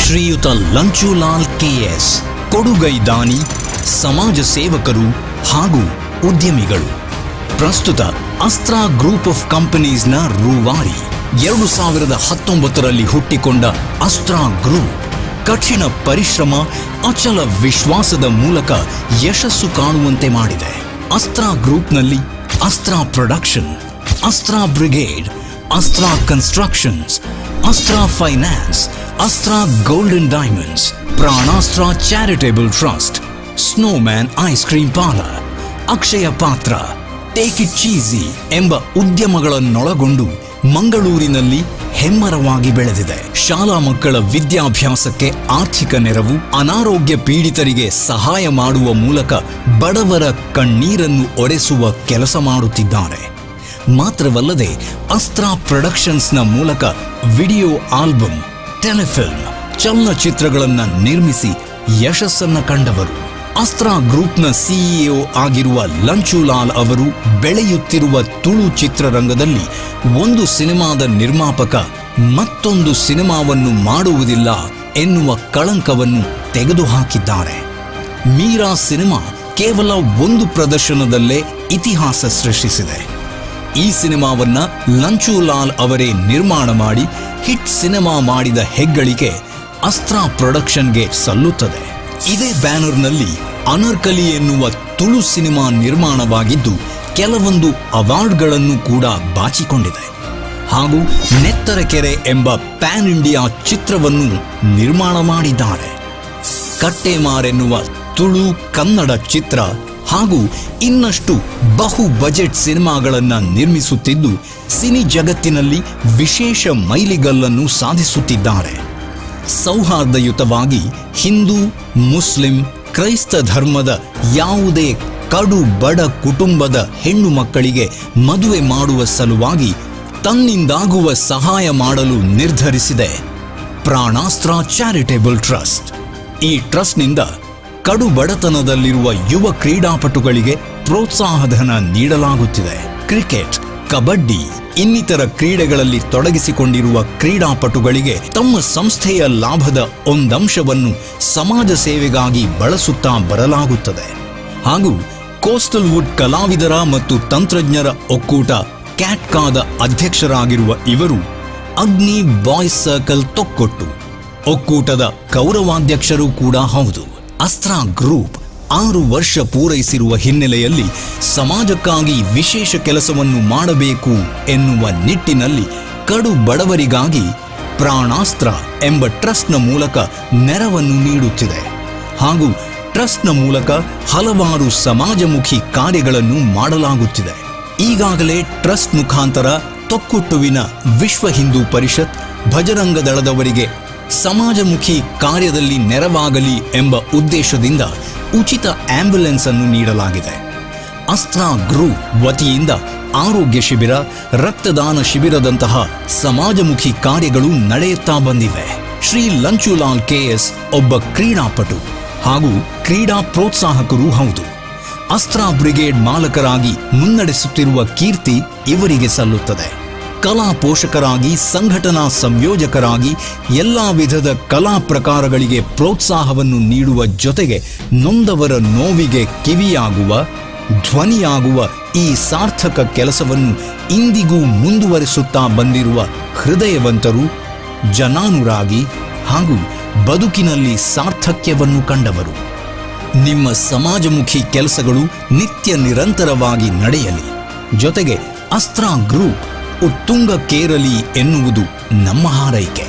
ಶ್ರೀಯುತ ಲಂಚುಲಾಲ್ ಕೆಎಸ್ ಕೊಡುಗೈ ದಾನಿ, ಸಮಾಜ ಸೇವಕರು ಹಾಗೂ ಉದ್ಯಮಿಗಳು. ಪ್ರಸ್ತುತ ಅಸ್ತ್ರ ಗ್ರೂಪ್ ಆಫ್ ಕಂಪನೀಸ್ನ ರೂವಾರಿ. 2019ರಲ್ಲಿ ಹುಟ್ಟಿಕೊಂಡ ಅಸ್ತ್ರ ಗ್ರೂಪ್ ಕಠಿಣ ಪರಿಶ್ರಮ, ಅಚಲ ವಿಶ್ವಾಸದ ಮೂಲಕ ಯಶಸ್ಸು ಕಾಣುವಂತೆ ಮಾಡಿದೆ. ಅಸ್ತ್ರ ಗ್ರೂಪ್ನಲ್ಲಿ Astra production, Astra brigade, Astra constructions, Astra finance, Astra golden diamonds, Pranastra charitable trust, snowman ice cream parlour, Akshaya Patra, take it cheesy ಎಂಬ ಉದ್ಯಮಗಳನ್ನೊಳಗೊಂಡು ಮಂಗಳೂರಿನಲ್ಲಿ ಹೆಮ್ಮರವಾಗಿ ಬೆಳೆದಿದೆ. ಶಾಲಾ ಮಕ್ಕಳ ವಿದ್ಯಾಭ್ಯಾಸಕ್ಕೆ ಆರ್ಥಿಕ ನೆರವು, ಅನಾರೋಗ್ಯ ಪೀಡಿತರಿಗೆ ಸಹಾಯ ಮಾಡುವ ಮೂಲಕ ಬಡವರ ಕಣ್ಣೀರನ್ನು ಒರೆಸುವ ಕೆಲಸ ಮಾಡುತ್ತಿದ್ದಾರೆ. ಮಾತ್ರವಲ್ಲದೆ ಅಸ್ತ್ರ ಪ್ರೊಡಕ್ಷನ್ಸ್ನ ಮೂಲಕ ವಿಡಿಯೋ ಆಲ್ಬಮ್, ಟೆಲಿಫಿಲ್ಮ್, ಚಲನಚಿತ್ರಗಳನ್ನು ನಿರ್ಮಿಸಿ ಯಶಸ್ಸನ್ನ ಕಂಡವರು. ಅಸ್ತ್ರ ಗ್ರೂಪ್ನ ಸಿಇಒ ಆಗಿರುವ ಲಂಚುಲಾಲ್ ಅವರು ಬೆಳೆಯುತ್ತಿರುವ ತುಳು ಚಿತ್ರರಂಗದಲ್ಲಿ ಒಂದು ಸಿನಿಮಾದ ನಿರ್ಮಾಪಕ ಮತ್ತೊಂದು ಸಿನಿಮಾವನ್ನು ಮಾಡುವುದಿಲ್ಲ ಎನ್ನುವ ಕಳಂಕವನ್ನು ತೆಗೆದುಹಾಕಿದ್ದಾರೆ. ಮೀರಾ ಸಿನಿಮಾ ಕೇವಲ ಒಂದು ಪ್ರದರ್ಶನದಲ್ಲೇ ಇತಿಹಾಸ ಸೃಷ್ಟಿಸಿದೆ. ಈ ಸಿನಿಮಾವನ್ನ ಲಂಚುಲಾಲ್ ಅವರೇ ನಿರ್ಮಾಣ ಮಾಡಿ ಹಿಟ್ ಸಿನಿಮಾ ಮಾಡಿದ ಹೆಗ್ಗಳಿಕೆ ಅಸ್ತ್ರ ಪ್ರೊಡಕ್ಷನ್ಗೆ ಸಲ್ಲುತ್ತದೆ. ಇದೇ ಬ್ಯಾನರ್ನಲ್ಲಿ ಅನರ್ಕಲಿ ಎನ್ನುವ ತುಳು ಸಿನಿಮಾ ನಿರ್ಮಾಣವಾಗಿದ್ದು ಕೆಲವೊಂದು ಅವಾರ್ಡ್ಗಳನ್ನು ಕೂಡ ಬಾಚಿಕೊಂಡಿದೆ. ಹಾಗೂ ನೆತ್ತರಕೆರೆ ಎಂಬ ಪ್ಯಾನ್ ಇಂಡಿಯಾ ಚಿತ್ರವನ್ನು ನಿರ್ಮಾಣ ಮಾಡಿದ್ದಾರೆ. ಕಟ್ಟೆಮಾರ್ ಎನ್ನುವ Tulu, Kannada ಚಿತ್ರ ಹಾಗೂ ಇನ್ನಷ್ಟು ಬಹು ಬಜೆಟ್ ಸಿನಿಮಾಗಳನ್ನು ನಿರ್ಮಿಸುತ್ತಿದ್ದು ಸಿನಿ ಜಗತ್ತಿನಲ್ಲಿ ವಿಶೇಷ ಮೈಲಿಗಲ್ಲನ್ನು ಸಾಧಿಸುತ್ತಿದ್ದಾರೆ. ಸೌಹಾರ್ದಯುತವಾಗಿ ಹಿಂದೂ, ಮುಸ್ಲಿಂ, ಕ್ರೈಸ್ತ ಧರ್ಮದ ಯಾವುದೇ ಕಡು ಬಡ ಕುಟುಂಬದ ಹೆಣ್ಣು ಮಕ್ಕಳಿಗೆ ಮದುವೆ ಮಾಡುವ ಸಲುವಾಗಿ ತನ್ನಿಂದಾಗುವ ಸಹಾಯ ಮಾಡಲು ನಿರ್ಧರಿಸಿದೆ ಪ್ರಾಣಾಸ್ತ್ರ ಚಾರಿಟೇಬಲ್ ಟ್ರಸ್ಟ್. ಈ ಟ್ರಸ್ಟ್ನಿಂದ ಕಡು ಬಡತನದಲ್ಲಿರುವ ಯುವ ಕ್ರೀಡಾಪಟುಗಳಿಗೆ ಪ್ರೋತ್ಸಾಹಧನ ನೀಡಲಾಗುತ್ತಿದೆ. ಕ್ರಿಕೆಟ್, ಕಬಡ್ಡಿ ಇನ್ನಿತರ ಕ್ರೀಡೆಗಳಲ್ಲಿ ತೊಡಗಿಸಿಕೊಂಡಿರುವ ಕ್ರೀಡಾಪಟುಗಳಿಗೆ ತಮ್ಮ ಸಂಸ್ಥೆಯ ಲಾಭದ ಒಂದಂಶವನ್ನು ಸಮಾಜ ಸೇವೆಗಾಗಿ ಬಳಸುತ್ತಾ ಬರಲಾಗುತ್ತದೆ. ಹಾಗೂ ಕೋಸ್ಟಲ್ ವುಡ್ ಕಲಾವಿದರ ಮತ್ತು ತಂತ್ರಜ್ಞರ ಒಕ್ಕೂಟ ಕ್ಯಾಟ್ಕಾದ ಅಧ್ಯಕ್ಷರಾಗಿರುವ ಇವರು ಅಗ್ನಿ ಬಾಯ್ಸ್ ಸರ್ಕಲ್ ತೊಕ್ಕೊಟ್ಟು ಒಕ್ಕೂಟದ ಗೌರವಾಧ್ಯಕ್ಷರೂ ಕೂಡ ಹೌದು. ಅಸ್ತ್ರ ಗ್ರೂಪ್ 6 ವರ್ಷ ಪೂರೈಸಿರುವ ಹಿನ್ನೆಲೆಯಲ್ಲಿ ಸಮಾಜಕ್ಕಾಗಿ ವಿಶೇಷ ಕೆಲಸವನ್ನು ಮಾಡಬೇಕು ಎನ್ನುವ ನಿಟ್ಟಿನಲ್ಲಿ ಕಡು ಬಡವರಿಗಾಗಿ ಪ್ರಾಣಾಸ್ತ್ರ ಎಂಬ ಟ್ರಸ್ಟ್ನ ಮೂಲಕ ನೆರವನ್ನು ನೀಡುತ್ತಿದೆ ಹಾಗೂ ಟ್ರಸ್ಟ್ನ ಮೂಲಕ ಹಲವಾರು ಸಮಾಜಮುಖಿ ಕಾರ್ಯಗಳನ್ನು ಮಾಡಲಾಗುತ್ತಿದೆ. ಈಗಾಗಲೇ ಟ್ರಸ್ಟ್ ಮುಖಾಂತರ ತೊಕ್ಕೊಟ್ಟುವಿನ ವಿಶ್ವ ಹಿಂದೂ ಪರಿಷತ್, ಭಜರಂಗ ದಳದವರಿಗೆ ಸಮಾಜಮುಖಿ ಕಾರ್ಯದಲ್ಲಿ ನೆರವಾಗಲಿ ಎಂಬ ಉದ್ದೇಶದಿಂದ ಉಚಿತ ಆಂಬ್ಯುಲೆನ್ಸ್ ಅನ್ನು ನೀಡಲಾಗಿದೆ. ಅಸ್ತ್ರ ಗ್ರೂಪ್ ವತಿಯಿಂದ ಆರೋಗ್ಯ ಶಿಬಿರ, ರಕ್ತದಾನ ಶಿಬಿರದಂತಹ ಸಮಾಜಮುಖಿ ಕಾರ್ಯಗಳು ನಡೆಯುತ್ತಾ ಬಂದಿವೆ. ಶ್ರೀ ಲಂಚುಲಾಲ್ ಕೆಎಸ್ ಒಬ್ಬ ಕ್ರೀಡಾಪಟು ಹಾಗೂ ಕ್ರೀಡಾ ಪ್ರೋತ್ಸಾಹಕರೂ ಹೌದು. ಅಸ್ತ್ರ ಬ್ರಿಗೇಡ್ ಮಾಲಕರಾಗಿ ಮುನ್ನಡೆಸುತ್ತಿರುವ ಕೀರ್ತಿ ಇವರಿಗೆ ಸಲ್ಲುತ್ತದೆ. ಕಲಾ ಪೋಷಕರಾಗಿ, ಸಂಘಟನಾ ಸಂಯೋಜಕರಾಗಿ ಎಲ್ಲಾ ವಿಧದ ಕಲಾ ಪ್ರಕಾರಗಳಿಗೆ ಪ್ರೋತ್ಸಾಹವನ್ನು ನೀಡುವ ಜೊತೆಗೆ ನೊಂದವರ ನೋವಿಗೆ ಕಿವಿಯಾಗುವ, ಧ್ವನಿಯಾಗುವ ಈ ಸಾರ್ಥಕ ಕೆಲಸವನ್ನು ಇಂದಿಗೂ ಮುಂದುವರಿಸುತ್ತಾ ಬಂದಿರುವ ಹೃದಯವಂತರು, ಜನಾನುರಾಗಿ ಹಾಗೂ ಬದುಕಿನಲ್ಲಿ ಸಾರ್ಥಕ್ಯವನ್ನು ಕಂಡವರು. ನಿಮ್ಮ ಸಮಾಜಮುಖಿ ಕೆಲಸಗಳು ನಿತ್ಯ ನಿರಂತರವಾಗಿ ನಡೆಯಲಿ, ಜೊತೆಗೆ ಅಸ್ತ್ರ ಗ್ರೂಪ್ ಉತ್ತುಂಗಕ್ಕೇರಲಿ ಎನ್ನುವುದು ನಮ್ಮ ಹಾರೈಕೆ.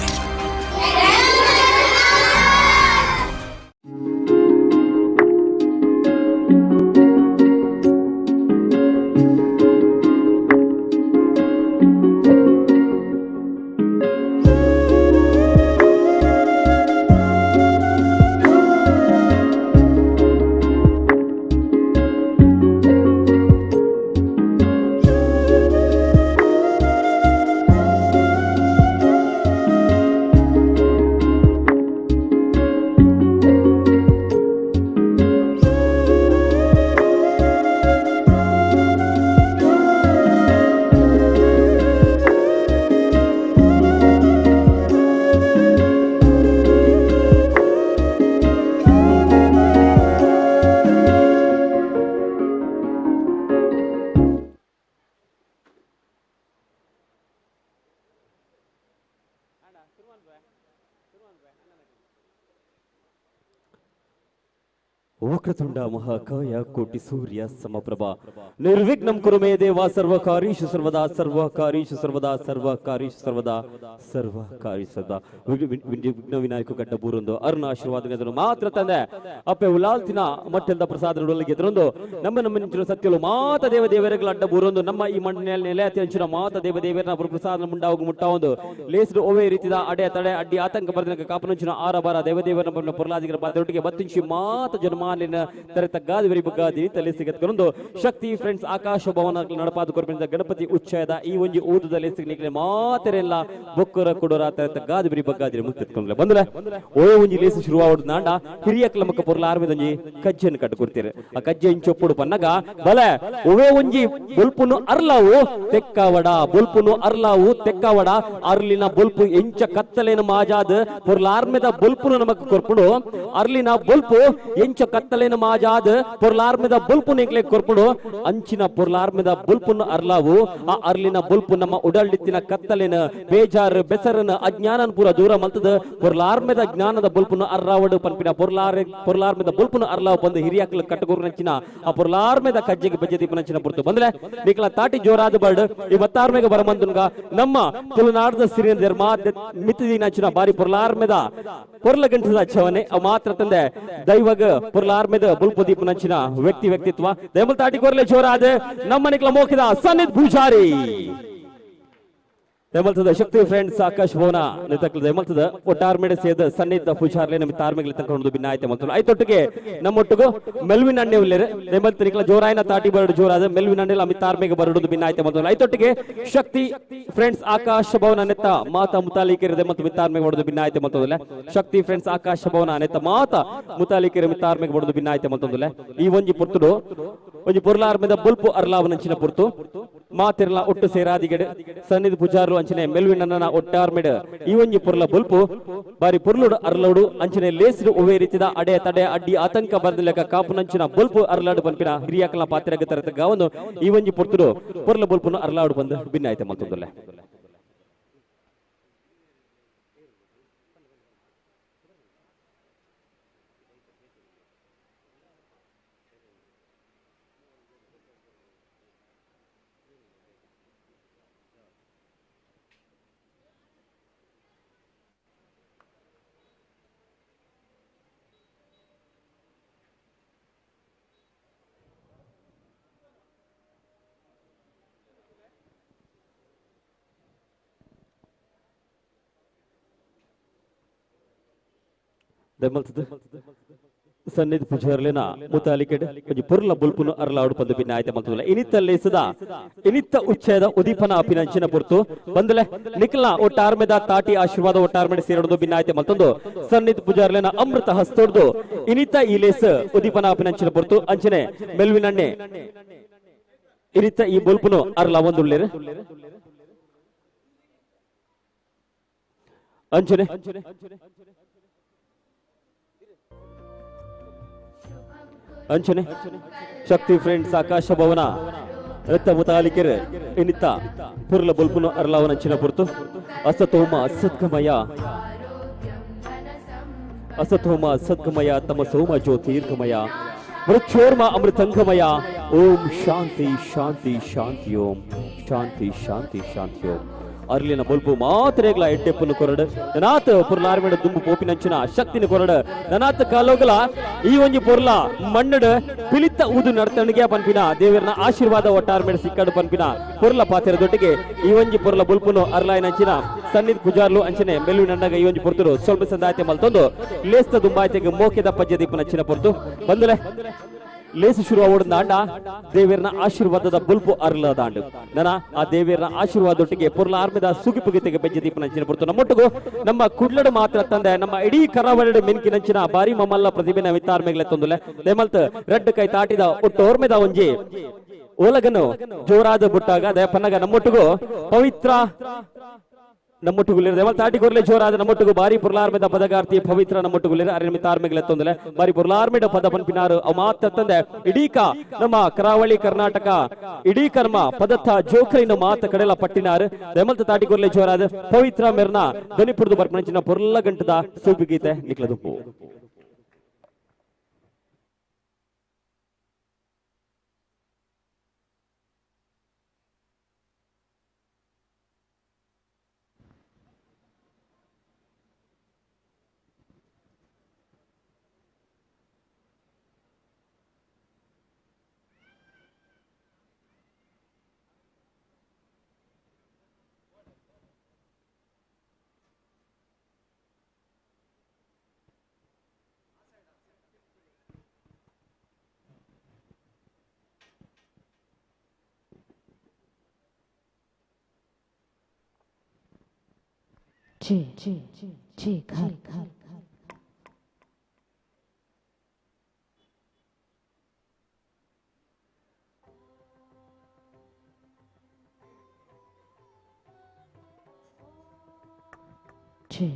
ವಕ್ರತುಂಡ ಮಹಾಕಾಯ ಕೋಟಿ ಸೂರ್ಯ ಸಮಪ್ರಭಾ ನಿರ್ವಿಘ್ನಂ ಕುರು ಮೇ ದೇವ ಸರ್ವಕಾರ್ಯೇಷು ಸರ್ವದಾ ಸರ್ವಕಾರ್ಯೇಷು ಸರ್ವದಾ ಸರ್ವಕಾರ್ಯೇಷು ಸರ್ವದಾ ಸರ್ವಕಾರ್ಯೇಷು ಸರ್ವದಾ. ವಿಘ್ನ ವಿನಾಯಕ ಗಡ್ಡ ಬೂರೊಂದು ಅರುಣ ಆಶೀರ್ವಾದ ಮಾತ್ರ ತಂದೆ ಅಪ್ಪೆ ಉಲಾಲ್ತಿನ ಮಟ್ಟೆಲ್ದ ಪ್ರಸಾದ ಎದುರೊಂದು ನಮ್ಮ ನಮ್ಮ ನಿಂಚಿನ ಸತ್ಯಲು ಮಾತ ದೇವ ದೇವರುಗಳ ಅಡ್ಡ ಬೂರೊಂದು ನಮ್ಮ ಈ ಮಣ್ಣಿನ ನೆಲೆ ಅತಿ ಅಂಚಿನ ಮಾತ ದೇವ ದೇವರನ್ನ ಪ್ರಸಾದ ಮುಂಡಾವು ಮುಟ್ಟಾವೊಂದು ಲೇಸು ಒವೇ ರೀತಿದ ಅಡೆ ತಡೆ ಅಡ್ಡಿ ಆತಂಕ ಬರೆದ ಕಾಪನಂಚಿನ ಆರಬಾರ ದೇವದೇವರ ಪೊರ್ಲಾದಿಗರ ಬಾದೊಟ್ಟಿಗೆ ಬತ್ತಿಂಚಿ ಮಾತ ಜನಮಾಲಿನ ತರ ತಗ್ಗಾದಿ ಬರಿ ಬಗ್ಗಾದಿ ತಲೆ ಸಿಗತ್ಕೊಂಡು ಶಕ್ತಿ ಫ್ರೆಂಡ್ಸ್ ಆಕಾಶ ಭವನ ನಡಪಾದ ಕೊರ್ಪಿನ ಗಣಪತಿ ಉಚ್ಚಯದ ಈ ಒಂಜಿ ಊದದ ಲೇಸಿಗೆ ಮಾತೆರೆಲ್ಲ ಬೊಕ್ಕರ ಕೊಡೋರ ತರ ತಗ್ಗಾದಿ ಬರಿ ಬಗ್ಗಾದಿ ಮುಕ್ತಿತ್ಕೊಂಡ್ಲೆ ಬಂದ್ರೆ ಓ ಒಂಜಿ ಲೇಸು ಶುರುವಾವಡು ನಾಂಡ ಹಿರಿಯ ಕ್ಲಮಕ ಪೊರ್ಲ ಆರ್ಮಿದಂಜಿ ಕಜ್ಜೆಯನ್ನು ಕಟ್ಟು ಕೊಡ್ತೀರಿ. ಆ ಕಜ್ಜೆ ಇಂಚೊಪ್ಪುಡು ಪನ್ನಗ ಬಲೆ ಒವೇ ಒಂಜಿ ಬೊಲ್ಪುನು ಅರ್ಲಾವು ತೆಕ್ಕವಡ ಬೊಲ್ಪುನು ಅರ್ಲಾವು ತೆಕ್ಕವಡ ಅರ್ಲಿನ ಬೊಲ್ಪು ಎಂಚ ಕತ್ತಲೇನು ಮಾಜಾದ್ ಪೊರ್ಲಾರ್ಮೆದ ಬೊಲ್ಪುನು ನಮಕ್ ಕೊರ್ಪುಡು ಅರ್ಲಿನ ಬೊಲ್ಪು ಎಂಚ ಕತ್ತಲೇನು ಮಾಜಾದ್ ಪೊರ್ಲಾರ್ಮೆದ ಬೊಲ್ಪು ನಿಕ್ಲೆ ಕೊರ್ಪುಡು ಅಂಚಿನ ಪೊರ್ಲಾರ್ಮೆದ ಬೊಲ್ಪುನು ಅರ್ಲಾವು ಆ ಅರ್ಲಿನ ಬೊಲ್ಪು ನಮ್ಮ ಉಡಲ್ಡಿತ್ತಿನ ಕತ್ತಲೇನ ಬೇಜಾರ್ ಬೆಸರನ ಅಜ್ಞಾನನ್ ಪೂರ ದೂರ ಮಲ್ತದ ಪೊರ್ಲಾರ್ಮೆದ ಜ್ಞಾನದ ಬೊಲ್ಪುನು ಅರ್ರಾವಡು ಪನ್ಪಿನ ಪೊರ್ಲಾರ್ಮೆದ ಬೊಲ್ಪುನು ಅರ್ಲಾವು ಬಂದು ಹಿರಿಯಾಕ್ಲು ಕಟ್ಟಗೋರು ನಂಚಿನ ಆ ಪೊರ್ಲಾರ್ಮೆದ ಕಜ್ಜೆಗೆ ಬಜ್ಜೆ ದೀಪ ನಂಚಿನ ಪುರ್ತು ಬಂದ್ರೆ ನಿಕ್ಲ ತಾಟಿ ಜೋರಾದ ಬರ್ಡ್ ಈ ಬತ್ತಾರ್ಮೆಗೆ ಬರಮಂದುನ್ಗ ನಮ್ಮ ತುಳುನಾಡದ ಸಿರಿಯ ಧರ್ಮ ಮಿತಿದಿ ನಂಚಿನ ಬಾರಿ ಪೊರ್ಲಾರ್ಮೆದ ಪೊರ್ಲ ಗಂಟದ ಚವನೆ ಅವು ಮಾತ್ರ ತಂದೆ ದೈವಗ ಪೊರ್ಲ ಪೊರ್ಲಾರ್ಮೆದ ಬುಲ್ಪು ದೀಪನಂಚಿನ ವ್ಯಕ್ತಿ ವ್ಯಕ್ತಿತ್ವ ದೇಮಲ್ ತಾಟಿ ಕೊರ್ಲೆ ಜೋರಾದ ನಮ್ಮ ನಿಕ್ಲ ಮೋಕಿದ ಸನ್ನಿಧ್ ಪೂಜಾರಿ ದೇಮಲ್ತದ ಶಕ್ತಿ ಫ್ರೆಂಡ್ಸ್ ಆಕಾಶ್ ಭವನ ನೆತಕ್ಲ ದೇಮಲ್ತದ ಒಟ್ಟಾರ್ಮೆಡೆ ಸೇದ ಸನ್ನಿಧ ಪೂಜಾರ್ಲೆ ನಮ್ಮ ತಾರ್ಮೆಗಳ ತಕೊಂಡು ಭಿನ್ನಾಯ್ತೆ ಮಲ್ತುಂಡು ಐತೊಟ್ಟಿಗೆ ನಮ್ಮೊಟ್ಟಿಗೂ ಮೆಲ್ವಿನ್ ಅಣ್ಣೆ ಉಲ್ಲೇರು ದೇಮಲ್ತ ನಿಕ್ಲ ಜೋರಾಯಿನ ತಾಟಿ ಬರಡು ಜೋರಾದ ಮೆಲ್ವಿನ್ ಅಣ್ಣೆ ಅಮಿತ್ ತಾರ್ಮೆಗೆ ಬರಡು ಭಿನ್ನಾಯ್ತೆ ಮಲ್ತುಂಡು ಐತೊಟ್ಟಿಗೆ ಶಕ್ತಿ ಫ್ರೆಂಡ್ಸ್ ಆಕಾಶ ಭವನ ನೆತ್ತ ಮಾತಾ ಮುತಾಲಿಕೆರೆ ಮತ್ತು ಮಿತ್ತಾರ್ಮೆಗೆ ಬಡದು ಭಿನ್ನಾಯ್ತೆ ಮಲ್ತೊಂದುಲೆ ಶಕ್ತಿ ಫ್ರೆಂಡ್ಸ್ ಆಕಾಶ ಭವನ ನೆತ್ತ ಮಾತಾ ಮುತಾಲಿಕೆರೆ ಮಿತ್ತಾರ್ಮೆಗೆ ಬಡದು ಭಿನ್ನಾಯ್ತೆ ಮಲ್ತೊಂದುಲೆ ಈ ಒಂಜಿ ಪೊರ್ತುಡು ಒಂಜಿ ಪೊರ್ಲಾರ್ಮೆದ ಬುಲ್ಪು ಅರ್ಲಾವನಂಚಿನ ಪೊರ್ತು ಮಾತಿರ್ಲ ಒಟ್ಟು ಸೇರಾದಿಗಡೆ ಸನ್ನಿಧಿ ಪೂಜಾರು ಅಂಚನೆ ಮೆಲ್ವಿನನ್ನ ಒಟ್ಟಾರ್ಮೆಡ್ ಈ ಒಂಜಿ ಪೊರ್ಲ ಬುಲ್ಪು ಬಾರಿ ಪೊರ್ಲುಡು ಅರ್ಲೋಡು ಅಂಚನೆ ಲೇಸಿಡು ಒವ್ವೇ ರೀತಿದ ಅಡೆ ತಡೆ ಅಡ್ಡಿ ಆತಂಕ ಬರ್ದ ಕಾಪುನಂಚಿನ ಬುಲ್ಪು ಅರ್ಲಾಡು ಪನ್ಪಿನ ಹಿರಿಯಾಕಲ ಪಾತ್ರಗ ತರತ ಗಾವನು ಈ ಒಂಜಿ ಪೊರ್ತುಡು ಪೊರ್ಲ ಬುಲ್ಪುನು ಅರ್ಲಾಡು ಬಂದು ಭಿನ್ನಾಯ್ತೆ ಮಲ್ತೊಂದುಲ್ಲೆ. ಸನ್ನಿಧಿ ಪೂಜಾರ್ಲೆನ ಮುತಾಲಿಕೆಡ್ ಒಂಜಿ ಪೊರ್ಲ ಬುಲ್ಪುನು ಅರ್ಲಾಡು ಪಂದು ಪಿನ್ನ ಆಯ್ತೆ ಮಲ್ತುಲ್ಲ ಇನಿತ್ತ ಲೇಸದ ಇನಿತ್ತ ಉಚ್ಚಯದ ಉದೀಪನ ಅಪಿನಂಚಿನ ಪೊರ್ತು ಬಂದಲೆ ನಿಕ್ಲ ಒಟ್ಟಾರ್ಮೆದ ತಾಟಿ ಆಶೀರ್ವಾದ ಒಟ್ಟಾರ್ಮೆಡ್ ಸೇರಡುದು ಭಿನ್ನ ಆಯ್ತೆ ಮಲ್ತೊಂದು ಸನ್ನಿಧಿ ಪೂಜಾರ್ಲೆನ ಅಮೃತ ಹಸ್ತೊಡ್ದು ಇನಿತ್ತ ಈ ಲೇಸ್ ಉದೀಪನ ಅಪಿನಂಚಿನ ಪೊರ್ತು ಅಂಚನೆ ಮೆಲ್ವಿನಣ್ಣೆ ಇನಿತ್ತ ಈ ಬುಲ್ಪುನು ಅರ್ಲ ಒಂದುಳ್ಳೇರು ಅಂಚನೆ ಅಂಚನೆ ಶಕ್ತಿ ಫ್ರೆಂಡ್ಸ್ ಆಕಾಶ ಭವನ ರಕ್ತ ಮುತಾಲಿಕೆರೆ ಇನಿತ ಪುರ್ಲ ಬುಲ್ಪುನು ಅರ್ಲಾವನ ಅಂಚಿನ ಪುರ್ತು ಅಸತೋಮ ಸದ್ಗಮಯ ಅಸತೋಮ ಸದ್ಗಮಯ ತಮ ಸೋಮ ಜ್ಯೋತಿರ್ಗಮಯ ಮೃತ್ಯೋರ್ಮ ಅಮೃತಂಗಮಯ ಓಂ ಶಾಂತಿ ಶಾಂತಿ ಶಾಂತಿ ಓಂ ಶಾಂತಿ ಶಾಂತಿ ಶಾಂತಿ ಓಂ. ಅರ್ಲಿನ ಬೊಲ್ಪು ಮಾತ್ರೆಗ್ಲ ಎಡ್ಡೆಪ್ಪನು ಕೊರಡು ನನಾತ್ ಪೊರ್ಲಾರ್ಮೇಡ ದುಂಬು ಪೋಪಿನಂಚಿನ ಶಕ್ತಿನ ಕೊರಡು ನನಾತ್ ಕಾಲೋಗಲ ಈ ಒಂಜಿ ಪೊರ್ಲ ಮಣ್ಣಡು ಪಿಲಿತ ಊದು ನಡ್ತಣಿಗೆ ಪನ್ಪಿನ ದೇವರನ ಆಶೀರ್ವಾದ ಒಟ್ಟಾರ್ಮೇಡ ಸಿಕ್ಕಡು ಪನ್ಪಿನ ಪೊರ್ಲ ಪಾತಿರದೊಟ್ಟಿಗೆ ಈ ಒಂಜಿ ಪೊರ್ಲ ಬೊಲ್ಪುನು ಅರ್ಲಾಯಿನಂಚಿನ ಸನ್ನಿಧ್ ಪೂಜಾರ್ಲು ಅಂಚನೆ ಮೆಲ್ವಿನಣ್ಣಗ ಈ ಒಂಜಿ ಪೊರ್ತುಡು ಸ್ವಲ್ಪ ಸಂದಾಯ್ತೆ ಮಲ್ತೊಂದು ಲೇಸ್ತ ದುಂಬಾಯ್ತೆಗೆ ಮೋಕೆದ ಪಜ್ಜೆ ದೀಪನಂಚಿನ ಪೊರ್ತು ಬಂದಲೆ ಲೇಸು ಶುರು ಆವೋಡು ದೇವರನ ಆಶೀರ್ವಾದದ ಬುಲ್ಪು ಅರ್ಲದಾಂಡು ನನ ಆ ದೇವರನ ಆಶೀರ್ವಾದೊಟ್ಟಿಗೆ ಪೊರ್ಲ ಆರ್ಮೆದ ಸುಗಿಪುಗಿತೆಗೆ ಬೆಜ್ಜೆ ದೀಪನಂಚಿನ ಪೊರ್ತು ನಮ್ಮೊಟ್ಟಿಗೂ ನಮ್ಮ ಕುಡ್ಲಡು ಮಾತ್ರ ತಂದೆ ನಮ್ಮ ಇಡೀ ಕರಾವಳಿ ಮೆನ್ಕಿನಂಚಿನ ಬಾರಿ ಮಮ್ಮಲ್ಲ ಪ್ರತಿಭೆನ ವಿತ್ತಾರ್ಮೆಗ್ಲೆ ತೊಂದುಲೆ ದೇಮಲ್ತ್ ರೆಡ್ ಕೈ ತಾಟಿದ ಒಟ್ಟು ಓರ್ಮೆದ ಒಂಜಿ ಓಲಗನು ಜೋರಾದ ಬುಟ್ಟಾಗ ದಯಪನ್ನಗ ನಮ್ಮೊಟ್ಟಿಗೂ ಪವಿತ್ರ ನಮ್ಮೊಟ್ಟುಗುಲಿರ ದೇವಲ್ ತಾಟಿ ಕೊರ್ಲೆ ಜೋರಾದ ನಮ್ಮೊಟ್ಟಿಗೂ ಬಾರಿ ಪುರ್ಲಾರ್ಮೆದ ಪದಗಾರ್ತಿ ಪವಿತ್ರ ನಮ್ಮೊಟ್ಟುಗುಲಿರ ಅರಿಮಿತ ಆರ್ಮೆಗಳ ತೊಂದರೆ ಬಾರಿ ಪುರ್ಲಾರ್ಮೆಡ ಪದ ಪನ್ಪಿನಾರು ಅವು ಮಾತ್ರ ತಂದೆ ಇಡೀಕ ನಮ್ಮ ಕರಾವಳಿ ಕರ್ನಾಟಕ ಇಡೀ ಕರ್ಮ ಪದತ್ತ ಜೋಕ್ರೈನ ಮಾತ ಕಡೆಲ ಪಟ್ಟಿನಾರು ದೇಮಲ್ತ ತಾಟಿ ಕೊರ್ಲೆ ಜೋರಾದ ಪವಿತ್ರ ಮೆರ್ನ ಧ್ವನಿಪುರದ ಬರ್ಪಣಂಚಿನ ಪೊರ್ಲ ಗಂಟದ ಸೂಪಿಗೀತೆ ನಿಕ್ಲದುಪ್ಪು. 这看看。这。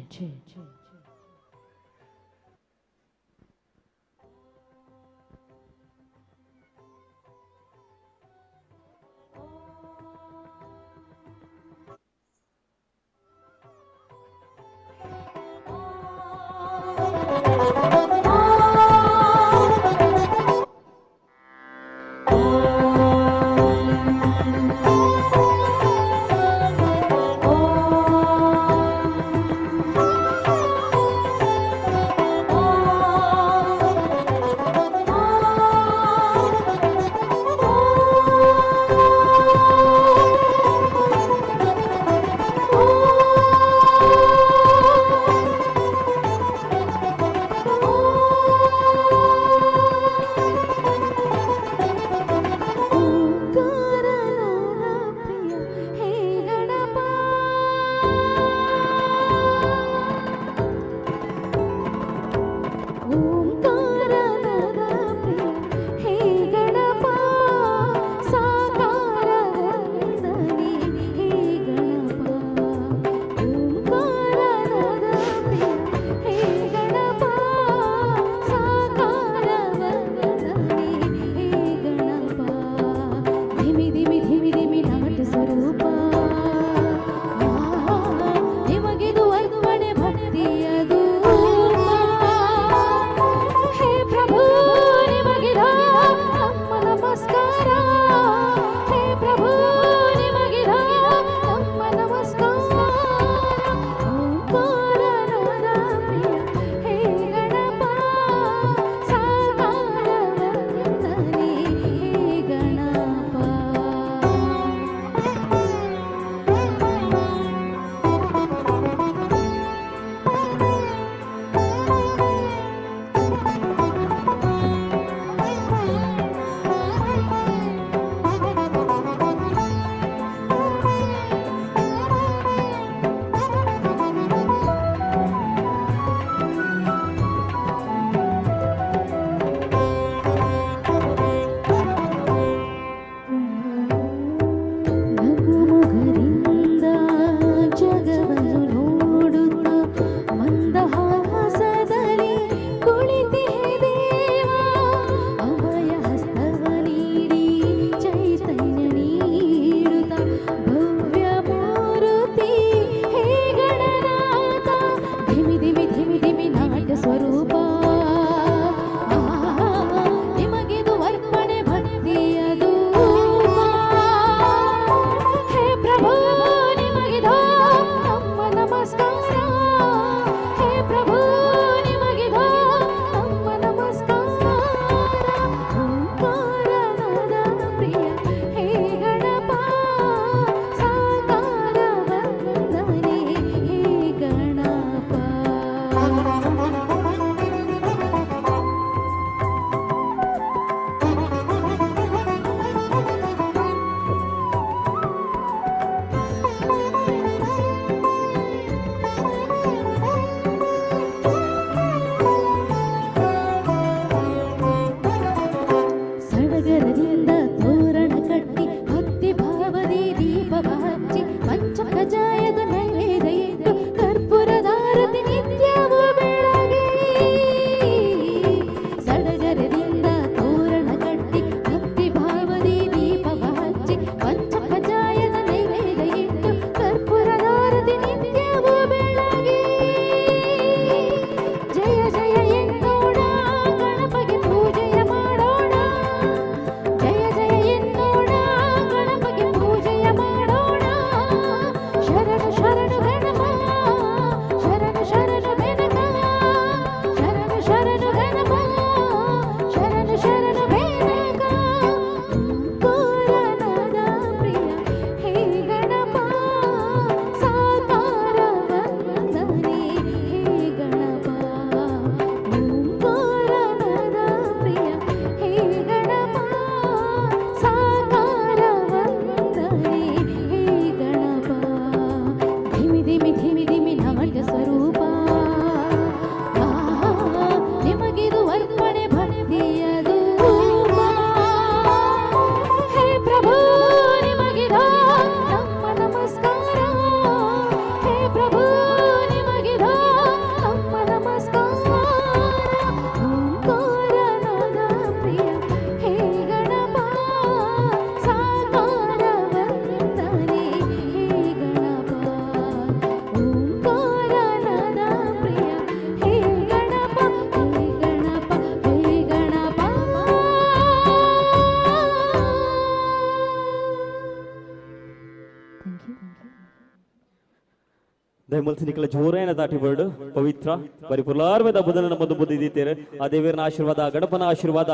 Oh. ದೆಮಲ್ಸಿನಿಕಲ ಜೋರೇನ ದಾಟಿ ಬರ್ಡು ಪವಿತ್ರ ಬರಿ ಪುರ್ಲಾರ್ಮೆದ ಬುಧನ ಬಂದು ಬುದ್ಧಿದ್ದೀತೇರು ಆ ದೇವರನ ಆಶೀರ್ವಾದ ಗಣಪನ ಆಶೀರ್ವಾದ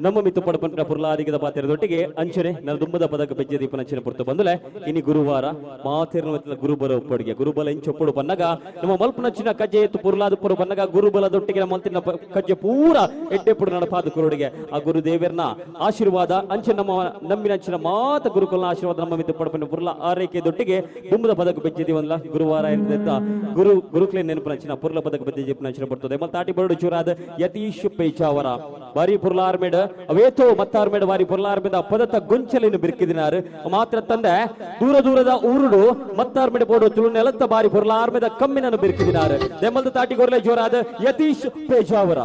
ನಮ್ಮ ಮಿತ್ತು ಪಡಪಂಪಿನ ಪುರ್ಲಾದಿಗದ ಪಾತೆರದೊಟ್ಟಿಗೆ ಅಂಚನೆ ನನ್ನ ದುಂಬದ ಪದಕ ಬೆಜ್ಜೆ ದೀಪನ ಅಂಚನೆ ಪುರ್ತು ಬಂದಲೆ ಇನಿ ಗುರುವಾರ ಮಾತೇರ್ನ ಗುರುಬಲ ಒಪ್ಪಡಿಗೆ ಗುರುಬಲ ಇಂಚೊಪ್ಪಡು ಬನ್ನಗ ನಮ್ಮ ಮಲ್ಪನಂಚಿನ ಕಜ್ಜೆ ಎತ್ತು ಪುರ್ಲಾದ ಪುರು ಬನ್ನಗ ಗುರುಬಲದೊಟ್ಟಿಗೆ ನಮ್ಮ ಮಲ್ತಿನ ಕಜ್ಜೆ ಪೂರ ಎಡ್ಡೆಪುಡು ನಡಪಾದ ಕುರುಡಿಗೆ ಆ ಗುರುದೇವರನ ಆಶೀರ್ವಾದ ಅಂಚೆ ನಮ್ಮ ನಂಬಿನಂಚಿನ ಮಾತ ಗುರುಕುಲನ ಆಶೀರ್ವಾದ ನಮ್ಮ ಮಿತ್ತು ಪಡಪಂಪಿನ ಪುರ್ಲ ಆರೈಕೆದೊಟ್ಟಿಗೆ ದುಂಬದ ಪದಕ ಬೆಜ್ಜೆ ದೀವನ್ಲ ಗುರುವಾರ ಗುರು ಗುರುಕ್ಲೆ ನೆನಪು ಪುರ್ಲ ಪದಕ ಬೆಜ್ಜೆ ಬರ್ತದೆ ಮತ್ತೆ ತಾಟಿ ಬರಡು ಚೂರಾದ ಯತೀಶ್ ಪೇಚಾವರ ಬಾರಿ ಪುರ್ಲಾರ್ಮೇಡ್ ಅವೇತೋ ಮತ್ತಾರ್ಮೇಡ್ ಬಾರಿ ಪುರ್ಲಾರ್ಮೇದ ಪದತ ಗೊಂಚಲಿನ ಬಿರ್ಕಿದಿನಾರು ಮಾತ್ರ ತಂದೆ ದೂರ ದೂರದ ಊರುಡು ಮತ್ತಾರ್ಮೇಡ್ ಬೋಡು ತುಳು ನೆಲತ್ತ ಬಾರಿ ಪುರ್ಲಾರ್ಮೇದ ಕಮ್ಮಿನನ್ನು ಬಿರ್ಕಿದಿನಾರು ದೆಮ್ಮಲ್ದ ತಾಟಿ ಗೊರ್ಲೆ ಜೋರಾದ ಯತೀಶ್ ಪೇಚಾವರ.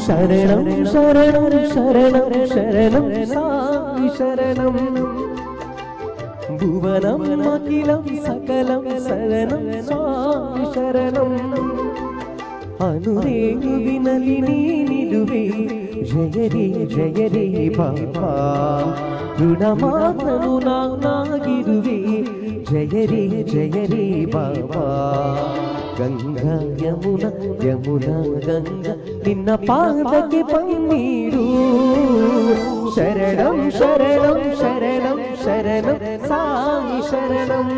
ಶರಣಂ ಶರಣಂ ಶರಣಂ ಶರಣಂ ಸಾಯಿ ಶರಣಂ ಭುವನಂ ಅಖಿಲಂ ಸಕಲಂ ಶರಣಂ ಸಾಯಿ ಶರಣಂ ಅನುರೇಣುವಿನಲ್ಲಿ ನೀನಿರುವೆ ಜಯ ರೇ ಜಯ ರೇ ಬಾಬಾ ಋಣಮಾತ್ರನು ನಾನಾಗಿರುವೆ ಜಯ ರೇ ಜಯ ರೇ ಬಾಬಾ ಗಂಗಾ ಯಮುನಾ ಯಮುನಾ ಗಂಗಾ ನಿನ್ನ ಪಾದಕ್ಕೆ ಪನ್ನೀರು ಶರಣಂ ಶರಣಂ ಶರಣಂ ಶರಣಂ ಸಾಯಿ ಶರಣಂ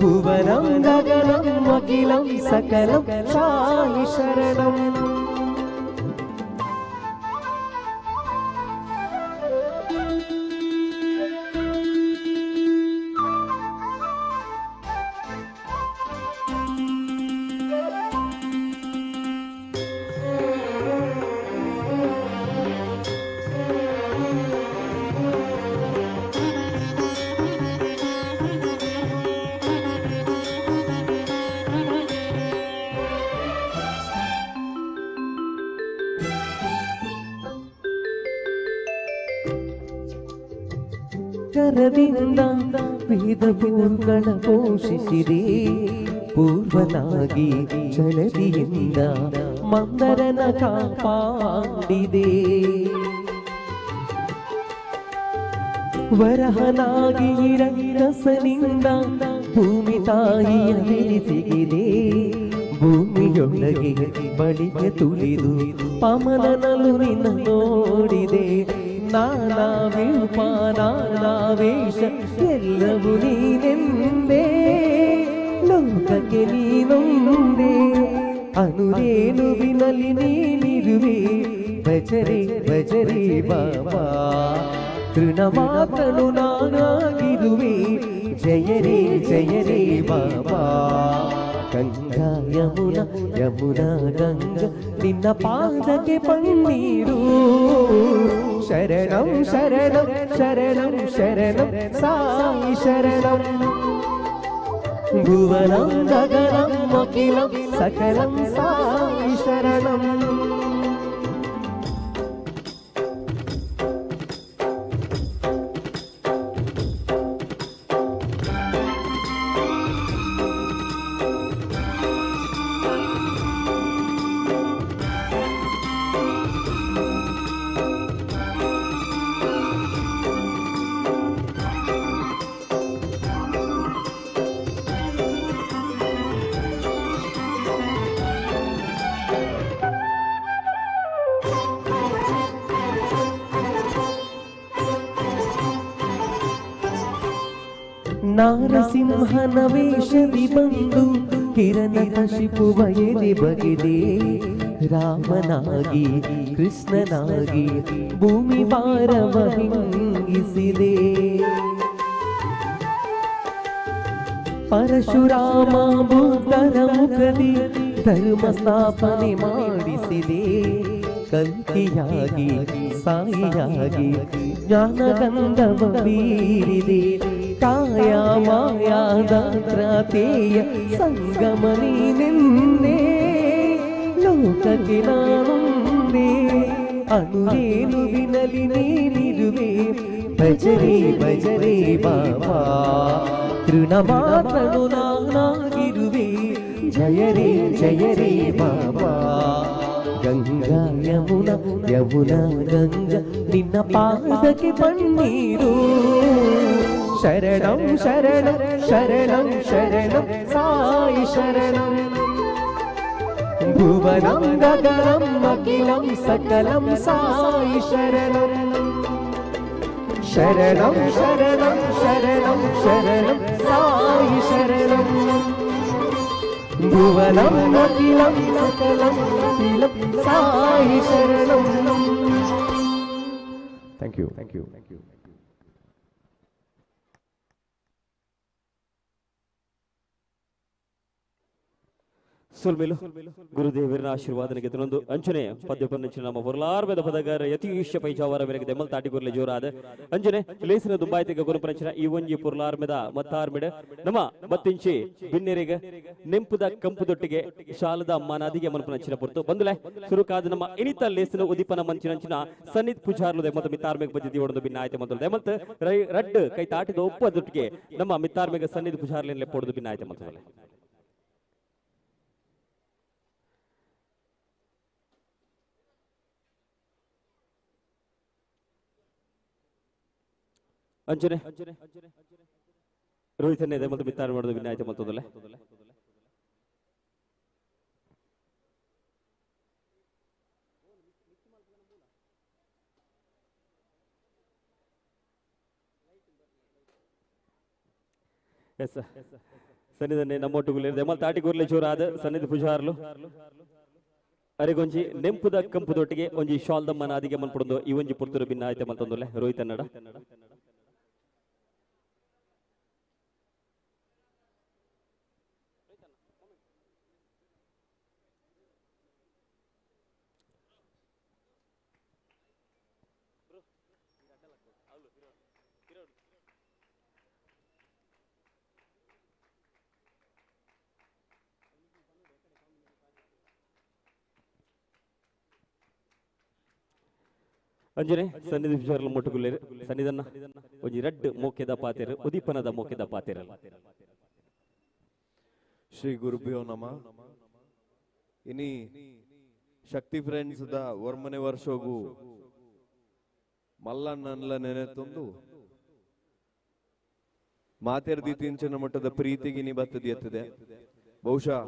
ಭುವನಂ ಗಗನಂ ಅಖಿಲಂ ಸಕಲಂ ಸಾಯಿ ಶರಣಂ. ಕರದಿಂದ ವೇದಪೂರ್ಗಳ ಪೋಷಿಸಿದೆ ಪೂರ್ವನಾಗಿ ಛಲದಿಯಿಂದ ಮಂದರನ ಕಾಪಾಡಿದೆ ವರಹನಾಗಿ ರಸನಿಂದ ಭೂಮಿ ತಾಯಿಯ ಬೆಳೆಸಿಗಿದೆ ಭೂಮಿಯೊಳಗೆ ಬಳಿಗೆ ತುಳಿದು ಪಮನನಲು ನಿನ್ನ ನೋಡಿದೆ ನಾನಾ ವಿರೂಪ ನಾನಾ ವೇಷ ಎಲ್ಲವೂ ನೀನೆಂದೇ ಲೋಕಕ್ಕೆ ನೀನೊಂದೇ ಅನುರೇಣುವಿನಲ್ಲಿ ನೀನಿರುವೆ ಭಜರೆ ಭಜರೆ ಬಾಬಾ ತೃಣಮಾತನು ನಾನಾಗಿರುವೆ ಜಯ ರೇ ಜಯ ರೇ ಬಾಬಾ ಗಂಗಾ ಯಮುನಾ ಯಮುನಾ ಗಂಗಾ ನಿನ್ನ ಪಾದಕ್ಕೆ ಪನ್ನೀರು ಶರಣಂ ಶರಣಂ ಶರಣಂ ಶರಣಂ ಸಾಯಿ ಶರಣಂ ಭುವನಂ ಗಗನಂ ಅಖಿಲಂ ಸಕಲಂ ಸಾಯಿ ಶರಣಂ. ನಾರಸಿಂಹನ ವೇಷದಿ ಬಂದು ಹಿರಣ್ಯಕಶಿಪುವ ಎದೆ ಬಗೆದೆ ರಾಮನಾಗಿ ಕೃಷ್ಣನಾಗಿ ಭೂಮಿ ಭಾರವ ಹಿಂಗಿಸಿದೆ ಪರಶುರಾಮ ಬುದ್ಧರ ಮುಖದಿ ಧರ್ಮ ಸ್ಥಾಪನೆ ಮಾಡಿಸಿದೆ ಕಲ್ಕಿಯಾಗಿ ಸಾಯಿಯಾಗಿ ಜ್ಞಾನಗಂಧವ ಬೀರಿದೆ ಕಾಯ ಮಾಯಾದ ತ್ರಾತೇಯ ಸಂಗಮ ನೀನೆಂದೇ ಲೋಕಕ್ಕೆ ನಾನೊಂದೇ ಅಣುರೇಣುವಿನಲ್ಲಿ ನೀನಿರುವೆ ಭಜರೇ ಭಜರೇ ಬಾಬಾ ತೃಣಮಾತ್ರನು ನಾನಾಗಿರುವೆ ಜಯ ರೇ ಜಯ ರೇ ಬಾಬಾ ಗಂಗಾ ಯಮುನಾ ಯಮುನಾ ಗಂಗಾ ನಿನ್ನ ಪಾದಕ್ಕೆ ಪನ್ನೀರು ಶರಣಂ ಶರಣಂ ಶರಣಂ ಶರಣಂ ಸಾಯಿ ಶರಣಂ ಭುವನಂ ಗಗನಂ ಅಖಿಲಂ ಸಕಲಂ ಸಾಯಿ ಶರಣಂ ಶರಣಂ ಶರಣಂ ಶರಣಂ ಶರಣಂ ಸಾಯಿ ಶರಣಂ ಭುವನಂ ಅಖಿಲಂ ಸಕಲಂ ಅಖಿಲಂ ಸಾಯಿ ಶರಣಂ. Thank you, thank you, thank you. ಸೊಲ್ಮೇಲು ಗುರುದೇವರ ಆಶೀರ್ವಾದನೆಗೆ ತನ್ನೊಂದು ಅಂಚನೆ ಪದ್ಯಪನ್ನಂಚಿನ ನಮ್ಮ ಹೊರಲಾರ್ಮೆದ ಪದಗಾರ ಯತೀಶ ಪೈಜಾವರ ಮೇರೆಗೆ ದೆಮ್ಮಲ್ ತಾಟಿಗುರ್ಲೆ ಜೋರಾದ ಅಂಜನೆ ಲೇಸಿನ ದುಂಬಾಯ್ತಿಗ ಗುರುಪನಂಚಿನ ಈ ಒಂಜಿ ಪೊರ್ಲಾರ್ಮೆದ ಮತ್ತಾರ್ಮೆಡ ನಮ್ಮ ಮತ್ತಿಂಚಿ ಬಿನ್ನೆರೆಗ ನೆಂಪುದ ಕಂಪುದೊಟ್ಟಿಗೆ ಶಾಲದ ಅಮ್ಮನಾದಿಗೆ ಮನಪನಂಚಿನ ಪೊರ್ತು ಬಂದುಲೆ ಸುರುಕಾದ ನಮ್ಮ ಇನಿತ ಲೇಸಿನ ಉದೀಪನ ಮಂಚಿನಂಚಿನ ಸನ್ನಿತ್ ಪೂಜಾರ್ಲು ಮತ್ತು ಮಿತ್ತಾರ್ಮೆಗ್ ಬಜ್ಜಿ ಒಡದು ಭಿನ್ನ ಆಯ್ತು ಮೊದಲು ಮತ್ತು ರಡ್ಡು ಕೈ ತಾಟಿದ ಒಪ್ಪದೊಟ್ಟಿಗೆ ನಮ್ಮ ಮಿತ್ತಾರ್ಮೆಗ ಸನ್ನಿತ್ ಪೂಜಾರ್ಲೆನ್ಲೆ ಪೊಡದು ಭಿನ್ನ ಆಯ್ತು ಮೊದಲು. ಅಂಜನೆ ರೋಹಿತ್ ಇದೆ ಮತ್ತು ಮಿತ್ತಾರ ಮಾಡೋದು ವಿನಾಯಿತಿ ಮತ್ತೊಂದಲ್ಲ. ಎಸ್ ಸನ್ನಿಧನ್ನೇ ನಮ್ಮೊಟ್ಟುಗುಲೆ ದೆಮಲ್ ತಾಟಿಗೂರ್ಲೆ ಜೋರಾದ ಸನ್ನಿಧಿ ಪೂಜಾರ್ಲು ಅರೆಗೊಂಜಿ ನೆಂಪುದ ಕಂಪುದೊಟ್ಟಿಗೆ ಒಂಜಿ ಶಾಲ್ದಮ್ಮ ನಾದಿಗೆ ಮನ್ಪುಡೊಂದು ಈ ಒಂಜಿ ಪುರ್ತುರು ಭಿನ್ನ ಆಯ್ತೆ ಮತ್ತೊಂದುಲ್ಲೆ ರೋಹಿತ್ ಅನ್ನಡ. ಅಂಜನೆ ಸನ್ನಿಧಿ ವಿಚಾರಲು ಮೊಟ್ಟುಗುಲ್ಲೇರು ಸನ್ನಿಧನ್ನ ಒಂಜಿ ರಡ್ಡ್ ಮೋಕೆದ ಪಾತೆರು ಉದೀಪನದ ಮೋಕೆದ ಪಾತೆರಲ್ಲ. ಶ್ರೀ ಗುರುಭ್ಯೋ ನಮಃ. ಇನಿ ಶಕ್ತಿ ಫ್ರೆಂಡ್ಸ್ the ವರ್ಮನೆ ವರ್ಷೋಗು ಮಲ್ಲಣ್ಣನ್ಲ ನೆನೆತೊಂದು ಮಾತೆರ್ದಿ ತಿಂಚಿನ ಮಟ್ಟದ ಪ್ರೀತಿಗೆ ಇನಿ ಬತ್ತದಿ ಎತ್ತದೆ. ಬಹುಶಃ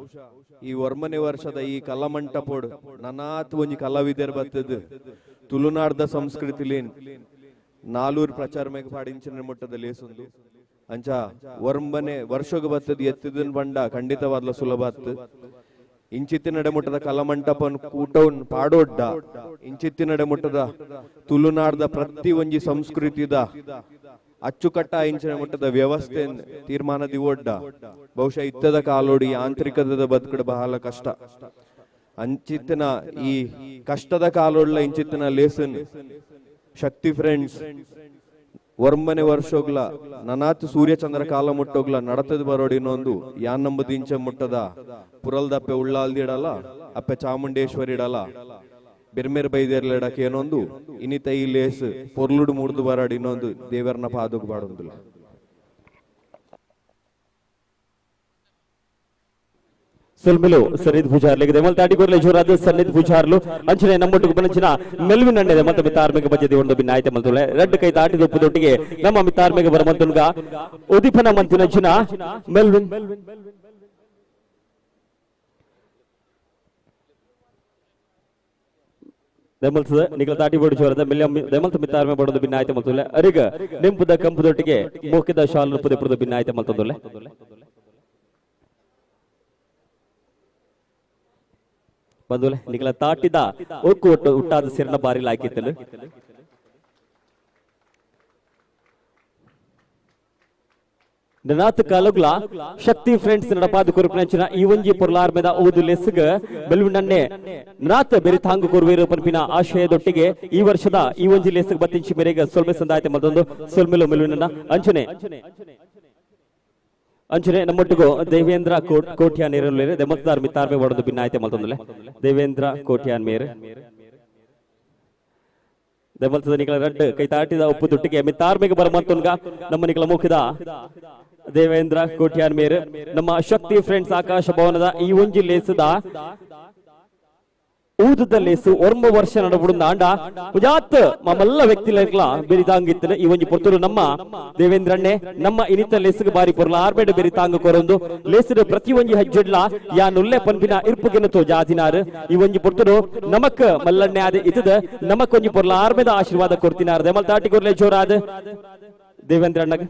ಈ ವರ್ಮನೆ ವರ್ಷದ ಈ ಕಲಮಂಟಪೋಡ್ ನನಾತ್ ಒಂಜಿ ಕಲಾವಿದರ್ ಬತ್ತದ ತುಳುನಾಡ್ದ ಸಂಸ್ಕೃತಿಲೇನ್ ನಾಲೂರು ಪ್ರಚಾರ ಮೇಗ ಪಾಡಿಂಚಿನ ಮಟ್ಟದ ಲೇಸೊಂದು ಅಂಚ ವರ್ಮನೆ ವರ್ಷೋಗ ಬತ್ತದ ಎತ್ತಿದನ್ ಬಂಡ ಖಂಡಿತವಾದ್ಲ ಸುಲಭ ಅತ್ತು. ಇಂಚಿತ್ತಿನಡೆ ಮುಟ್ಟದ ಕಲಮಂಟಪನ್ ಕೂಟವನ್ ಪಾಡೋಡ್ಡ ಇಂಚಿತ್ತಿನಡೆ ಮುಟ್ಟದ ತುಳುನಾಡ್ದ ಪ್ರತಿ ಒಂಜಿ ಸಂಸ್ಕೃತಿದ ಅಚ್ಚುಕಟ್ಟ ಇಂಚಿನ ಮಟ್ಟದ ವ್ಯವಸ್ಥೆ ತೀರ್ಮಾನ ದಿವೊಡ್ಡ ಬಹುಶಃ ಇತ್ತದ ಕಾಲೋಡಿ ಯಾಂತ್ರಿಕದ ಬದುಕಡ ಬಹಳ ಕಷ್ಟ. ಅಂಚಿತ್ತಿನ ಈ ಕಷ್ಟದ ಕಾಲೋಡ್ಲ ಇಂಚಿತ್ತಿನ ಲೇಸನ್ ಶಕ್ತಿ ಫ್ರೆಂಡ್ಸ್ ವರ್ಮನೆ ವರ್ಷೋಗ್ಲ ನನಾತ್ ಸೂರ್ಯಚಂದ್ರ ಕಾಲ ಮುಟ್ಟೋಗ್ಲ ನಡತದ ಬರೋಡಿ ಇನ್ನೊಂದು ಯಾನ್ ನಂಬುದು ಇಂಚ ಮುಟ್ಟದ ಪುರಲ್ದಪ್ಪೆ ಉಳ್ಳಾಲ್ದಿಡಲ್ಲ ಅಪ್ಪೆ ಚಾಮುಂಡೇಶ್ವರಿ ಇಡಲ್ಲ ಬೆರ್ಮೇರ್ ಬೈದೇರ್ಲೆಡಕ್ಕೆ ಏನೊಂದು ಇನಿತ ಈ ಲೇಸ್ ಪೊರ್ಲುಡು ಮುರ್ದು ಬರಾಡಿ ಇನ್ನೊಂದು ದೇವರನ ಪಾದಕ್ಕೆ ಬಾಡೊಂದಿಲ್ಲ. ಸೊಲ್ಮೆಲು ಸನ್ನಿಧಿ ಪೂಜಾರ್ಲಿಗೆ ದೆಮಲ್ ತಾಟಿಗೂರ್ಲೆ ಜೋರಾದ ಸನ್ನಿಧಿ ಪೂಜಾರ್ಲು ಅಂಚನೆ ನಮ್ಮೊಟ್ಟಿಗೆ ಬನಂಚಿನ ಮೆಲ್ವಿನ್ ಅಣ್ಣೆ ಮತ್ತೆ ಮಿತ್ತಾರ್ಮೆಗೆ ಬಜ್ಜದಿ ಒಂದು ಭಿನ್ನ ಆಯ್ತೆ ಮಲ್ತುಲೆ ರಡ್ಡು ಕೈ ತಾಟಿದ ಒಪ್ಪುದೊಟ್ಟಿಗೆ ನಮ್ಮ ಮಿತ್ತಾರ್ಮೆಗೆ ಬರ ಮಂತುನ್ಗ ಉದೀಪನ ಮಂತಿನಂಚಿನ ಮೆಲ್ವಿನ್ ದೆಮಲ್ಸದ ನಿಗಲ ತಾಟಿ ಬೋಡಿ ಜೋರದ ದೆಮಲ್ತ ಮಿತ್ತಾರ್ಮೆ ಬಡದು ಭಿನ್ನ ಆಯ್ತೆ ಮಲ್ತುಲೆ ಅರಿಗ ನೆಂಪುದ ಕಂಪುದೊಟ್ಟಿಗೆ ಮೋಕಿದ ಶಾಲು ಪುದೆಪುರದ ಭಿನ್ನ ಆಯ್ತೆ ಮಲ್ತೊಂದುಲೆ. ಬಂದುಲೆ ನಿಗಲ ತಾಟಿದ ಒಕ್ಕು ಒಟ್ಟು ಹುಟ್ಟಾದ ಸಿರನ ಬಾರಿ ಲಾಕಿತ್ತಲು ನಾತ್ ಕಾಲುಗ್ಲ ಶಕ್ತಿ ಫ್ರೆಂಡ್ಸ್ ನಡಪಾದ ಕುರುಪಿನಂಚಿನ ಈ ಒಂಜಿ ಪೊರ್ಲಾರ್ಮೆದ ಓದು ಲೆಸ್ಗ ಬೆಲ್ವಿನನ್ನೇ ನಾತ್ ಬೆರಿ ತಾಂಗು ಕೊರುವೇರು ಪನ್ಪಿನ ಆಶಯದೊಟ್ಟಿಗೆ ಈ ವರ್ಷದ ಈ ಒಂಜಿ ಲೆಸ್ಗ್ ಬತ್ತಿಂಚಿ ಮೇರೆಗೆ ಸೊಲ್ಮೆ ಸಂದಾಯ್ತೆ ಮತ್ತೊಂದು ಸೊಲ್ಮೆಲು ಮೆಲುವಿನ ಅಂಚನೆ ಅಂಚನೆ ನಮ್ಮೊಟ್ಟಿಗೂ ದೇವೇಂದ್ರ ಕೋಟ್ಯಾನ್ ಏರಲ್ಲೇರೆ ದೆಮತ್ದಾರ್ ಮಿತ್ತಾರ್ಮೆ ಒಡದು ಭಿನ್ನಾಯ್ತೆ ಮಲ್ತೊಂದಲೆ ದೇವೇಂದ್ರ ಕೋಟ್ಯಾನ್ ಮೇರೆ ದೆಮಲ್ತದ ನಿಕಲ ರಡ್ಡ್ ಕೈ ತಾಟಿದ ಉಪ್ಪು ತುಟ್ಟಿಗೆ ಮಿತ್ತಾರ್ಮೆಗೆ ಬರ ಮಲ್ತೊನ್ಗ ನಮ್ಮ ನಿಕಲ ಮುಖದ ದೇವೇಂದ್ರ ಕೋಟ್ಯಾನ್ ಮೇರೆ ನಮ್ಮ ಶಕ್ತಿ ಫ್ರೆಂಡ್ಸ್ ಆಕಾಶ ಭವನದ ಈ ಒಂಜಿ ಲೇಸದ ಊದದ ಲೇಸು ಒರ್ಮ ವರ್ಷ ನಡಬುಡುಂದ ಆಂಡ ಮುಜಾತ್ ಮಲ್ಲ ವ್ಯಕ್ತಿಲಕ್ಲ ಬೆರಿತಾಂಗಿತ್ತನೆ ಈ ಒಂಜಿ ಪೊರ್ತುರು ನಮ್ಮ ದೇವೇಂದ್ರಣ್ಣೆ ನಮ್ಮ ಇನಿತ ಲೇಸುಗೆ ಬಾರಿ ಪೊರ್ಲ ಆರ್ಬೇಡ ಬೆರಿತಾಂಗ ಕೊರೊಂದು ಲೇಸುಡು ಪ್ರತಿ ಒಂಜಿ ಹಜ್ಜಡ್ಲ ಯಾ ನುಲ್ಲೆ ಪನ್ಪಿನ ಇರ್ಪುಗೆನ ತೋಜಾದಿನಾರು ಈ ಒಂಜಿ ಪೊರ್ತುರು ನಮಕ್ ಮಲ್ಲಣ್ಣೆ ಆದ ಇತದ ನಮಕ್ ಒಂಜಿ ಪೊರ್ಲ ಆರ್ಮೇದ ಆಶೀರ್ವಾದ ಕೊರ್ತಿನಾರ್ ದೆಮಲ್ ತಾಟಿ ಕೊರ್ಲೆ ಜೋರಾದ ದೇವೇಂದ್ರಣ್ಣಗ್.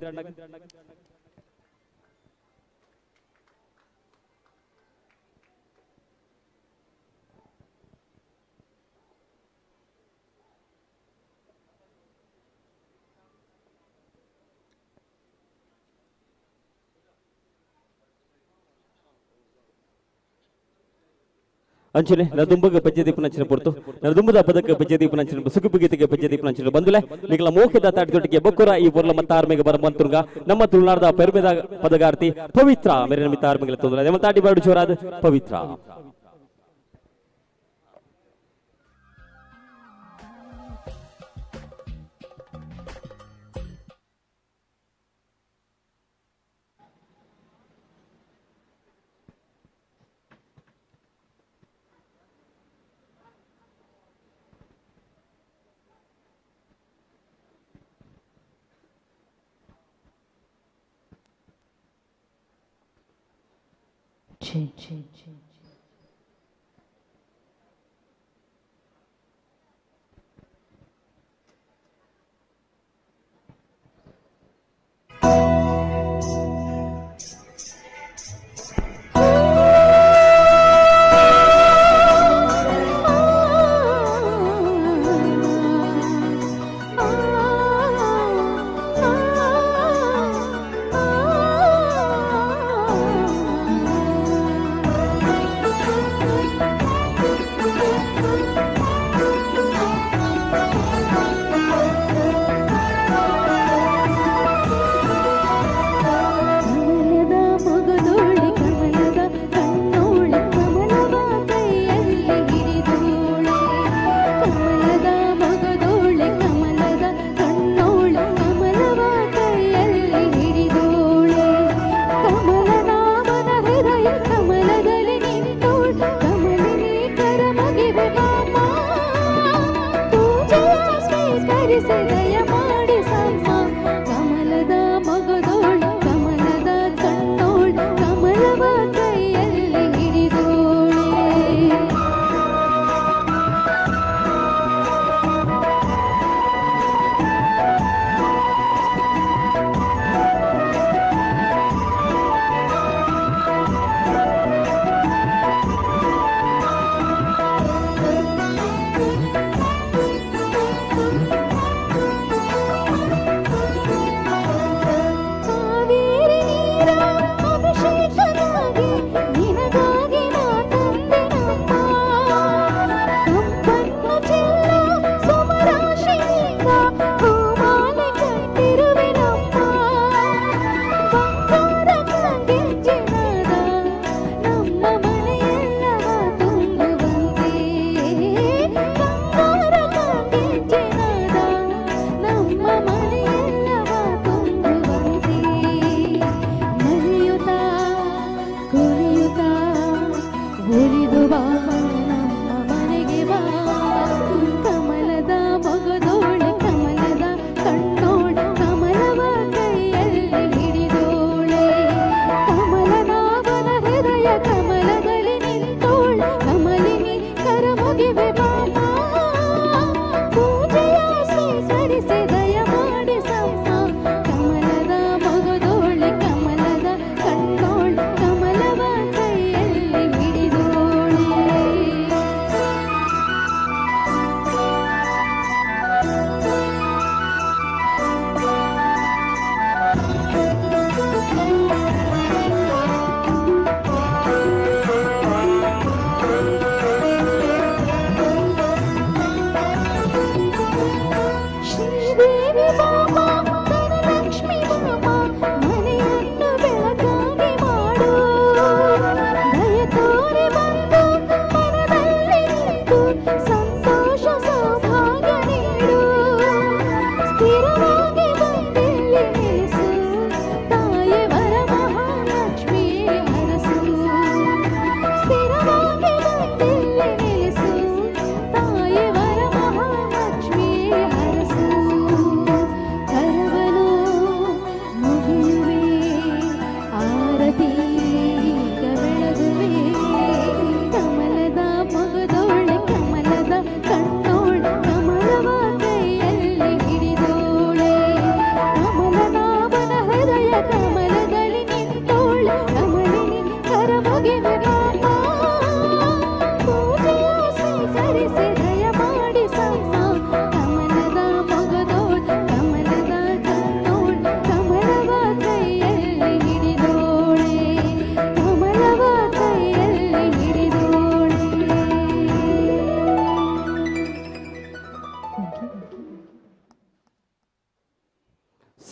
ಅಂಚನೆ ನದುಂಬಗ ಪಜ್ಜದೀಪ ನಂಚಿನ ಪೊರ್ತು ನದುಂಬದ ಪದಕ ಪಜ್ಜದೀಪ ನಂಚಿನ ಸುಗುಬುಗೀತಿಗೆ ಪಜ್ಜದೀಪ ನಂಚಿನ ಬಂದುಲೆ ನಿಗಲ ಮೋಕೆದ ತಾಟಿದೊಟ್ಟಿಗೆ ಬೊಕ್ಕುರ ಈ ಪೊರ್ಲ ಮತ್ತಾರ್ಮೆಗೆ ಬರ ಮಂತುರ್ಗ ನಮ್ಮ ತುಳುನಾಡದ ಪೆರ್ಮೆದ ಪದಗಾರ್ತಿ ಪವಿತ್ರ ಮೇರೆ ಮಿತ್ತಾರ್ಮೆಗೆ ತೊಂದರೆ ನಮ್ಮ ತಾಟಿ ಬಾಡು ಜೋರಾದ ಪವಿತ್ರ. Thank you.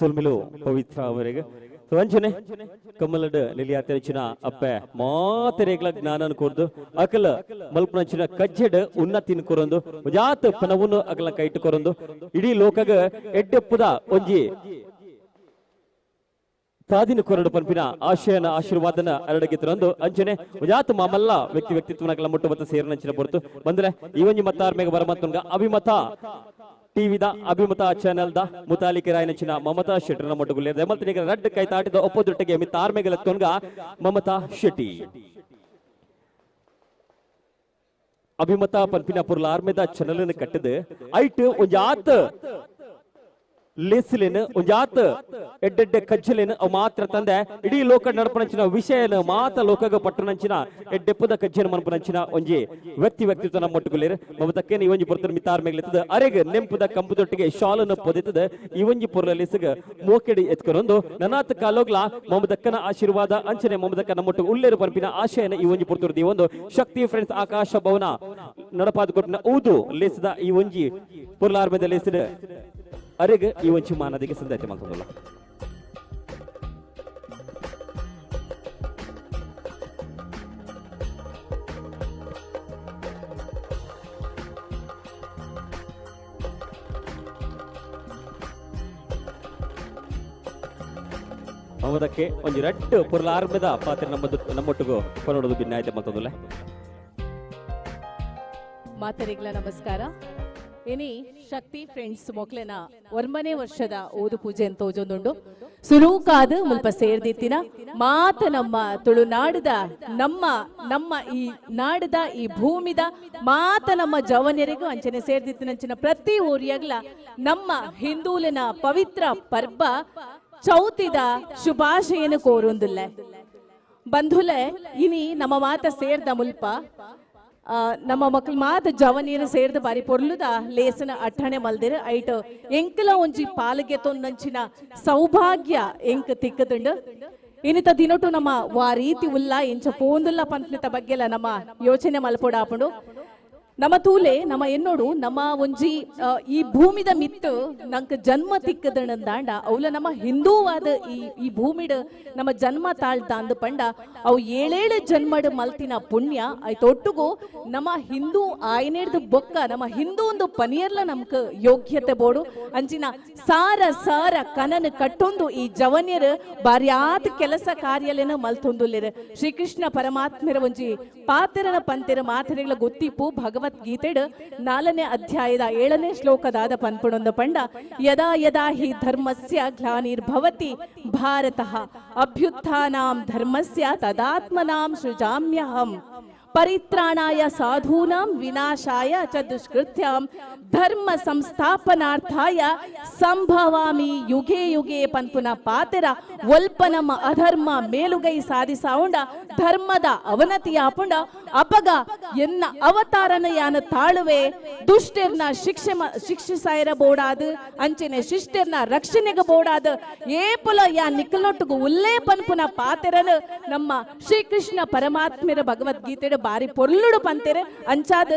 ಸೊಲ್ಮೆಲು ಪವಿತ್ರ ಅವರಿಗೆ ವಂಚನೆ ಕಮ್ಮಲಡ್ ನಿಲಿಯಾತೆರಚಿನ ಅಪ್ಪೆ ಮಾತೆರೆಗ್ಲ ಜ್ಞಾನನ್ ಕೊರ್ದು ಅಕಲ ಮಲ್ಪನಂಚಿನ ಕಜ್ಜೆಡ್ ಉನ್ನತಿನ ಕೊರೊಂದು ಜಾತ ಪನವುನು ಅಕಲ ಕೈಟ್ ಕೊರೊಂದು ಇಡೀ ಲೋಕಗ ಎಡ್ಡೆಪ್ಪುದ ಒಂಜಿ ತಾದಿನ ಕೊರಡು ಪನ್ಪಿನ ಆಶಯನ ಆಶೀರ್ವಾದನ ಅರಡಗಿತ್ತರಂದು ಅಂಚನೆ ಜಾತ ಮಾಮಲ್ಲ ವ್ಯಕ್ತಿ ವ್ಯಕ್ತಿತ್ವನಕಲ ಮುಟ್ಟು ಮತ್ತು ಸೇರಿನಂಚಿನ ಪೊರ್ತು ಬಂದ್ರೆ ಈ ಒಂಜಿ ಮತ್ತಾರ್ಮೆಗ ಬರಮತ್ತುನ್ಗ ಅಭಿಮತ ಟಿವಿದ ಅಭಿಮತ ಚಾನೆಲ್ the ಮುತಾಲಿಕರಾಯನಚಿನ ಮಮತಾ ಶೆಟ್ಟರ್ನ ಮೊಟ್ಟುಗುಲ್ಲೆ ದಮಲ್ತಿನಿಗ ರಡ್ಡ್ ಕೈ ತಾಟಿದ ಒಪ್ಪೊದೊಟ್ಟಿಗೆ ಮಿತ್ತಾರ್ಮೆಗಲ ತೊನ್ಗ ಮಮತಾ ಶೆಟ್ಟಿ ಅಭಿಮತ ಪನ್ಪಿನ ಪುರ್ಲ ಆರ್ಮೆದ ಚಾನೆಲ್ ಅನ್ನು ಕಟ್ಟದ ಐಟ್ ಒಂಜಾತ ಲೇಸಿಲೇನು ಒಂಜಾತ ಎಡ್ಡೆಡ್ಡೆ ಕಜ್ಜಲೇನು ಅವು ಮಾತ್ರ ತಂದೆ ಇಡೀ ಲೋಕ ನಡಪನಂಚಿನ ವಿಷಯನ ಮಾತ್ರ ಲೋಕಗ ಪಟ್ಟಣಂಚಿನ ಎಡ್ಡೆಪ್ಪದ ಕಜ್ಜನ ಮನಪನಂಚಿನ ಒಂಜಿ ವ್ಯಕ್ತಿ ವ್ಯಕ್ತಿತ್ವ ನಮ್ಮ ಒಟ್ಟುಗುಲೇರು ಮಮತಕ್ಕೇನು ಈ ಒಂಜಿ ಪೊರ್ತನ ಮಿತ್ತಾರ್ ಮೇಗ್ಲೆತ್ತದ ಅರೆಗ್ ನೆಂಪುದ ಕಂಪುದೊಟ್ಟಿಗೆ ಶಾಲನ್ನು ಪೊದೆತದ ಈ ಒಂಜಿ ಪೊರ್ಲ ಲೇಸಗ ಮೋಕೆಡಿ ಎತ್ಕೊರೊಂದು ನನಾತ್ ಕಾಲೋಗ್ಲ ಮಮದಕ್ಕನ ಆಶೀರ್ವಾದ ಅಂಚನೆ ಮಮದಕ್ಕ ನಮ್ಮೊಟ್ಟು ಉಲ್ಲೇರು ಪನ್ಪಿನ ಆಶಯನ ಈ ಒಂಜಿ ಪೊರ್ತುರ್ದು ಈ ಒಂದು ಶಕ್ತಿ ಫ್ರೆಂಡ್ಸ್ ಆಕಾಶ ಭವನ ನಡಪಾದ ಕೊಟ್ಟಿನ ಊದು ಲೇಸದ ಈ ಒಂಜಿ ಪೊರ್ಲಾರ್ಮೆದ ಲೇಸಿದ ಅರೆಗ್ ಈ ಒಂಚಿ ಮಾನದಿಗೆ ಸಂದಾಯ್ತು ಮಲ್ತೊಂದುಲ್ಲ. ಅವದಕ್ಕೆ ಒಂಜಿ ರಡ್ಡು ಪೊರ್ಲಾರ್ಮೆದ ಪಾತ್ರೆ ನಮ್ಮೊಟ್ಟಿಗೂ ಕೊನೊಡೋದು ಭಿನ್ನಾಯ್ತೆ ಮಲ್ತೊಂದುಲ್ಲ. ಮಾತರಿಗಳ ನಮಸ್ಕಾರ. ಇನಿ ಶಕ್ತಿ ಫ್ರೆಂಡ್ಸ್ ಮೊಕ್ಲೆನ ಒರ್ಮನೆ ವರ್ಷದ ಓದು ಪೂಜೆ ಅಂತ ಓಜೊಂದುಂಡು ಸುರೂಕಾದ ಮುಲ್ಪ ಸೇರ್ದಿತ್ತಿನ ಮಾತ ನಮ್ಮ ತುಳುನಾಡದ ನಮ್ಮ ನಮ್ಮ ಈ ನಾಡದ ಈ ಭೂಮಿದ ಮಾತ ನಮ್ಮ ಜವನ್ಯರಿಗೂ ಅಂಚನೆ ಸೇರ್ದಿತ್ತಿನ ಅಂಚಿನ ಪ್ರತಿ ಊರಿಯಾಗ್ಲ ನಮ್ಮ ಹಿಂದೂಲಿನ ಪವಿತ್ರ ಪರ್ಬ ಚೌತಿದ ಶುಭಾಶಯನ ಕೋರುಂದುಲ್ಲ. ಬಂಧುಲೆ ಇನಿ ನಮ್ಮ ಮಾತ ಸೇರ್ದ ಮುಲ್ಪ ನಮ್ಮ ಮಕ್ಕಳು ಮಾತ ಜವನೀರು ಸೇರ್ದ ಬಾರಿ ಪೊರ್ಲುದ ಲೇಸನ ಅಟ್ಟಣೆ ಮಲ್ದಿರ ಐಟ್ ಎಂಕಲ ಒಂಜಿ ಪಾಲಿಗೆ ತೊಂದಂಚಿನ ಸೌಭಾಗ್ಯ ಎಂಕ್ ತಿಕ್ಕದುಂಡು. ಇನ್ನಿತ ದಿನಟು ನಮ್ಮ ವಾ ರೀತಿ ಉಲ್ಲ ಎಂಚ ಪೋಂದುಲ್ಲ ಪಂಪ್ನಿತ ಬಗ್ಗೆಲ್ಲ ನಮ್ಮ ಯೋಚನೆ ಮಲ್ಪೊಡಾಪುಂಡು. ನಮ್ಮ ತೂಲೆ ನಮ್ಮ ಎನ್ನೋಡು ನಮ್ಮ ಒಂಜಿ ಈ ಭೂಮಿದ ಮಿತ್ತು ನಂಗೆ ಜನ್ಮ ತಿಕ್ಕದಣಂದಾಂಡ ಅವಲ ನಮ್ಮ ಹಿಂದೂವಾದ ಈ ಈ ಭೂಮಿಡ್ ನಮ್ಮ ಜನ್ಮ ತಾಳ್ದಾಂದು ಪಂಡ ಅವು ಏಳೇಳು ಜನ್ಮಡ್ ಮಲ್ತಿನ ಪುಣ್ಯ ಆಯ್ತೊಟ್ಟುಗು ನಮ್ಮ ಹಿಂದೂ ಆಯ್ನೇಡ್ದು ಬೊಕ್ಕ ನಮ್ಮ ಹಿಂದೂ ಒಂದು ಪನಿಯರ್ಲ ನಮ್ಗೆ ಯೋಗ್ಯತೆ ಬೋಡು ಅಂಚಿನ ಸಾರ ಸಾರ ಕನನ್ ಕಟ್ಟೊಂದು ಈ ಜವನ್ಯರು ಬಾರ್ಯಾದ ಕೆಲಸ ಕಾರ್ಯಲೇನ ಮಲ್ತೊಂದುಲ್ಲೇರು. ಶ್ರೀಕೃಷ್ಣ ಪರಮಾತ್ಮರ ಒಂಜಿ ಪಾತ್ರನ ಪಂತೆರ ಮಾತೆರೆಗಳ ಗೊತ್ತಿಪ್ಪು ಭಗವದ್ಗೀತೆಡ್ 4ನೇ ಅಧ್ಯಾಯದ 7ನೇ ಶ್ಲೋಕದಾದ ಪನ್ಪುಣೊಂದು ಪಂಡ ಯದಾ ಯದಾ ಹಿ ಧರ್ಮಸ್ಯ ಗ್ಲಾನಿರ್ಭವತಿ ಭಾರತಃ ಅಭ್ಯುತ್ಥಾನಾಂ ಧರ್ಮಸ್ಯ ತದಾತ್ಮನಾಂ ಸೃಜಾಮ್ಯಹಂ ಪರಿತ್ರಾಣಾಯ ಸಾಧೂನಾಂ ವಿನಾಶಾಯ ಚ ದುಷ್ಕೃತ್ಯಾಂ ಧರ್ಮ ಸಂಸ್ಥಾಪನಾರ್ಥಾಯ ಸಂಭವಾಮಿ ಯುಗೆ ಯುಗೆ ಪನ್ಪುನ ಪಾತೆರ ಒಲ್ಪ ನಮ್ಮ ಅಧರ್ಮ ಮೇಲುಗೈ ಸಾಧಿಸಾವುಂಡ ಧರ್ಮದ ಅವನತಿಯಾಪುಂಡ ಅಪಗ ಎನ್ನ ಅವತಾರನ ಯಾನ ತಾಳುವೆ ದುಷ್ಟರ್ನ ಶಿಕ್ಷೆ ಶಿಕ್ಷಿಸಾಯರ ಬೋಡಾದ ಅಂಚನೆ ಶಿಷ್ಟರ್ನ ರಕ್ಷಣೆಗೆ ಬೋಡಾದ ಏಪುಲ ಯಾ ನಿಕ್ಕಲೊಟ್ಟುಗು ಉಲ್ಲೇ ಪನ್ಪುನ ಪಾತೆರನು ನಮ್ಮ ಶ್ರೀಕೃಷ್ಣ ಪರಮಾತ್ಮರ ಭಗವದ್ಗೀತೆ ಬಾರಿ ಪೊರ್ಲುಡು ಪಂತೆರ್. ಅಂಚಾದ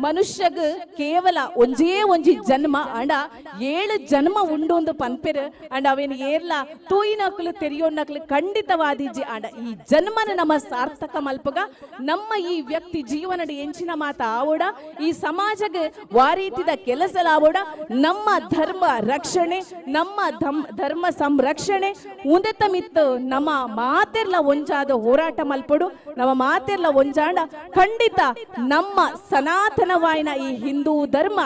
ಮನುಷ್ಯಗ ಕೇವಲ ಒಂಜೇ ಒಂಜಿ ಜನ್ಮ ಅಂಡ 7 ಜನ್ಮ ಉಂಡು ಒಂದು ಪನ್ಪೆರ್ ಅಂಡ ಅವೇನು ಏರ್ಲ ತೂಯಿನಕ್ಲು ತೆರಿಯೋನಕ್ಲು ಖಂಡಿತವಾದಿಜಿ ಅಂಡ ಈ ಜನ್ಮನ ನಮ್ಮ ಸಾರ್ಥಕ ಮಲ್ಪಗ ನಮ್ಮ ಈ ವ್ಯಕ್ತಿ ಜೀವನದ ಎಂಚಿನ ಮಾತ ಆವೋಡ ಈ ಸಮಾಜಗ ವಾರೀತಿದ ಕೆಲಸಲಾವೋಡ ನಮ್ಮ ಧರ್ಮ ರಕ್ಷಣೆ ನಮ್ಮ ಧರ್ಮ ಸಂರಕ್ಷಣೆ ಉಂದೆತ ಮಿತ್ತು ನಮ್ಮ ಮಾತೆರ್ಲ ಒಂಜಾದ ಹೋರಾಟ ಮಲ್ಪಡು ನಮ್ಮ ಮಾತೆರ್ಲ ಒಂಜಾಂಡ ಖಂಡಿತ ನಮ್ಮ ಸನಾತನವಾಯಿನ ಈ ಹಿಂದೂ ಧರ್ಮ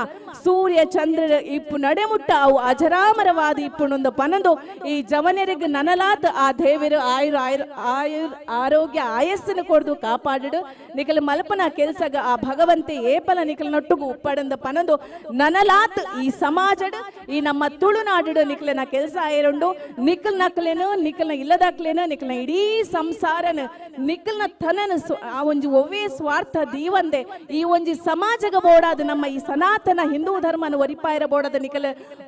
ಸೂರ್ಯ ಚಂದ್ರ ಇಪ್ಪು ನಡೆಮುಟ್ಟ ಅವು ಅಜರಾಮರವಾದ ಇಪ್ಪುಣೊಂದು ಪನಂದು ಈ ಜವನರಿಗೆ ನನಲಾತ ಆ ದೇವರು ಆಯುರ್ ಆಯುರ್ ಆಯುರ್ ಆರೋಗ್ಯ ಆಯಸ್ಸನ್ನು ಕೊಡ್ದು ಕಾಪಾಡಿಡು ನಿಕಲ ಮಲ್ಪನ ಕೆಲಸಗ ಆ ಭಗವಂತೆ ಏಪಲ ನಿಕಲ ನೊಟ್ಟುಗು ಉಪ್ಪಡಂದ ಪನಂದು ನನಲಾತ್ ಈ ಸಮಾಜಡ್ ಈ ನಮ್ಮ ತುಳುನಾಡು ನಿಕಲನ ಕೆಲಸ ಆಯರುಂಡು ನಿಕಲ್ ನಕಲೇನು ನಿಕಲ್ನ ಇಲ್ಲದಾಕ್ಲೇನು ನಿಕಲ್ನ ಇಡೀ ಸಂಸಾರನ ನಿಕಲ್ನ ತನನ ಆ ಒಂಜಿ ಒವ್ವೇ ಸ್ವಾರ್ಥ ದೀವಂದೆ ಈ ಒಂಜಿ ಸಮಾಜಗ ಬೋಡಾದ ನಮ್ಮ ಈ ಸನಾತನ ಹಿಂದೂ ಧರ್ಮನ ಒರಿಪಾಯರ ಬೋಡಾದ ನಿಕಲ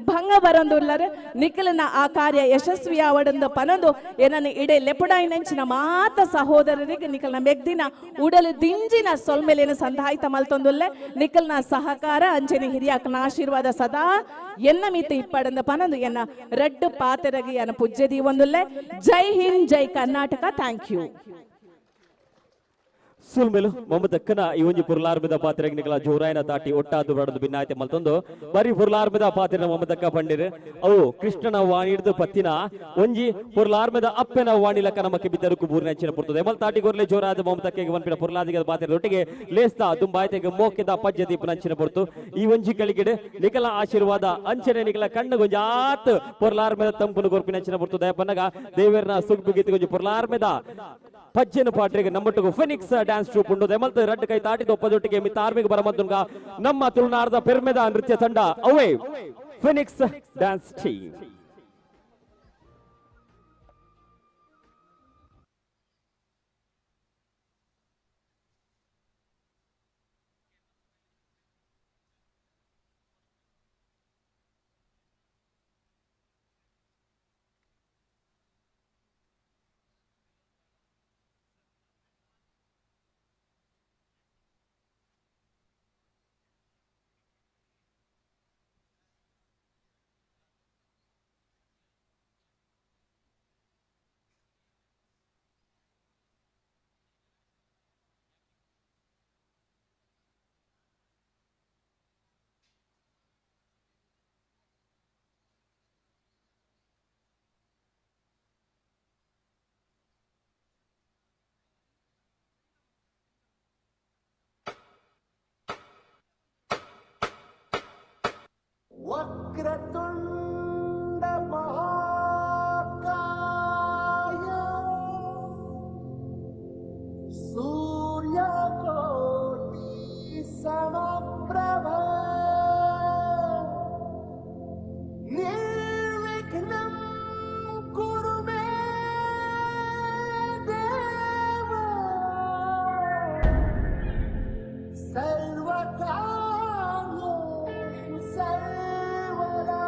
ಭಂಗ ಬರಂದುಲ್ಲರು ನಿಕಲನ ಆ ಕಾರ್ಯ ಯಶಸ್ವಿಯಾವಡಂದ ಪನಂದು ಏನನ್ನ ಇಡೆ ಲೆಪುಡಾಯಿನಂಚಿನ ಮಾತ ಸಹೋದರರಿಗೆ ನಿಕಲ್ನ ಮೆಗ್ದಿನ ಉಡಲು ದಿಂಜಿನ ಸೊಲ್ಮೆಲೇನ ಸಂಧಾಯಿತ ಮಲ್ತೊಂದುಲ್ಲೆ ನಿಕಲ್ನ ಸಹಕಾರ ಅಂಚನೆ ಹಿರಿಯಾಕನ ಆಶೀರ್ವಾದ ಸದಾ ಎನ್ನ ಮೀತ ಇಪ್ಪಡಂದ ಪನಂದು ಎನ್ನ ರಡ್ಡು ಪಾತೆರಗಿ ಎನ್ನ ಪುಜ್ಜೆ ದೀವೊಂದುಲ್ಲೆ. ಜೈ ಹಿಂದ್, ಜೈ ಕರ್ನಾಟಕ, thank you. ಸುಲ್ಮೆಲು ಮಮತಕ್ಕನ ಈ ಒಂಜಿ ಪುರ್ಲಾರ್ಮಿದ ಪಾತ್ರೆಗ್ ನಿಕಲ ಜೋರಾಯನ ತಾಟಿ ಒಟ್ಟಾದು ಬಡದು ಭಿನ್ನಾಯ್ತೆ ಮಲ್ತೊಂದು ಬರಿ ಪುರ್ಲಾರ್ಮಿದ ಪಾತ್ರೆನ ಮಮತಕ್ಕ ಪಂಡಿರು. ಅವು ಕೃಷ್ಣನ ವಾಣಿಡ್ದು ಪತ್ತಿನ ಒಂಜಿ ಪುರ್ಲಾರ್ಮಿದ ಅಪ್ಪೆನ ವಾಣಿಲಕ್ಕ ನಮಕ್ಕೆ ಬಿದ್ದರುಕು ಬೂರಿನ ಅಂಚಿನ ಪುರ್ತದೆ. ಎಮಲ್ ತಾಟಿ ಗೊರ್ಲೆ ಜೋರಾದ ಮಮತಕ್ಕೆ ಒನ್ಪಿನ ಪುರ್ಲಾದಿಗ ಪಾತ್ರೆ ಒಟ್ಟಿಗೆ ಲೇಸ್ತಾ ದುಂಬಾಯ್ತೆಗೆ ಮೋಕೆದ ಪಜ್ಜೆ ದೀಪನ ಅಂಚಿನ ಪೊರ್ತು. ಈ ಒಂಜಿ ಗಳಿಗೆಡೆ ನಿಕಲ ಆಶೀರ್ವಾದ ಅಂಚನೆ ನಿಕಲ ಕಣ್ಣು ಗೊಂಜಾತ್ ಪುರ್ಲಾರ್ಮೆದ ತಂಪುನು ಗೊರ್ಪಿನ ಅಂಚಿನ ಪೊರ್ತು. ದಯಪನ್ನಗ ದೇವೇರ್ನ ಸುಗ್ಬು ಗೀತೆ ಗೊಂಜಿ ಪುರ್ಲಾರ್ಮೆದ ಪಜ್ಜೆನ ಪಾಟ್ರಿಗೆ ನಮ್ಮೊಟ್ಟಿಗೆ Phoenix dance troupe ಉಂಡು. ದೆಮಲ್ತ ರಡ್ಡು ಕೈ ತಾಟಿ ಒಪ್ಪದೊಟ್ಟಿಗೆ ಮಿತ್ತ ಆರ್ಮಿಗೆ ಬರಮಂತುನ್ಗ ನಮ್ಮ ತುಳುನಾಡದ ಪೆರ್ಮೆದ ನೃತ್ಯ ತಂಡ ಅವೇ Phoenix dance team. Vakratunda Mahakaya Suryakoti Samaprabha Nirvignam Kuru Me Deva Sarvakaryeshu Sarvada.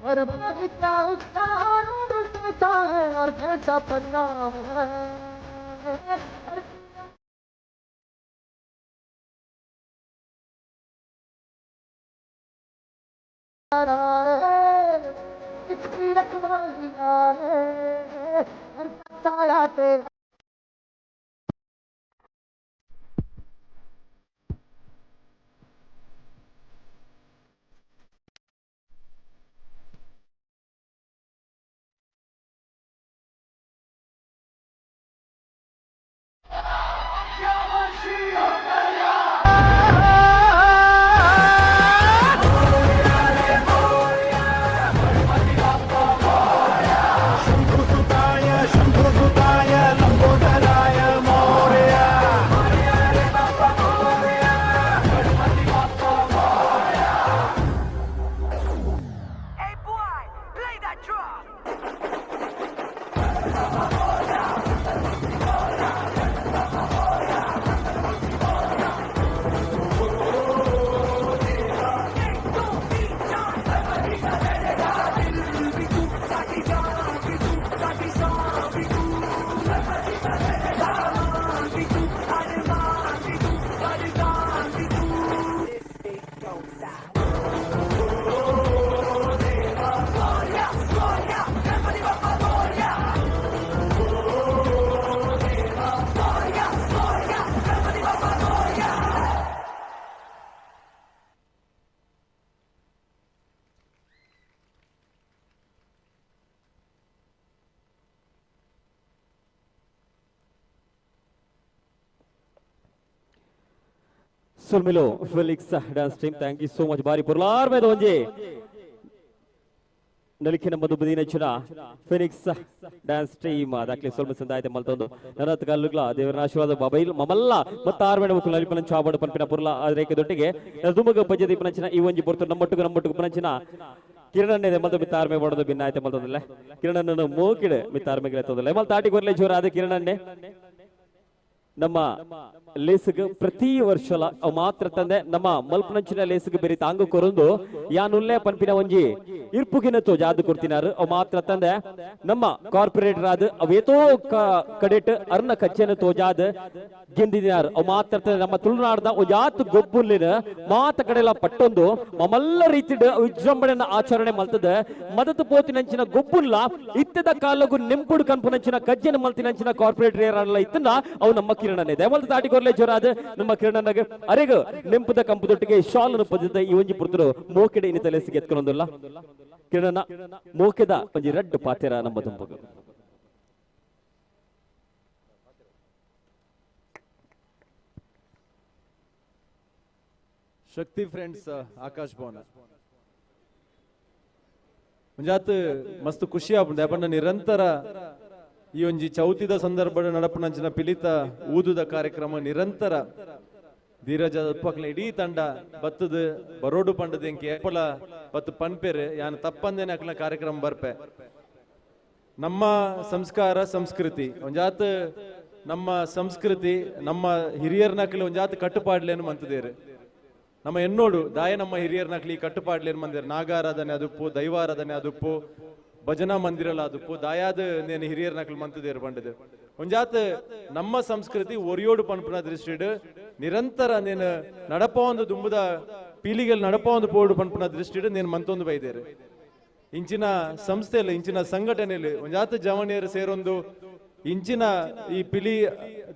और बगीचा उसका है और कैसा पन्ना है। इसकी रखवालियाँ है साया तेरा। शंभुसुताय ಸೊಲ್ಮೆಲು Felix dance team, thank you so much. ಬಾರಿ ಪೊರ್ಲಾರ್ಮೆದ ಒಂಜಿ ನಲಿಕೆ ನಮ್ಮ ಬುದಿನಚ್ಚಿನ ಫಿನಿಕ್ಸ್ ಡ್ಯಾನ್ಸ್ ಟೀಮ್ ದಾಖಲೆ ಸೊಲ್ಮೆ ಸಂದಾಯತೆ ಮಲ್ತೊಂದು ನರತ್ ಕಲ್ಲುಗ್ಲ ದೇವರ ಆಶೀರ್ವಾದ ಬಬೈಲ್ ಮಮಲ್ಲ ಮತ್ತು ಆರ್ಮೇಣ ಮುಕ್ಕುಲು ನಲಿಪನ ಚಾಬಡು ಪನ್ಪಿನ ಪುರ್ಲ ರೇಖೆ ದೊಟ್ಟಿಗೆ ದುಮಗ ಪಜ್ಜೆ ದೀಪನಂಚಿನ ಈ ಒಂಜಿ ಪೊರ್ತು ನಮ್ಮೊಟ್ಟುಗು ನಮ್ಮೊಟ್ಟುಗು ಪನಂಚಿನ ಕಿರಣನ್ನೇ ಮಲ್ತ ಮಿತ್ತಾರ್ಮೆ ಬಡದು ಭಿನ್ನಾಯ್ತೆ ಮಲ್ತೊಂದಿಲ್ಲ ಕಿರಣನನ್ನು ಮೋಕಿಡ್ ಮಿತ್ತಾರ್ಮೆಗೆ ತೊಂದಿಲ್ಲ ಮಲ್ ತಾಟಿ ಕೊರ್ಲೆ ಜೋರ ಅದ ಕಿರಣನ್ನೇ ನಮ್ಮ ಲೇಸುಗ್ ಪ್ರತಿ ವರ್ಷಲ ಅವು ಮಾತ್ರ ತಂದೆ ನಮ್ಮ ಮಲ್ಪನಂಚಿನ ಲೇಸುಗ್ ಬೇರೆ ತಾಂಗು ಕೊರಂದು ಯಾನುಲ್ಲೇ ಪನ್ಪಿನ ಒಂಜಿ ಇರ್ಪುಗಿನ ತೋಜಾದು ಕೊಡ್ತಿನಾರು. ಅವು ಮಾತ್ರ ತಂದೆ ನಮ್ಮ ಕಾರ್ಪೊರೇಟರ್ ಆದ ಅವೇತೋ ಕಡೆಟ್ ಅರ್ನ ಕಚ್ಚೆನ ತೋಜಾದ ಗೆಂದಿದಿನಾರು. ಅವು ಮಾತ್ರ ತಂದೆ ನಮ್ಮ ತುಳುನಾಡ್ದ ಒಂಜಾತ್ ಗೊಬ್ಬುಲ್ಲಿನ ಮಾತ ಕಡೆಲ ಪಟ್ಟೊಂದು ಮಮಲ್ಲ ರೀತಿಡ್ ವಿಜೃಂಭಣೆನ ಆಚರಣೆ ಮಲ್ತದ ಮದತು ಪೋತಿನಂಚಿನ ಗೊಬ್ಬುಲ್ಲ ಇತ್ತದ ಕಾಲಗು ನೆಂಪುಡು ಕನ್ಪುನಂಚಿನ ಕಜ್ಜೆನ ಮಲ್ತಿನಂಚಿನ ಕಾರ್ಪೊರೇಟರ್ ಏರಲ್ಲ ಇತ್ತನ್ನ ಅವು ನಮ್ಮ ಕಿರಣನೇ ದಯಮಲ್ತ ತಾಟಿಕೊರ್ಲೆ ಜೋರಾದ ನಮ್ಮ ಕಿರಣನಾಗ ಅರೆಗ ನೆಂಪುದ ಕಂಪುದೊಟ್ಟಿಗೆ ಶಾಲನ್ನು ಪದ್ಧತ ಈ ಒಂಜಿ ಪುರ್ತರು ಮೋಕೆಡೆ ಇನಿ ತಲೆ ಸಿಗೆತ್ಕೊಂಡೊಂದುಲ್ಲ ಕಿರಣನ ಮೋಕೆದ ಒಂಜಿ ರಡ್ಡು ಪಾತೆರ ನಮ್ಮ ತುಂಬಗ. ಶಕ್ತಿ ಫ್ರೆಂಡ್ಸ್ ಆಕಾಶ್ ಭವನ ಒಂಜಾತ್ ಮಸ್ತ್ ಖುಷಿ ಆಪುಂಡು ಯಾಪಂಡ ನಿರಂತರ ಈ ಒಂಜಿ ಚೌತಿದ ಸಂದರ್ಭ ನಡಪುನಂಚಿನ ಪಿಲಿತ ಊದುದ ಕಾರ್ಯಕ್ರಮ ನಿರಂತರ ಧೀರಜ ಉಪ್ಪಕ್ಲ ಇಡೀ ತಂಡ ಬತ್ತದ ಬರೋಡು ಪಂಡದ ಎಂಕೆ ಏಪಲ ಬತ್ತು ಪನ್ಪೆರ್ ಯಾನ್ ತಪ್ಪಂದೇನೆ ಅಕ್ಲ ಕಾರ್ಯಕ್ರಮ ಬರ್ಪೆ. ನಮ್ಮ ಸಂಸ್ಕಾರ ಸಂಸ್ಕೃತಿ ಒಂಜಾತ್ ನಮ್ಮ ಸಂಸ್ಕೃತಿ ನಮ್ಮ ಹಿರಿಯರ್ನಕ್ಲೆ ಒಂಜಾತ್ ಕಟ್ಟುಪಾಡ್ಲೇನು ಮಂತದೇರು ನಮ್ಮ ಎನ್ನೋಡು ದಾಯ ನಮ್ಮ ಹಿರಿಯರ್ನಕ್ಲಿ ಕಟ್ಟುಪಾಡ್ಲೇನು ಮಂದಿರ ನಾಗಾರಾಧನೆ ಅದುಪ್ಪು ದೈವಾರಾಧನೆ ಅದುಪ್ಪು ಭಜನಾ ಮಂದಿರಲ ಅದುಪ್ಪು ದಾಯಾದ ನೇನು ಹಿರಿಯರ್ನಕ್ಲು ಮಂತದೇರು ಪಂಡದು ಒಂಜಾತ್ ನಮ್ಮ ಸಂಸ್ಕೃತಿ ಒರಿಯೋಡು ಪನ್ಪುನ ದೃಷ್ಟಿಡ್ ನಿರಂತರ ನೇನು ನಡಪ ಒಂದು ದುಂಬುದ ಪೀಳಿಗೆಲ್ ನಡಪ ಒಂದು ಪೋಡು ಪನ್ಪುನ ದೃಷ್ಟಿಡ್ ನೇನು ಮಂತೊಂದು ಬೈದೇರು. ಇಂಚಿನ ಸಂಸ್ಥೆಯಲ್ಲಿ ಇಂಚಿನ ಸಂಘಟನೆಯಲ್ಲಿ ಒಂಜಾತ ಜವಣಿಯರು ಸೇರೊಂದು ಇಂಚಿನ ಈ ಪಿಲಿ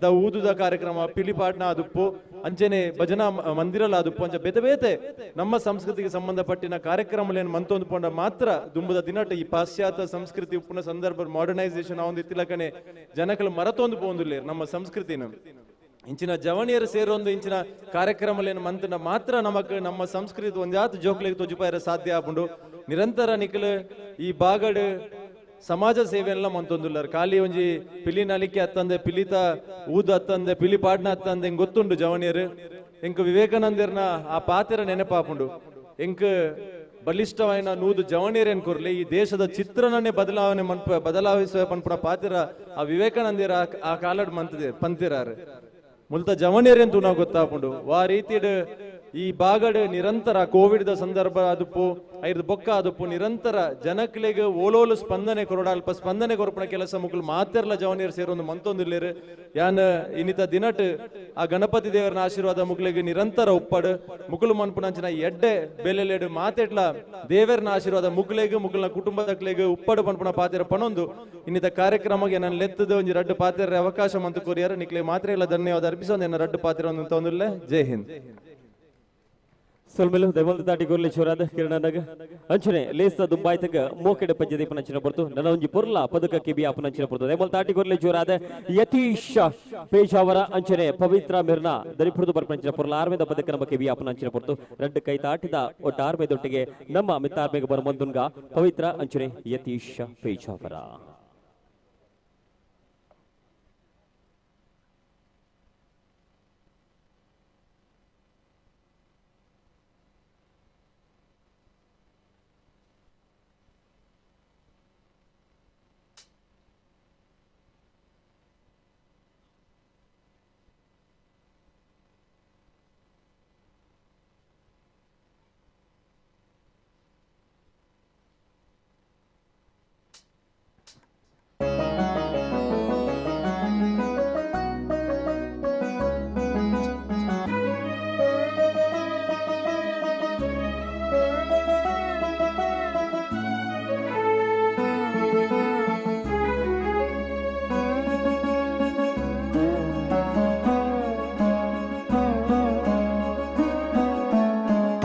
the ಊದುದ ಕಾರ್ಯಕ್ರಮ ಪಿಲಿ ಪಾಟ್ನ ಅದುಪ್ಪು ಅಂಚನೆ ಭಜನಾ ಮಂದಿರಲ ಅದುಪ್ಪು ಅಂಚ ಬೇತೆ ಬೇತೆ ನಮ್ಮ ಸಂಸ್ಕೃತಿಗೆ ಸಂಬಂಧಪಟ್ಟಿನ ಕಾರ್ಯಕ್ರಮಲೇನು ಮಂತೊಂದು ಪೋಂಡ ಮಾತ್ರ ದುಂಬುದ ದಿನಟ ಈ ಪಾಶ್ಚಾತ್ಯ ಸಂಸ್ಕೃತಿ ಉಪ್ಪುನ ಸಂದರ್ಭ ಮಾಡರ್ನೈಸೇಷನ್ ಆವೊಂದು ಇತ್ತಿಲಕನೆ ಜನಕಲು ಮರತೊಂದು ಪೋಂದುಲ್ಲೇರು ನಮ್ಮ ಸಂಸ್ಕೃತಿನ. ಇಂಚಿನ ಜವಣಿಯರು ಸೇರೊಂದು ಇಂಚಿನ ಕಾರ್ಯಕ್ರಮಲೇನು ಮಂತನ ಮಾತ್ರ ನಮಕ್ ನಮ್ಮ ಸಂಸ್ಕೃತಿ ಒಂಜಾತ್ ಜೋಕ್ಲೆಗ್ ತೊಜುಪಾಯರ ಸಾಧ್ಯ ಆಪುಂಡು. ನಿರಂತರ ನಿಖಲು ಈ ಬಾಗಡ್ ಸಮಾಜ ಸೇವೆಯೆಲ್ಲ ಮಂತೊಂದುಲ್ಲಾರ್ ಖಾಲಿ ಒಂಜಿ ಪಿಲಿ ನಲಿಕೆ ಅತ್ತಂದೆ ಪಿಲಿತ ಊದು ಅತ್ತಂದೆ ಪಿಲಿ ಪಾಡ್ನ ಅತ್ತಂದೆ ಎಂಕ್ ಗೊತ್ತುಂಡು ಜವಣಿಯರು. ಎಂಕ್ ವಿವೇಕಾನಂದರ್ನ ಆ ಪಾತೆರ ನೆನಪಾಪುಂಡು ಎಂಕ್ ಬಲಿಷ್ಠವಾಯಿನ ನೂದು ಜವಣಿಯರೇನ್ ಕೊರ್ಲಿ ಈ ದೇಶದ ಚಿತ್ರಣನೇ ಬದಲಾವಣೆ ಮನ್ಪ ಬದಲಾವಿಸುವ ಪನ್ಪುನ ಪಾತೆರ ಆ ವಿವೇಕಾನಂದರ ಆ ಕಾಲಡ್ ಮಂತದೆ ಪಂತಿರಾರು ಮುಲ್ತ ಜವಣಿಯರೇನ್ ತೂನ ಗೊತ್ತಾಪುಂಡು. ವಾ ರೀತಿಡ್ ಈ ಬಾಗಡ್ ನಿರಂತರ ಕೋವಿಡ್ the ಸಂದರ್ಭ ಅದುಪ್ಪು ಐದು ಬೊಕ್ಕ ಅದುಪ್ಪು ನಿರಂತರ ಜನಕ್ಲೆಗ್ ಓಲೋಲು ಸ್ಪಂದನೆ ಕೊರಡ ಅಲ್ಪ ಸ್ಪಂದನೆ ಕೊರಪುನ ಕೆಲಸ ಮುಕುಲು ಮಾತೆರ್ಲ ಜವನಿಯರು ಸೇರೊಂದು ಮಂತೊಂದಿಲ್ಲೇರು. ಯಾನ್ ಇನ್ನಿತ ದಿನಟ್ ಆ ಗಣಪತಿ ದೇವರನ ಆಶೀರ್ವಾದ ಮುಕ್ಲೆಗ್ ನಿರಂತರ ಉಪ್ಪಡು ಮುಕುಲು ಮನ್ಪುನಂಚಿನ ಎಡ್ಡೆ ಬೆಲೆಲೆಡು ಮಾತೆಟ್ಲ ದೇವರನ ಆಶೀರ್ವಾದ ಮುಕ್ಲೆಗ್ ಮುಕುಲ್ನ ಕುಟುಂಬದಕ್ಲೆಗ್ ಉಪ್ಪಡು ಪನ್ಪುನ ಪಾತೆರ ಪನೊಂದು ಇನ್ನಿತ ಕಾರ್ಯಕ್ರಮಕ್ಕೆ ನಾನು ಲೆತ್ತದ ಒಂಜಿ ರಡ್ಡು ಪಾತೆರ ಅವಕಾಶ ಮಂತು ಕೊರಿಯರ್ ನಿಕ್ಲೆ ಮಾತ್ರ ಇಲ್ಲ ಧನ್ಯವಾದ ಅರ್ಪಿಸೊಂದು ಎನ್ನ ರಡ್ಡು ಪಾತೆರ ಒಂದು. ಜೈ ಹಿಂದ್. ಸೊಲ್ಮೆಲು ದೈವಲ್ದ ತಾಟಿ ಕೊರ್ಲೆ ಚೋರಾದ ಕಿರಣನಾಗ ಅಂಚನೆ ಲೇಸ ದುಂಬಾಯ್ತಗ ಮೋಕೆಡ ಪಂಚ ದೀಪನಂಚಿನ ಪೊರ್ತು ನನ್ನ ಒಂಜಿ ಪೊರ್ಲ ಪದಕ ಕಿಬಿ ಆಪನಂಚಿನ ಪೊರ್ತು ದೈವಲ್ ತಾಟಿ ಕೊರ್ಲೆ ಚೋರಾದ ಯತೀಶ್ ಪೇಜಾವರ ಅಂಚನೆ ಪವಿತ್ರ ಮಿರ್ನ ದರಿಪುರದು ಬರ್ಪಂಚಿನ ಪೊರ್ಲ ಆರ್ಮೆದ ಪದಕ ನಮ್ಮ ಕಿಬಿ ಆಪನಂಚಿನ ಪೊರ್ತು ರಡ್ಡು ಕೈ ತಾಟಿದ ಒಟ್ಟ ಆರ್ಮೆದೊಟ್ಟಿಗೆ ನಮ್ಮ ಮಿತ್ತಾರ್ಮೆಗೆ ಬರಮಂದುನ್ಗ ಪವಿತ್ರ ಅಂಚನೆ ಯತೀಶ್ ಪೇಜಾವರ.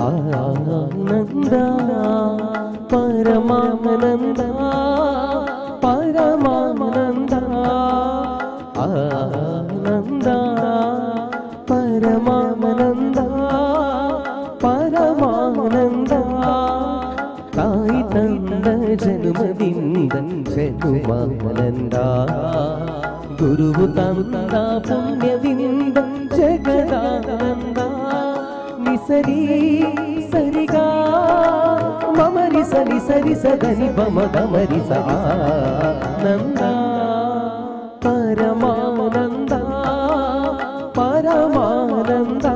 ಆನಂದ ಪರಮಾನಂದ ಪರಮಾನಂದ ಆನಂದ ಪರಮಾನಂದ. ಪರಮಾನಂದ ತಾಯಿ ತಂದ ಜನ್ಮದಿಂದ ಜನುಮಾನಂದ ಗುರುವು ತಂದ ಪುಣ್ಯದಿಂದ ಜಗದಾನಂದ ನಿಸರಿ ಸರಿಗಾ ಮಮರಿ ಸರಿ ಸರಿ ಸದನಿ ಬಮ ಗಮರಿ ಸ ನಂದ ಪರಮಾನಂದ ಪರಮಾನಂದ.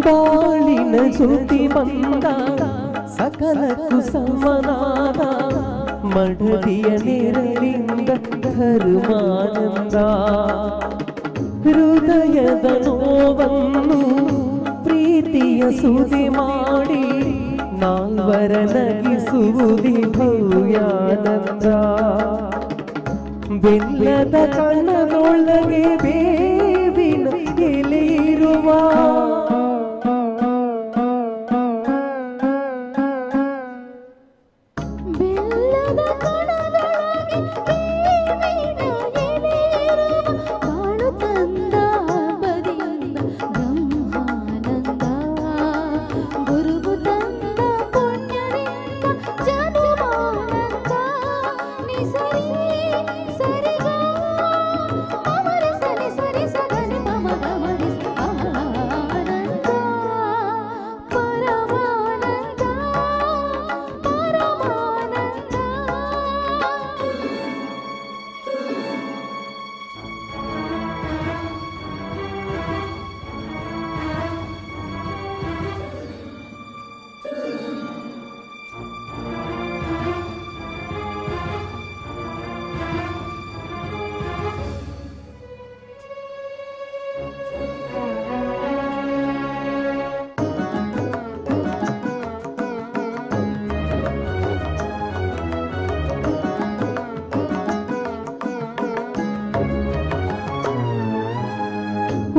ಬಾಳಿನ ಜ್ಯೋತಿ ಬಂದ ಸಕಲಕ್ಕೂ ಸಮನಾದ ಮಡದಿಯ ನೆರಳಿಂದ ಧರ್ಮಾನಂದ ಹೃದಯದ ನೋವನ್ನು ಪ್ರೀತಿಯ ಸುದಿ ಮಾಡಿ ನಾಲ್ವರ ನಗಿಸುವುದೇ ಭವ್ಯಾನಂದ. ಬೆಲ್ಲದ ಕಣ್ಣದೊಳಗೆ ಬೇವಿನ ಎಲೆಯಿರುವ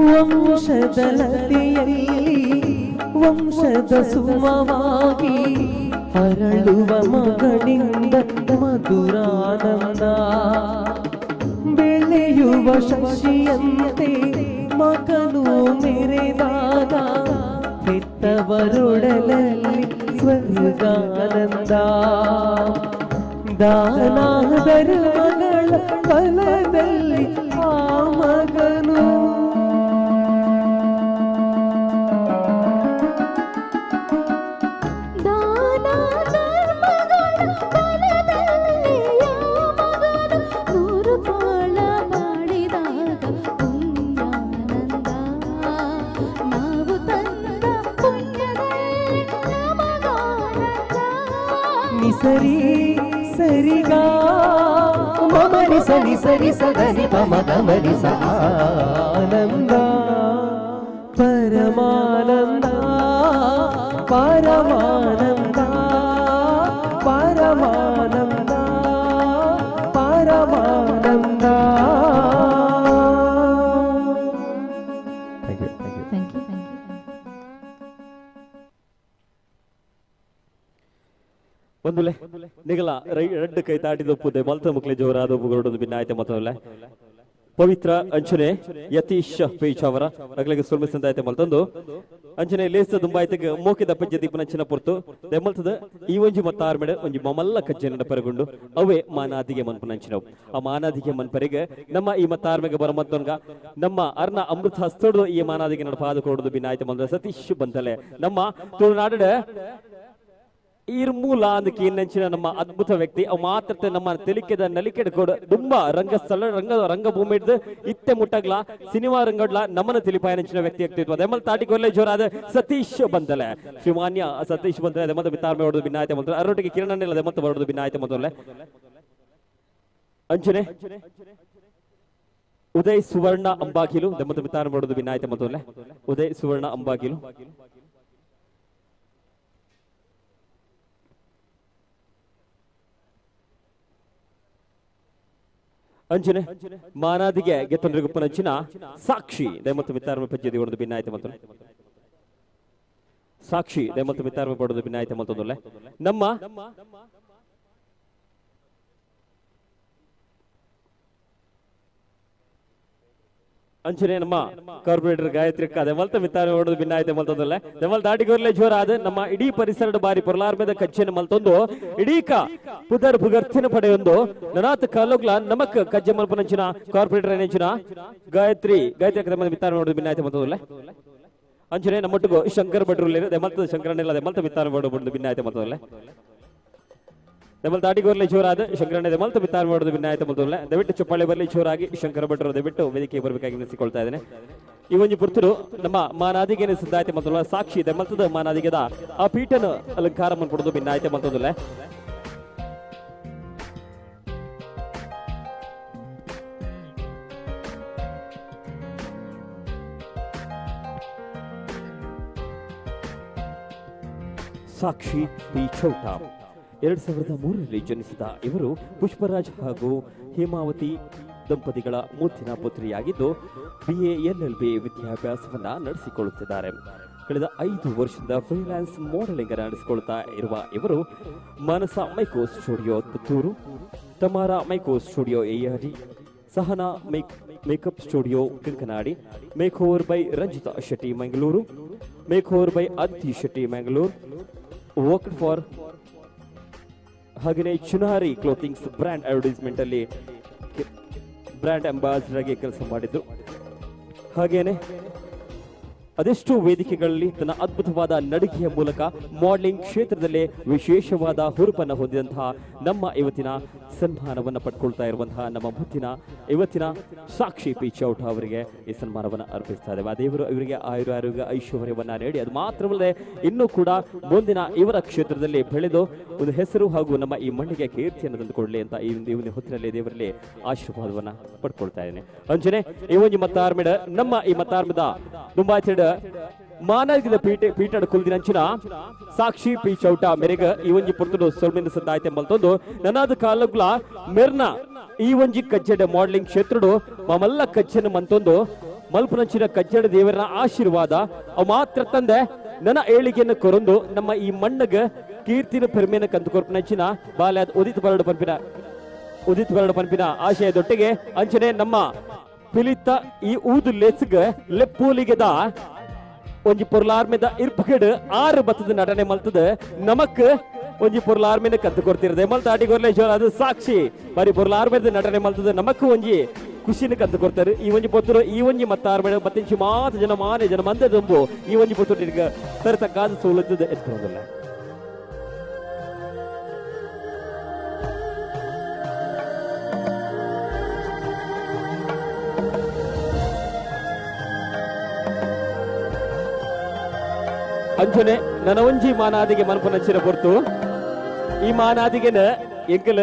ವಂಶದ ಲತೆಯಲ್ಲಿ ವಂಶದ ಸುಮವಾಗಿ ಅರಳುವ ಮಗನಿಂದ ಮಧುರಾನಂದ ಬೆಳೆಯುವ ಶಶಿಯಂತೆ ಮಗನು ಮೆರೆದಾಗ ಹೆತ್ತವರೊಡಲಲ್ಲಿ ಸ್ವರ್ಗಾನಂದ. ದಾನ ಧರ್ಮಗಳ ಫಲದಲ್ಲಿ ಆ ಮಗನು ಸರಿ ಸರಿಗಾ ಮಮರಿ ಸರಿ ಸರಿ ಸದನಿ ಪಮ ಗಮರಿ ಸ ಆನಂದ ಪರಮಾನಂದ ಪರಮಾನಂದ ಪರಮಾನಂದ ಪರಮಾನಂದ. Thank you thank you thank you. ಒಂದುಲೆ ನಿಗಲ ರಡ್ಡು ಕೈ ತಾಟಿದೊಪ್ಪುದೆ ಮಲ್ತ ಮುಕ್ಲೆ ಜೋರಾದ ಒಪ್ಪುಗರಡೊಂದು ಭಿನ್ನಾಯ್ತೆ ಮತ್ತೊಂದುಲೆ ಪವಿತ್ರ ಅಂಚನೆ ಯತೀಶ್ ಪೇಚ್ ಅವರ ಅಗಲಿಗೆ ಸುಲ್ಮೆ ಸಂದಾಯ್ತೆ ಮಲ್ತೊಂದು ಅಂಚನೆ ಲೇಸ ದುಂಬಾಯ್ತೆಗ್ ಮೋಕಿದ ಪಜ್ಜೆ ದೀಪನಂಚಿನ ಪೊರ್ತು ದೆಮ್ಮಲ್ತದ ಈ ಒಂಜಿ ಮತ್ತಾರ್ಮೆಡೆ ಒಂಜಿ ಮಮಲ್ಲ ಕಜ್ಜೆನ ಪರಗುಂಡು ಅವೇ ಮಾನಾದಿಗೆ ಮನ್ಪುನಂಚಿನವು. ಆ ಮಾನಾದಿಗೆ ಮನ್ಪರಿಗೆ ನಮ್ಮ ಈ ಮತ್ತಾರ್ಮೆಗೆ ಬರಮತ್ತೊನ್ಗ ನಮ್ಮ ಅರ್ನ ಅಮೃತ ಹಸ್ತೋಡು ಈ ಮಾನಾದಿಗೆ ನಡಪಾದ ಕೊಡೋದು ಭಿನ್ನಾಯ್ತೆ ಮಲ್ತ ಸತೀಶ್ ಬಂತಲೆ ನಮ್ಮ ತುಳುನಾಡ ಇರ್ಮೂಲ ಅಂದಕ್ಕೆ ಏನಂಚಿನ ನಮ್ಮ ಅದ್ಭುತ ವ್ಯಕ್ತಿ ಅವು ಮಾತ್ರತೆ ನಮ್ಮ ತೆಲಿಕೆದ ನಲಿಕೆಡ ಕೊಡ ತುಂಬಾ ರಂಗಸ್ಥಳ ರಂಗ ರಂಗಭೂಮಿ ಹಿಡ್ದು ಇತ್ತೆ ಮುಟ್ಟಗ್ಲ ಸಿನಿಮಾ ರಂಗಡ್ಲ ನಮ್ಮನ ತಿಳಿಪಾಯನಂಚಿನ ವ್ಯಕ್ತಿ ಆಗ್ತಿತ್ತು. ಅದೆಮ್ಮಲ್ ತಾಟಿ ಕೊಲ್ಲೆ ಜೋರಾದ ಸತೀಶ್ ಬಂದಲೆ ಶ್ರೀಮಾನ್ಯ ಸತೀಶ್ ಬಂದಲೆ ಅದೇ ಮತ್ತೆ ಮಿತಾರ್ಮೆ ಹೊಡೆದು ಭಿನ್ನಾಯ್ತೆ ಮಂತ್ರ ಅರೊಟ್ಟಿಗೆ ಕಿರಣನೆಲ್ಲ ಅದೇ ಮತ್ತೆ ಬರೋದು ಭಿನ್ನಾಯ್ತೆ ಮೊದಲೇ ಅಂಚನೆ ಉದಯ್ ಸುವರ್ಣ ಅಂಬಾಕಿಲು ದಮ್ಮತ ಮಿತಾರ್ಮೆ ಹೊಡೆದು ಭಿನ್ನಾಯ್ತೆ ಮೊದಲೇ ಉದಯ್ ಸುವರ್ಣ ಅಂಬಾಕಿಲು ಅಂಚನೆ ಮಾನಾದಿಗೆ ಗೆತ್ತೊಂಡ್ರಿಗುಪ್ಪನಂಚಿನ ಸಾಕ್ಷಿ ದಯಮತ್ತು ಮಿತ್ತಾರ್ಮ ಪಜ್ಜೆ ದಿಗೊಂಡು ಭಿನ್ನಾಯ್ತು ಮತ್ತು ಸಾಕ್ಷಿ ದಯಮತ್ತು ಮಿತ್ತಾರ್ಮ ಪಡೋದು ಭಿನ್ನಾಯ್ತು ಮತ್ತೊಂದಲ್ಲ ನಮ್ಮ ಅಂಚನೆ ನಮ್ಮ ಕಾರ್ಪೊರೇಟರ್ ಗಾಯತ್ರಿ ದೆಮಲ್ತ ಮಿತ್ತಾರ ಹೊಡೆದು ಭಿನ್ನಾಯ್ತು ಮಲ್ತೊಂದಲ್ಲ ದೆಮಲ್ ದಾಟಿಗೋರ್ಲೆ ಜೋರ ಆದ ನಮ್ಮ ಇಡೀ ಪರಿಸರದ ಬಾರಿ ಪೊರ್ಲಾರ್ಮೆದ ಕಜ್ಜೆನ ಮಲ್ತೊಂದು ಇಡೀಕ ಪುದರ್ ಪುಗರ್ತಿನ ಪಡೆಯೊಂದು ನನಾತ್ ಕಾಲೋಗ್ಲ ನಮಕ್ ಕಜ್ಜೆ ಮಲ್ಪನಂಚಿನ ಕಾರ್ಪೊರೇಟರ್ ನೆಂಚಿನ ಗಾಯತ್ರಿ ಗಾಯತ್ರಿ ದೆಮಲ್ ಮಿತ್ತಾರ ಹೊಡೆದು ಭಿನ್ನಾಯ್ತು ಮಲ್ತೊಂದಲ್ಲ ಅಂಚನೆ ನಮ್ಮೊಟ್ಟಿಗೂ ಶಂಕರ್ ಭಟ್ರು ದೆಮಲ್ತ ಶಂಕರನೆಲ್ಲ ದೆಮಲ್ತ ಮಿತ್ತಾರ ಹೊಡೆದು ಭಿನ್ನಾಯ್ತು ಮಲ್ತೊಂದಲ್ಲ ದೆಮಲ್ ದಾಟಿಗೋರ್ಲೆ ಜೋರಾದ ಶಂಕರಣ್ಣ ದೆಮಲ್ತ ಮಿತ್ತಾರ ಮಾಡೋದು ಭಿನ್ನಾಯ್ತು ಮಲ್ತೊಂದಲ್ಲ ದಯವಿಟ್ಟು ಚಪ್ಪಾಳೆ ಬರಲಿ ಜೋರಾಗಿ ಶಂಕರ ಭಟ್ರು ದಯವಿಟ್ಟು ವೇದಿಕೆ ಬರಬೇಕಾಗಿ ವಿನಂತಿಸಿಕೊಳ್ತಾ ಇದ್ದೇನೆ. ಈ ಒಂಜಿ ಪುರ್ತರು ನಮ್ಮ ಮಾನಾದಿಗೆ ಸಿದ್ಧಾಯ್ತೆ ಮಲ್ತೊಂದಲ್ಲ ಸಾಕ್ಷಿ ದೆಮಲ್ತದ ಮಾನಾದಿಗೆದ ಆ ಪೀಠನ ಅಲಂಕಾರ ಮನ್ಪಡೋದು ಭಿನ್ನಾಯ್ತೆ ಮಲ್ತೊಂದಲ್ಲ. ಸಾಕ್ಷಿ ಪಿ ಚೌಟ 2003ರಲ್ಲಿ ಜನಿಸಿದ ಇವರು ಪುಷ್ಪರಾಜ್ ಹಾಗೂ ಹೇಮಾವತಿ ದಂಪತಿಗಳ ಮುದ್ದಿನ ಪುತ್ರಿಯಾಗಿದ್ದು BA LLB ವಿದ್ಯಾಭ್ಯಾಸವನ್ನು ನಡೆಸಿಕೊಳ್ಳುತ್ತಿದ್ದಾರೆ. ಕಳೆದ 5 ವರ್ಷದಿಂದ ಫ್ರೀಲ್ಯಾನ್ಸ್ ಮಾಡೆಲಿಂಗ್ ಅನ್ನು ನಡೆಸಿಕೊಳ್ಳುತ್ತಾ ಇರುವ ಇವರು Manasa micro studio Puttur, Tamara micro studio ARD, Sahana makeup studio Kankanady, makeover by Ranjitha Shetty Mangaluru, makeover by Aditi Shetty Mangaluru, work for ಹಾಗೆಯೇ ಚುನಾರಿ clothings brand advertisement ಅಲ್ಲಿ brand ambassador ಆಗಿ ಕೆಲಸ ಮಾಡಿದ್ರು. ಹಾಗೇನೆ ಅದೆಷ್ಟೋ ವೇದಿಕೆಗಳಲ್ಲಿ ತನ್ನ ಅದ್ಭುತವಾದ ನಡಿಗೆಯ ಮೂಲಕ ಮಾಡಲಿಂಗ್ ಕ್ಷೇತ್ರದಲ್ಲೇ ವಿಶೇಷವಾದ ಹುರುಪನ್ನು ಹೊಂದಿದಂತಹ ನಮ್ಮ ಇವತ್ತಿನ ಸನ್ಮಾನವನ್ನು ಪಡ್ಕೊಳ್ತಾ ಇರುವಂತಹ ನಮ್ಮ ಮುತ್ತಿನ ಇವತ್ತಿನ ಸಾಕ್ಷಿ ಪಿ ಚೌಟ ಅವರಿಗೆ ಈ ಸನ್ಮಾನವನ್ನು ಅರ್ಪಿಸ್ತಾ ಇದ್ದೇವೆ. ಆ ದೇವರು ಇವರಿಗೆ ಆಯುರ ಆರೋಗ್ಯ ಐಶ್ವರ್ಯವನ್ನ ನೀಡಿ ಅದು ಮಾತ್ರವಲ್ಲದೆ ಇನ್ನೂ ಕೂಡ ಮುಂದಿನ ಇವರ ಕ್ಷೇತ್ರದಲ್ಲಿ ಬೆಳೆದು ಒಂದು ಹೆಸರು ಹಾಗೂ ನಮ್ಮ ಈ ಮಣ್ಣಿಗೆ ಕೀರ್ತಿಯನ್ನು ತಂದುಕೊಡ್ಲಿ ಅಂತ ಈ ಒಂದು ಹೊತ್ತಿನಲ್ಲಿ ದೇವರಲ್ಲಿ ಆಶೀರ್ವಾದವನ್ನ ಪಡ್ಕೊಳ್ತಾ ಇದ್ದೇನೆ. ಅಂಜನೆ ಈ ಒಂದು ಮತ್ತಾರ್ಮಿಡ ನಮ್ಮ ಈ ಮತ್ತಾರ್ಮದ ದುಂಬಾಚಿಡ ಮಾನವಿದ ಪೀಠ ಕುಲ್ದಿನಂಚಿನ ಸಾಕ್ಷಿ ಪಿ ಚೌಟ ಮೆರೆಗ ಈ ಒಂಜಿ ಪುರ್ತುಡು ಸೊಲ್ಮಿನ ಸದ್ದಾಯ್ತೆ ಮಲ್ತೊಂದು ನನಾದ ಕಾಲಗ್ಲ ಮೆರ್ನ ಈ ಒಂಜಿ ಕಜ್ಜಡ ಮಾಡಲಿಂಗ್ ಕ್ಷೇತ್ರಡು ಮಮಲ್ಲ ಕಜ್ಜನ ಮಂತೊಂದು ಮಲ್ಪನಂಚಿನ ಕಜ್ಜಡ ದೇವರ ಆಶೀರ್ವಾದ ಅವು ಮಾತ್ರ ತಂದೆ ನನ್ನ ಏಳಿಗೆಯನ್ನು ಕೊರೊಂದು ನಮ್ಮ ಈ ಮಣ್ಣಗ ಕೀರ್ತಿನ ಪೆರ್ಮೆನ ಕಂದುಕೊರ್ಪನಂಚಿನ ಬಾಲ್ಯದ ಉದಿತ ಬರಡು ಪನ್ಪಿನ ಆಶಯದೊಟ್ಟಿಗೆ ಅಂಚನೆ ನಮ್ಮ ಪಿಲಿತ ಈ ಊದು ಲೆಸ್ಗ ಲೆಪ್ಪೂಲಿಗೆದ ಒಂಜಿ ಪೊರ್ಲಾರ್ಮೆದ ಇರ್ಪುಗೆಡ್ 6 ಬತ್ತದ ನಟನೆ ಮಲ್ತದ ನಮಕ್ ಒಂಜಿ ಪೊರ್ಲಾರ್ಮೆನ ಕದ್ದು ಕೊಡ್ತಿರದೆ ಮಲ್ತ ಆಟಿಗೊರ್ಲೆ ಜೋರ ಅದು ಸಾಕ್ಷಿ ಬಾರಿ ಪೊರ್ಲಾರ್ಮೆದ ನಟನೆ ಮಲ್ತದ ನಮಕ್ ಒಂಜಿ ಖುಷಿನ ಕದ್ದು ಕೊಡ್ತಾರೆ. ಈ ಒಂಜಿ ಪೊತ್ತರು ಈ ಒಂಜಿ ಮತ್ತಾರ್ಮೆಡ ಮತ್ತಿಂಚಿ ಮಾತು ಜನ ಮಾನೆ ಜನ ಮಂದೆ ದುಂಬು ಈ ಒಂಜಿ ಪೊತ್ತರು ತರತಕ್ಕಾದ ಸೌಲಭ್ಯದ ಎತ್ಕೊಳ್ಳೋದಿಲ್ಲ. ಅಂಜನೆ ನನವಂಜಿ ಮಾನಾದಿಗೆ ಮನಪನಚ್ಚಿನ ಪೊರ್ತು ಈ ಮಾನಾದಿಗೆನ ಎಂಕಲ್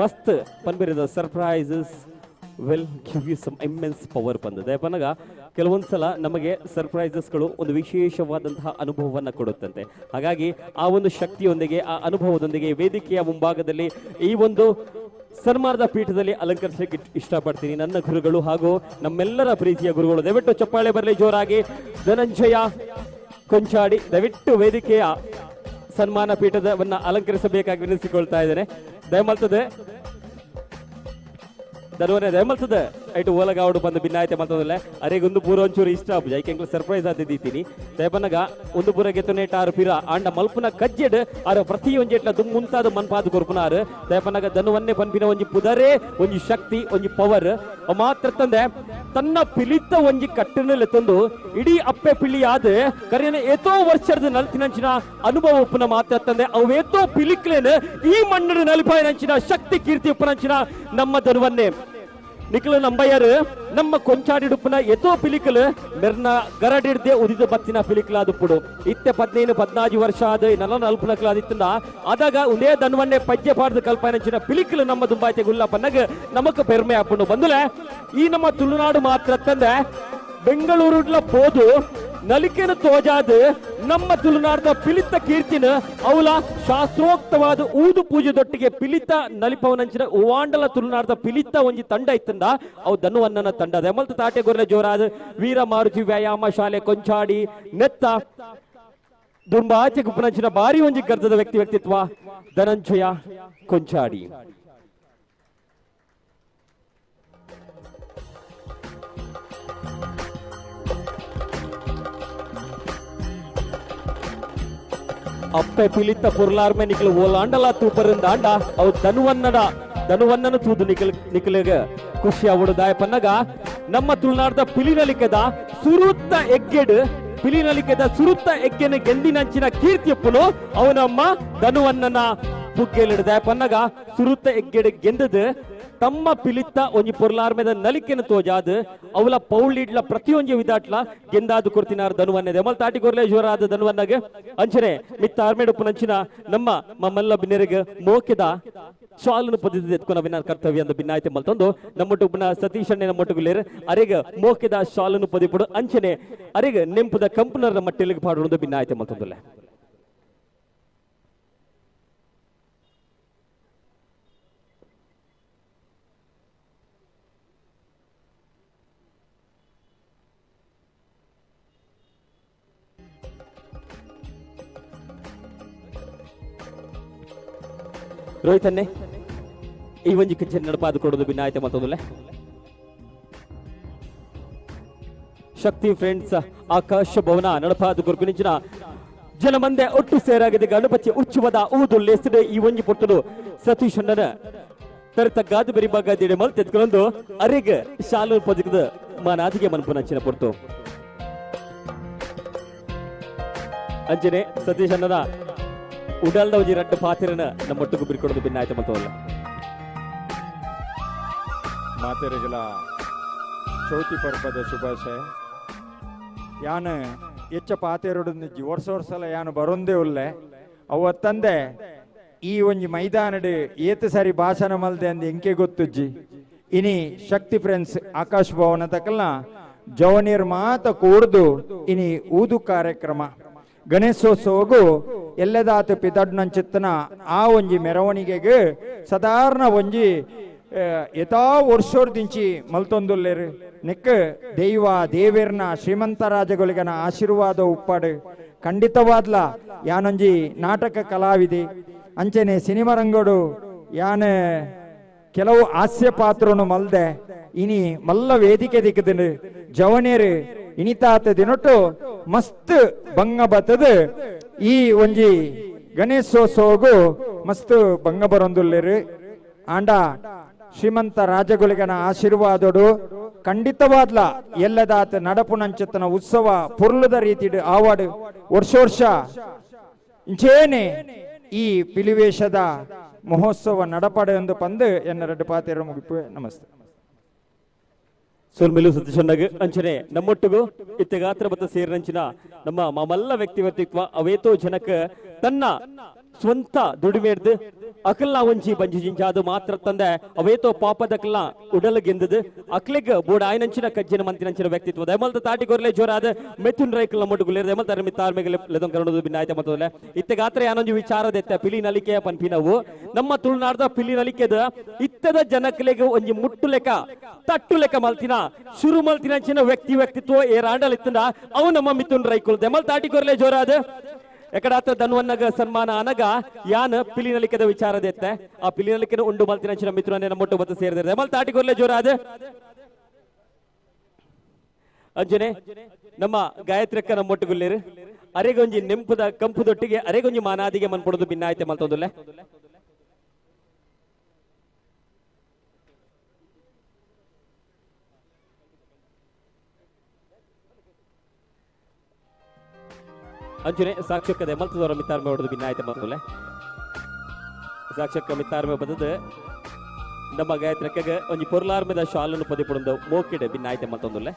ಮಸ್ತ್ ಪನ್ಬಿರದ surprises will give you some immense power ಬಂದಿದೆ. ಪನಗ ಕೆಲವೊಂದ್ಸಲ ನಮಗೆ ಸರ್ಪ್ರೈಸಸ್ಗಳು ಒಂದು ವಿಶೇಷವಾದಂತಹ ಅನುಭವವನ್ನು ಕೊಡುತ್ತಂತೆ. ಹಾಗಾಗಿ ಆ ಒಂದು ಶಕ್ತಿಯೊಂದಿಗೆ ಆ ಅನುಭವದೊಂದಿಗೆ ವೇದಿಕೆಯ ಮುಂಭಾಗದಲ್ಲಿ ಈ ಒಂದು ಸನ್ಮಾನದ ಪೀಠದಲ್ಲಿ ಅಲಂಕರಿಸಲಿಕ್ಕೆ ಇಷ್ಟಪಡ್ತೀನಿ ನನ್ನ ಗುರುಗಳು ಹಾಗೂ ನಮ್ಮೆಲ್ಲರ ಪ್ರೀತಿಯ ಗುರುಗಳು. ದಯವಿಟ್ಟು ಚಪ್ಪಾಳೆ ಬರಲಿ ಜೋರಾಗಿ. ಧನಂಜಯ ಕೊಂಚಾಡಿ ದಯವಿಟ್ಟು ವೇದಿಕೆಯ ಸನ್ಮಾನ ಪೀಠದವನ್ನ ಅಲಂಕರಿಸಬೇಕಾಗಿ ವಿನಂತಿಸಿಕೊಳ್ತಾ ಇದ್ದೇನೆ. ದಯಮಲ್ತದೆ ಧನುವನೆ ದಯಮಲ್ತದೆ ಐಟು ಓಲಗಾವಡು ಬಂದು ಭಿನ್ನಾಯ್ತೆ ಮಲ್ತದಲ್ಲ ಅರೆಗೊಂದು ಪೂರ ಒಂಚೂರು ಇಷ್ಟ ಆಪುಜ ಐಕೆ ಸರ್ಪ್ರೈಸ್ ಆತಿದ್ದೀನಿ. ದಯಬನ್ನಗ ಒಂದು ಪೂರ ಗೆತ್ತುನೇಟ ಆರು ಪಿರ ಆಂಡ ಮಲ್ಪುನ ಕಜ್ಜೆಡ್ ಆರ ಪ್ರತಿ ಒಂಜೆಟ್ಲ ದುಮ್ ಮುಂತಾದ ಮನ್ಪಾದ ಕೊರ್ಪುನಾರು. ದಯಪನ್ನಗ ಧನುವನ್ನೇ ಪನ್ಪಿನ ಒಂಜಿ ಪುದರೇ ಒಂಜಿ ಶಕ್ತಿ ಒಂಜಿ ಪವರ್ ಮಾತ್ರ ತಂದೆ ತನ್ನ ಪಿಲಿತ ಒಂಜಿ ಕಟ್ಟನಲ್ಲಿ ತಂದು ಇಡೀ ಅಪ್ಪೆ ಪಿಳಿಯಾದ ಕರೆಯನ ಏತೋ ವರ್ಷದ ನಲ್ತಿನಂಚಿನ ಅನುಭವ ಉಪ್ಪುನ ಮಾತ್ರ ತಂದೆ ಅವೇತೋ ಪಿಲಿಕ್ಲೇನು ಈ ಮಣ್ಣಿನ ನಲಿಪಾಯನಂಚಿನ ಶಕ್ತಿ ಕೀರ್ತಿ ಉಪ್ಪನಂಚಿನ ನಮ್ಮ ಧನುವನ್ನೇ ನಿಖಲ ನಂಬಯ್ಯರು ನಮ್ಮ ಕೊಂಚಾಡಿಡುಪ್ಪನ ಎತೋ ಪಿಲಿಕಲ್ ಮೆರ್ನ ಗರಡಿಡ್ದೆ ಉದಿದ ಬತ್ತಿನ ಪಿಲಿಕಲಾದುಪ್ಪುಡು ಇತ್ತೆ 15 14 ವರ್ಷ ಆದ ನಲ ನಲ್ಪನಕಲಾದಿತ್ತಂದ ಅದಾಗ ಉಂದೇ ದನ್ವನ್ನೆ ಪಜ್ಜೆ ಪಾಡ್ದು ಕಲ್ಪನಂಚಿನ ಪಿಲಿಕಲ್ ನಮ್ಮ ದುಂಬಾಯ್ತೆ ಗುಲ್ಲ ಪನ್ನಗ ನಮಕ್ ಪೆರ್ಮೆ ಅಪ್ಪುಂಡು ಬಂದುಲೆ ಈ ನಮ್ಮ ತುಳುನಾಡು ಮಾತ್ರ ತಂದೆ ಬೆಂಗಳೂರುಡ್ಲ ಪೋದು ನಲಿಕೆನ ತೋಜಾದ ನಮ್ಮ ತುಳುನಾಡದ ಪಿಲಿತ ಕೀರ್ತಿನ ಅವಲ ಶಾಸ್ತ್ರೋಕ್ತವಾದ ಊದು ಪೂಜೆದೊಟ್ಟಿಗೆ ಪಿಲಿತ ನಲಿಪವನಂಚಿನ ಉವಾಂಡಲ ತುಳುನಾಡದ ಪಿಲಿತ ಒಂಜಿ ತಂಡ ಇತ್ತಂದ ಅವು ಧನುವನ್ನನ ತಂಡ ದೆಮಲ್ತ ತಾಟೆ ಗೊರ್ಲೆ ಜೋರಾದ ವೀರ ಮಾರುತಿ ವ್ಯಾಯಾಮ ಶಾಲೆ ಕೊಂಚಾಡಿ ನೆತ್ತ ದುಂಬಾಚೆ ಗುಪ್ಪನಂಚಿನ ಭಾರಿ ಒಂಜಿ ಗರ್ಜದ ವ್ಯಕ್ತಿ ವ್ಯಕ್ತಿತ್ವ ಧನಂಜಯ ಕೊಂಚಾಡಿ. ಅಪ್ಪೆ ಪಿಲಿತ ಪೊರ್ಲಾರ್ಮೆ ನಿಕಲು ಓಲಾಂಡಲ ತೂಪರಿಂದ ಅಂಡ ಅವು ಧನುವನ್ನನ ತೂದು ನಿಕಲ್ ನಿಕಲಿಗ ಖುಷಿ ಅವಡು ದಾಯಪನ್ನಗ ನಮ್ಮ ತುಳುನಾಡದ ಪಿಲಿನಲಿಕೆದ ಸುರುತ್ತ ಎಗ್ಗೆಡು ಪಿಲಿನಲಿಕೆದ ಸುರುತ್ತ ಎಗ್ಗೆನ ಗೆಂದಿನಂಚಿನ ಕೀರ್ತಿಯಪ್ಪನು ಅವನಮ್ಮ ಧನುವನ್ನನ ಪುಗ್ಗೆಲಿಡು ದಾಯಪನ್ನಗ ಸುರುತ್ತ ಎಗ್ಗೆಡು ಗೆಂದದು ತಮ್ಮ ಪಿಲಿತ್ತ ಒಂಜಿ ಪೊರ್ಲಾರ್ಮೆದ ನಲಿಕೆನ ತೋಜಾದ ಅವಲ ಪೌಳಿಡ್ಲ ಪ್ರತಿಯೊಂಜಿ ವಿದಾಟ್ಲ ಗೆಂದಾದು ಕೊರ್ತಿನಾರ್ ಧನುವನ್ನೆ ದೆಮಲ್ ತಾಟಿ ಕೊರ್ಲೆ ಜೋರಾದ ಧನುವನ್ನಗೆ ಅಂಚನೆ ಮಿತ್ತ ಆರ್ಮೇಡುಪ್ಪುನಂಚಿನ ನಮ್ಮ ಮಮ್ಮಲ್ಲ ಬಿನ್ನೆರೆಗೆ ಮೋಕೆದ ಶಾಲನ್ನು ಪದ್ಧತಿ ಎತ್ಕೊನ ಬಿನ್ನ ಕರ್ತವ್ಯ ಅಂದ ಭಿನ್ನಾಯ್ತೆ ಮಲ್ತೊಂದು ನಮ್ಮೊಟ್ಟುಪ್ಪುನ ಸತೀಶ್ ಅಣ್ಣೆ ನಮ್ಮೊಟ್ಟುಗುಲೇರು ಅರೆಗ ಮೋಕೆದ ಶಾಲನ್ನು ಪದಿಪುಡು ಅಂಚನೆ ಅರೆಗ ನೆಂಪುದ ಕಂಪನರ ಮಟ್ಟೆಲಿಗೆ ಪಾಡುವುದು ಭಿನ್ನಾಯ್ತೆ ಮಲ್ತೊಂದುಲೆ. ರೋಹಿತ್ ಅನ್ನೆ ಈ ಒಂಜಿ ಕಿಚನ್ ನಡಪಾದ ಕೊಡೋದು ಭಿನ್ನಾಯ್ತೆ ಮತ್ತೊಂದುಲೆ. ಶಕ್ತಿ ಫ್ರೆಂಡ್ಸ್ ಆಕಾಶ ಭವನ ನಡಪಾದ ಕೊರ್ಪಿನಿಂಚಿನ ಜನಮಂದೆ ಒಟ್ಟು ಸೇರಾಗಿದೆ ಗಣಪತಿ ಉಚ್ಚುವದ ಊದು ಲೇಸಿದೆ ಈ ಒಂಜಿ ಪೊಟ್ಟುದು ಸತೀಶ್ ಅಣ್ಣನ ತರತಗ್ಗಾದು ಬೆರಿಬಾಗ ದಿಡೆ ಮಲ್ ತೆತ್ಕೊಂಡು ಅರೆಗ್ ಶಾಲು ಪದಕದ ಮಾನಾದಿಗೆ ಮನ್ಪುನಂಚಿನ ಪೊರ್ತು ಅಂಜನೆ ಸತೀಶ್ ಅಣ್ಣನ ಉಡಲ್ದ ಒಂಜಿ ರಡ್ಡು ಪಾತಿರನ ನಮ್ಮೊಟ್ಟಿಗೆ ಬಿರ್ಕೊಡೋದು ಭಿನ್ನಾಯ್ತು ಮತ್ತವಲ್ಲ. ಮಾತೆರೆಗಳ ಚೌತಿ ಪರ್ಬದ ಶುಭಾಶಯ. ಯಾನು ಹೆಚ್ಚ ಪಾತೆರಡು ನಿಜ್ಜಿ ವರ್ಷ ವರ್ಷಲ ಯಾನು ಬರೊಂದೇ ಉಲ್ಲೆ ಅವತ್ತಂದೆ ಈ ಒಂಜಿ ಮೈದಾನಡು ಏತು ಸಾರಿ ಭಾಷಣ ಮಲ್ದೆ ಅಂದ್ ಎಂಕೆ ಗೊತ್ತುಜ್ಜಿ. ಇನಿ ಶಕ್ತಿ ಫ್ರೆಂಡ್ಸ್ ಆಕಾಶ್ ಭವನ ತಕಲ್ನ ಜವನೀರ್ ಮಾತ ಕೂಡ್ದು ಇನಿ ಊದು ಕಾರ್ಯಕ್ರಮ ಗಣೇಶೋತ್ಸವಗೂ ಎಲ್ಲದಾತ ಪಿತಡ್ನಂಚಿತ್ತನ ಆ ಒಂಜಿ ಮೆರವಣಿಗೆಗೆ ಸಾಧಾರಣ ಒಂಜಿ ಯಥಾ ವರ್ಷೋರ್ದಿಂಚಿ ಮಲ್ತೊಂದುಲ್ಲೇರು ನಿಕ್ಕ ದೈವ ದೇವೇರ್ನ ಶ್ರೀಮಂತ ರಾಜಗಳಿಗನ ಆಶೀರ್ವಾದ ಉಪ್ಪಾಡು ಖಂಡಿತವಾದ್ಲ ಯಾನೊಂಜಿ ನಾಟಕ ಕಲಾವಿದೆ ಅಂಚನೆ ಸಿನಿಮಾ ರಂಗೋಡು ಯಾನ ಕೆಲವು ಹಾಸ್ಯ ಪಾತ್ರನು ಮಲ್ದೆ ಇನಿ ಮಲ್ಲ ವೇದಿಕೆ ದಿಕ್ಕದಿನ ಜವನೇರು ಇನಿತಾತ ದಿನೊಟ್ಟು ಮಸ್ತ್ ಬಂಗ ಬತ್ತದ ಈ ಒಂಜಿ ಗಣೇಶೋತ್ಸವಗೂ ಮಸ್ತ್ ಬಂಗ ಬರೊಂದುಲ್ಲೇರು ಆಂಡ ಶ್ರೀಮಂತ ರಾಜಗುಳಿಗನ ಆಶೀರ್ವಾದೋಡು ಖಂಡಿತವಾದ್ಲ ಎಲ್ಲದಾತ ನಡಪುನಂಚತನ ಉತ್ಸವ ಪುರ್ಲದ ರೀತಿಡು ಆವಾಡು ವರ್ಷ ವರ್ಷ ಇಂಚೇನೆ ಈ ಪಿಲಿವೇಶದ ಮಹೋತ್ಸವ ನಡಪಡೆ ಎಂದು ಪಂದು ಎನ್ನ ರೆಡ್ಡು ಪಾತಿರ ಮುಗಿಪು. ನಮಸ್ತೆ. ಸೋಲ್ಮೇಲು ಸತೀಶಣ್ಣಗ್ ಅಂಚನೆ ನಮ್ಮೊಟ್ಟಿಗೂ ಇತ್ತೆಗಾತ್ರ ಬತ್ತ ಸೇರಿನಂಚಿನ ನಮ್ಮ ಮಾಮಲ್ಲ ವ್ಯಕ್ತಿ ವ್ಯಕ್ತಿತ್ವ ಅವೇತೋ ಜನಕ ತನ್ನ ಸ್ವಂತ ದುಡಿಮೆಡ್ದು ಅಕಲ್ನ ಒಂಜಿ ಬಂಜಿ ಜಿಂಜಾದು ಮಾತ್ರ ತಂದೆ ಅವೇತೋ ಪಾಪದಕಲ್ನ ಉಡಲ್ ಗೆಂದದು ಅಕ್ಲೆಗ್ ಬೋಡ ಆಯ್ನಂಚಿನ ಕಜ್ಜಿನ ಮಂತಿನಂಚಿನ ವ್ಯಕ್ತಿತ್ವ ದಯಮಲ್ತ ತಾಟಿ ಕೊರ್ಲೆ ಜೋರಾದ ಮೆಥುನ್ ರೈಕಲ್ ನಮ್ಮೊಟ್ಟುಗು ದಯಮಲ್ ತರ ಮಿತ್ತಾರ್ಮೆಗೆ ಲೆದೊಂದು ಕರಣದು ಭಿನ್ನಾಯ್ತೆ ಮತ್ತೊಂದಲೆ ಇತ್ತೆಗಾತ್ರ ಯಾನೊಂಜಿ ವಿಚಾರದೆತ್ತ ಪಿಲಿ ನಲಿಕೆಯ ಪನ್ಪಿನವು ನಮ್ಮ ತುಳುನಾಡ್ದ ಪಿಲಿ ನಲಿಕೆದ ಇತ್ತದ ಜನಕ್ಲೆಗ್ ಒಂಜಿ ಮುಟ್ಟು ಲೆಕ್ಕ ತಟ್ಟು ಲೆಕ್ಕ ಮಲ್ತಿನ ಶುರು ಮಲ್ತಿನಂಚಿನ ವ್ಯಕ್ತಿ ವ್ಯಕ್ತಿತ್ವ ಏರಾಂಡಲ್ ಇತ್ತಂದ ಅವು ನಮ್ಮ ಮಿಥುನ್ ರೈಕುಲ್ ದೆಮಲ್ ತಾಟಿ ಕೊರ್ಲೆ ಜೋರಾದ ಎಕಡಾತ ಧನ್ವನ್ನಗ ಸನ್ಮಾನ ಅನಗ ಯಾನ್ ಪಿಲಿನಲಿಕೆದ ವಿಚಾರದೆತ್ತೆ ಆ ಪಿಲಿನಲಿಕೆನ ಉಂಡು ಮಲ್ತಿನಂಚಿನ ಮಿತ್ರನೇ ನಮ್ಮೊಟ್ಟು ಬತ್ತ ಸೇರಿದರೆ ದೆಮಲ್ ತಾಟಿ ಕೊರ್ಲೆ ಜೋರಾದ ಅಂಜನೆ ನಮ್ಮ ಗಾಯತ್ರಕ್ಕ ನಮ್ಮೊಟ್ಟುಗುಲ್ಲೇರು ಅರೆಗೊಂಜಿ ನೆಂಪುದ ಕಂಪುದೊಟ್ಟಿಗೆ ಅರೆಗೊಂಜಿ ಮಾನಾದಿಗೆ ಮನ್ಪೊಡದು ಭಿನ್ನಾಯ್ತೆ ಮಲ್ತೊಂದುಲ್ಲೆ. ಅಂಜನೆ ಸಾಕ್ಷ್ಯಕ್ಕದೆ ಮಲ್ತದವರ ಮಿತ್ತಾರ್ಮೆ ಹೊಡೆದು ಭಿನ್ನಾಯ್ತೆ ಮಲ್ತೊಂದುಲ್ಲೆ. ಸಾಕ್ಷ್ಯಕ್ಕ ಮಿತ್ತಾರ್ಮೆ ಬದದು ನಮ್ಮ ಗಾಯತ್ರಕ್ಕಗ ಒಂಜಿ ಪೊರ್ಲಾರ್ಮೆದ ಶಾಲನ್ನು ಪದಿಪುಡೊಂದು ಮೋಕಿಡೆ ಭಿನ್ನಾಯ್ತೆ ಮಲ್ತೊಂದುಲ್ಲೆ.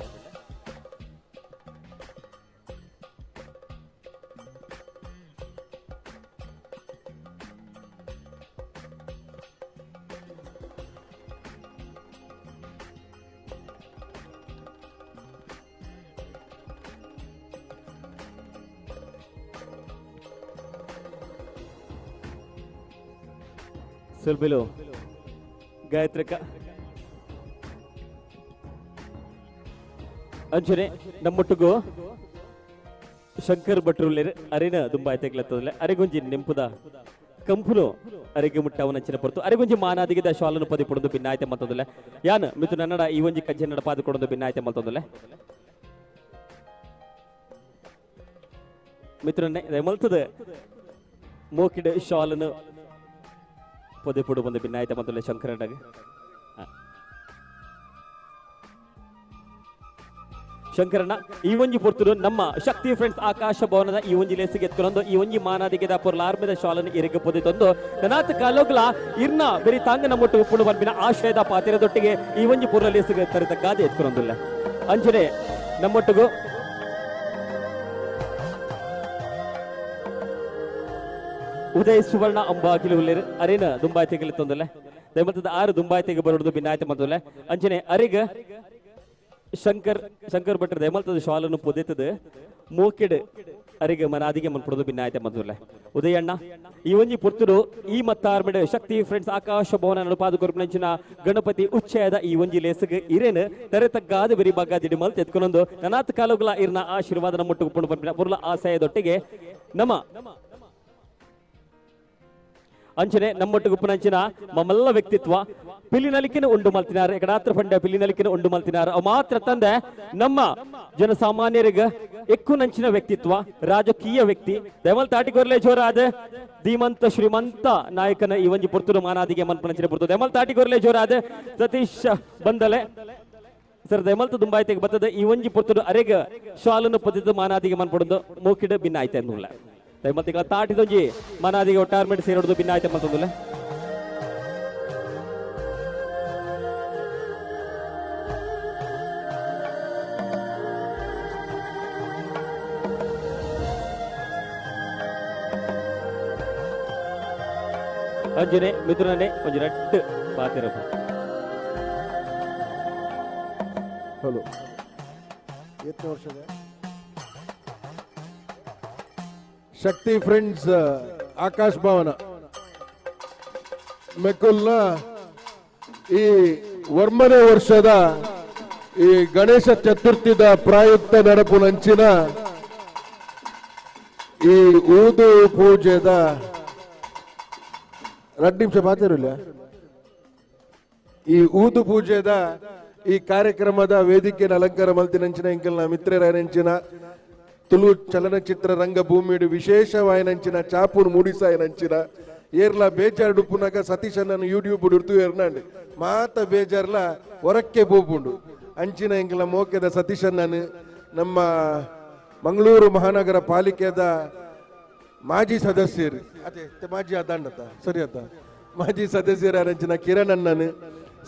ಸೊಲ್ಬೆಲು ಗಾಯತ್ರಕ ಅಂಚನೆ ನಮ್ಮೊಟ್ಟಿಗೂ ಶಂಕರ್ ಭಟ್ರುಲ್ಲೇರು ಅರಿನ ದುಂಬಾಯ್ತೆಗ್ಲತ್ತದಲ್ಲ ಅರೆಗೊಂಜಿ ನೆಂಪುದ ಕಂಪುನು ಅರೆಗೆ ಮುಟ್ಟವನ ಅಂಚಿನ ಪೊರ್ತು ಅರೆಗೊಂಜಿ ಮಾನಾದಿಗೆ ಶಾಲನು ಪದಿ ಪೊಡೊಂದು ಭಿನ್ನಾಯ್ತೆ ಮಲ್ತೊಂದುಲ್ಲೆ ಯಾನ್ ಮಿತು ನನ್ನಡ ಈ ಒಂಜಿ ಕಜ್ಜೆನ್ನಡ ಪಾದ ಕೊಡೊಂದು ಭಿನ್ನಾಯ್ತೆ ಮಲ್ತೊಂದುಲ್ಲೆ ಮಿತ್ರನ್ನೇ ಮಲ್ತದ ಮೋಕಿಡ್ ಶಾಲನು ಪೊದೆ ಪೊಡು ಬಂದು ಭಿನ್ನಾಯ್ತೆ ಮಲ್ತೊಂದುಲ್ಲೆ ಶಂಕರಣ್ಣಗೆ. ಶಂಕರಣ್ಣ ಈ ಒಂಜಿ ಪೊರ್ತುಡು ನಮ್ಮ ಶಕ್ತಿ ಫ್ರೆಂಡ್ಸ್ ಆಕಾಶ ಭವನದ ಈ ಒಂಜಿ ಲೇಸಿಗೆ ಎತ್ಕೊಂಡು ಈ ಒಂಜಿ ಮಾನಾದಿಗೆದ ಪೊರ್ಲಾರ್ಮೆದ ಶಾಲನ್ನು ಇರಿಗೆ ಪೊದೆ ತಂದು ನನಾತ್ ಕಾಲೋಗ್ಲ ಇರ್ನ ಬೆರಿ ತಾಂಗ ನಮ್ಮೊಟ್ಟು ಉಪ್ಪುಡು ಬಂದಿನ ಆಶ್ರಯದ ಪಾತಿರದೊಟ್ಟಿಗೆ ಈ ಒಂಜಿ ಪೊರ್ಲ ಲೇಸಿಗೆ ತರತಕ್ಕಾದ ಎತ್ಕೊಂದಿಲ್ಲ. ಅಂಚನೆ ನಮ್ಮೊಟ್ಟಿಗೂ ಉದಯ ಸುವರ್ಣ ಅಂಬಾಗಿಲು ಉಲ್ಲೇರು ಅರೇನ ದುಂಬಾಯ್ತೆಗೆ ತಂದಲ್ಲ ದಯಮತ್ತದ ಆರು ದುಂಬಾಯ್ತೆಗೆ ಬರೋದು ಭಿನ್ನಾಯ್ತೆ ಮಂತಲ್ಲ. ಅಂಚನೆ ಅರಿಗ ಶಂಕರ್ ಶಂಕರ್ ಭಟ್ರ ದಯಮಲ್ತದ ಶಾಲನ್ನು ಪೊದೆತದ ಮೋಕೆಡ್ ಅರಿಗೆ ಮನಾದಿಗೆ ಮನ್ಪಡೋದು ಭಿನ್ನಾಯ್ತೆ ಮಂತಲ್ಲ. ಉದಯಣ್ಣ ಈ ಒಂಜಿ ಪೊರ್ತುಡು ಈ ಮತ್ತಾರ್ಮಿಡ್ ಶಕ್ತಿ ಫ್ರೆಂಡ್ಸ್ ಆಕಾಶ ಭವನ ನಡುಪಾದ ಕೊರ್ಪಿನಂಚಿನ ಗಣಪತಿ ಉಚ್ಚಯದ ಈ ಒಂಜಿ ಲೇಸಗ್ ಇರೇನು ತೆರೆತಗ್ಗಾದ ಬೆರಿ ಬಾಗಾದಿಡಿ ಮಲ್ತ್ ಎತ್ಕೊಂಡೊಂದು ನನಾತ್ ಕಾಲುಗಳ ಇರ್ನ ಆಶೀರ್ವಾದ ನಮ್ಮೊಟ್ಟು ಉಪ್ಪುಂಡು ಪನ್ಪಿನ ಪುರ್ಲ ಆಶಯದೊಟ್ಟಿಗೆ ನಮ್ಮ ಅಂಚನೆ ನಮ್ಮೊಟ್ಟಿಗೆ ಉಪ್ಪುನಂಚಿನ ಮಮಲ್ಲ ವ್ಯಕ್ತಿತ್ವ ಪಿಲಿನಲಿಕಿನ ಉಂಡು ಮಲ್ತಿನಾರು ಎಕಡಾತ್ರ ಫಂಡ ಪಿಲಿನಲಿಕಿನ ಉಂಡು ಮಲ್ತಿನಾರು ಅವು ಮಾತ್ರ ತಂದೆ ನಮ್ಮ ಜನಸಾಮಾನ್ಯರಿಗೆ ಎಕ್ಕುನಂಚಿನ ವ್ಯಕ್ತಿತ್ವ ರಾಜಕೀಯ ವ್ಯಕ್ತಿ ದಯಮಲ್ ತಾಟಿಗೊರ್ಲೆ ಜೋರಾದ ಧೀಮಂತ ಶ್ರೀಮಂತ ನಾಯಕನ ಈ ಒಂಜಿ ಪುರ್ತುರು ಮಾನಾದಿಗೆ ಮನ್ಪನಂಚಿನ ಪುರ್ತು ದಯಮಲ್ ತಾಟಿಗೊರ್ಲೆ ಜೋರಾದ ಸತೀಶ್ ಬಂದಲೆ ಸರ್ ದಯಮಲ್ತ ದುಂಬಾಯ್ತೆಗೆ ಬರ್ತದೆ ಈ ಒಂಜಿ ಪುರ್ತುರು ಅರೆಗ ಶಾಲನ್ನು ಪದ್ಧತಿ ಮಾನಾದಿಗೆ ಮನ್ಪಡೊಂದು ಮೋಕಿಡ ಭಿನ್ನ ಆಯ್ತೆ ಅನ್ನುಲ್ಲ. ದಯಮಲ್ತಿಗಳ ತಾಟಿದೊಂಜಿ ಮನಾದಿಗೆ ಒಟ್ಟಾರ್ಮೆಂಟ್ ಸೇರೋದು ಭಿನ್ನ ಆಯ್ತೆ ಮಲ್ತೊಂದುಲ್ಲ. ಅಂಜನೆ ಮಿಥುನನೆ ಒಂಜಿ ರಟ್ಟು ಪಾತಿರಪ್ಪ. ಹಲೋ ಎತ್ತನೇ ವರ್ಷದ ಶಕ್ತಿ ಫ್ರೆಂಡ್ಸ್ ಆಕಾಶ್ ಭವನ ಮೆಕುಲ್ನ ಈ 9ನೇ ವರ್ಷದ ಈ ಗಣೇಶ ಚತುರ್ಥಿದ ಪ್ರಾಯುಕ್ತ ನಡಪುನಂಚಿನ ಈ ಊದು ಪೂಜೆದ 2 ನಿಮಿಷ ಮಾತಿರಲಿಲ್ಲ. ಈ ಊದು ಪೂಜೆದ ಈ ಕಾರ್ಯಕ್ರಮದ ವೇದಿಕೆಯ ಅಲಂಕಾರ ಮಲ್ತಿನಂಚಿನ ಎಂಕಲ್ನ ಮಿತ್ರರಾಯನಂಚಿನ ತುಳು ಚಲನಚಿತ್ರ ರಂಗಭೂಮಿಡು ವಿಶೇಷವಾಯನಂಚಿನ ಚಾಪೂರ್ ಮೂಡಿಸಾಯನಂಚಿನ ಏರ್ಲ ಬೇಜಾರು ಉಪ್ಪುನಾಗ ಸತೀಶಣ್ಣನ ಯೂಟ್ಯೂಬ್ ಉಡ್ತು ಏರ್ನಾಂಡ್ ಮಾತ ಬೇಜಾರ್ಲ ಹೊರಕ್ಕೆ ಬೋಪುಂಡು ಅಂಚಿನ ಎಂಕಲ್ನ ಮೋಕೆದ ಸತೀಶಣ್ಣನ ನಮ್ಮ ಮಂಗಳೂರು ಮಹಾನಗರ ಪಾಲಿಕೆದ ಮಾಜಿ ಸದಸ್ಯರು ಅದೇ ಮಾಜಿ ಅದಾಂಡತ ಸರಿ ಅತ್ತ ಮಾಜಿ ಸದಸ್ಯರ ಕಿರಣ್ ಅಣ್ಣನು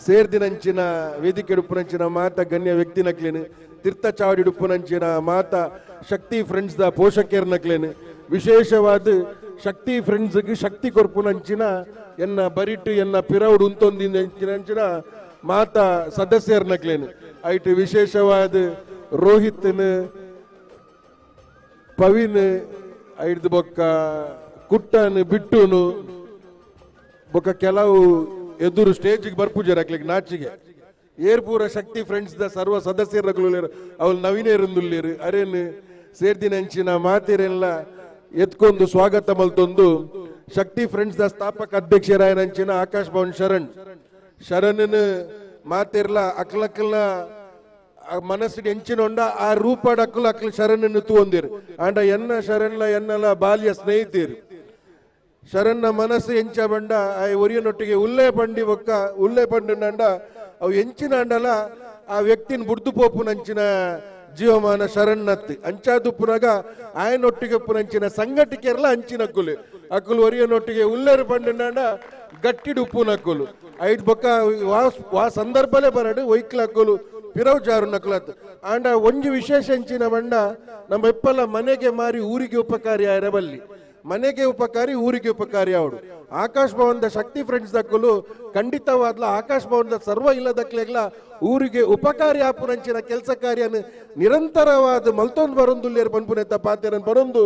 ಸೇರ್ದಿನಂಚಿನ ವೇದಿಕೆ ಉಡುಪುನಂಚಿನ ಮಾತ ಗಣ್ಯ ವ್ಯಕ್ತಿ ನಕ್ಲೇನು ತೀರ್ಥ ಚಾವಡಿ ಉಡುಪುನಂಚಿನ ಮಾತ ಶಕ್ತಿ ಫ್ರೆಂಡ್ಸ್ the ಪೋಷಕರ ನಕ್ಲೇನು ವಿಶೇಷವಾದ ಶಕ್ತಿ ಫ್ರೆಂಡ್ಸ್ಗೆ ಶಕ್ತಿ ಕೊರ್ಪುನಂಚಿನ ಎನ್ನ ಬರಿಟು ಎನ್ನ ಪಿರೌಡು ಉಂತೊಂದಿನ ಮಾತ ಸದಸ್ಯರ ನಕ್ಲೇನು ಐಟ್ ವಿಶೇಷವಾದ ರೋಹಿತ್ನ ಪವಿನ್ ಐಡ್ದು ಬೊಕ್ಕ ಕುಟ್ಟನ್ ಬಿಟ್ಟುನು ಬೊಕ್ಕ ಕೆಲವು ಎದುರು ಸ್ಟೇಜಿಗೆ ಬರ್ಪೂಜಾರ ಹಾಕ್ಲಿಕ್ಕೆ ನಾಚಿಗೆ ಏರ್ಪೂರ ಶಕ್ತಿ ಫ್ರೆಂಡ್ಸ್ the ಸರ್ವ ಸದಸ್ಯರ ಅವಳು ನವೀನೇರುಂದುಲ್ಲೇರು ಅರೇನು ಸೇರ್ದಿನಂಚಿನ ಮಾತಿರೆಲ್ಲ ಎತ್ಕೊಂಡು ಸ್ವಾಗತ ಮಲ್ತೊಂದು ಶಕ್ತಿ ಫ್ರೆಂಡ್ಸ್ the ಸ್ಥಾಪಕ ಅಧ್ಯಕ್ಷರಾಯನಂಚಿನ ಆಕಾಶ್ ಭವನ್ ಶರಣ್ ಶರಣನ್ ಮಾತಿರ್ಲ ಅಕ್ಲಕ್ಲ ಮನಸ್ಸಿನ ಎಂಚಿನೊಂಡ ಆ ರೂಪಡ್ ಅಕ್ಲು ಅಕ್ಲು ಶರಣನ್ನು ತೂಂದಿರು ಅಂಡ ಎನ್ನ ಶರಣ್ಲ ಎನ್ನಲ ಬಾಲ್ಯ ಸ್ನೇಹಿತರು ಶರಣ್ನ ಮನಸ್ಸು ಎಂಚ ಬಂಡ ಆ ಒರಿಯನೊಟ್ಟಿಗೆ ಉಲ್ಲೇ ಪಂಡಿ ಬೊಕ್ಕ ಉಲ್ಲೇ ಪಂಡು ಅವು ಎಂಚಿನ ಅಂಡಲ ಆ ವ್ಯಕ್ತಿನ ಬುಡ್ದು ಪೋಪುನಂಚಿನ ಜೀವಮಾನ ಶರಣ್ಣತ್ತಿ ಅಂಚಾದುಪ್ಪುನಾಗ ಆಯನೊಟ್ಟಿಗೆ ಉಪ್ಪುನಂಚಿನ ಸಂಘಟಿಕೆರ್ಲ ಅಂಚಿನ ಅಕ್ಕುಲು ಅಕ್ಕುಲು ಒರಿಯನೊಟ್ಟಿಗೆ ಉಲ್ಲೇರು ಪಂಡುಂಡ ಗಟ್ಟಿಡು ಉಪ್ಪುನಕ್ಕುಲು ಐದು ಬೊಕ್ಕ ವಾ ಸಂದರ್ಭಲೇ ಬರಡು ಒಯ್ಕ್ಲ ಅಕ್ಕುಲು ಪಿರವು ಜಾರು ನಕುಲತ್ ಆಂಡ ಒಂಜಿ ವಿಶೇಷ ಎಂಚಿನ ಬಂಡ ನಮ್ಮ ಎಪ್ಪಲ ಮನೆಗೆ ಮಾರಿ ಊರಿಗೆ ಉಪಕಾರಿ ಆಯರಬಲ್ಲಿ ಮನೆಗೆ ಉಪಕಾರಿ ಊರಿಗೆ ಉಪಕಾರಿ ಅವಡು ಆಕಾಶ್ ಭವನದ ಶಕ್ತಿ ಫ್ರೆಂಡ್ಸ್ ದಕ್ಕಲು ಖಂಡಿತವಾದ್ಲ ಆಕಾಶ್ ಭವನದ ಸರ್ವ ಇಲ್ಲದಕ್ಲೆಗ್ಲ ಊರಿಗೆ ಉಪಕಾರಿ ಆಪುನಂಚಿನ ಕೆಲಸ ಕಾರ್ಯನ ನಿರಂತರವಾದ ಮಲ್ತೊಂದು ಬರೊಂದುಲ್ಲೇರು ಪನ್ಪುನೆತ್ತ ಪಾತೆರನ್ ಬರೊಂದು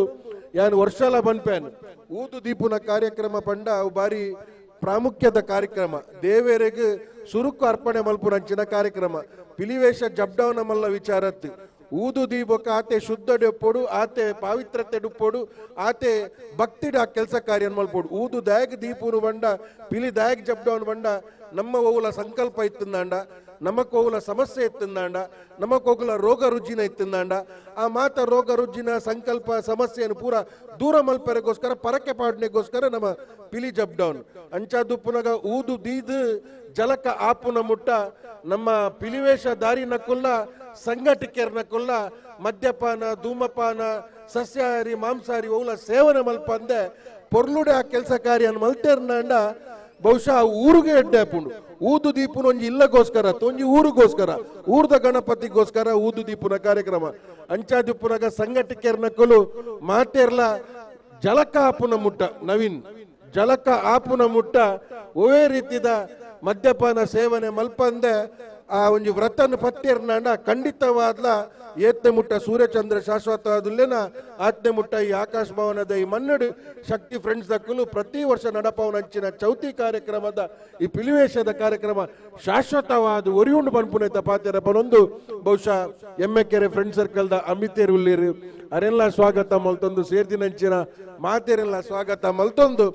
ಯಾನ್ ವರ್ಷಲ ಬನ್ಪೇನ್ ಊದು ದೀಪುನ ಕಾರ್ಯಕ್ರಮ ಪಂಡ ಅವು ಬಾರಿ ಪ್ರಾಮುಖ್ಯದ ಕಾರ್ಯಕ್ರಮ ದೇವರಿಗೆ ಸುರುಕು ಅರ್ಪಣೆ ಮಲ್ಪುನಂಚಿನ ಕಾರ್ಯಕ್ರಮ ಪಿಲಿವೇಶ ಜಬ್ಡೌನ ಮಲ್ಲ ವಿಚಾರತ್ತು ಊದು ದೀಪಕ ಆತೆ ಶುದ್ಧ ಡೆಪ್ಪೊಡು ಆತೆ ಪಾವಿತ್ರತೆ ಡುಪ್ಪೊಡು ಆತೆ ಭಕ್ತಿಡ ಕೆಲಸ ಕಾರ್ಯ ಮಲ್ಪೊಡು ಊದು ದಾಯಕ್ ದೀಪುನು ಬಂಡ ಪಿಲಿ ದಾಯಕ್ ಜಬ್ಡೌನ್ ಬಂಡ ನಮ್ಮ ಓವುಲ ಸಂಕಲ್ಪ ಇತ್ತಂದಾಂಡ ನಮಕ್ ಓವುಲ ಸಮಸ್ಯೆ ಇತ್ತಂದಾಂಡ ನಮಕ್ ಹೋಗುಲ ರೋಗ ರುಜಿನ ಇತ್ತಂದಾಂಡ ಆ ಮಾತ ರೋಗ ರುಜಿನ ಸಂಕಲ್ಪ ಸಮಸ್ಯೆಯನ್ನು ಪೂರ ದೂರ ಮಲ್ಪರೆಗೋಸ್ಕರ ಪರಕೆ ಪಾಡನೆಗೋಸ್ಕರ ನಮ್ಮ ಪಿಲಿ ಜಬ್ಡೌನ್ ಅಂಚಾದುಪ್ಪುನಗ ಊದು ದೀದು ಜಲಕ ಆಪುನ ಮುಟ್ಟ ನಮ್ಮ ಪಿಲಿವೇಶ ದಾರಿನ ಕುಲ್ಲ ಸಂಘಟಕರ್ನ ಕುಲ್ಲ ಮದ್ಯಪಾನ ಧೂಮಪಾನ ಸಸ್ಯಾಹಾರಿ ಮಾಂಸಾಹಾರಿ ಓವುಲ ಸೇವನೆ ಮಲ್ಪಂದೆ ಪೊರ್ಲುಡೆ ಆ ಕೆಲಸ ಕಾರ್ಯ ಮಲ್ತೇರ್ನಾಂಡ ಬಹುಶಃ ಊರಿಗೆ ಎಡ್ಡೆ ಆಪುಂಡು ಊದು ದೀಪುನ ಒಂಜಿ ಇಲ್ಲಗೋಸ್ಕರ ಒಂಜಿ ಊರಿಗೋಸ್ಕರ ಊರ್ದ ಗಣಪತಿಗೋಸ್ಕರ ಊದು ದೀಪುನ ಕಾರ್ಯಕ್ರಮ ಅಂಚಾದಿಪ್ಪುನಗ ಸಂಘಟಕರ್ನಕುಲು ಮಾತೇರ್ಲ ಜಲಕ ಆಪುನ ಮುಟ್ಟ ನವೀನ್ ಜಲಕ ಆಪುನ ಮುಟ್ಟ ಒವೇ ರೀತಿದ ಮದ್ಯಪಾನ ಸೇವನೆ ಮಲ್ಪಂದೆ ಆ ಒಂಜಿ ವ್ರತನ ಪತ್ತೇರ್ನಾಂಡ ಖಂಡಿತವಾದ್ಲ ಏತ್ನೆ ಮುಟ್ಟ ಸೂರ್ಯಚಂದ್ರ ಶಾಶ್ವತವಾದುಲ್ಲೇನ ಆತ್ನೆ ಮುಟ್ಟ ಈ ಆಕಾಶ ಭವನದ ಈ ಮನ್ನಡು ಶಕ್ತಿ ಫ್ರೆಂಡ್ಸ್ ದಕ್ಕಲು ಪ್ರತಿ ವರ್ಷ ನಡಪವನಂಚಿನ ಚೌತಿ ಕಾರ್ಯಕ್ರಮದ ಈ ಪಿಲಿವೇಶದ ಕಾರ್ಯಕ್ರಮ ಶಾಶ್ವತವಾದ ಒರಿಯುಂಡು ಪನ್ಪುನೈತ ಪಾತೆರ ಪನೊಂದು ಬಹುಶಃ ಎಮ್ಮೆಕೆರೆ ಫ್ರೆಂಡ್ ಸರ್ಕಲ್ದ ಅಮಿತೇರು ಉಳ್ಳೇರು ಅರೆಲ್ಲ ಸ್ವಾಗತ ಮಲ್ತೊಂದು ಸೇರ್ದಿನಂಚಿನ ಮಾತೇರೆಲ್ಲ ಸ್ವಾಗತ ಮಲ್ತೊಂದು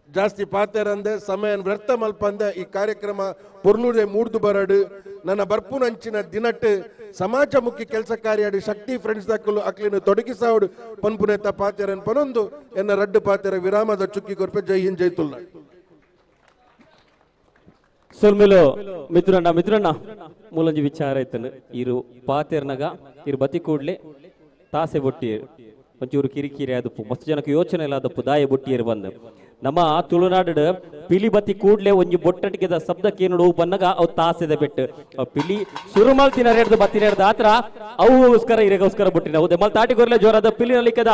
ಜಾಸ್ತಿ ಪಾತೆರಂದೆ ಸಮಯ ವ್ಯರ್ಥ ಮಲ್ಪಂದೆ ಈ ಕಾರ್ಯಕ್ರಮ ಪೊರ್ಲುಡೆ ಮೂಡ್ದು ಬರಡು ನನ್ನ ಬರ್ಪುನಂಚಿನ ದಿನಟ್ ಸಮಾಜಮುಖಿ ಕೆಲಸ ಕಾರ್ಯಾಡಿ ಶಕ್ತಿ ಫ್ರೆಂಡ್ಸ್ ದಕ್ಕಲು ಅಕ್ಲಿನ ತೊಡಗಿಸಾವಡು ಪನ್ಪುನೆತ್ತ ಪಾತೆರನ್ ಪನೊಂದು ಎನ್ನ ರಡ್ಡು ಪಾತೆರ ವಿರಾಮದ ಚುಕ್ಕಿ ಕೊರ್ಪೆ ಜೈ ಹಿಂದ್ ಜೈ ತುಲ್ನ. ಸೊಲ್ಮೆಲು ಮಿತ್ರಣ್ಣ ಮಿತ್ರಣ್ಣ ಮೂಲಂಜಿ ವಿಚಾರ ಐತನು ಇರು ಪಾತೆರ್ನಗ ಇರು ಬತಿ ಕೂಡ್ಲೆ ತಾಸೆ ಬೊಟ್ಟಿಯರು ಒಂಚೂರು ಕಿರಿಕಿರಿ ಆದಪ್ಪು ಮಸ್ತ್ ಜನಕ್ಕೆ ಯೋಚನೆ ಇಲ್ಲ ಆದಪ್ಪು ದಾಯ ಬೊಟ್ಟಿಯರು ಬಂದು ನಮ್ಮ ತುಳುನಾಡು ಪಿಲಿ ಬತ್ತಿ ಕೂಡ್ಲೆ ಒಂಜಿ ಬೊಟ್ಟಟಿಗೆದ ಶಬ್ದಕ್ಕೆ ಏನು ಬನ್ನಗ ಅವು ತಾಸೆದ ಬೆಟ್ಟು ಅವು ಪಿಲಿ ಸುರುಮಲ್ ತಿನ್ನರೇಡ್ದು ಬತ್ತಿನೇಡ್ದು ಆತ್ರ ಅವುಗೋಸ್ಕರ ಇರೆಗೋಸ್ಕರ ಬೊಟ್ಟಿನ ಹೌದೇ ಮಲ್ ತಾಟಿ ಗೊರ್ಲೆ ಜೋರಾದ ಪಿಲಿನಲಿಕ್ಕದ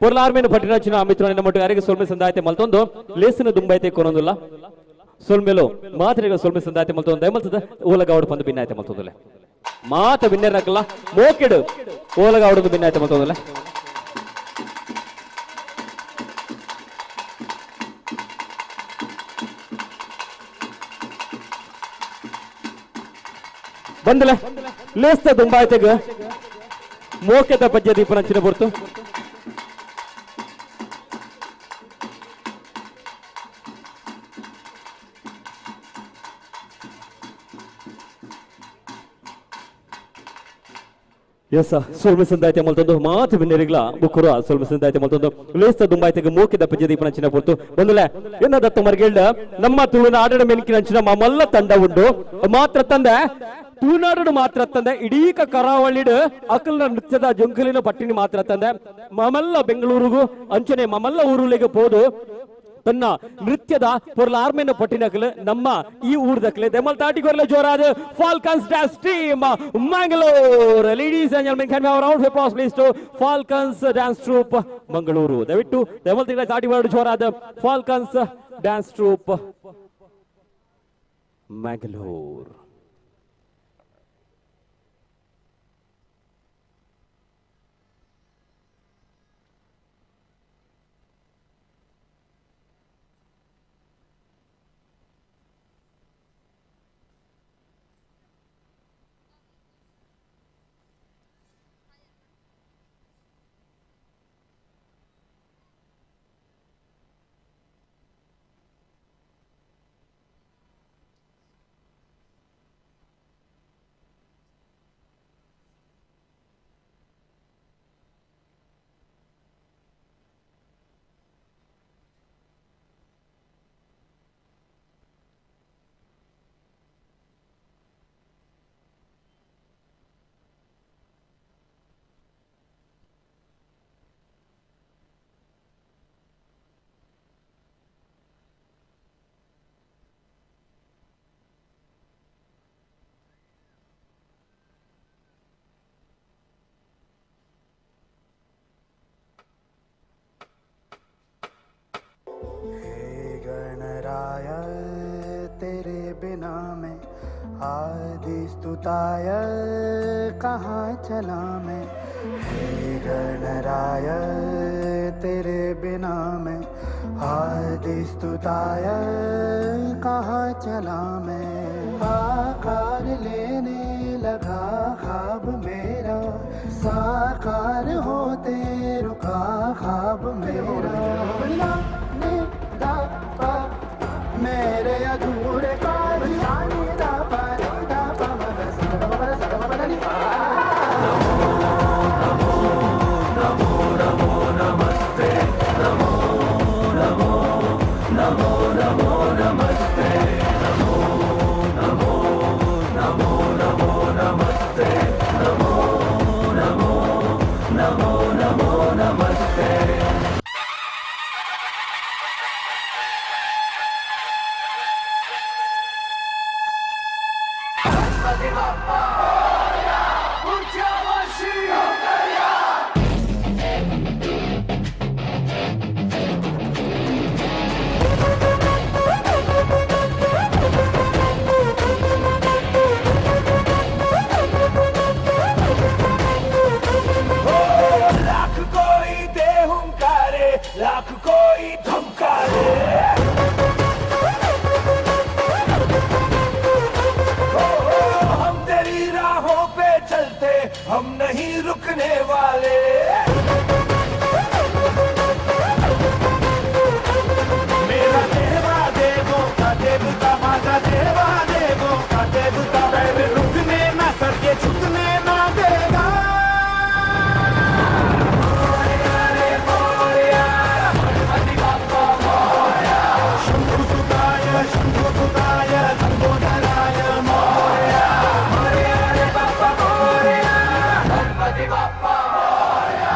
ಪೊರ್ಲಾರ್ಮೇನು ಪಟ್ಟಿನ ಮಿತ್ರನ ಮಟ್ಟು ಯಾರಿಗೆ ಸೊಲ್ಮೆ ಸಂದಾಯ್ತೆ ಮಲ್ತೊಂದು ಲೇಸಿನ ದುಂಬೈತೆ ಕೊನೊಂದುಲ್ಲ ಸೊಲ್ಮೆಲು ಮಾತ್ರೆಗಳ ಸೊಲ್ಮೆ ಸಂದಾಯ್ತೆ ಮಲ್ತೊಂದು ದಯಮಲ್ತದ ಓಲಗಾವಡು ಬಂದು ಭಿನ್ನಾಯ್ತೆ ಮಲ್ತೊಂದುಲೆ ಮಾತ ಬಿನ್ನೆರ್ನಕಲ್ಲ ಮೋಕೆಡು ಓಲಗಾವಡು ಭಿನ್ನಾಯ್ತೆ ಮಲ್ತೊಂದುಲೆ ಬಂದಲೆ ಲೇಸ್ತ ದುಂಬಾಯ್ತೆಗ ಮೋಕೆದ ಪದ್ಯ ದೀಪನ ಚಿನ್ನ ಬರ್ತು ಎಸ್ ಸೊಲ್ಮೆ ಸಂದಾಯ್ತೆ ಮಲ್ತೊಂದು ಮಾತು ಬಿನ್ನೆರಿಗ್ಲ ಬುಕ್ಕುರು ಸೊಲ್ಮೆ ಸಂದಾಯ್ತೆ ಮಲ್ತೊಂದು ಲೇಸ್ತ ದುಂಬಾಯ್ತೆಗ ಮೋಕೆದ ಪದ್ಯ ದೀಪನ ಚಿನ್ನ ಬರ್ತು ಬಂದಲೆ ಏನದತ್ತ ಮರ್ಗೇಳ್ದ ನಮ್ಮ ತುಳುನಾಡಿನ ಮೇಲ್ಕಿನ ಅಂಚಿನ ಮಲ್ಲ ತಂಡ ಉಂಡು ಮಾತ್ರ ತಂದೆ ತುಳುನಾಡು ಮಾತ್ರ ತಂದೆ ಇಡೀ ಕರಾವಳಿಡ್ ಅಕಲ್ನ ನೃತ್ಯದ ಜೊಂಕಲಿನ ಪಟ್ಟಿನಿ ಮಾತ್ರ ತಂದೆ ಮಮಲ್ಲ ಬೆಂಗಳೂರಿಗೂ ಅಂಚನೆ ಮಮಲ್ಲ ಊರುಲಿಗೆ ಪೋದು ತನ್ನ ನೃತ್ಯದ ಪೊರ್ಲಾರ್ಮೆನ ಪಟ್ಟಿನಕಲು ನಮ್ಮ ಈ ಊರ್ದಕ್ಲೆ ದೆಮಲ್ ತಾಟಿಗೊರ್ಲೆ ಜೋರಾದ Falcons dance team Mangalore. Ladies and gentlemen, can we have a round of applause please to Falcons dance troupe Mangaluru. ದಯವಿಟ್ಟು ದೆಮಲ್ ತಿಂಗಳ ತಾಟಿ ಬರಡು ಜೋರಾದ falcons dance troupe Mangaluru. Ganaraya तेरे बिना मैं आदि स्तुताय कहाँ चला मैं। हे गणराय तेरे बिना मैं आदिस्तुताय कहाँ चला मैं, आकार लेने लगा ख्वाब मेरा, साकार होते रुका ख्वाब मेरा। मेरे अधूरे काज दा पा दा पा नमो नमो नमो नमस्ते, नमो नमो नमो नमो नमस्ते, नमो नमो नमो नमो नमस्ते, नमो नमो नमो नमो नमस्ते। लाख कोई दे हुंकारे, लाख कोई धमकारे, हम तेरी राहों पे चलते, हम नहीं रुकने वाले। मेरा देवा देवों का देवता, माझा देवा देवों का देवता, पैर रुकने ना सर के झुकने ना देगा। शंभुसुताय लंबोदराय मोरया, मोरया रे Bappa Morya, Ganpati Bappa Morya.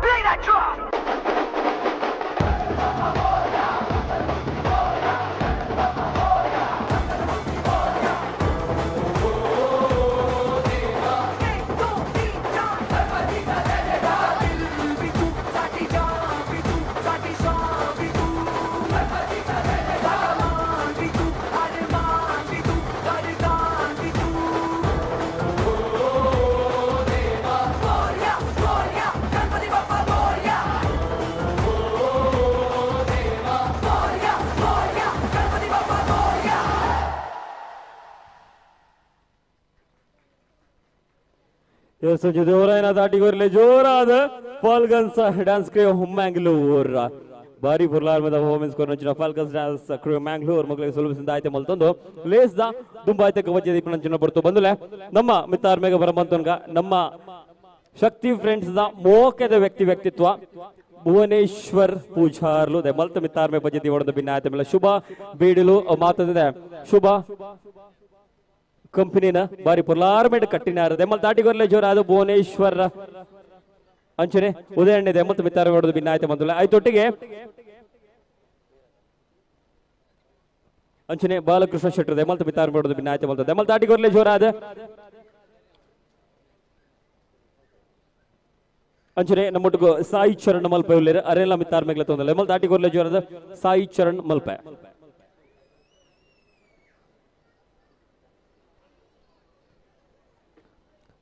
Play that drum! ಜೋರಾಯನ ದಾಟಿಗೋರ್ಲೆ ಜೋರಾದ ಫಾಲ್ಗನ್ಸ್ ಡ್ಯಾನ್ಸ್ ಕ್ರಿಯೋ ಮ್ಯಾಂಗ್ಳೂರ್ ಬಾರಿ ಪುರ್ಲಾರ್ಮದ ಪರ್ಫಾರ್ಮೆನ್ಸ್ ಕೊರನಂಚಿನ ಫಾಲ್ಗನ್ಸ್ ಡ್ಯಾನ್ಸ್ ಕ್ರಿಯೋ ಮ್ಯಾಂಗ್ಳೂರ್ ಮಕ್ಕಳಿಗೆ ಸುಲಭಿಸಿದ ಆಯ್ತೆ ಮಲ್ತೊಂದು ಲೇಸ್ದ ದುಂಬಾಯ್ತೆ ಕವಚ ದೀಪನಂಚಿನ ಬರ್ತು ಬಂದುಲೆ ನಮ್ಮ ಮಿತ್ತಾರ್ಮೇಗ ಬರಮಂತೊನ್ಗ ನಮ್ಮ ಶಕ್ತಿ ಫ್ರೆಂಡ್ಸ್ the ಮೋಕೆದ ವ್ಯಕ್ತಿ ವ್ಯಕ್ತಿತ್ವ ಭುವನೇಶ್ವರ್ ಪೂಜಾರ್ಲು ದೆ ಮಲ್ತ ಮಿತ್ತಾರ್ಮೆ ಪದ್ಧತಿ ಹೊಡೆದ ಭಿನ್ನ ಆಯ್ತೆ ಮೇಲೆ ಶುಭ ಬೀಡಲು ಮಾತಂದಿದೆ ಶುಭ ಕಂಪನಿನ ಬಾರಿ ಪುರ್ಲಾರ್ಮೆಂಟ್ ಕಟ್ಟಿನಾರ ದೆಮ್ಮಲ್ ದಾಟಿಗೊರ್ಲೆ ಜೋರ ಅದು ಭುವನೇಶ್ವರ ಅಂಚನೆ ಉದಯಣ್ಣೆ ದೆಮ್ಮಲ್ ಮಿತ್ತಾರ ಹೊಡೆದು ಭಿನ್ನ ಆಯ್ತು ಬಂದಿಲ್ಲ ಆಯ್ತೊಟ್ಟಿಗೆ ಅಂಚನೆ ಬಾಲಕೃಷ್ಣ ಶೆಟ್ಟರು ದೆಮ್ಮಲ್ ಮಿತ್ತಾರ ಹೊಡೆದು ಭಿನ್ನ ಆಯ್ತು ಬಂದ ದೆಮ್ಮಲ್ ದಾಟಿಗೊರ್ಲೆ ಜೋರ ಅದ ಅಂಚನೆ ನಮ್ಮೊಟ್ಟಿಗೆ ಸಾಯಿ ಚರಣ್ ಮಲ್ಪೆ ಉಲ್ಲೇರು ಅರೆಲ್ಲ ಮಿತ್ತಾರ ಮೇಗ್ಲ ತೊಂದಲ್ಲ ದೆಮ್ಮಲ್ ದಾಟಿಗೊರ್ಲೆ ಜೋರದ ಸಾಯಿ ಚರಣ್ ಮಲ್ಪೆ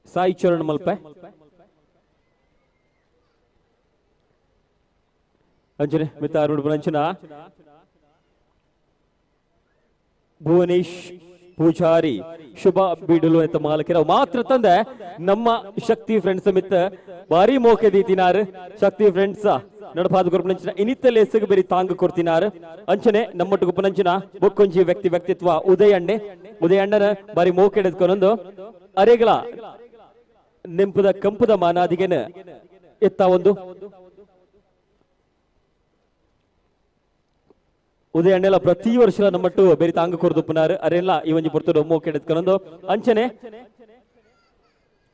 ಸಾಯಿ ಚರಣ್ ಮಲ್ಪೆ ಅಂಚನೆ ಮಿತ್ತಾರು ಅಂಚನ ಭುವನೇಶ್ ಪೂಜಾರಿ ಶುಭ ಬೀಡಲು ಅಂತ ಮಾಲಕರ ಮಾತ್ರ ತಂದೆ ನಮ್ಮ ಶಕ್ತಿ ಫ್ರೆಂಡ್ಸ್ ಮಿತ್ತ ಭಾರಿ ಮೋಕೆ ದೀತಿನಾರು ಶಕ್ತಿ ಫ್ರೆಂಡ್ಸ್ ನಡಪಾದ ಗುರುಪನಂಚಿನ ಇನಿತ್ತ ಲೇಸಗ್ ಬೇರಿ ತಾಂಗ್ ಕೊಡ್ತಿನಾರು ಅಂಚನೆ ನಮ್ಮೊಟ್ಟು ಗುಪ್ಪನಂಚಿನ ಬೊಕ್ಕೊಂಜಿ ವ್ಯಕ್ತಿ ವ್ಯಕ್ತಿತ್ವ ಉದಯ ಅಣ್ಣೆ ಉದಯ ಅಣ್ಣನ ಬಾರಿ ಮೋಕೆ ಹಿಡಿದ್ಕೊಂಡೊಂದು ಅರೆಗಳ ನೆಂಪುದ ಕಂಪುದ ಮಾನಾದಿಗೆನ ಎತ್ತ ಒಂದು ಉದಯ ಅಣ್ಣೆಲ್ಲ ಪ್ರತಿ ವರ್ಷ ನಮ್ಮಟ್ಟು ಬೇರೆ ತಾಂಗ ಕೊರ್ದುಪ್ಪನಾರು ಅರೆಲ್ಲ ಈ ಒಂಜಿ ಪೊರ್ತುಡು ಮೋಕೆ ಹಿಡಿದ್ಕೊಂಡೊಂದು ಅಂಚನೆ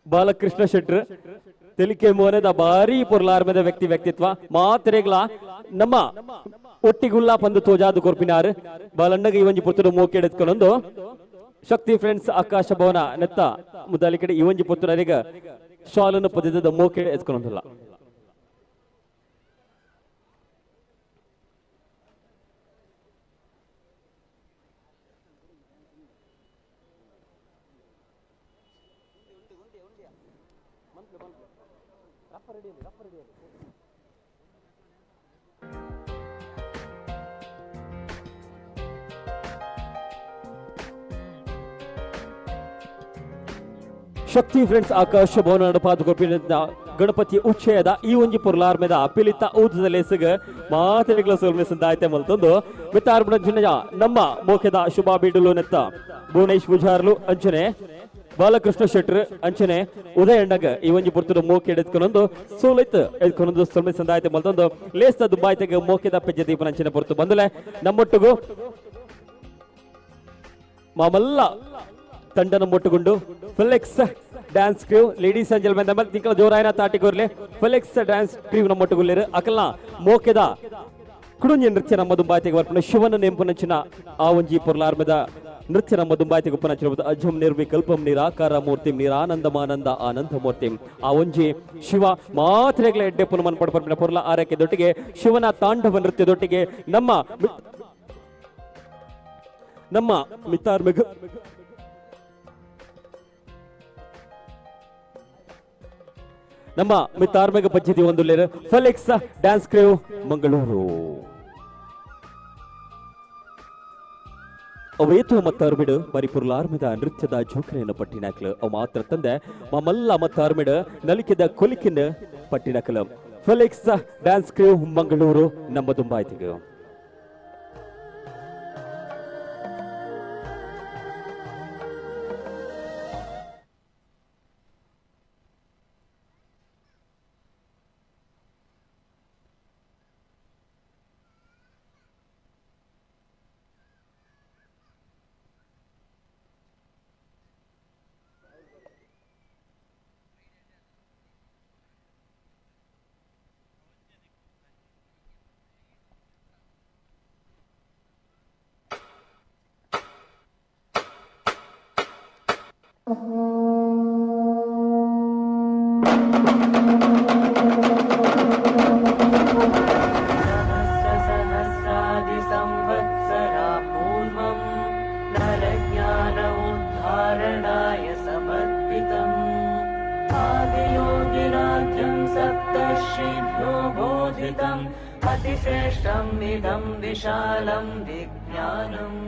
ಬಾಲಕೃಷ್ಣ ಶೆಟ್ರ್ ತೆಲಿಕೆ ಮೋನದ ಭಾರಿ ಪೊರ್ಲಾರ್ಮದ ವ್ಯಕ್ತಿ ವ್ಯಕ್ತಿತ್ವ ಮಾತ್ರೆಗಳ ನಮ್ಮ ಒಟ್ಟಿಗುಲ್ಲ ಪಂದು ತೋಜಾದು ಕೊರ್ಪಿನಾರು ಬಾಲಣ್ಣಗೆ ಈ ಒಂಜಿ ಪೊರ್ತುಡು ಮೋಕೆ ಹಿಡಿದ್ಕೊಂಡೊಂದು ಶಕ್ತಿ ಫ್ರೆಂಡ್ಸ್ ಆಕಾಶ ಭವನ ನೆತ್ತ ಮುದಾಲಿ ಕಡೆ ಈ ಒಂಜಿ ಪೊರ್ತುಡು ಅರೆಗ ಶಾಲನ್ನು ಪದ್ಯದ ಮೋಕೆ ಎತ್ಕೊಂಡೊಂದಿಲ್ಲ. ಶಕ್ತಿ ಫ್ರೆಂಡ್ಸ್ ಆಕಾಶ ಭವನ ನಡಪಾದ ಕೊಪ್ಪಿನ ಗಣಪತಿ ಉಚ್ಚಯದ ಈ ಒಂಜಿ ಪೊರ್ಲಾರ್ಮೆದ ಪಿಲಿತ ಊದದ ಲೇಸಗ ಮಾತೆಗಳ ಸೋಲ್ಮೆ ಸಂದಾಯ್ತೆ ಮಲ್ತೊಂದು ಮಿತ್ತಾರ್ಬುಣ ಜಿನ್ನಯ ನಮ್ಮ ಮೋಖದ ಶುಭ ಬೀಡಲು ನೆತ್ತ ಭುವನೇಶ್ ಪೂಜಾರ್ಲು ಅಂಚನೆ ಬಾಲಕೃಷ್ಣ ಶೆಟ್ರ್ ಅಂಚನೆ ಉದಯ ಅಣ್ಣಗ ಈ ಒಂಜಿ ಪೊರ್ತುಡು ಮೋಕೆ ಎಡ್ಕೊಂಡೊಂದು ಸೋಲೈತ್ ಎಡ್ಕೊಂಡೊಂದು ಸೊಲ್ಮೆ ಸಂದಾಯ್ತೆ ಮಲ್ತೊಂದು ಲೇಸ್ದ ದುಬಾಯ್ತೆಗ ಮೋಕೆದ ಪೆಜ್ಜೆ ದೀಪನ ಅಂಚನೆ ಪೊರ್ತು ಬಂದಲೆ ನಮ್ಮೊಟ್ಟಿಗೂ ಮಾಮಲ್ಲ ತಂಡನ ಮೊಟ್ಟುಗೊಂಡು Felix dance crew ladies and gentlemen ನಮ್ಮ ತಿಂಗಳ ಜೋರಾಯನ ತಾಟಿಗೋರ್ಲೆ ಫೆಲಿಕ್ಸ್ ಡ್ಯಾನ್ಸ್ ಕ್ರೂ ನಮ್ಮ ಮೊಟ್ಟುಗುಲ್ಲೇರು ಅಕಲ್ನ ಮೋಕೆದ ಕುಡುಂಜಿ ನೃತ್ಯ ನಮ್ಮ ದುಂಬಾಯ್ತೆಗೆ ಬರ್ಪಣ ಶಿವನ ನೆಂಪುನಂಚಿನ ಆ ಒಂಜಿ ಪೊರ್ಲಾರ್ಮದ ನೃತ್ಯ ನಮ್ಮ ದುಂಬಾಯ್ತೆಗೆ ಉಪ್ಪನಂಚಿನ ಅಜಂ ನಿರ್ವಿಕಲ್ಪಂ ನಿರಾಕಾರ ಮೂರ್ತಿಂ ನಿರಾನಂದಮಾನಂದ ಆನಂದ ಮೂರ್ತಿಂ ಆ ಒಂಜಿ ಶಿವ ಮಾತ್ರೆಗಳ ಎಡ್ಡೆ ಪುನಮನ್ ಪಡ್ಪರ್ಪಿನ ಪೊರ್ಲ ಆರೈಕೆ ದೊಟ್ಟಿಗೆ ಶಿವನ ತಾಂಡವ ನೃತ್ಯದೊಟ್ಟಿಗೆ ನಮ್ಮ ನಮ್ಮ ಮಿತಾರ್ಮಿಗ ನಮ್ಮ ಮಿತಾರ್ಮಿಕ ಪದ್ಧತಿ ಒಂದು ಲೇರು ಫೆಲಿಕ್ಸ್ ಡ್ಯಾನ್ಸ್ ಕ್ರೂ ಮಂಗಳೂರು ಅವೇತು ಮತ್ತಾರ್ಮಿಡು ಬರಿಪುರ್ಲಾರ್ಮಿದ ನೃತ್ಯದ ಜೋಕರೆಯನ್ನು ಪಟ್ಟಿನಾಕ್ಲು ಅವು ಮಾತ್ರ ತಂದೆ ಮಮಲ್ಲ ಮತ್ತಾರ್ಮಿಡು ನಲಿಕೆದ ಕೊಲಿಕಿನ ಪಟ್ಟಿನಕಲು ಫೆಲಿಕ್ಸ್ ಡ್ಯಾನ್ಸ್ ಕ್ರೂ ಮಂಗಳೂರು ನಮ್ಮ ದುಂಬಾಯ್ತಿಗೆ. सहस्रादि पूर्वं नरज्ञान उद्धारणाय समर्पितम् आदियोगिराज्यं सप्तर्षिभ्यो बोधितम् अतिश्रेष्ठम् इदं विशालं विज्ञानम्।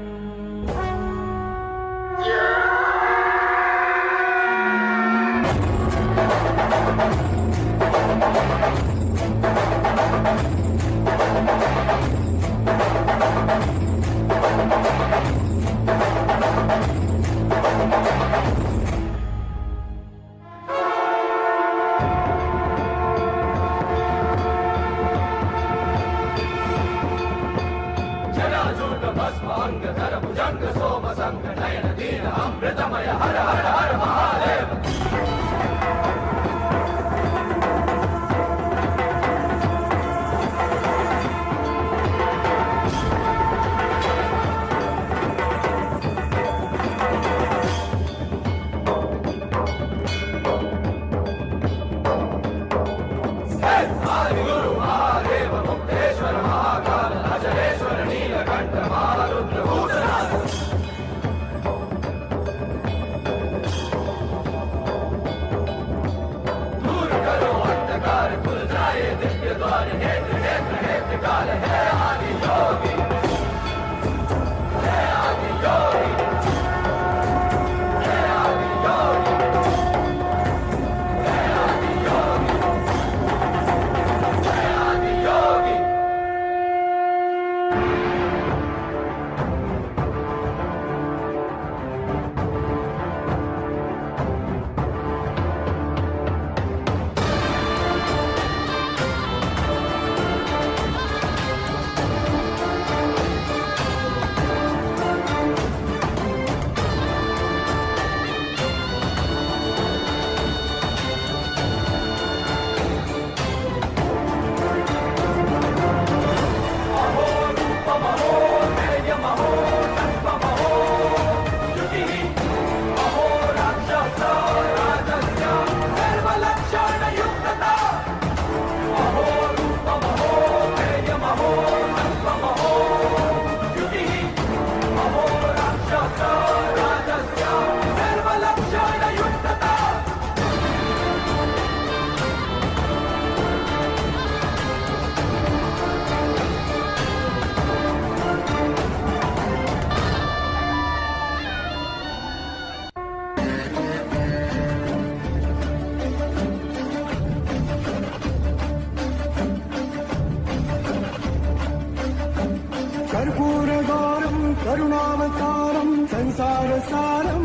कर्पूरगौरं करुणावतारं संसारसारं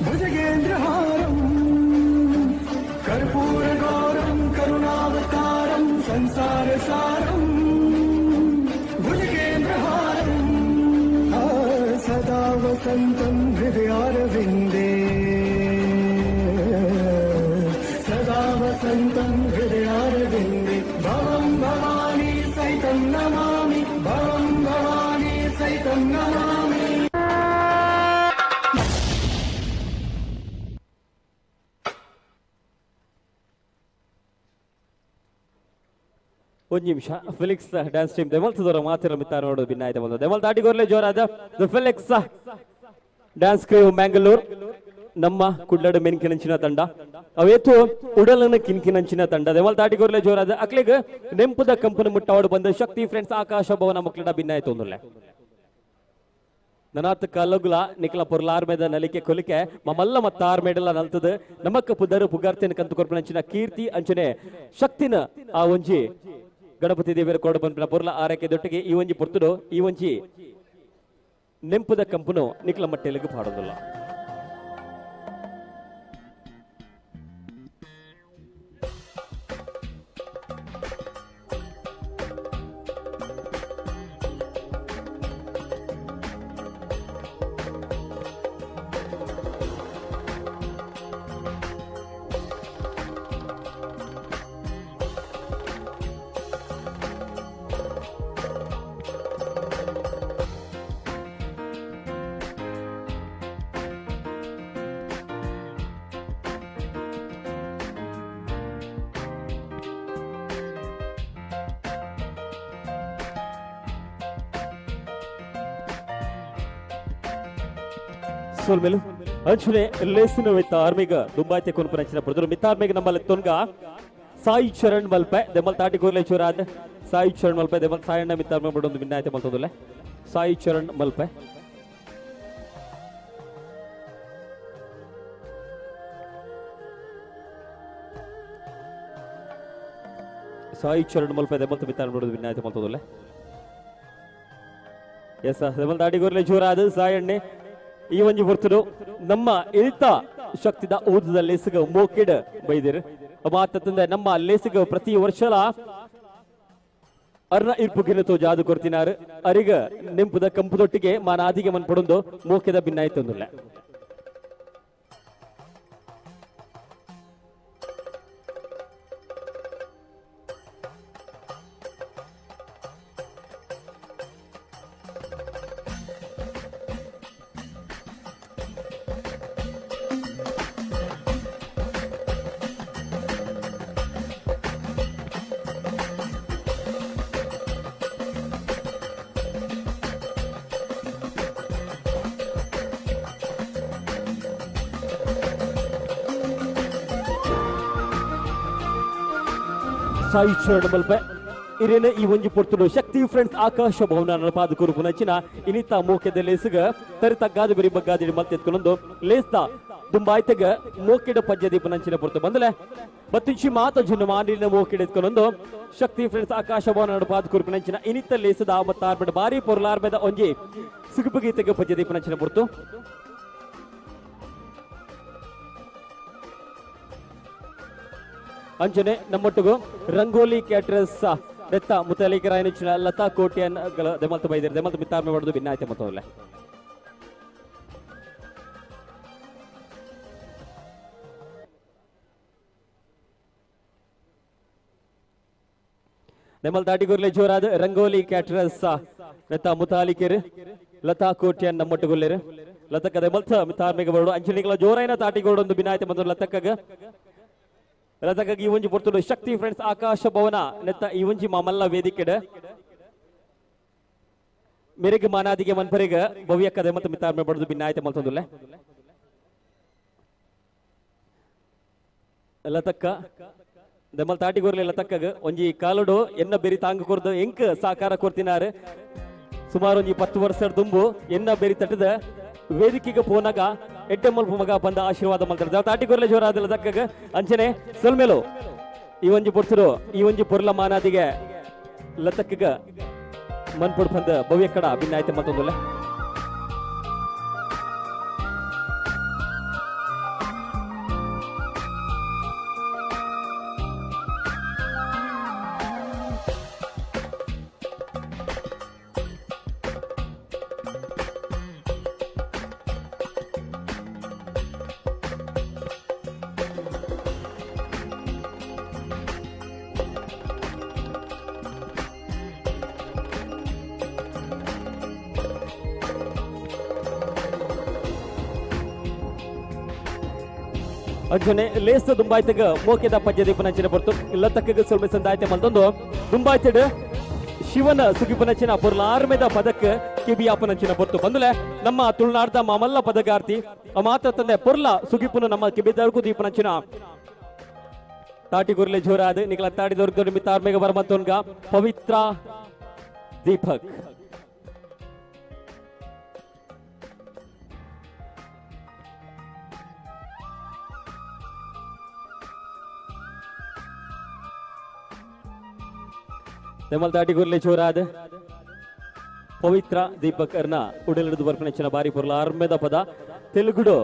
भुजगेन्द्रहारं कर्पूरगौरं करुणावतारं संसारसारं भुजगेन्द्रहारं सदा वसन्तं हृदयारविन्दे सदा वसन्तं हृदयारविन्दे भवं भवानी सहितं नमामि भवं भवानी सहितं नमामि. ಒಂದು ನಿಮಿಷ ಫಿಲಿಕ್ಸ್ ಡ್ಯಾನ್ಸ್ ಟೀಮ್ ದೆಮಲ್ತದವರ ಮಾತಿರ ಮಿತ್ತಾರ ನೋಡೋದು ಭಿನ್ನ ಆಯ್ತು ಬಂದ ದೆಮಲ್ ದಾಟಿಗೋರ್ಲೆ ಜೋರಾದ the Felix dance crew Mangalore ನಮ್ಮ ಕುಡ್ಲಡು ಮೆನ್ಕಿನಂಚಿನ ತಂಡ ಅವೇತು ಉಡಲನ ಕಿನ್ಕಿನಂಚಿನ ತಂಡ ದೆಮಲ್ ದಾಟಿಗೋರ್ಲೆ ಜೋರಾದ ಅಕ್ಲಿಗ್ ನೆಂಪುದ ಕಂಪನ ಮುಟ್ಟವಾಡು ಬಂದ ಶಕ್ತಿ ಫ್ರೆಂಡ್ಸ್ ಆಕಾಶ ಭವನ ಮಕ್ಕಳ ಭಿನ್ನ ಆಯ್ತು ಒಂದುಲ್ಲೆ ನನಾತ್ ಕಲಗುಲ ನಿಕ್ಲ ಪೊರ್ಲಾರ್ಮೆದ ನಲಿಕೆ ಕೊಲಿಕೆ ಮಮಲ್ಲ ಮತ್ತಾರ್ಮೇಡಲ ನಲ್ತದ ನಮಕ್ಕ ಪುದರು ಪುಗಾರ್ತಿನ ಕಂತು ಕೊರ್ಪನಂಚಿನ ಕೀರ್ತಿ ಅಂಚನೆ ಶಕ್ತಿನ ಆ ಒಂಜಿ ಗಣಪತಿ ದೇವರ ಕೊಡ ಬಂಪಿನ ಪೊರ್ಲ ಆರೈಕೆ ದೊಟ್ಟಿಗೆ ಈ ಒಂಜಿ ಪೊರ್ತುಡು ಈ ಒಂಜಿ ನೆಂಪುದ ಕಂಪುನು ನಿಕ್ಲ ಮಟ್ಟೆಲಿಗೆ ಪಾಡೋದಿಲ್ಲ. ಸೋಲ್ಮೇಲು ಅಂಚನೆ ಲೇಸಿನ ವಿತ್ ಆರ್ಮಿಗ ದುಂಬಾಯ್ತೆ ಕೊನ್ಪುರಂಚಿನ ಪ್ರಜರು ಮಿತ್ತಾರ್ಮಿಗ ನಮ್ಮಲ್ಲಿ ತೊನ್ಗ ಸಾಯಿ ಚರಣ್ ಮಲ್ಪೆ ದೆಮಲ್ ತಾಟಿ ಕೋರ್ಲೆ ಚೂರಾದ್ ಸಾಯಿ ಚರಣ್ ಮಲ್ಪೆ ದೆಮಲ್ ಸಾಯಣ್ಣ ಮಿತ್ತಾರ್ಮೆ ಬಡೊಂದು ಭಿನ್ನಾಯ್ತೆ ಮಲ್ತೊಂದುಲ್ಲೆ ಸಾಯಿ ಚರಣ್ ಮಲ್ಪೆ ಸಾಯಿ ಚರಣ್ ಮಲ್ಪೆ ದೆಮಲ್ ಮಿತ್ತಾರ್ಮೆ ಬಡೊಂದು ಭಿನ್ನಾಯ್ತೆ ಮಲ್ತೊಂದುಲ್ಲೆ ಎಸ್ ದೆಮಲ್ ತಾಟಿ ಕೋರ್ಲೆ ಚೂರಾದ್ ಸಾಯಣ್ಣೆ ಈ ಒಂಜಿ ಬರ್ತುಡು ನಮ್ಮ ಇಳಿತ ಶಕ್ತಿದ ಊದದ ಲೇಸಿಗ ಮೋಕಿಡ್ ಬೈದಿರು ಮಾತಂದ್ರೆ ನಮ್ಮ ಲೇಸಿಗ ಪ್ರತಿ ವರ್ಷಲ ಅರ್ನ ಇರ್ಪುಗಿನ ತೋ ಜಾದು ಕೊರ್ತಿನಾರು ಅರಿಗ ನೆಂಪುದ ಕಂಪುದೊಟ್ಟಿಗೆ ಮಾನಾದಿಗೆ ಮನ್ ಪಡೊಂದು ಮೋಕಿದ ಭಿನ್ನಾಯ್ತೊಂದುಲ್ಲ. ಸಾಯಿ ಚರಣ ಮಲ್ಪೆ ಇರೇನೆ ಈ ಒಂಜಿ ಪೊರ್ತುಡು ಶಕ್ತಿ ಫ್ರೆಂಡ್ಸ್ ಆಕಾಶ ಭವನ ನಡಪಾದ ಕುರುಪು ನಚಿನ ಇನಿತ ಮೋಕೆದ ಲೇಸುಗ ತರಿ ತಗ್ಗಾದ ಬೆರಿ ಬಗ್ಗಾದಿಡಿ ಮಲ್ತೆತ್ಕೊಂಡೊಂದು ಲೇಸ್ತ ದುಂಬಾಯ್ತಗ ಮೋಕೆಡ ಪಜ್ಜ ದೀಪ ನಂಚಿನ ಪೊರ್ತು ಬಂದಲೆ ಬತ್ತಿಂಚಿ ಮಾತ ಜುನ್ನು ಮಾನಿನ ಮೋಕೆಡ ಎತ್ಕೊಂಡೊಂದು ಶಕ್ತಿ ಫ್ರೆಂಡ್ಸ್ ಆಕಾಶ ಭವನ ನಡಪಾದ ಕುರುಪು ನಂಚಿನ ಇನಿತ ಲೇಸದ ಮತ್ತಾರ್ಬೇಡ ಬಾರಿ ಪೊರ್ಲಾರ್ಬೇದ ಒಂಜಿ ಸುಗುಪುಗೀತೆಗ ಪಜ್ಜ ದೀಪ ನಂಚಿನ ಪೊರ್ತು ಅಂಚನೆ ನಮ್ಮೊಟ್ಟಿಗೂ ರಂಗೋಲಿ ಕ್ಯಾಟ್ರಸ್ ದತ್ತ ಮುತಲಿಕರಾಯನ ಲತಾ ಕೋಟ್ಯಾನ್ ದೆಮಲ್ತ ಬೈದಿರ ದೆಮಲ್ತ ಮಿತ್ತಾರ್ಮೆ ಮಾಡೋದು ಭಿನ್ನಾಯ್ತೆ ಮತ್ತೊಲ್ಲ ದೆಮಲ್ ದಾಟಿಗುರ್ಲೆ ಜೋರಾದ ರಂಗೋಲಿ ಕ್ಯಾಟ್ರಸ್ ದತ್ತ ಮುತಾಲಿಕರು ಲತಾ ಕೋಟ್ಯಾನ್ ನಮ್ಮೊಟ್ಟುಗುಲ್ಲೇರು ಲತಕ್ಕ ದೆಮಲ್ತ ಮಿತ್ತಾರ್ಮೆಗೆ ಬರೋಡು ಅಂಚನೆಗಳ ಜೋರಾಯಿನ ತಾಟಿಗೋಡೊಂದು ಭಿನ್ನಾಯ್ತೆ ಬಂದು ಲತಕ್ಕಗ ರಥಕ್ಕಾಗಿ ಈ ಒಂಜಿ ಪೊರ್ತುಡು ಶಕ್ತಿ ಫ್ರೆಂಡ್ಸ್ ಆಕಾಶ ಭವನ ನೆತ್ತ ಈ ಒಂಜಿ ಮಾಮಲ್ಲ ವೇದಿಕೆಡ್ ಮೇರೆಗೆ ಮಾನಾದಿಗೆ ಮನ್ಪರಿಗ ಭವ್ಯ ಕದೆ ಮತ್ತು ಮಿತ್ತಾರ್ಮೆ ಬಡದು ಭಿನ್ನಾಯ್ತೆ ಮಲ್ತೊಂದುಲ್ಲೆ ಲತಕ್ಕ ದೆಮಲ್ ತಾಟಿಗೋರ್ಲೆ ಲತಕ್ಕಗ ಒಂಜಿ ಕಾಲುಡು ಎನ್ನ ಬೆರಿ ತಾಂಗ ಕೊರ್ದು ಎಂಕ್ ಸಾಕಾರ ಕೊರ್ತಿನಾರು ಸುಮಾರು ಒಂಜಿ 10 ವರ್ಷದ ದುಂಬು ಎನ್ನ ಬೆರಿ ತಟ್ಟದ ವೇದಿಕೆಗೆ ಪೋನಾಗ ಎಡ್ಡೆ ಮಲ್ಪ ಮಗ ಬಂದ ಆಶೀರ್ವಾದ ಮಲ್ತಾರೆ ತಾಟಿಗೊರ್ಲೆ ಜೋರಾದಲ್ಲ ದಕ್ಕಗ ಅಂಚನೆ ಸೊಲ್ಮೇಲು ಈ ಒಂಜಿ ಪೊರ್ತುಡು ಈ ಒಂಜಿ ಪೊರ್ಲ ಮಾನಾದಿಗೆ ಲತಕ್ಕಗ ಮನ್ಪುಡ್ ಪಂದ್ ಭವ್ಯ ಕಡ ಭಿನ್ನಾಯ್ತೆ ಮತ್ತೊಂದುಲ್ಲ. ಅರ್ಜುನೆ ಲೇಸ್ತ ದುಂಬಾಯ್ತಗ ಮೋಕೆದ ಪದ್ಯ ದೀಪನಂಚಿನ ಬರ್ತು ಲತಕ್ಕಗ ಸೊಲ್ಮೆ ಸಂದಾಯ್ತೆ ಮಲ್ತೊಂದು ದುಂಬಾಯ್ತಡ್ ಶಿವನ ಸುಗಿಪನಂಚಿನ ಪೊರ್ಲಾರ್ಮೆದ ಪದಕ್ ಕಿಬಿಯಾಪನಂಚಿನ ಬರ್ತು ಬಂದುಲೆ ನಮ್ಮ ತುಳುನಾಡ್ದ ಮಾಮಲ್ಲ ಪದಗಾರ್ತಿ ಮಾತ್ರ ತಂದೆ ಪೊರ್ಲ ಸುಗಿಪುನ ನಮ್ಮ ಕಿಬಿದರ್ಗು ದೀಪನಂಚಿನ ತಾಟಿ ಗುರ್ಲೆ ಜೋರಾದ ನಿಕಲ ತಾಟಿ ದೊರ್ಗ ನಿಮಿತ್ತ ಆರ್ಮೆಗ ಬರಮತ್ತೊನ್ಗ ಪವಿತ್ರ ದೀಪಕ್. ನೆಮ್ಮಲ್ ತಾಟಿ ಗುರ್ಲೆ ಜೋರಾದ ಪವಿತ್ರ ದೀಪಕ್ ಅರ್ನ ಉಡಲಿಡಿದು ಬರ್ಪಣೆಚ್ಚಿನ ಬಾರಿ ಪೊರ್ಲ ಅರ್ಮೆದ ಪದ ತೆಲುಗುಡು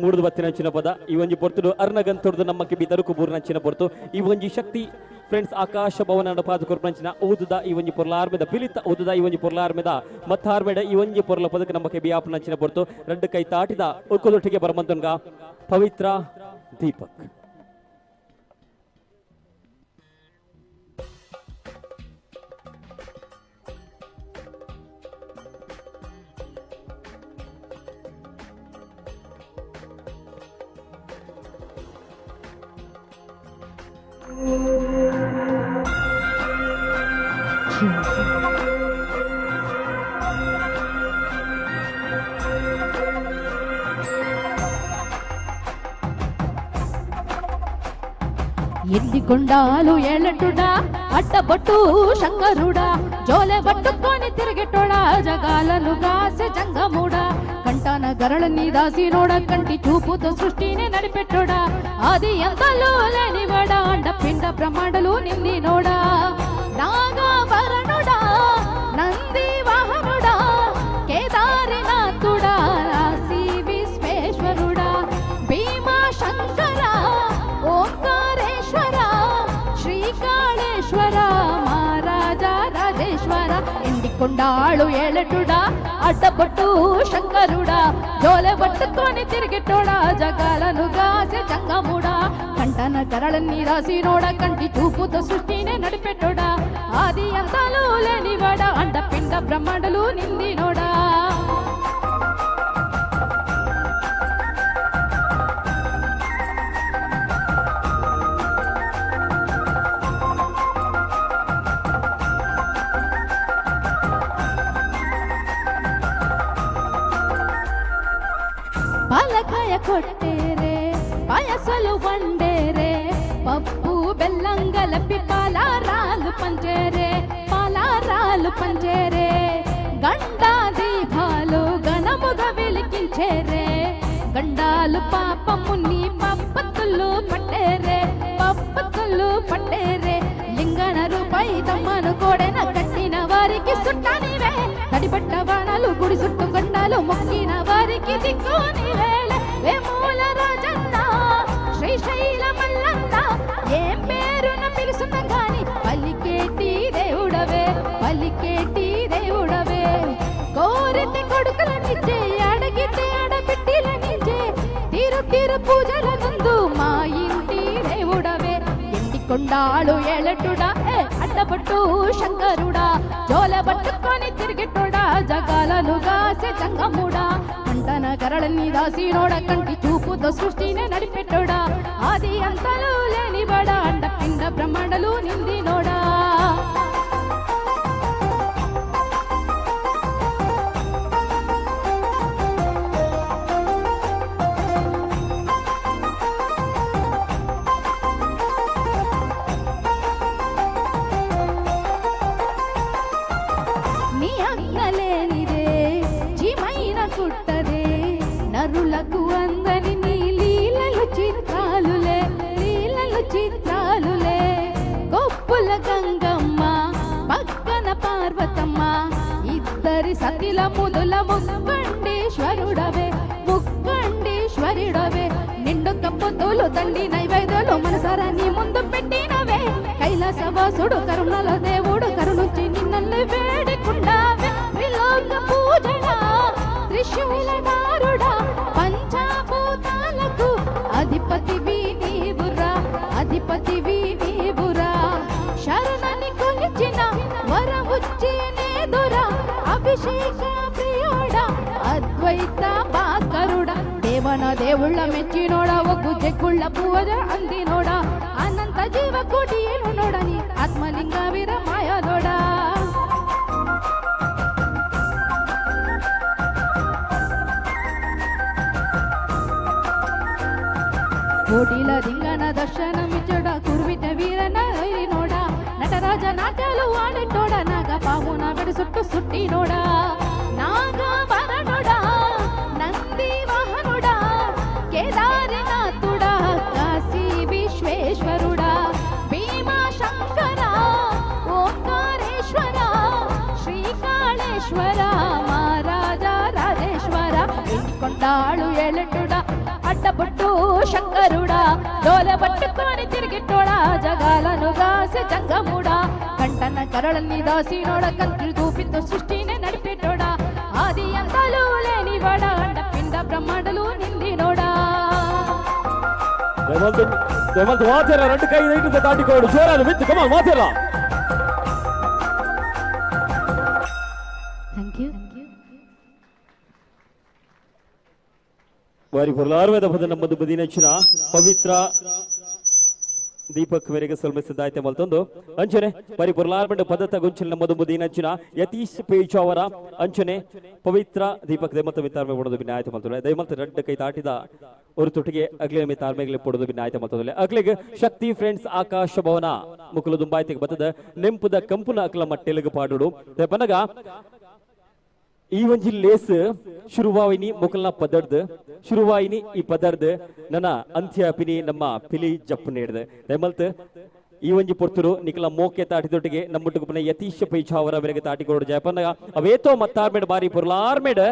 ಮೂಡುದು ಬತ್ತಿನಂಚಿನ ಪದ ಈ ಒಂಜಿ ಪೊರ್ತುಡು ಅರ್ನ ಗಂತೊಡ್ದು ನಮ್ಮ ಕಿಬಿ ತರುಕು ಬೂರ್ನಂಚಿನ ಪೊರ್ತು ಈ ಒಂಜಿ ಶಕ್ತಿ ಫ್ರೆಂಡ್ಸ್ ಆಕಾಶ ಭವನ ಪಾದ ಕೊರ್ಪಣಂಚಿನ ಊದುದ ಈ ಒಂಜಿ ಪೊರ್ಲ ಆರ್ಮೆದ ಪಿಲಿತ ಊದುದ ಈ ಒಂಜಿ ಪೊರ್ಲ ಆರ್ಮೆದ ಮತ್ತಾರ್ಮೆಡ ಈ ಒಂಜಿ ಪೊರ್ಲ ಪದಕ್ಕೆ ನಮ್ಮ ಕೆಬಿ ಆಪನಂಚಿನ ಪೊರ್ತು రెండు ಕೈ ತಾಟಿದ ಉಕ್ಕುದೊಟ್ಟಿಗೆ ಬರಮಂತನ್ಗ ಪವಿತ್ರ ದೀಪಕ್. ఎన్ని కొండాలు ఏలంటుడా అడ్డబొట్టు శంకరుడా జోలె పట్టుకొని తిరిగెట్టోడా జగాలను కాసే జంగముడా కంటాన గరళని దాసినోడ కంటి చూపుతో సృష్టిని నడిపెట్టోడా ఆది ఎంతలో లేనివాడా అండ పిండ బ్రహ్మాండలు నిందినోడా నాగాభరణుడా నంది వాహనుడా కేదారినాథుడా రాశి విశ్వేశ్వరుడా భీమా శంకర ఓంకారేశ్వర శ్రీకాళేశ్వర మహారాజా రాజేశ్వర ఎండికొండాಳು ఏలటుడా అడ్డబొట్టు శంకరుడా జోలె పట్టుకొని తిరిగెట్టోడా జగాలను గాసే జంగముడా కంటన కరళన్ని రాసినోడా కంటి చూపుతో సృష్టినే నడిపెట్టోడా ఆది అంతాలు లేనివాడా అండపిండ బ్రహ్మాండలు నిందినోడా. పాలకాయ కొట్టేరే పాయసలు వండేరే పప్పు బెల్లం గలపి పాలారాలు పంచేరే పాలారాలు పంచేరే గండా దీపాలు ఘనముగా వెలిగించేరే గండాలు పాపముని పప్పత్తులు పట్టేరే పప్పత్తులు పట్టేరే లింగన రూపాయి తమ్మను కోడెన కట్టిన వారికి సుట్టానివే తడిపట్ట బాణాలు గుడి చుట్టూ గండాలు మొక్కిన వారికి దిక్కు నీవేలే వేమూల రాజన్న శ్రీశైల మల్లన్న ఏం పేరున పిలుసున్న గాని పలికేటి దేవుడవే పలికేటి దేవుడవే కోరితే కొడుకులనిచ్చే అడిగితే అడబిట్టిలనిచ్చే తీరు తీరు పూజల నందు మా ఇంటి దేవుడవే ఎండికొండాಳು ఏలటుడా ఏ అడ్డబొట్టు శంకరుడా జోల పట్టుకొని తిరిగెట్టోడా జగాలను గాసే జంగముడా కంటన కరళన్ని దాసినోడా కంటి చూపుతో సృష్టినే నడిపెట్టోడా ఆది అంతలు లేనివాడా అండపిండ బ్రహ్మాండలు నిందినోడా. నీ అగ్గలేనిదే జీమైన కుట్టదే నరులకు అందని నీ లీలలు చిత్రాలులే లీలలు చిత్రాలులే గొప్పుల గంగమ్మ పక్కన పార్వతమ్మ ಸತಿಲ ಮುದುಲ ಮುಕ್ಕಂಡೇಶ್ವರುಡವೆ ಮುಕ್ಕಂಡೇಶ್ವರಿಡವೆ ನಿಂಡು ಕಪ್ಪು ತೋಲು తండి నైవేద్యాలు మనసారా నీ ముందు పెట్టినవే కైలాసవాసుడు కరుణల దేవుడు కరుణుంచి నిన్నల్ని వేడుకుండావే త్రిలోక పూజన త్రిశూలధారుడా పంచభూతాలకు అధిపతివి నీవురా అధిపతివి నీవురా శరణని కొలిచిన వరముచ్చేనే దొరా అభిషేక ప్రియుడా అద్వైత భాస్కరుడా దేవన దేవుళ్ళ మెచ్చినోడ ఒగ్గు జగ్గుళ్ళ పూజ అందినోడ అనంత జీవ కోటి ఏను నోడని ఆత్మలింగ వీర మాయదోడా. కోటిల ದಿಂಗನ ದರ್ಶನಮಿಚ್ಚೋಡ ಕುರುವಿಟ ವೀರನ ನೋಡ ನಟರಾಜ ನಾಟ್ಯಾಲು ಆಡಿಟ್ಟೋಡ ನಾಗ ಪಾವುನ ಬೆಡು ಸುಟ್ಟು ಸುಟ್ಟಿ ನೋಡ ನಾಗ ವರನೋಡ ನಂದಿ ವಾಹನೋಡ ಕೇದಾರನಾಥುಡ ಕಾಶಿ ವಿಶ್ವೇಶ್ವರುಡ ಭೀಮಾ ಶಂಕರ ಓಂಕಾರೇಶ್ವರ ಶ್ರೀಕಾಳೇಶ್ವರ ಮಹಾರಾಜ ರಾಜೇಶ್ವರ ఇంకొండాಳು ఏలెట్టుడ అడ్డబొట్టు శంకరుడా డోల పట్టుకొని తిరిగిట్టోడా జగాలను గాసి జంగముడా కంటన కరళన్ని దాసినోడ కంత్రి దూపితో సృష్టిని నడిపేటోడా ఆది అంతాలు లేనివాడా అండ పిండ బ్రహ్మాండలు నిందినోడా. రెండు కై దాటికోడు జోరాలు విత్ కమాన్ మాతేరా. Thank you. వారి పొరలారువేద ಪದ ನಮ್ಮದು ಬದಿನಚ್ಚಿನ ಪವಿತ್ರ ದೀಪಕ್ ಮೇರೆಗೆ ಸಲ್ಮಿಸಿದ್ದಾಯ್ತೆ ಮಲ್ತೊಂದು ಅಂಚನೆ ಬಾರಿ ಪೊರ್ಲಾರ್ಮೆಂಟ್ ಪದತ ಗುಂಚಿನ ನಮ್ಮದು ಬದಿನಚ್ಚಿನ ಯತೀಶ್ ಪೇಜಾವರ ಅಂಚನೆ ಪವಿತ್ರ ದೀಪಕ್ ದೈಮತ ಮಿತಾರ್ಮೆ ಪಡೋದು ಬಿನ್ನಾಯ್ತು ಮಲ್ತೊಂದು ದೈಮತ ರಡ್ಡ ಕೈ ತಾಟಿದ ஒரு ತೊಟ್ಟಿಗೆ ಅಗ್ಲೆ ಮಿತಾರ್ಮೆಗ್ಲೆ ಪಡೋದು ಬಿನ್ನಾಯ್ತು ಮಲ್ತೊಂದು ಅಗ್ಲೆಗ್ ಶಕ್ತಿ ಫ್ರೆಂಡ್ಸ್ ಆಕಾಶ ಭವನ ಮುಕುಲು ದುಂಬಾಯ್ತಿಗೆ ಬತ್ತದ ನೆಂಪುದ ಕಂಪುನ ಅಕ್ಲ ಮಟ್ಟೆಲುಗು ಪಾಡುಡು ಪನಗ ಈ ಒಂಜಿ ಲೇಸ್ ಶುರುವಾಯಿನಿ ಮುಕಲ್ನ ಪದರ್ದು ಶುರುವಾಯಿನಿ ಈ ಪದರ್ದು ನನ್ನ ಅಂತ್ಯ ಪಿನಿ ನಮ್ಮ ಪಿಲಿ ಜಪ್ಪು ನೀಡ್ದು ದಯಮಲ್ತ್ ಈ ಒಂಜಿ ಪೊರ್ತುರು ನಿಕಲ ಮೋಕೆ ತಾಟಿದೊಟ್ಟಿಗೆ ನಮ್ಮೊಟ್ಟಿಗೆ ಯತೀಶ್ ಪೈಚಾವರ ಮೇರೆಗೆ ತಾಟಿಕೊಡು ಜಯಪನ್ನ ಅವೇತೋ ಮತ್ತಾರ್ಮೇಡ್ ಬಾರಿ ಪೊರ್ಲಾರ್ಮೇಡ್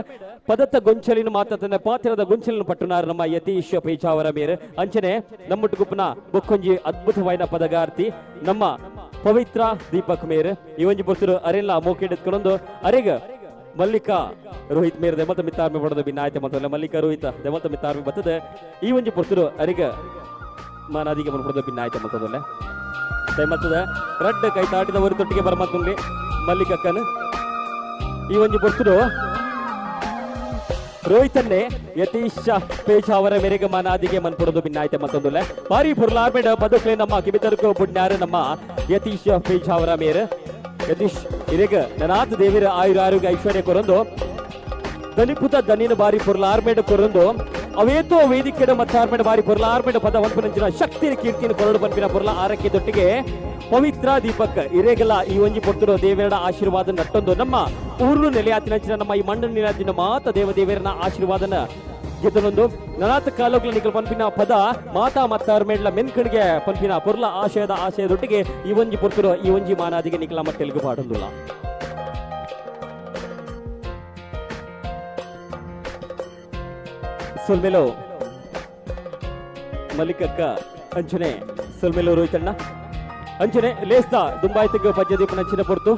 ಪದತ್ತ ಗೊಂಚಲಿನ ಮಾತನ್ನ ಪಾತ್ರದ ಗೊಂಚಲಿನ ಪಟ್ಟುನಾರು ನಮ್ಮ ಯತೀಶ್ ಪೈಚಾವರ ಮೇರೆ ಅಂಚನೆ ನಮ್ಮೊಟ್ಟಿಗುಪ್ಪನ ಬೊಕ್ಕೊಂಜಿ ಅದ್ಭುತವಾಯಿನ ಪದಗಾರ್ತಿ ನಮ್ಮ ಪವಿತ್ರ ದೀಪಕ್ ಮೇರ್ ಈ ಒಂಜಿ ಪೊರ್ತುರು ಅರೆಲ್ಲ ಮೋಕೆ ಎತ್ಕೊಂಡು ಅರೆಗ ಮಲ್ಲಿಕಾ ರೋಹಿತ್ ಮೇರ್ ದೆಮತ ಮಿತ್ತಾರ್ಮೆ ಪಡೋದು ಬಿನ್ನಾಯ್ತೆ ಮತ್ತಲ್ಲ ಮಲ್ಲಿಕಾ ರೋಹಿತ ದೆಮತ ಮಿತ್ತಾರ್ಮೆ ಬರ್ತದೆ ಈ ಒಂಜಿ ಪೊರ್ತುರು ಅರಿಗ ಮಾನಾದಿಗೆ ಬಂದ್ಬಿಡೋದು ಬಿನ್ನಾಯ್ತೆ ಮತ್ತದಲ್ಲೇ ದಯಮತ್ತದ ರಡ್ಡ ಕೈ ತಾಟಿದ ಒಂದು ತೊಟ್ಟಿಗೆ ಬರಮತ್ತುಂಡಿ ಮಲ್ಲಿಕಕ್ಕನ ಈ ಒಂಜಿ ಪೊರ್ತುರು ರೋಹಿತನ್ನೇ ಯತೀಶ ಪೇಜ್ ಅವರ ಮೇರೆಗೆ ಮಾನಾದಿಗೆ ಮನ್ಪಡೋದು ಬಿನ್ನಾಯ್ತೆ ಮತ್ತೊಂದುಲ್ಲ ಬಾರಿ ಪುರ್ಲಾರ್ಮೇಡ ಪದಕ್ಲೆ ನಮ್ಮ ಕಿಬಿತರ್ಕು ಬುಡ್ನಾರು ನಮ್ಮ ಯತೀಶ ಪೇಜ್ ಅವರ ಮೇರೆ ಯತೀಶ್ ಇರೇಗ ನನಾಥ ದೇವಿರ ಆಯುರ ಆರೋಗ್ಯ ಐಶ್ವರ್ಯ ಕೊರೊಂದು ದನಿಪುತ ದನಿನ ಬಾರಿ ಪೊರ್ಲಾರ್ಮೇಡ ಕೊರೊಂದು ಅವೇತೋ ವೇದಿಕೆಡ ಮತ್ತಾರ್ಮೇಡ ಬಾರಿ ಪೊರ್ಲಾರ್ಮೇಡ ಪದ ಒಂಪಿನ ಶಕ್ತಿ ಕೀರ್ತಿನ ಕೊರಡು ಪನ್ಪಿನ ಪೊರ್ಲ ಆರಕ್ಕೆ ದೊಟ್ಟಿಗೆ ಪವಿತ್ರ ದೀಪಕ್ ಇರೇಗಲ ಈ ಒಂಜಿ ಪೊರ್ತುರು ದೇವರ ಆಶೀರ್ವಾದ ನಟ್ಟೊಂದು ನಮ್ಮ ಊರು ನೆಲೆಯಾತಿನ ನಮ್ಮ ಈ ಮಣ್ಣು ನೆಲೆಯಾತಿನ ಮಾತ ದೇವ ದೇವರನ ಆಶೀರ್ವಾದನ ಗೆದ್ದನೊಂದು ನನಾಥ ಕಾಲೋಗ್ಲ ನಿಕಲ್ ಪನ್ಪಿನ ಪದ ಮಾತಾ ಮತ್ತಾರ್ಮೇಡ್ಲ ಮೆನ್ಕಣಿಗೆ ಪನ್ಪಿನ ಪೊರ್ಲ ಆಶಯದ ಆಶಯದೊಟ್ಟಿಗೆ ಈ ಒಂಜಿ ಪೊರ್ತುರು ಈ ಒಂಜಿ ಮಾನಾದಿಗೆ ನಿಕಲ ಮಟ್ಟೆಲ್ಗು ಪಾಡೊಂದುಲ್ಲ. ಸೊಲ್ಮೆಲೋ ಮಲ್ಲಿಕಕ್ಕ ಅಂಚನೆ ಸೊಲ್ಮೆಲೋ ರೋಹಿತಣ್ಣ ಅಂಚನೆ ಲೇಸ್ದ ದುಂಬಾಯ್ತಗ್ ಪದ್ಯದೀಪನ ಅಂಚಿನ ಪೊರ್ತು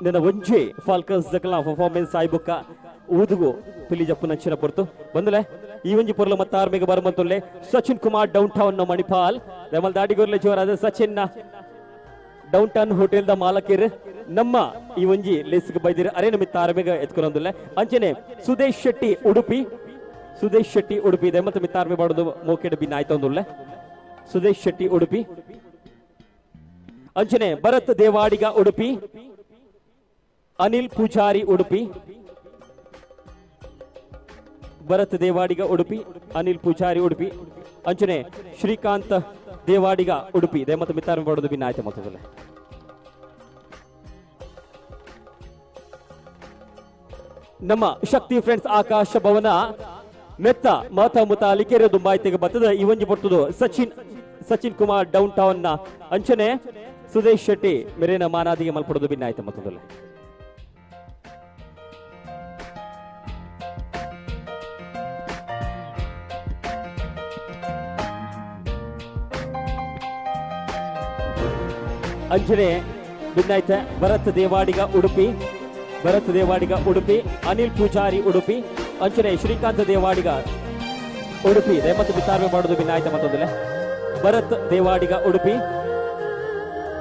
ನನ್ನ ಒಂಜಿ ಫಾಲ್ಕನ್ಸ್ ದಕಲ ಪರ್ಫಾರ್ಮೆನ್ಸ್ ಆಯ್ಬುಕ್ಕ ಊದುಗು ಪಿಲಿ ಜಪ್ಪುನ ಅಂಚಿನ ಪೊರ್ತು ಬಂದಲೆ ಈ ಒಂಜಿ ಪೊರ್ಲು ಮತ್ತ ಆರ್ಮಿಗೆ ಬರಮಂತೊಲ್ಲೆ ಸಚಿನ್ ಕುಮಾರ್ ಡೌನ್ ಟೌನ್ ಮಣಿಪಾಲ್ ದಮಲ್ ದಾಡಿಗೋರ್ಲೆ ಜೋರಾದ Sachin down town hotel the ಮಾಲಕಿರ್ ನಮ್ಮ ಈ ಒಂಜಿ ಲೇಸ್ಗೆ ಬೈದಿರ ಅರೆ ನಮಿತ್ತ ಆರ್ಮಿಗೆ ಎತ್ಕೊಂಡೊಂದುಲ್ಲೆ ಅಂಚನೆ ಸುದೇಶ್ ಶೆಟ್ಟಿ ಉಡುಪಿ ಸುದೇಶ್ ಶೆಟ್ಟಿ ಉಡುಪಿ ಇದೆ ಮತ್ತೆ ಮಿತ್ತಾರ್ಮಿ ಮಾಡೋದು ಮೋಕೆಡ್ ಬಿನ್ ಆಯ್ತೊಂದುಲ್ಲೆ ಸುದೇಶ್ ಶೆಟ್ಟಿ ಉಡುಪಿ ಅಂಚನೆ ಭರತ್ ದೇವಾಡಿಗ ಉಡುಪಿ ಅನಿಲ್ ಪೂಜಾರಿ ಉಡುಪಿ ಭರತ್ ದೇವಾಡಿಗ ಉಡುಪಿ ಅನಿಲ್ ಪೂಜಾರಿ ಉಡುಪಿ ಅಂಚನೆ ಶ್ರೀಕಾಂತ್ ದೇವಾಡಿಗ ಉಡುಪಿ ಇದೆ ಮತ್ತೆ ಮಿತ್ತಾರ್ಮಿ ಮಾಡೋದು ಬಿನ್ ಆಯ್ತು ಮೊತ್ತದಲ್ಲೇ ನಮ್ಮ ಶಕ್ತಿ ಫ್ರೆಂಡ್ಸ್ ಆಕಾಶ ಭವನ ಮೆತ್ತ ಮಾತಾ ಮುತಾಲಿಕೆರೆ ದುಂಬಾಯ್ತಿಗೆ ಬರ್ತದೆ ಈ ಒಂಜಿ ಬರ್ತದೆ ಸಚಿನ್ ಸಚಿನ್ ಕುಮಾರ್ ಡೌನ್ ಟೌನ್ ನ ಅಂಚನೆ ಸುದೇಶ್ ಶೆಟ್ಟಿ ಮೆರೇನ ಮಾನಾದಿಗೆ ಮಲ್ಪಡೋದು ಭಿನ್ನಾಯ್ತು ಮತ್ತೊಂದಲ್ಲ. ಅಂಜನೆ ಭಿನ್ನಾಯ್ತ ಭರತ್ ದೇವಾಡಿಗ ಉಡುಪಿ, ಭರತ್ ದೇವಾಡಿಗ ಉಡುಪಿ, ಅನಿಲ್ ಪೂಜಾರಿ ಉಡುಪಿ, ಅಂಚನೆ ಶ್ರೀಕಾಂತ್ ದೇವಾಡಿಗ ಉಡುಪಿ ದಯಮತ್ತು ವಿತಾರ್ಮೆ ಮಾಡೋದು ಭಿನ್ನಾಯ್ತ ಮತ್ತೊಂದಲೆ. ಭರತ್ ದೇವಾಡಿಗ ಉಡುಪಿ,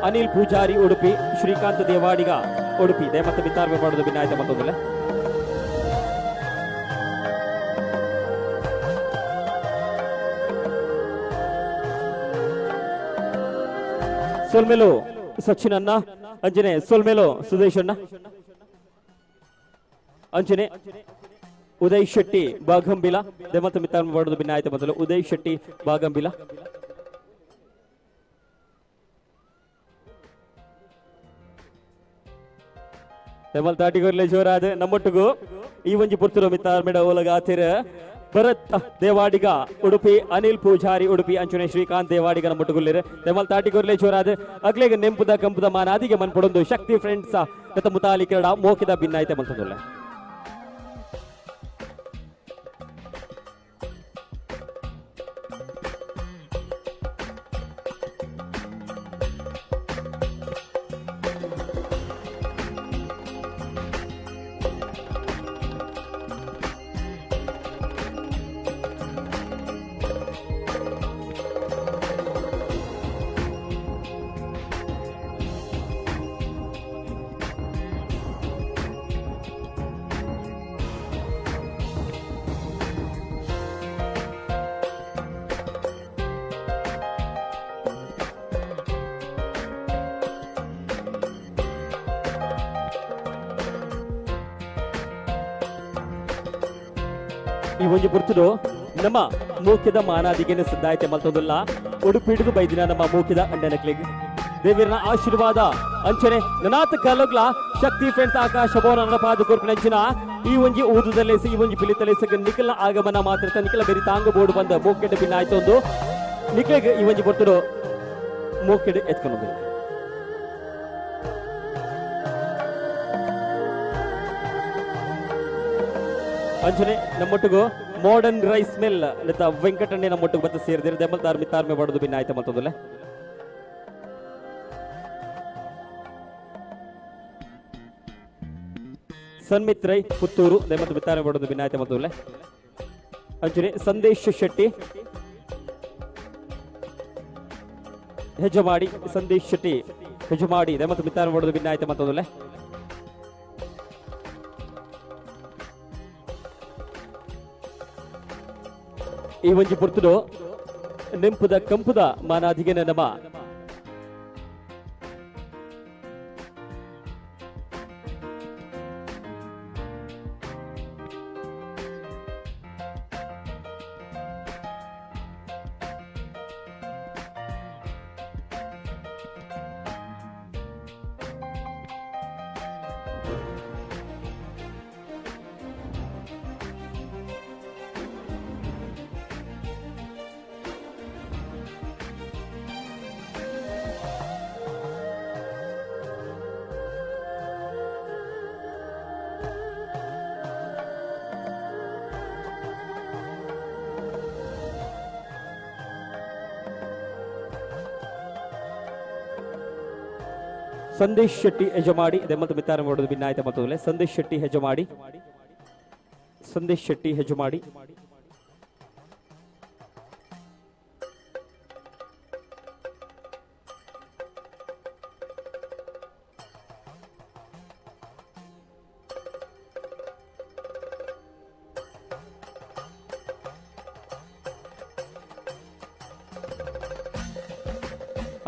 ಅನಿಲ್ ಪೂಜಾರಿ ಉಡುಪಿ, ಶ್ರೀಕಾಂತ್ ದೇವಾಡಿಗ ಉಡುಪಿ ದಯಮತ್ತು ವಿತಾರ್ಮೆ ಮಾಡೋದು ಭಿನ್ನಾಯ್ತ ಮತ್ತೊಂದಲೆ. ಸೊಲ್ಮೆಲು ಸಚಿನ್ ಅಣ್ಣ, ಅಂಜನೆ ಸೊಲ್ಮೆಲು ಸುದೇಶ್ ಅಣ್ಣ, ಅಂಜನೆ ಉದಯ್ ಶೆಟ್ಟಿ ಬಾಗಂಬಿಲ ದಯಮತ್ತು ಮಿತಾರ್ಮೆ ಮಾಡೋದು ಭಿನ್ನಾಯ್ತ ಮೊದಲು. ಉದಯ್ ಶೆಟ್ಟಿ ಬಾಗಂಬಿಲ. ದಯಮಲ್ ತಾಟಿಗೊರ್ಲೆ ಜೋರಾದ ನಮ್ಮೊಟ್ಟಿಗೂ ಈ ಒಂಜಿ ಪುರ್ತುರು ಮಿತಾರ್ಮೆಡ ಓಲಗಾತಿರ ಭರತ್ ದೇವಾಡಿಗ ಉಡುಪಿ, ಅನಿಲ್ ಪೂಜಾರಿ ಉಡುಪಿ, ಅಂಚನೆ ಶ್ರೀಕಾಂತ್ ದೇವಾಡಿಗ ನಮ್ಮೊಟ್ಟುಗುಲ್ಲಿರು. ದಯಮಲ್ ತಾಟಿಗೊರ್ಲೆ ಜೋರಾದ ಅಗ್ಲೇಗ ನೆಂಪುದ ಕಂಪುದ ಮಾನಾದಿಗೆ ಮನ್ಪಡೊಂದು ಶಕ್ತಿ ಫ್ರೆಂಡ್ಸ್ ಗತ ಮುತಾಲಿಕರಡ ಮೋಕಿದ ಭಿನ್ನಾಯ್ತೆ ಮಲ್ತೊಂದುಲ್ಲ. ಈ ಒಂಜಿ ಪುರ್ತುಡು ನಮ್ಮ ಮೂಕ್ಯದ ಮಾನಾದಿಗೆನೆ ಸಿದ್ಧಾಯ್ತೆ ಮಲ್ತೊಂದುಲ್ಲ. ಉಡುಪಿಡಿದು ಬೈದಿನ ನಮ್ಮ ಮೂಕ್ಯದ ಅಂಡನಕ್ಲಿಗ್ ದೇವಿರನ ಆಶೀರ್ವಾದ ಅಂಚನೆ ನನಾತ್ ಕಲಗ್ಲ ಶಕ್ತಿ ಫ್ರೆಂಡ್ಸ್ ಆಕಾಶ ಭವನ ಪಾದ ಕೊರ್ಪಿನಂಚಿನ ಈ ಒಂಜಿ ಊದುದಲ್ಲೇಸಿ ಈ ಒಂಜಿ ಪಿಲಿತಲೇಸಗ ನಿಖಲ್ನ ಆಗಮನ ಮಾತ್ರ ನಿಖಲ ಬೆರಿ ತಾಂಗ ಬೋರ್ಡ್ ಬಂದ ಮೋಕೆಡ್ ಭಿನ್ನ ಆಯ್ತೊಂದು ನಿಖಲಿಗೆ ಈ ಒಂಜಿ ಪುರ್ತುಡು ಮೋಕೆಡ್ ಎತ್ಕೊಂಡು. ಅಂಚನೆ ನಮ್ಮೊಟ್ಟಿಗೂ ಮಾಡರ್ನ್ ರೈಸ್ ಮಿಲ್ ಲತಾ ವೆಂಕಟಣ್ಣೆ ನಮ್ಮೊಟ್ಟಿಗೆ ಬತ್ತ ಸೇರಿದಿರ ದೆಮ್ಮಲ್ ತಾರ್ಮಿ ತಾರ್ಮೆ ಮಾಡೋದು ಭಿನ್ನ ಆಯ್ತ ಮತ್ತೊಂದಲ್ಲ. ಸನ್ಮಿತ್ ರೈ ಪುತ್ತೂರು ದಯಮತ್ತು ಬಿತ್ತಾರೆ ಮಾಡೋದು ಭಿನ್ನ ಆಯ್ತ ಮತ್ತೊಂದಲ್ಲ. ಅಂಚನೆ ಸಂದೇಶ್ ಶೆಟ್ಟಿ ಹೆಜಮಾಡಿ, ಸಂದೇಶ್ ಶೆಟ್ಟಿ ಹೆಜಮಾಡಿ ದಯಮತ್ತು ಬಿತ್ತಾರೆ ಮಾಡೋದು ಭಿನ್ನ ಆಯ್ತ ಮತ್ತೊಂದಲ್ಲ. ಈ ಒಂಜಿ ಪುರ್ತುಡು ನೆಂಪುದ ಕಂಪುದ ಮಾನಾದಿಗೆನ ನಮ್ಮ ಸಂದೇಶ್ ಶೆಟ್ಟಿ ಯಜಮಾಡಿ ದೆಮ್ಮತ್ತು ಮಿತ್ತಾರ ಮಾಡೋದು ಭಿನ್ನಾಯ್ತ ಮತ್ತೊಂದಲೆ. ಸಂದೇಶ್ ಶೆಟ್ಟಿ ಹೆಜಮಾಡಿ, ಸಂದೇಶ್ ಶೆಟ್ಟಿ ಹೆಜಮಾಡಿ.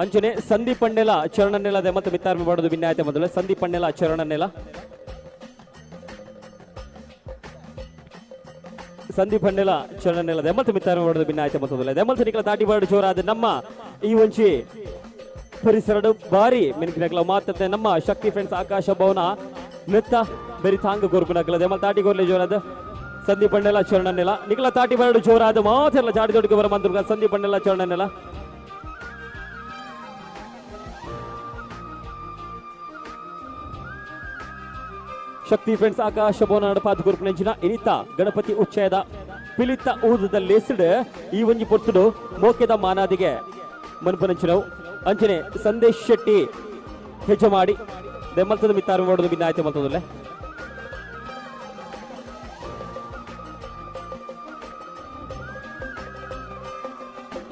ಅಂಚನೆ ಸಂದೀಪ್ ಅಣ್ಣೆಲ ಚರಣನೆಲ ದೆಮ್ಮತ್ತು ಮಿತ್ತಾರ್ಮೆ ಮಾಡೋದು ಭಿನ್ನಾಯ್ತ ಮೊದಲು. ಸಂದೀಪ್ ಅಣ್ಣೆಲ ಚರಣನೆಲ, ಸಂದೀಪ್ ಅಣ್ಣೆಲ ಚರಣನೆಲ ದೆಮ್ಮತ್ತು ಮಿತ್ತಾರ್ಮೆ ಮಾಡೋದು ಭಿನ್ನಾಯ್ತ ಮೊದಲು. ದೆಮ್ಮತ್ತು ನಿಖಲ ತಾಟಿ ಬಾಡು ಜೋರಾದ ನಮ್ಮ ಈ ಒಂಜಿ ಪರಿಸರಡು ಬಾರಿ ಮೆನ್ಕಿನಕ್ಲ ಮಾತತ್ತೆ ನಮ್ಮ ಶಕ್ತಿ ಫ್ರೆಂಡ್ಸ್ ಆಕಾಶ ಭವನ ನೃತ್ಯ ಬೆರಿ ತಾಂಗ ಗೊರ್ಪುನಕ್ಲ ದೆಮ್ಮಲ್ ತಾಟಿ ಗೊರ್ಲೆ ಜೋರಾದ ಸಂದೀಪ್ ಅಣ್ಣೆಲ ಚರಣನೆಲ ನಿಖಲ ತಾಟಿ ಬಾಡು ಜೋರಾದ ಮಾತೆಲ್ಲ ಜಾಡಿ ದೊಡ್ಡ ಬರ ಮಂತ್ರ ಸಂದೀಪ್ ಅಣ್ಣೆಲ ಚರಣನೆಲ. ಶಕ್ತಿ ಫ್ರೆಂಡ್ಸ್ ಆಕಾಶ ಭವನ ನಡಪಾದ ಗುರುಪಿನಂಚಿನ ಇನಿತ ಗಣಪತಿ ಉಚ್ಚಯದ ಪಿಲಿತ ಊದದ ಲೇಸಿಡ್ ಈ ಒಂಜಿ ಪೊರ್ತುಡು ಮೋಕೆದ ಮಾನಾದಿಗೆ ಮನ್ಪನಂಚಿನವು ಅಂಚನೆ ಸಂದೇಶ್ ಶೆಟ್ಟಿ ಹೆಚ್ಚು ಮಾಡಿ ದೆಮ್ಮಲ್ತದ ಮಿತ್ತಾರು ಮಾಡೋದು ಭಿನ್ನಾಯ್ತು ಮಲ್ತದಲ್ಲೇ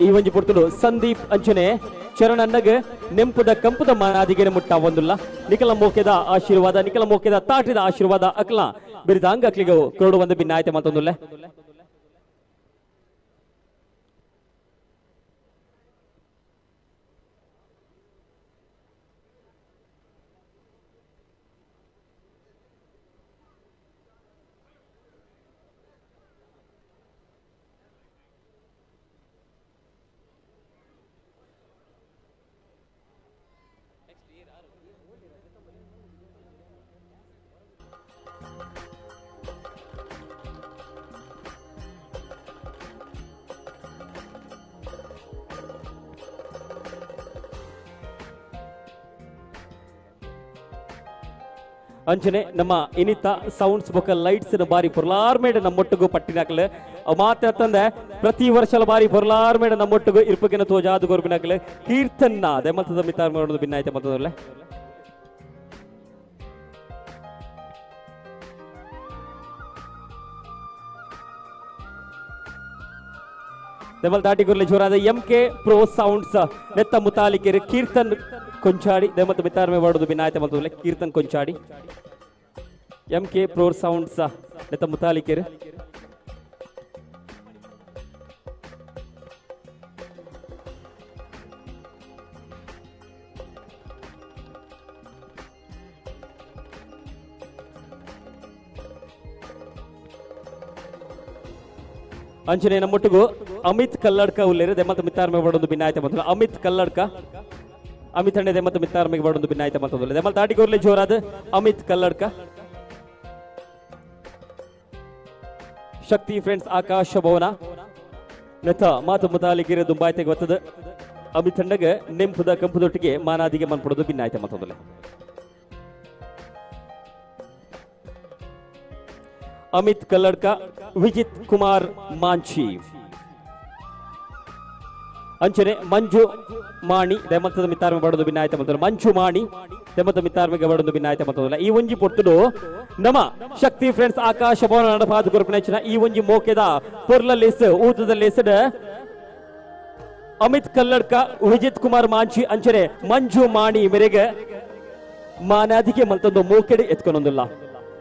ಈ ಒಂಜಿ ಪೊರ್ತುಡು ಸಂದೀಪ್ ಅಂಚನೆ ಚರಣಣ್ಣಗ್ ನೆಂಪುದ ಕಂಪುದ ಮಾನಾದಿಗೆ ಮುಟ್ಟ ಒಂದುಲ್ಲ ನಿಖಲ ಮೋಕೆದ ಆಶೀರ್ವಾದ ನಿಖಲ ಮೋಕೆದ ತಾಟಿದ ಆಶೀರ್ವಾದ ಅಕ್ಲ ಬಿರಿದಾಂಗ ಅಕ್ಲಿಗೆ ಕ್ರೋಡು ಒಂದು ಭಿನ್ನಾಯ್ತೆ ಮತ್ತೊಂದುಲ್ಲೆ. ಅಂಚನೆ ನಮ್ಮ ಇನಿತ ಸೌಂಡ್ಸ್ ಬೊಕ ಲೈಟ್ಸ್ ಬಾರಿ ಪೊರ್ಲಾರ್ಮೇಡ ನಮ್ಮೊಟ್ಟಿಗೂ ಪಟ್ಟಿನಾಕ್ಲೆ ಮಾತಂದೆ ಪ್ರತಿ ವರ್ಷಲ ಬಾರಿ ಪೊರ್ಲಾರ್ಮೇಡ ನಮ್ಮೊಟ್ಟಿಗೂ ಇರ್ಪಗಿನ ತೋಜಾದ ಗೊರ್ಬಿನಾಕ್ಲೆ ಕೀರ್ತನ್ನ ದೆಮಲ್ತದ ಮಿತಾರ್ ಮಾಡೋದು ಭಿನ್ನಾಯ್ತೆ ಮತ್ತದಲ್ಲೇ. ದೆಮಲ್ ದಾಟಿಗುರ್ಲೆ ಜೋರಾದ ಎಂ ಕೆ ಪ್ರೋ ಸೌಂಡ್ಸ್ ನೆತ್ತ ಮುತಾಲಿಕೆರೆ ಕೀರ್ತನ್ ಕೊಂಚಾಡಿ ದೆಮಲ್ತ ಮಿತಾರ್ಮೆ ಮಾಡೋದು ಭಿನ್ನಾಯ್ತೆ ಮತ್ತದಲ್ಲೇ Keerthan Konchadi M K pro sounds ನೆತ್ತ ಮುತಾಲಿಕೆರೆ. ಅಂಚನೆ ನಮ್ಮೊಟ್ಟಿಗೂ ಅಮಿತ್ ಕಲ್ಲಡ್ಕ ಉಲ್ಲೇರು ದೆಮ್ಮತ್ತ ಮಿತ್ತಾರ್ಮೆ ಮಾಡೋದು ಭಿನ್ನಾಯ್ತೆ ಬಂತು ಅಮಿತ್ ಕಲ್ಲಡ್ಕ ಅಮಿತ್ ಅಣ್ಣೆ ದೆಮ್ಮತ್ತ ಮಿತ್ತಾರ್ಮೆಗೆ ಮಾಡೋದು ಭಿನ್ನಾಯ್ತೆ ಬಂತದಲ್ಲ ದೆಮ್ಮಲ್ ತಾಟಿಗೋರ್ಲೆ ಜೋರಾದ ಅಮಿತ್ ಕಲ್ಲಡ್ಕ. ಶಕ್ತಿ ಫ್ರೆಂಡ್ಸ್ ಆಕಾಶ ಭವನ ನೆತ್ತ ಮಾತು ಮುತಾಲಿಗಿರ ದುಂಬಾಯ್ತೆ ಗೊತ್ತದ ಅಮಿತ್ ಅಣ್ಣಗ ನೆಂಪುದ ಕಂಪುದೊಟ್ಟಿಗೆ ಮಾನಾದಿಗೆ ಮನ್ಪಡೋದು ಭಿನ್ನಾಯ್ತೆ ಮತ್ತೊಂದಲೆ. ಅಮಿತ್ ಕಲ್ಲಡ್ಕ ವಿಜಿತ್ ಕುಮಾರ್ ಮಾಂಚಿ ಅಂಚನೆ ಮಂಜು ಮಾಣಿ ದೆಮತ್ತದ ಮಿತ್ತಾರ್ಮೆ ಬಡದು ಭಿನ್ನಾಯ್ತೆ ಮತ್ತೊಂದು ಮಂಜು ಮಾಣಿ ದೆಮತ್ತ ಮಿತ್ತಾರ್ಮೆಗೆ ಬಡದು ಭಿನ್ನಾಯ್ತೆ ಮತ್ತೊಂದಲ್ಲ. ಈ ಒಂಜಿ ಪೊರ್ತುಡು ನಮ್ಮ ಶಕ್ತಿ ಫ್ರೆಂಡ್ಸ್ ಆಕಾಶ ಭವನ ನಡಪಾದ ಗುರುಪಿನ ಈ ಒಂಜಿ ಮೋಕೆದ ಪೊರ್ಲ ಲೇಸ್ ಊತದ ಲೇಸಡ್ ಅಮಿತ್ ಕಲ್ಲಡ್ಕ ವಿಜಿತ್ ಕುಮಾರ್ ಮಾಂಚಿ ಅಂಚನೆ ಮಂಜು ಮಾಣಿ ಮೇರೆಗೆ ಮಾನಾದಿಗೆ ಮಲ್ತೊಂದು ಮೋಕೆಡೆ ಎತ್ಕೊಂಡೊಂದಿಲ್ಲ.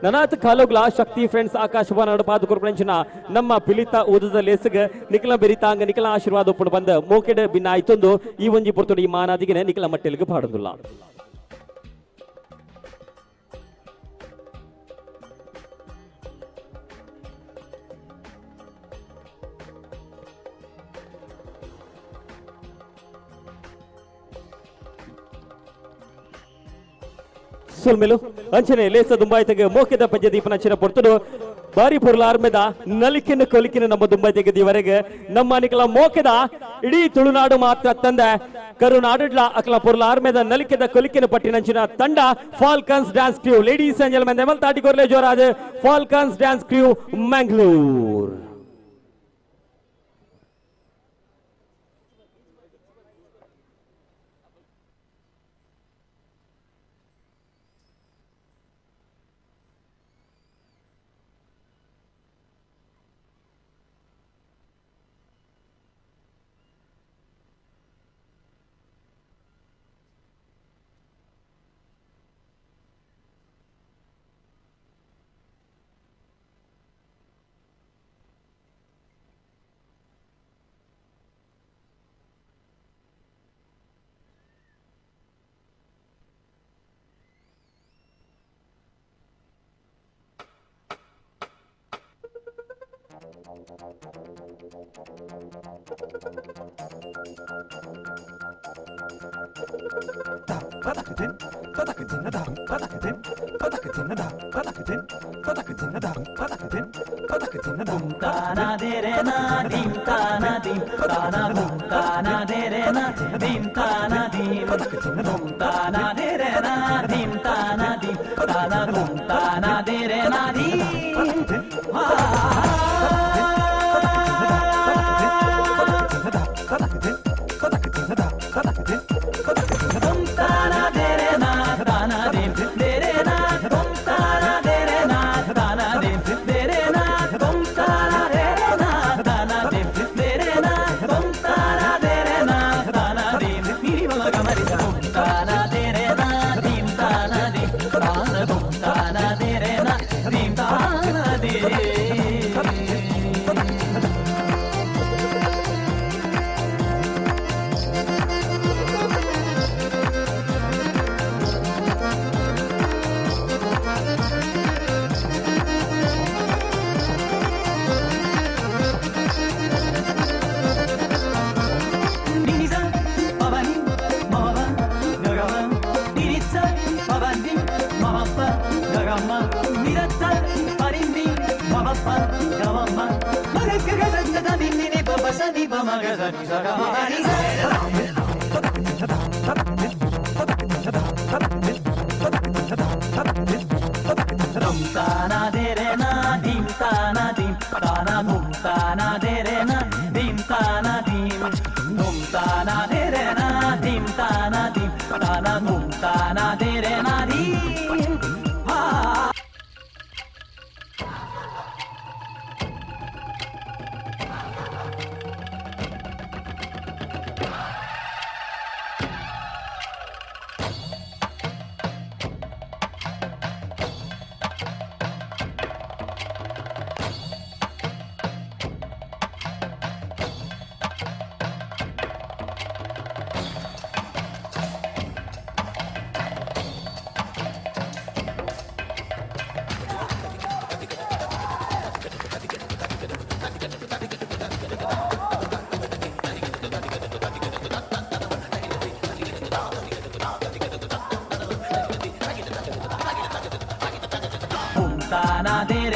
ನನಾತ್ ಕಾಲೋಗ್ಲ ಶಕ್ತಿ ಫ್ರೆಂಡ್ಸ್ ಆಕಾಶ ಭವನ ನಡಪಾದ ಗುರುಪಿನ ನಮ್ಮ ಪಿಲಿತ ಊದದ ಲೇಸಗ ನಿಖಲ ಬೆರಿತಾಂಗ ನಿಖಲ ಆಶೀರ್ವಾದ ಒಪ್ಪುಡು ಬಂದ ಮೋಕೆಡೆ ಭಿನ್ನ ಆಯ್ತೊಂದು ಈ ಒಂಜಿ ಪೊರ್ತುಡು ಈ ಮಾನಾದಿಗೆ ನಿಖಲ ಮಟ್ಟೆಲ್ಗೆ ಪಾಡೊಂದುಲ್ಲ. ಸೊಲ್ಮೆಲು ಅಂಚನೆ ಲೇಸ ದುಂಬಾಯ್ತೆಗೆ ಮೋಕೆದ ಪಂಜ ದೀಪನ ಪೊರ್ತುಡು ಬಾರಿ ಪೊರ್ಲಾರ್ಮೆದ ನಲಿಕಿನ ಕೊಲಿಕಿನ ನಮ್ಮ ದುಂಬಾಯ್ತೆಗೆ ದಿವರೆಗೆ ನಮ್ಮ ನಿಕಲ ಮೋಕೆದ ಇಡೀ ತುಳುನಾಡು ಮಾತ್ರ ತಂದೆ ಕರುನಾಡುಡ್ಲ ಅಕಲ ಪೊರ್ಲಾರ್ಮೆದ ನಲಿಕೆದ ಕೊಲಿಕಿನ ಪಟ್ಟಿನಂಚಿನ ತಂಡ Falcons dance crew. Ladies and gentlemen ದೆಮಲ್ ತಾಟಿಕೊರ್ಲೆ ಜೋರಾದ ಫಾಲ್ಕನ್ಸ್ ಡ್ಯಾನ್ಸ್ ಕ್ರೂ ಮ್ಯಾಂಗ್ಳೂರ್. ತಾನ ಧುಮ್ ತಾನ ದೇರೆ ನಾ ಧೀಂ ಧುಮ್ ತಾನ ದೇರೆ ನಾ ತಾನ ಧೀಂ ದೇರೆ ನಾ ಧುಮ್ ತಾನ ದೇರೆ ನಾ ತಾನ ಧೀಂ ದೇರೆ ನಾ ಧುಮ್ ತಾನ ದೇರೆ ನಾ ತಾನ ಧೀಂ ದೇರೆ ನಾ ಧುಮ್ ತಾನ ದೇರೆ ನಾ ತಾನ ಧೀಂ ನೀ ಮಗ ಮರಿಸ ಧುಮ್ ತಾನ ದೇರೆ ನಾ ಧೀಂ ತಾನ ಧೀಂ ತಾನ ಧುಮ್ ತಾನ ದೇರೆ ನಾ ಧೀಂ ತಾನ they.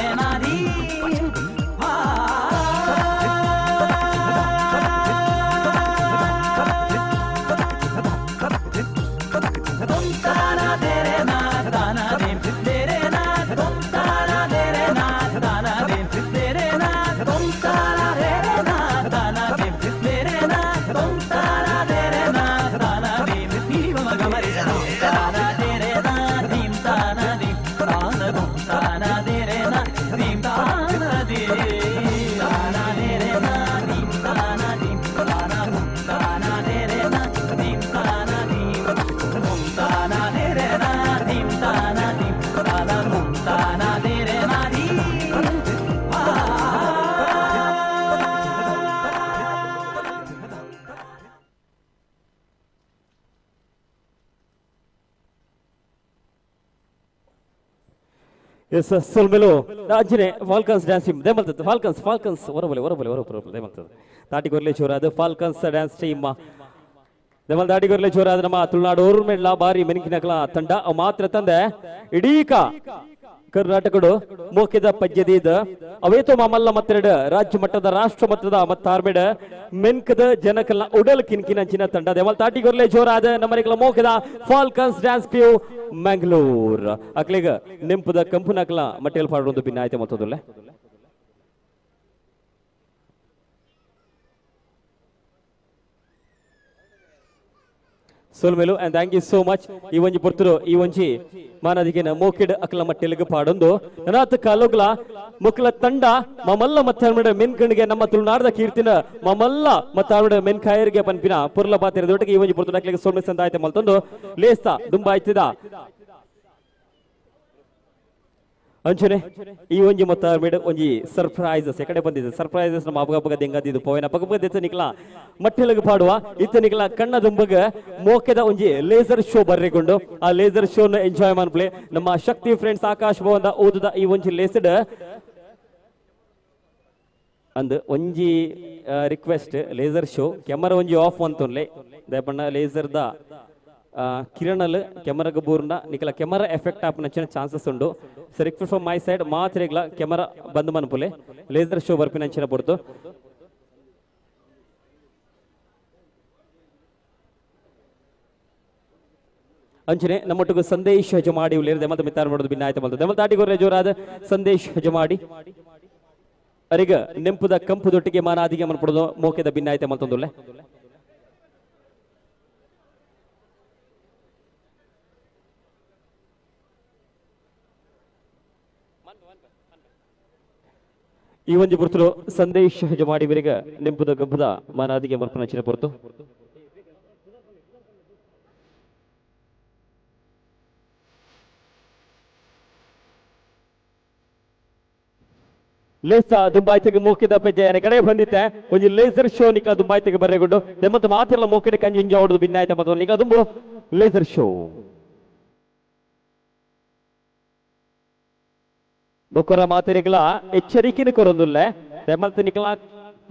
S ಸೊಲ್ಮೆಲು ಅಂಚನೆ falcons dance team ದೇಮಲ್ತದ್ದು falcons falcons ಹೊರಬಲೆ ಹೊರಬಲೆ ಹೊರಬಲೆ ದೇಮಲ್ತದ್ದು ತಾಟಿಗೊರ್ಲೆ ಚೋರಾದ falcons dance team ದೇಮಲ್ ದಾಟಿಗೊರ್ಲೆ ಚೋರಾದ ನಮ್ಮ ತುಳುನಾಡು ಊರ್ಮೆಡ್ಲ ಬಾರಿ ಮೆನಿಕಿನಕಲ ತಂಡ ಅವು ಮಾತ್ರ ತಂದೆ ಇಡೀಕ ಕರ್ನಾಟಕಡು ಮೋಕೆದ ಪಜ್ಜದೀದ ಅವೇತೋ ಮಾಮಲ್ಲ ಮತ್ತೆರಡು ರಾಜ್ಯ ಮಟ್ಟದ ರಾಷ್ಟ್ರ ಮಟ್ಟದ ಮತ್ತಾರ್ಮೆಡ ಮೆನ್ಕದ ಜನಕಲ್ನ ಉಡಲ್ ಕಿನ್ಕಿನಂಚಿನ ತಂಡ ದೇವಲ್ ತಾಟಿಗೊರ್ಲೆ ಜೋರಾದ ನಮ್ಮನಿಕಲ ಮೋಕೆದ ಫಾಲ್ಕನ್ಸ್ ಡ್ಯಾನ್ಸ್ ಕ್ಯೂ ಮಂಗಳೂರ್ ಅಕ್ಲಿಗ ನೆಂಪುದ ಕಂಪುನಕಲ ಮಟ್ಟೆಲ್ ಪಾಡೊಂದು ಭಿನ್ನ ಆಯ್ತು ಮತ್ತದಲ್ಲೇ ಸೋಲ್ಮೇಲು and thank you so much ಈ ಒಂಜಿ ಪೊರ್ತುರು ಈ ಒಂಜಿ ಮಾನದಿಗೆನ ಮೋಕೆಡ್ ಅಕ್ಲ ಮಟ್ಟೆಲ್ಗ್ ಪಾಡೊಂದು ನನಾತ್ ಕಾಲೋಗ್ಲ ಮುಕ್ಲ ತಂಡ ಮಮಲ್ಲ ಮತ್ತಾರ್ಮಿಡ ಮೆನ್ಕಣ್ಗೆ ನಮ್ಮ ತುಳುನಾಡದ ಕೀರ್ತಿನ ಮಮಲ್ಲ ಮತ್ತಾರ್ಮಿಡ ಮೆನ್ಕಾಯರಿಗೆ ಪನ್ಪಿನ ಪುರ್ಲ ಪಾತಿರ ದೊಟ್ಟಗೆ ಈ ಒಂಜಿ ಪೊರ್ತುರು ಅಕ್ಲಿಗೆ ಸೋಲ್ಮೆ ಸಂದಾಯ್ತೆ ಮಲ್ತೊಂದು ಲೇಸ್ತ ದುಂಬ ಆಯ್ತಿದ ಅಂಚನೆ ಈ ಒಂಜಿ ಮತ್ತ ಒಂಜಿ ಸರ್ಪ್ರೈಸಸ್ ಎಕಡೆ ಬಂದಿದೆ ಸರ್ಪ್ರೈಸಸ್ ನಮ್ಮ ಅಪಗ ದೆಂಗದಿದ್ದು ಪೋಯನ ಪಗ ದೆತ್ತ ನಿಕ್ಲ ಮಟ್ಟೆಲಗ ಪಾಡುವ ಇತ್ತ ನಿಕ್ಲ ಕಣ್ಣ ದುಂಬಗ ಮೋಕೆದ ಒಂಜಿ ಲೇಸರ್ ಶೋ ಬರ್ರೆಗೊಂಡು ಆ ಲೇಸರ್ ಶೋನ ಎಂಜಾಯ್ ಮಾಡ್ಪ್ಲೆ ನಮ್ಮ ಶಕ್ತಿ ಫ್ರೆಂಡ್ಸ್ ಆಕಾಶ್ ಭವನದ ಓದುದ ಈ ಒಂಜಿ ಲೇಸಡ್ ಅಂದ್ ಒಂಜಿ ರಿಕ್ವೆಸ್ಟ್ ಲೇಸರ್ ಶೋ ಕ್ಯಾಮರಾ ಒಂಜಿ ಆಫ್ ಅಂತೊನ್ಲೆ ದಯಪಣ್ಣ ಲೇಸರ್ದ ಕಿರಣಲ್ ಕೆಮರಾಗ ಬೂರ್ನ ನಿಕಲ ಕೆಮರಾ ಎಫೆಕ್ಟ್ ಆಪನ ಚಾನ್ಸಸ್ ಉಂಡು. So request from my side ಮಾತ್ರೆಗ್ಲ camera ಬಂದ್ ಮನ್ಪುಲೆ ಲೇಸರ್ ಶೋ ಬರ್ಪಿನ ಅಂಚಿನ ಪೊರ್ತು. ಅಂಚನೆ ನಮ್ಮೊಟ್ಟಿಗೆ ಸಂದೇಶ್ ಜಮಾಡಿ ಉಲ್ಲೇರ್ ದೆಮತ ಮಿತ್ತಾರ ಮಾಡೋದು ಭಿನ್ನಾಯ್ತ ಮಲ್ತ ದೆಮಲ್ ತಾಟಿಗೊರ್ಲೆ ಜೋರಾದ ಸಂದೇಶ್ ಜಮಾಡಿ ಅರಿಗ ನೆಂಪುದ ಕಂಪು ದೊಟ್ಟಿಗೆ ಮಾನಾದಿಗೆ ಮನ್ಪಡೋದು ಮೋಕೆದ ಭಿನ್ನಾಯ್ತ ಮಲ್ತೊಂದುಲ್ಲೆ. ಈ ಒಂಜಿ ಪುರ್ತುಲು ಸಂದೇಶ್ ಜಮಾಡಿ ಇವರಿಗ ನೆಂಪುದ ಕಂಪುದ ಮಾನಾದಿಗೆ ಮಲ್ಪನ ಚಿನ ಪೊರ್ತು. ಲೇಸ ದುಂಬಾಯ್ತಿಗೆ ಮೋಕಿದ ಪೆಜ್ಜೆ ಕಡೆ ಬಂದಿತ್ತೆ ಒಂಜಿ ಲೇಸರ್ ಶೋ ನಿಕ ದುಂಬಾಯ್ತಿಗೆ ಬರೆಗುಂಡು ಮತ್ತೆ ಮಾತೆಲ್ಲ ಮೋಕಿದ ಕಂಜಿ ಇಂಜ ಹೊಡೆದು ಭಿನ್ನಾಯ್ತ ಮತ್ತು ನಿಕ ದುಂಬು ಲೇಸರ್ ಶೋ ಬೊಕ್ಕರ ಮಾತೆರಿಗಳ ಎಚ್ಚರಿಕೆನ ಕೊರೊಂದುಲ್ಲೆ. ಮತ್ತೆ ನಿಕಲ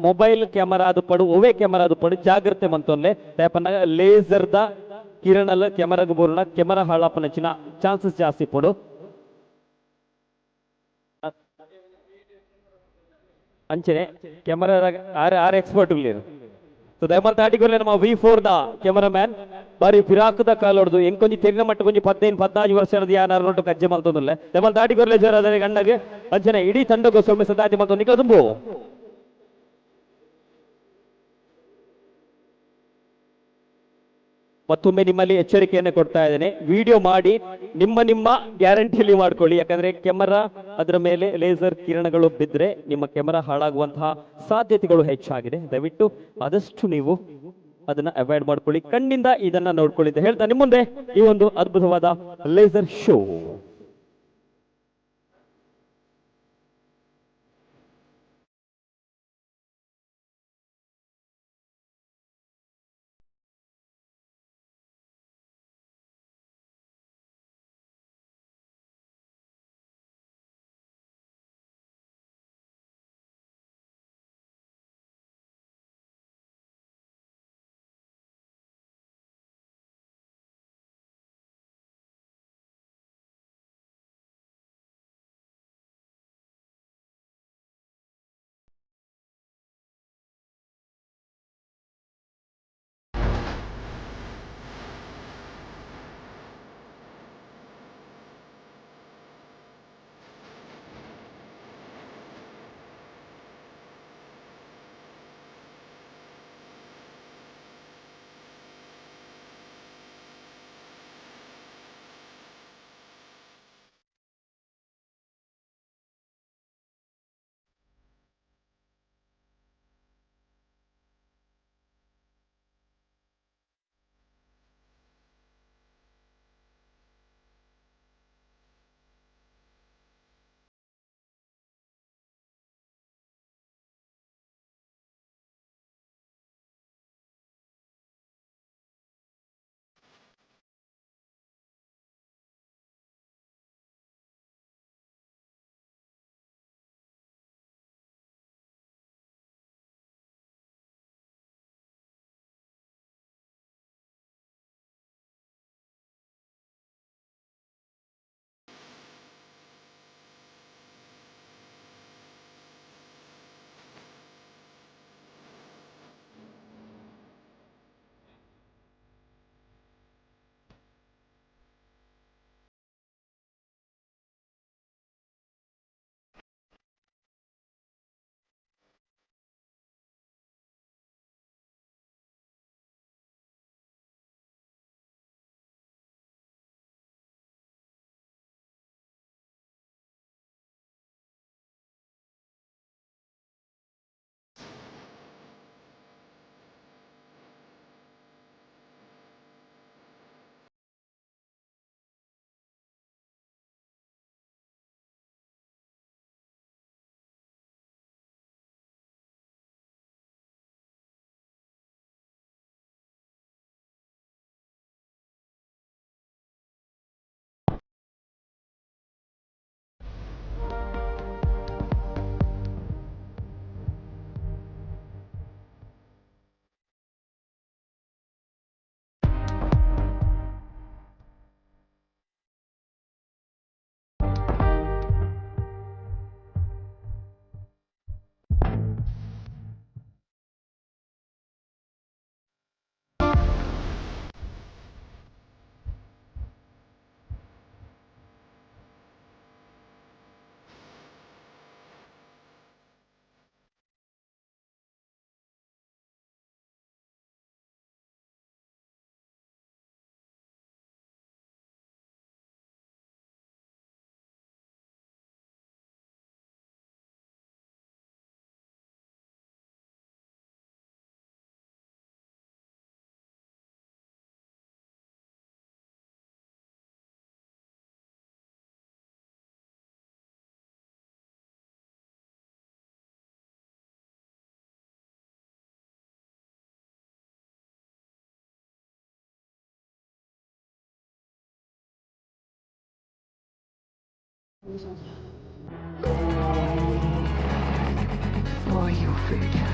ಮೊಬೈಲ್ ಕ್ಯಾಮರಾ ಅದು ಪಡು ಒವೇ ಕ್ಯಾಮರಾ ಅದು ಪಡು ಜಾಗ್ರತೆ ಮಂತೊನ್ಲೆ ತೇಪನ ಲೇಸರ್ದ ಕಿರಣಲ ಕ್ಯಾಮರಾಗ ಬೋರ್ನ ಕ್ಯಾಮರಾ ಹಾಳಾಪನ ಚಿನ್ನ ಚಾನ್ಸಸ್ ಜಾಸ್ತಿ ಪಡು. ಅಂಚನೆ ಕ್ಯಾಮರಾ ಆರ್ ಆರ್ ಎಕ್ಸ್ಪರ್ಟ್ ಉಲ್ಲೇರು. ಸೊ ದಯಮಾಲ್ ತಾಟಿಗೊರ್ಲೆ ನಮ್ಮ ವಿ4 the cameraman ಬಾರಿ ಫಿರಾಕದ ಕಾಲೊಡ್ದು ಎಂಕೊಂಜಿ ತೆರಿನ ಮಟ್ಟ ಕೊಂಜಿ 15 14 ವರ್ಷದ ಯಾನಾರು ನೋಟು ಕಜ್ಜೆ ಮಲ್ತೊಂದುಲ್ಲೆ. ದಯಮಾಲ್ ತಾಟಿಗೊರ್ಲೆ ಜೋರ ಅದರ ಗಣ್ಣಗೆ ಅಂಚನೆ ಇಡೀ ತಂಡಗು ಸೊಮ್ಮೆ ಸದಾತಿ ಮಲ್ತೊಂದು ನಿಕಲ ತುಂಬು. ಮತ್ತೊಮ್ಮೆ ನಿಮ್ಮಲ್ಲಿ ಎಚ್ಚರಿಕೆಯನ್ನು ಕೊಡ್ತಾ ಇದ್ದೇನೆ, ವಿಡಿಯೋ ಮಾಡಿ ನಿಮ್ಮ ನಿಮ್ಮ ಗ್ಯಾರಂಟಿಯಲ್ಲಿ ಮಾಡ್ಕೊಳ್ಳಿ. ಯಾಕಂದ್ರೆ ಕ್ಯಾಮರಾ ಅದರ ಮೇಲೆ ಲೇಸರ್ ಕಿರಣಗಳು ಬಿದ್ದರೆ ನಿಮ್ಮ ಕ್ಯಾಮರಾ ಹಾಳಾಗುವಂತಹ ಸಾಧ್ಯತೆಗಳು ಹೆಚ್ಚಾಗಿದೆ. ದಯವಿಟ್ಟು ಆದಷ್ಟು ನೀವು ಅದನ್ನ ಅವಾಯ್ಡ್ ಮಾಡ್ಕೊಳ್ಳಿ, ಕಣ್ಣಿಂದ ಇದನ್ನ ನೋಡ್ಕೊಳ್ಳಿ ಅಂತ ಹೇಳ್ತಾ ನಿಮ್ಮ ಮುಂದೆ ಈ ಒಂದು ಅದ್ಭುತವಾದ laser show. For your freedom.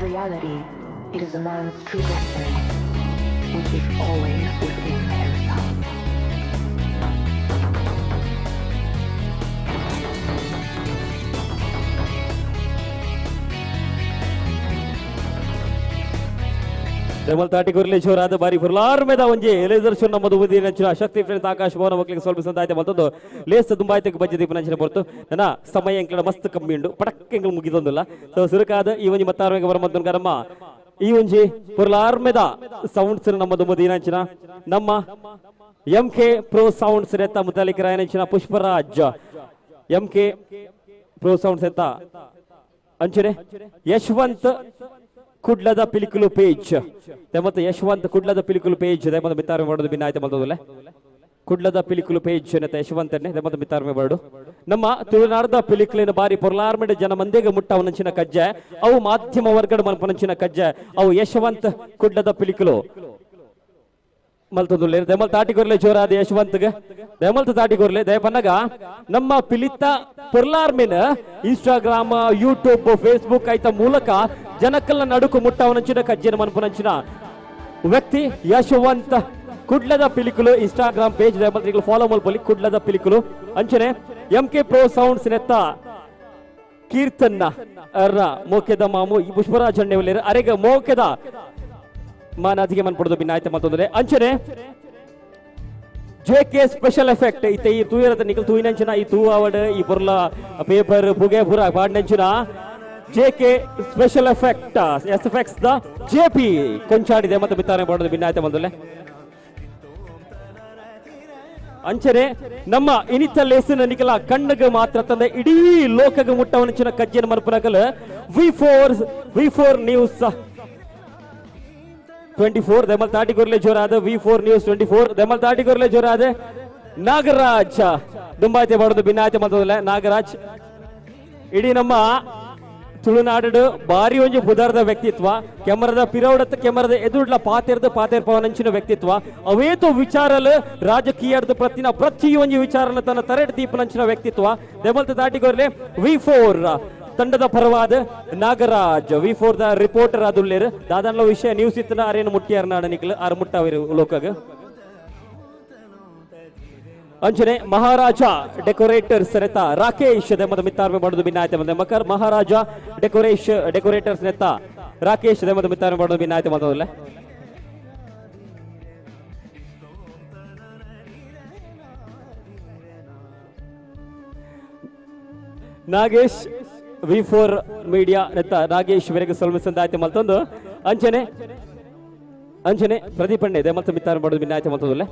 Reality, it is a man's true destiny, which is always within himself. Demal ತಾಟಿ ಗುರ್ಲೇಶ್ವರ ಬಾರಿ ಪುರ್ಲಾರ್ಮೆದ ಒಂಜಿ ಲೇಸರ್ ಶೋ ನಮ್ಮ ದುಬುದಿ ನಂಚಿನ ಶಕ್ತಿ ಫ್ರೆಂಡ್ಸ್ ಆಕಾಶ್ ಭವನ ಮಕ್ಕಳಿಗೆ ಸ್ವಲ್ಪ ಸಂದಾಯ್ತು ಮತ್ತೊಂದು ಲೇಸ್ ದುಂಬಾಯ್ತಕ್ಕೆ ಬಜ್ಜೆ ದೀಪ ನಂಚಿನ ಹೊರತು ನನ್ನ ಸಮಯ ಎಂಕ್ಲಡ ಮಸ್ತ್ ಕಮ್ಮಿ ಉಂಡು ಪಟಕ್ ಎಂಕ್ಲು ಮುಗಿದೊಂದಿಲ್ಲ. ಸೊ ಸುರುಕಾದ ಈ ಒಂಜಿ ಮತ್ತಾರ್ಮೆಗೆ ಬರ ನಮ್ಮ ಈ ಒಂಜಿ ಪುರ್ಲಾರ್ಮೆದ ಸೌಂಡ್ಸ್ ನಮ್ಮ ದುಂಬುದಿ ನಂಚಿನ ನಮ್ಮ ಎಂ ಕೆ ಪ್ರೋ sounds ರೆತ್ತ ಮುತಾಲಿಕರಾಯ ನಂಚಿನ Pushparaj M K pro sounds ಎತ್ತ ಅಂಚನೆ ಯಶವಂತ್ ಕುಡ್ಲದ ಪಿಲಿಕುಲು ಪೇಜ್ ಮತ್ತೆ ಯಶವಂತ್ ಕುಡ್ಲದ ಪಿಲಿಕುಲು ಪೇಜ್ ಮತ್ತೆ ಮಿತ್ತಾರ್ಮೆ ಮಾಡೋದು ಭಿನ್ನ ಆಯ್ತು ಮಲ್ತದಲ್ಲ ಕುಡ್ಲದ ಪಿಲಿಕುಲು ಪೇಜ್ ಯಶವಂತನ್ನೇ ಮತ್ತೆ ಮಿತ್ತಾರ್ಮೆ ಮಾಡು. ನಮ್ಮ ತುಳುನಾಡದ ಪಿಲಿಕುಲಿನ ಬಾರಿ ಪೊರ್ಲಾರ್ಮೆಡ್ ಜನ ಮಂದಿಗೆ ಮುಟ್ಟವನಂಚಿನ ಕಜ್ಜೆ ಅವು ಮಾಧ್ಯಮ ವರ್ಗದ ಮನ್ಪನಂಚಿನ ಕಜ್ಜೆ ಅವು ಯಶವಂತ್ ಕುಡ್ಲದ ಪಿಲಿಕುಲು ಮಲ್ತದುಲ್ಲೆ ದಯಮಲ್ ತಾಟಿಗೊರ್ಲೆ ಜೋರಾದ ಯಶವಂತ್ಗೆ ದಯಮಲ್ತ ತಾಟಿಗೊರ್ಲೆ ದಯಪನ್ನಗ ನಮ್ಮ ಪಿಲಿತ ಪೊರ್ಲಾರ್ಮೆನ್ ಇನ್ಸ್ಟಾಗ್ರಾಮ್ ಯೂಟ್ಯೂಬ್ ಫೇಸ್ಬುಕ್ ಐತ ಮೂಲಕ ಜನಕ್ಕಲ್ಲ ನಡುಕು ಮುಟ್ಟವನಂಚಿನ ಕಜ್ಜಿನ ಮನ್ಪುನಂಚಿನ ವ್ಯಕ್ತಿ ಯಶವಂತ್ ಕುಡ್ಲದ ಪಿಲಿಕುಲು ಇನ್ಸ್ಟಾಗ್ರಾಮ್ ಪೇಜ್ ದಯಮಲ್ತ್ರಿಗಳು ಫಾಲೋ ಮಲ್ಪೊಲಿ ಕುಡ್ಲದ ಪಿಲಿಕುಲು ಅಂಚನೆ ಎಂ ಕೆ ಪ್ರೋ ಸೌಂಡ್ಸ್ ನೆತ್ತ ಕೀರ್ತನ್ನ ಅರ್ರ ಮೋಕೆದ ಮಾಮು ಪುಷ್ಪರಾಜ್ ಅಣ್ಣೆ ಅರೆಗ ಮೋಕೆದ ಮಾನಾದಿಗೆ ಮನ್ಪಡೋದು ಭಿನ್ನಾಯ್ತು ಮತ್ತೊಂದರೆ ಅಂಚನೆ ಜೆ ಕೆ ಸ್ಪೆಷಲ್ ಎಫೆಕ್ಟ್ ಇತ್ತೆ ಈ ತೂಯರದ ನಿಕಲ್ ತೂಯಿನಂಚಿನ ಈ ತೂ ಅವಡ್ ಈ ಬೊರ್ಲ ಪೇಪರ್ ಪುಗೆ ಪುರ ಪಾಡ್ನಂಚಿನ J K special effect S F X the J P ಕೊಂಚಾಡಿದೆ ಮತ್ತೆ ಬಿತ್ತಾರೆ ಮಾಡೋದು ಭಿನ್ನಾಯ್ತು ಬಂದಲೆ ಅಂಚನೆ ನಮ್ಮ ಇನಿತ ಲೇಸಿನ ನಿಕಲ ಕಣ್ಣಗ ಮಾತ್ರ ತಂದೆ ಇಡೀ ಲೋಕಗ ಮುಟ್ಟವನಂಚಿನ ಕಜ್ಜಿನ ಮನ್ಪನಕಲ್ ವಿ ಫೋರ್ ನ್ಯೂಸ್ 24 ದಮಲ್ ತಾಟಿ ಗೊರ್ಲೆ ಜೋರಾದ ವಿ4 ನ್ಯೂಸ್ 24 ದಮಲ್ ತಾಟಿ ಗೊರ್ಲೆ ಜೋರಾದ ನಾಗರಾಜ್ ದುಂಬಾಯ್ತೆ ಮಾಡೋದು ಭಿನ್ನಾಯ್ತೆ ಮಾಡ್ತದಲ್ಲ ನಾಗರಾಜ್ ಇಡೀ ನಮ್ಮ ತುಳುನಾಡು ಬಾರಿ ಒಂಜಿ ಪುದರ್ದ ವ್ಯಕ್ತಿತ್ವ ಕೆಮರದ ಪಿರೌಡತ್ತ ಕೆಮರದ ಎದುರ್ಲ ಪಾತೆರ್ದ ಪಾತೆರ್ ಪವನಂಚಿನ ವ್ಯಕ್ತಿತ್ವ ಅವೇತೋ ವಿಚಾರಲು ರಾಜಕೀಯದ ಪ್ರತಿನ ಪ್ರತಿಯೊಂಜಿ ವಿಚಾರನ ತನ್ನ ತರೆಡ್ ದೀಪನಂಚಿನ ವ್ಯಕ್ತಿತ್ವ ದಮಲ್ತ ತಾಟಿ ಗೊರ್ಲೆ ವಿ4 ತಂಡದ ಪರವಾದ ನಾಗರಾಜ್ ವಿ4 the reporter ಆದುಲ್ಲೇರು ದಾದಾನ್ಲ ವಿಷಯ ನ್ಯೂಸ್ ಇತ್ತನ ಅರೇನು ಮುಟ್ಟಿಯಾರ ನಾಡ ನಿಕ್ಲು ಆರು ಮುಟ್ಟಾವಿರು ಲೋಕಗ ಅಂಚನೆ ಮಹಾರಾಜ ಡೆಕೋರೇಟರ್ಸ್ ನೆತ್ತ ರಾಕೇಶ್ ದೆಮದ ಮಿತ್ತಾರ್ಮೆ ಮಾಡೋದು ಭಿನ್ನಾಯ್ತೆ ಬಂದೆ ಮಕರ್ ಮಹಾರಾಜ ಡೆಕೋರೇಟರ್ಸ್ ನೆತ್ತ ರಾಕೇಶ್ ದೆಮದ ಮಿತ್ತಾರ್ಮೆ ಮಾಡೋದು ಭಿನ್ನಾಯ್ತೆ ಮಾತಾಡಲ್ಲ ನಾಗೇಶ್ ವಿ4 ಮೀಡಿಯಾ ನೆತ್ತ ನಾಗೇಶ್ ವರೆಗೆ ಸಲ್ಮಿಸಂದಾಯ್ತು ಮಲ್ತೊಂದು ಅಂಚನೆ ಅಂಚನೆ ಪ್ರದೀಪ್ ಅಣ್ಣೆ ದಯಮಲ್ತ ಮಿತ್ತಾರ ಮಾಡೋದು ಭಿನ್ನಾಯ್ತೆ ಮಲ್ತದಲ್ಲ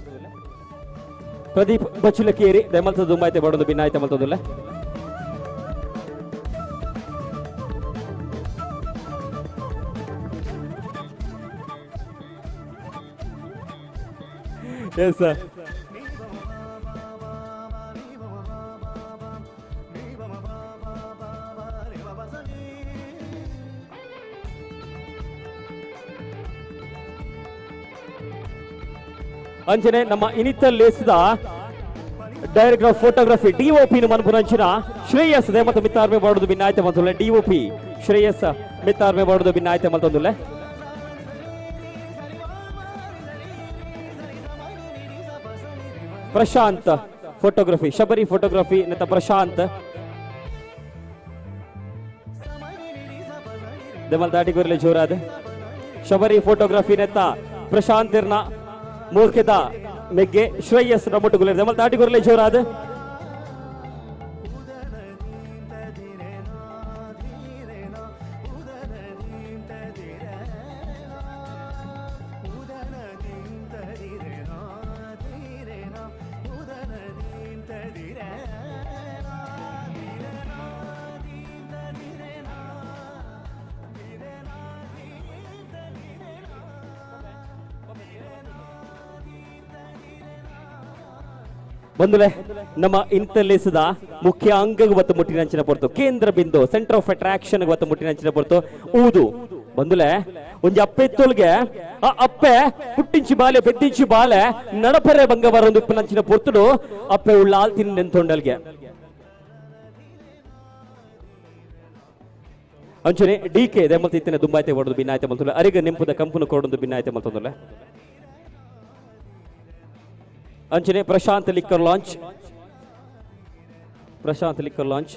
ಪ್ರದೀಪ್ ಬಚ್ಚುಲಕೇರಿ ದಯಮಲ್ತ ದುಂಬಾಯ್ತೆ ಮಾಡೋದು ಭಿನ್ನಾಯ್ತೆ ಮಲ್ತದಲ್ಲ ಎಸ್ ಅಂಚನೆ ನಮ್ಮ ಇನಿತ ಲೇಸದ ಡೈರೆಕ್ಟರ್ ಆಫ್ ಫೋಟೋಗ್ರಫಿ ಡಿಒಪಿ ಮನ್ಪುರಂಚಿನ ಶ್ರೇಯಸ್ they ಮತ್ತು ಮಿತ್ತಾರ್ಮೆ ಮಾಡೋದು ಭಿನ್ನಾಯ್ತೆ ಮಲ್ತೊಂದುಲ್ಲೆ. ಡಿಒಪಿ ಶ್ರೇಯಸ್ ಮಿತ್ತಾರ್ಮೆ ಮಾಡೋದು ಭಿನ್ನಾಯ್ತೆ ಮಲ್ತೊಂದುಲ್ಲೆ. ಪ್ರಶಾಂತ್ ಫೋಟೋಗ್ರಫಿ ಶಬರಿ ಫೋಟೋಗ್ರಫಿ ನೆತ್ತ ಪ್ರಶಾಂತ್ ದೆಮಲ್ ದಾಟಿಗುರ್ಲೆ ಜೋರಾದ ಶಬರಿ ಫೋಟೋಗ್ರಫಿ ನೆತ್ತ ಪ್ರಶಾಂತ್ ಇರ್ನ ಮೂರ್ಖದ ಮೆಗ್ಗೆ ಶ್ರೇಯಸ್ ನಮ್ಮೊಟ್ಟುಗುಲೆ ದೆಮಲ್ ದಾಟಿಗುರ್ಲೆ ಜೋರಾದ. ಬಂದುಲೆ ನಮ್ಮ ಇಂತಲೇಸದ ಮುಖ್ಯ ಅಂಗಗೆ ಬತ್ತು ಮುಟ್ಟಿನಂಚಿನ ಪೊರ್ತು ಕೇಂದ್ರ ಬಿಂದು ಸೆಂಟರ್ ಆಫ್ ಅಟ್ರಾಕ್ಷನ್ ಬತ್ತು ಮುಟ್ಟಿನಂಚಿನ ಪೊರ್ತು ಊದು ಬಂದುಲೆ ಒಂಜಿ ಅಪ್ಪೆ ಇತ್ತೊಲ್ಗೆ ಆ ಅಪ್ಪೆ ಪುಟ್ಟಿಂಚಿ ಬಾಲೆ ಪೆದ್ದಿಂಚಿ ಬಾಲೆ ನಡಪರೆ ಬಂಗ ಬರೊಂದು ಉಪ್ಪುನಂಚಿನ ಪೊರ್ತುಡು ಅಪ್ಪೆ ಉಳ್ಳ ಆಲ್ತಿನ ನೆಂತೊಂಡಲ್ಗೆ. ಅಂಚನೆ ಡಿ ಕೆ ದೆಮಲ್ತ ಇತ್ತಿನ ದುಂಬಾಯ್ತೆ ಹೊಡೆದು ಭಿನ್ನಾಯ್ತೆ ಮಲ್ತೊಂದುಲ್ಲೆ. ಅರಿಗ ನಿಂಪುದ ಕಂಪುನ ಕೊಡೊಂದು ಭಿನ್ನಾಯ್ತೆ ಮಲ್ತೊಂದುಲ್ಲೆ. ಅಂಚನೆ Prashanth liquor lounge Prashanth liquor lounge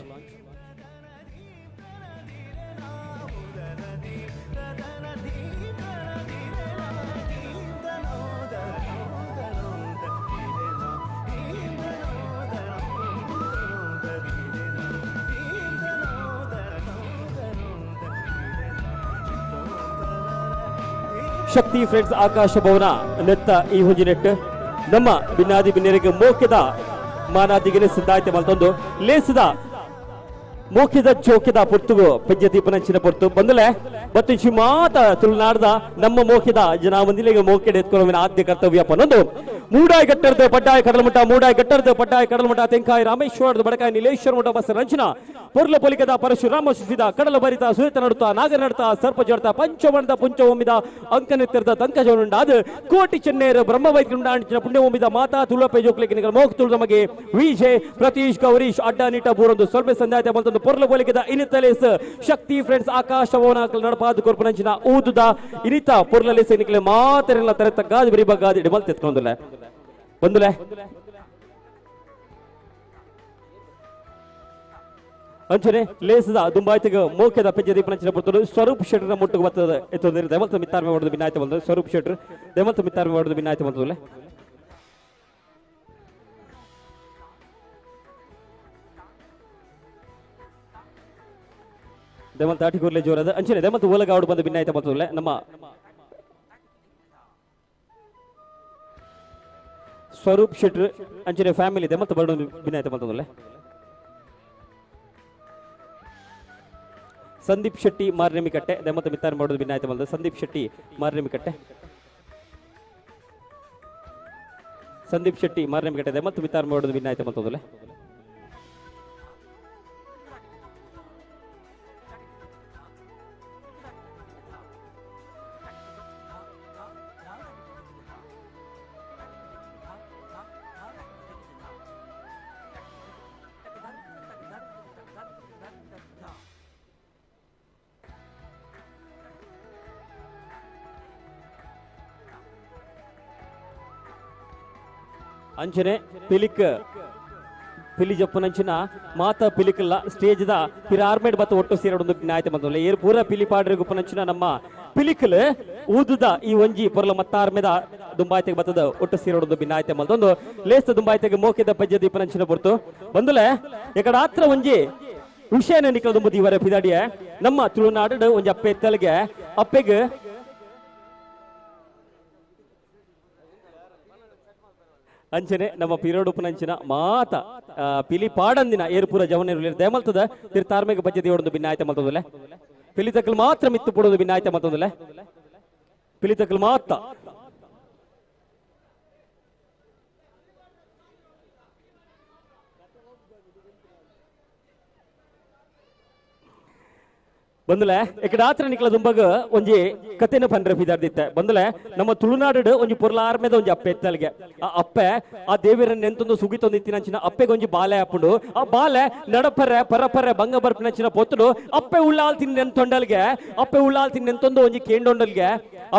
Shakti friends Akasha Bhavana ನೆತ್ತ ಈ ಹುಂಜಿನೆಟ್ ನಮ್ಮ ಬಿನ್ನಾದಿ ಬಿನ್ನೆರಿಗೆ ಮೋಕೆದ ಮಾನಾದಿಗೆ ಸಿದ್ಧಾಯ್ತೆ ಮಲ್ತೊಂದು ಲೇಸದ ಮೋಕೆದ ಚೋಕೆದ ಪೊರ್ತುಗು ಪೆಜ್ಜ ದೀಪನಂಚಿನ ಪೊರ್ತು ಬಂದಲೆ ಬತ್ತಿಂಚಿ ಮಾತ ತುಳುನಾಡ್ದ ನಮ್ಮ ಮೋಕೆದ ಜನ ಮಂದಿಲಿಗೆ ಮೋಕೆಡೆ ಎತ್ಕೊಳ್ಳುವಿನ ಆದ್ಯ ಕರ್ತವ್ಯ ಪನ್ನೊಂದು ಮೂಡಾಯಿ ಗಟ್ಟರ್ದು ಪಡ್ಡಾಯ ಕಡಲಮಠ ಮೂಡಾಯಿ ಗಟ್ಟರ್ದು ಪಡ್ಡಾಯ ಕಡಲಮಠ ತೆಂಕಾಯಿ ರಾಮೇಶ್ವರದ ಬಡಕಾಯಿ ನೀಲೇಶ್ವರ ಮಠ ಬಸ ರಂಚನ ಪೊರ್ಲ ಪೊಲಿಕದ ಪರಶುರಾಮ ಸುಶಿದ ಕಡಲ ಬರಿತ ಸುರಿತ ನಡುತ್ತ ನಾಗರ ನಡುತ್ತ ಸರ್ಪ ಜಡತ ಪಂಚವರ್ಣದ ಪುಂಚ ಒಮ್ಮಿದ ಅಂಕನೆತ್ತಿರದ ತಂಕಜವನುಂಡಾದ ಕೋಟಿ ಚೆನ್ನೇರ ಬ್ರಹ್ಮವೈದ್ಯುಂಡಾಂಚಿನ ಪುಣ್ಯ ಒಮ್ಮಿದ ಮಾತಾ ತುಳಪೆ ಜೋಕ್ಲಿಗೆ ಮೋಕ್ ತುಳು ನಮಗೆ ವಿಜಯ್ ಪ್ರತೀಶ್ ಗೌರೀಶ್ ಅಡ್ಡ ನೀಟ ಬೂರೊಂದು ಸ್ವಲ್ಪ ಸಂದಾಯತೆ ಬಂತೊಂದು ಪೊರ್ಲ ಪೊಲಿಕದ ಇನಿತಲೇಸ್ ಶಕ್ತಿ ಫ್ರೆಂಡ್ಸ್ ಆಕಾಶ ಭವನ ನಡಪಾದ ಕೊರ್ಪನಂಚಿನ ಊದುದ ಇನಿತ ಪೊರ್ಲಲೇಸ್ ನಿಕ್ಲೆ ಮಾತರೆಲ್ಲ ತರೆ ತಗ್ಗಾದ ಬರಿ ಬಗ್ಗಾದ ಇಡಬಲ್ ತೆತ್ಕೊಂದುಲೆ ಬಂದುಲೆ. ಅಂಚನೆ ಲೇಸದ ದುಂಬಾಯ್ತಿಗ ಮೋಕೆದ ಪೆಜ್ಜ ದೀಪನಂಚಿನ ಪೊರ್ತುಡು ಸ್ವರೂಪ್ ಶೆಟ್ಟರ್ ಮುಟ್ಟುಗು ಬರ್ತದೆ ಎತ್ತೊಂದಿರು ದೆಮಲ್ತ ಮಿತ್ತಾರ್ಮೆ ಮಾಡೋದು ಭಿನ್ನಾಯ್ತೆ ಬಂದದ್ದು ಸ್ವರೂಪ್ ಶೆಟ್ಟರ್ ದೆಮಲ್ತ ಮಿತ್ತಾರ್ಮೆ ಮಾಡೋದು ಭಿನ್ನಾಯ್ತೆ ಬಂದಲ್ಲ. ದೆಮಲ್ತ ಆಟಿಗೂರ್ಲೆ ಜೋರದ ಅಂಚನೆ ದೆಮಲ್ತ ಓಲಗಾವಡು ಬಂದು ಭಿನ್ನಾಯ್ತೆ ಬಂದಲ್ಲ ನಮ್ಮ ಸ್ವರೂಪ್ ಶೆಟ್ಟರ್ ಅಂಚನೆ ಫ್ಯಾಮಿಲಿ ದೆಮಲ್ತ ಬರಡು ಭಿನ್ನಾಯ್ತೆ ಬಂದಲ್ಲ. ಸಂದೀಪ್ ಶೆಟ್ಟಿ ಮಾರ್ನೇಮಿಕಟ್ಟೆ ದೆಮತ ಮಿತ್ತಾರ್ ಮಾಡೋದು ಭಿನ್ನಾಯ್ತೆ ಬಂದ ಸಂದೀಪ್ ಶೆಟ್ಟಿ ಮಾರ್ನೇಮಿಕಟ್ಟೆ ಸಂದೀಪ್ ಶೆಟ್ಟಿ ಮಾರ್ನೇಮಿಕಟ್ಟೆ ದೆಮತ ಮಿತ್ತಾರ್ ಮಾಡೋದು ಭಿನ್ನಾಯ್ತೆ ಬಂತದಲ್ಲ. ಅಂಚನೆ ಪಿಲಿಕ್ ಪಿಲಿ ಜಪ್ಪುನಂಚಿನ ಮಾತ ಪಿಲಿಕಲ್ಲ ಸ್ಟೇಜ್ the ಪಿರಾರ್ಮೇಡ್ ಬತ್ತ ಒಟ್ಟು ಸೇರೊಂದು ಜ್ಞಾಯತೆ ಬಂದಲ್ಲ ಏರ್ ಪೂರ ಪಿಲಿ ಪಾಡ್ರೆ ಗುಪ್ಪನಂಚಿನ ನಮ್ಮ ಪಿಲಿಕಲ್ ಊದುದ ಈ ಒಂಜಿ ಪೊರ್ಲ ಮತ್ತಾರ್ಮೆದ ದುಂಬಾಯ್ತೆಗೆ ಬತ್ತದ ಒಟ್ಟು ಸೇರೊಂದು ಭಿನ್ನಾಯ್ತೆ ಮಲ್ತೊಂದು ಲೇಸ್ತ ದುಂಬಾಯ್ತೆಗೆ ಮೋಕೆದ ಪಜ್ಜ ದೀಪನಂಚಿನ ಪೊರ್ತು ಬಂದುಲೆ ಎಕಡ ಆತ್ರ ಒಂಜಿ ವಿಷಯನ ನಿಕ್ಕಲ ದುಂಬು ದೀವರೆ ಪಿದಾಡಿಯ ನಮ್ಮ ತುಳುನಾಡು ಒಂಜಿ ಅಪ್ಪೆ ಎತ್ತಲ್ಗೆ ಅಪ್ಪೆಗೆ ಅಂಚನೆ ನಮ್ಮ ಪಿರೋಡುಪನಂಚಿನ ಮಾತ ಪಿಲಿ ಪಾಡಂದಿನ ಏರ್ಪುರ ಜವನೇರು ದೇಮಲ್ತದ ತಿರ್ತಾರ್ಮೆಗೆ ಬಜ್ಜೆ ದೇವಡೊಂದು ಭಿನ್ನಾಯ್ತೆ ಮಲ್ತದಲ್ಲ ಪಿಲಿ ತಕ್ಕಲ್ ಮಾತ್ರ ಮಿತ್ತು ಪುಡೋದು ಭಿನ್ನಾಯ್ತೆ ಮಲ್ತದಲ್ಲ ಪಿಲಿ ತಕ್ಕಲ್ ಮಾತ್ರ ಬಂದಲೆ ಇಕಡಾತ್ರ ನಿಕ್ಲ ದುಂಬಗ ಒಂಜಿ ಕತೆನ ಪಂಡ್ರೆ ಪಿದಾರ್ದಿತ್ತೆ ಬಂದಲೆ ನಮ್ಮ ತುಳುನಾಡು ಒಂಜಿ ಪೊರ್ಲಾರ್ಮೆದ ಒಂಜಿ ಅಪ್ಪೆ ಎತ್ತಲ್ಗೆ ಆ ಅಪ್ಪೆ ಆ ದೇವಿರನ್ನ ನೆಂತೊಂದು ಸುಗಿತೊಂದು ಇತ್ತಿನಂಚಿನ ಅಪ್ಪೆಗೆ ಒಂಜಿ ಬಾಲೆ ಅಪ್ಪುಂಡು ಆ ಬಾಲೆ ನಡಪರೆ ಪರಪರೆ ಬಂಗ ಬರ್ಪಿನಂಚಿನ ಪೊತ್ತುಡು ಅಪ್ಪೆ ಉಳ್ಳಾಲ್ ತಿನ್ ನೆಂತೊಂಡಲ್ಗೆ ಅಪ್ಪೆ ಉಳ್ಳಾಲ್ ತಿನ್ ನೆಂತೊಂದು ಒಂಜಿ ಕೇಂಡೊಂಡಲ್ಗೆ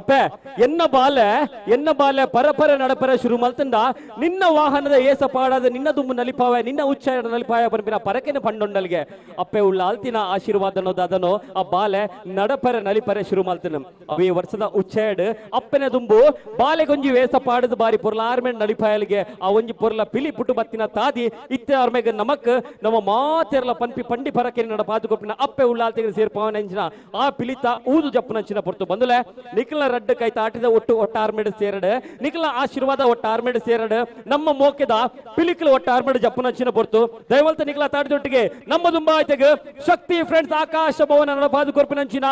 ಅಪ್ಪೆ ಎನ್ನ ಬಾಲೆ ಎನ್ನ ಬಾಲೆ ಪರಪರೆ ನಡಪರೆ ಶುರು ಮಲ್ತಂದ ನಿನ್ನ ವಾಹನದ ಏಸ ಪಾಡಾದ ನಿನ್ನ ದುಂಬು ನಲಿಪಾವೆ ನಿನ್ನ ಉಚ್ಚಾರ ನಲಿಪಾಯ ಬರ್ಪಿನ ಪರಕೆನ ಪಂಡೊಂಡಲ್ಗೆ ಅಪ್ಪೆ ಉಳ್ಳಾಲ್ತಿನ ಆಶೀರ್ವಾದ ಅನ್ನೋದಾದನೋ ಆ ಬಾಲೆ ನಡಪರೆ ನಲಿಪರೆ ಶುರು ಮಲ್ತನ ಅವೇ ವರ್ಷದ ಉಚ್ಚೇಡ್ ಅಪ್ಪನ ದುಂಬು ಬಾಲೆಗೊಂಜಿ ವೇಸ ಪಾಡದ ಬಾರಿ ಪೊರ್ಲಾರ್ಮೆ ನಲಿಪಾಯಲ್ಗೆ ಆ ಒಂಜಿ ಪೊರ್ಲ ಪಿಲಿ ಪುಟ್ಟು ಬತ್ತಿನ ತಾದಿ ಇತ್ತೆ ಅರ್ಮೆಗ ನಮಕ್ ನಮ್ಮ ಮಾತೆರ್ಲ ಪನ್ಪಿ ಪಂಡಿ ಪರಕೆ ನಡ ಪಾದುಕೊಪ್ಪಿನ ಅಪ್ಪೆ ಉಳ್ಳಾಲ್ತಿಗೆ ಸೇರ್ಪವನಂಚಿನ ಆ ಪಿಲಿತ ಊದು ಜಪ್ಪನಂಚಿನ ಪೊರ್ತು ಬಂದುಲೆ ನಿಖಲ ರಡ್ಡ ಕೈ ತಾಟಿದ ಒಟ್ಟು ಒಟ್ಟಾರ್ಮೆಡ್ ಸೇರಡ್ ನಿಖಲ ಆಶೀರ್ವಾದ ಒಟ್ಟಾರ್ಮೆಡ್ ಸೇರಡ್ ನಮ್ಮ ಮೋಕೆದ ಪಿಲಿಕಲ ಒಟ್ಟಾರ್ಮೆಡ್ ಜಪ್ಪನಂಚಿನ ಪೊರ್ತು ದೈವಲ್ತ ನಿಖಲ ತಾಟಿದೊಟ್ಟಿಗೆ ನಮ್ಮ ದುಂಬಾಯ್ತೆಗ್ ಶಕ್ತಿ ಫ್ರೆಂಡ್ಸ್ ಆಕಾಶ ಭವನ ನಡಪಾದುಕೊರ್ಪಿನಂಚಿನ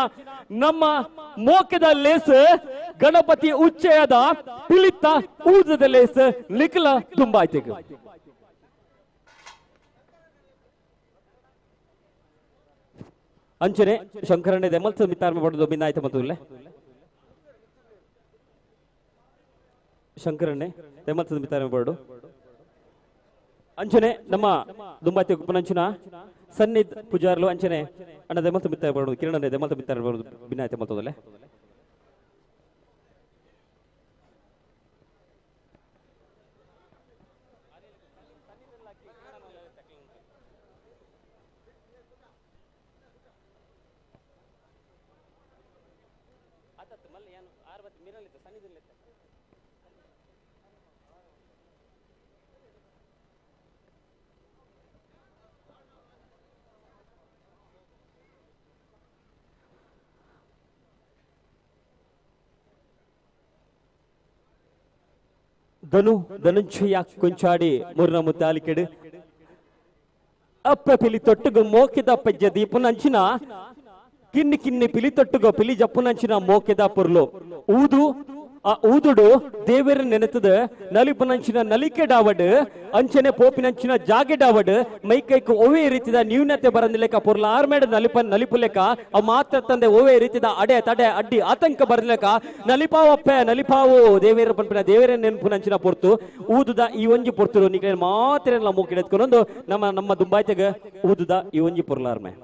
ನಮ್ಮ ಮೋಕೆದ ಲೇಸ್ ಗಣಪತಿ ಉಚ್ಚಯದ ಪಿಲಿತ ಊದದ ಲೇಸ್ ನಿಖಲ ದುಂಬಾಯ್ತೆಗ್. ಅಂಚನೆ ಶಂಕರಣ್ಣ ದೆಮಲ್ಸ ಮಿತ್ತಾರ್ಮ ಪಡೆದು ಬಿನ್ನಾಯ್ತ ಮತ್ತುಲ್ಲೆ ಶಂಕರಣ್ಣೆ ದೆಮಲ್ಸದ ಮಿತ್ತಾರ್ಮ ಪಡೆದು ಅಂಚನೆ ನಮ್ಮ ದುಂಬಾತಿ ಗುಪ್ಪನಂಚಿನ ಸನ್ನಿದ್ ಪೂಜಾರ್ಲು ಅಂಚನೆ ಅಣ್ಣ ದೆಮಲ್ಸ ಮಿತ್ತಾರ ಪಡೆದು ಕಿರಣೆ ದೆಮಲ್ಸ ಮಿತ್ತಾರ ಪಡೆದು ಬಿನ್ನಾಯ್ತ ಮತ್ತದಲ್ಲೇ ಧನು ಧನುಂಚಯ ಕೊಂಚಾಡಿ ಮುರ್ನ ಮುತ್ತಾಲಿಕೆಡು ಅಪ್ಪ ಪಿಲಿ ತೊಟ್ಟುಗು ಮೋಕಿದ ಪಜ್ಜ ದೀಪನಂಚಿನ ಕಿನ್ನಿ ಕಿನ್ನಿ ಪಿಲಿ ತೊಟ್ಟುಗು ಪಿಲಿ ಜಪ್ಪುನಂಚಿನ ಮೋಕೆದ ಪೊರ್ಲು ಊದು ಆ ಊದುಡು ದೇವರ ನೆನೆತದ ನಲಿಪುನಂಚಿನ ನಲಿಕೆ ಡಾವಡ್ ಅಂಚನೆ ಪೋಪಿನಂಚಿನ ಜಾಗೆ ಡಾವಡ್ ಮೈಕೈಕು ಒವೇ ರೀತಿದ ನ್ಯೂನತೆ ಬರಂದಿಲೆಕ್ಕ ಪೊರ್ಲ ಆರ್ಮೇಡ ನಲಿಪ ನಲಿಪುಲೆಕ್ಕ ಅವ್ ಮಾತ್ರ ತಂದೆ ಒವೇ ರೀತಿದ ಅಡೆ ತಡೆ ಅಡ್ಡಿ ಆತಂಕ ಬರಲೆಕ್ಕ ನಲಿಪಾವಪ್ಪೆ ನಲಿಪಾವು ದೇವೇರ ಪನ್ಪಿನ ದೇವರ ನೆನಪುನಂಚಿನ ಪೊರ್ತು ಊದುದ ಈ ಒಂಜಿ ಪೊರ್ತುಡು ನಿಕ್ಲೆ ಮಾತ್ರ ಮೂಕಿಡೆತ್ಕೊಂಡು ನಮ್ಮ ನಮ್ಮ ದುಂಬಾಯ್ತೆಗ ಊದುದ ಈ ಒಂಜಿ ಪೊರ್ಲಾರ್ಮೆ.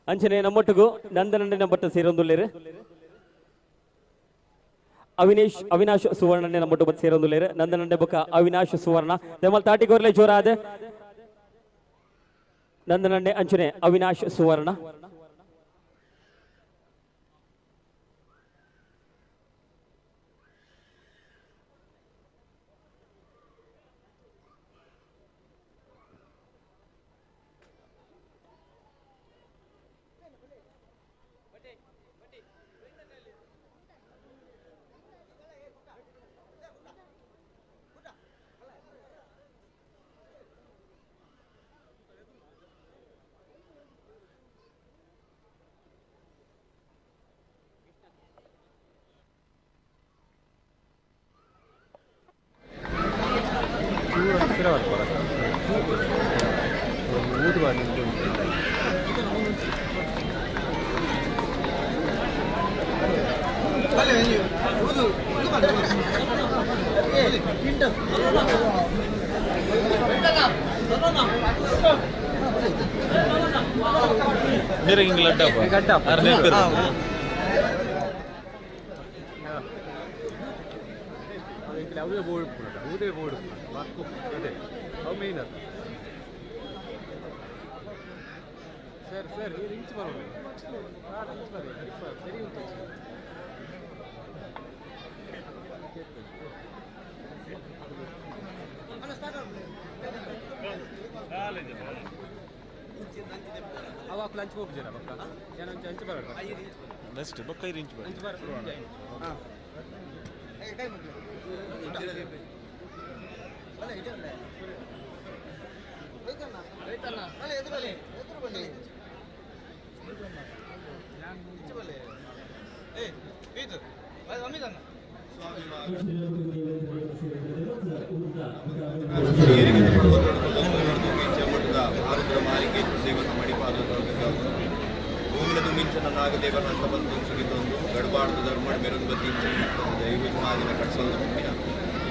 ಅಂಚನೆ ನಮ್ಮೊಟ್ಟಿಗೂ ನಂದನಂಡಿನ ಭಟ್ಟ ಸೇರೊಂದುಲ್ಲೇರು ಅವಿನೇಶ್ ಅವಿನಾಶ್ ಸುವರ್ಣನೆ ನಮ್ಮೊಟ್ಟು ಬತ್ ಸೇರೊಂದುಲ್ಲೇರು ನಂದನಂಡೆ ಬೊಕ್ಕ ಅವಿನಾಶ್ ಸುವರ್ಣ ದೆಮಲ್ ತಾಟಿಗೋರ್ಲೆ ಜೋರಾದ ನಂದನಂಡೆ ಅಂಚನೆ ಅವಿನಾಶ್ ಸುವರ್ಣ.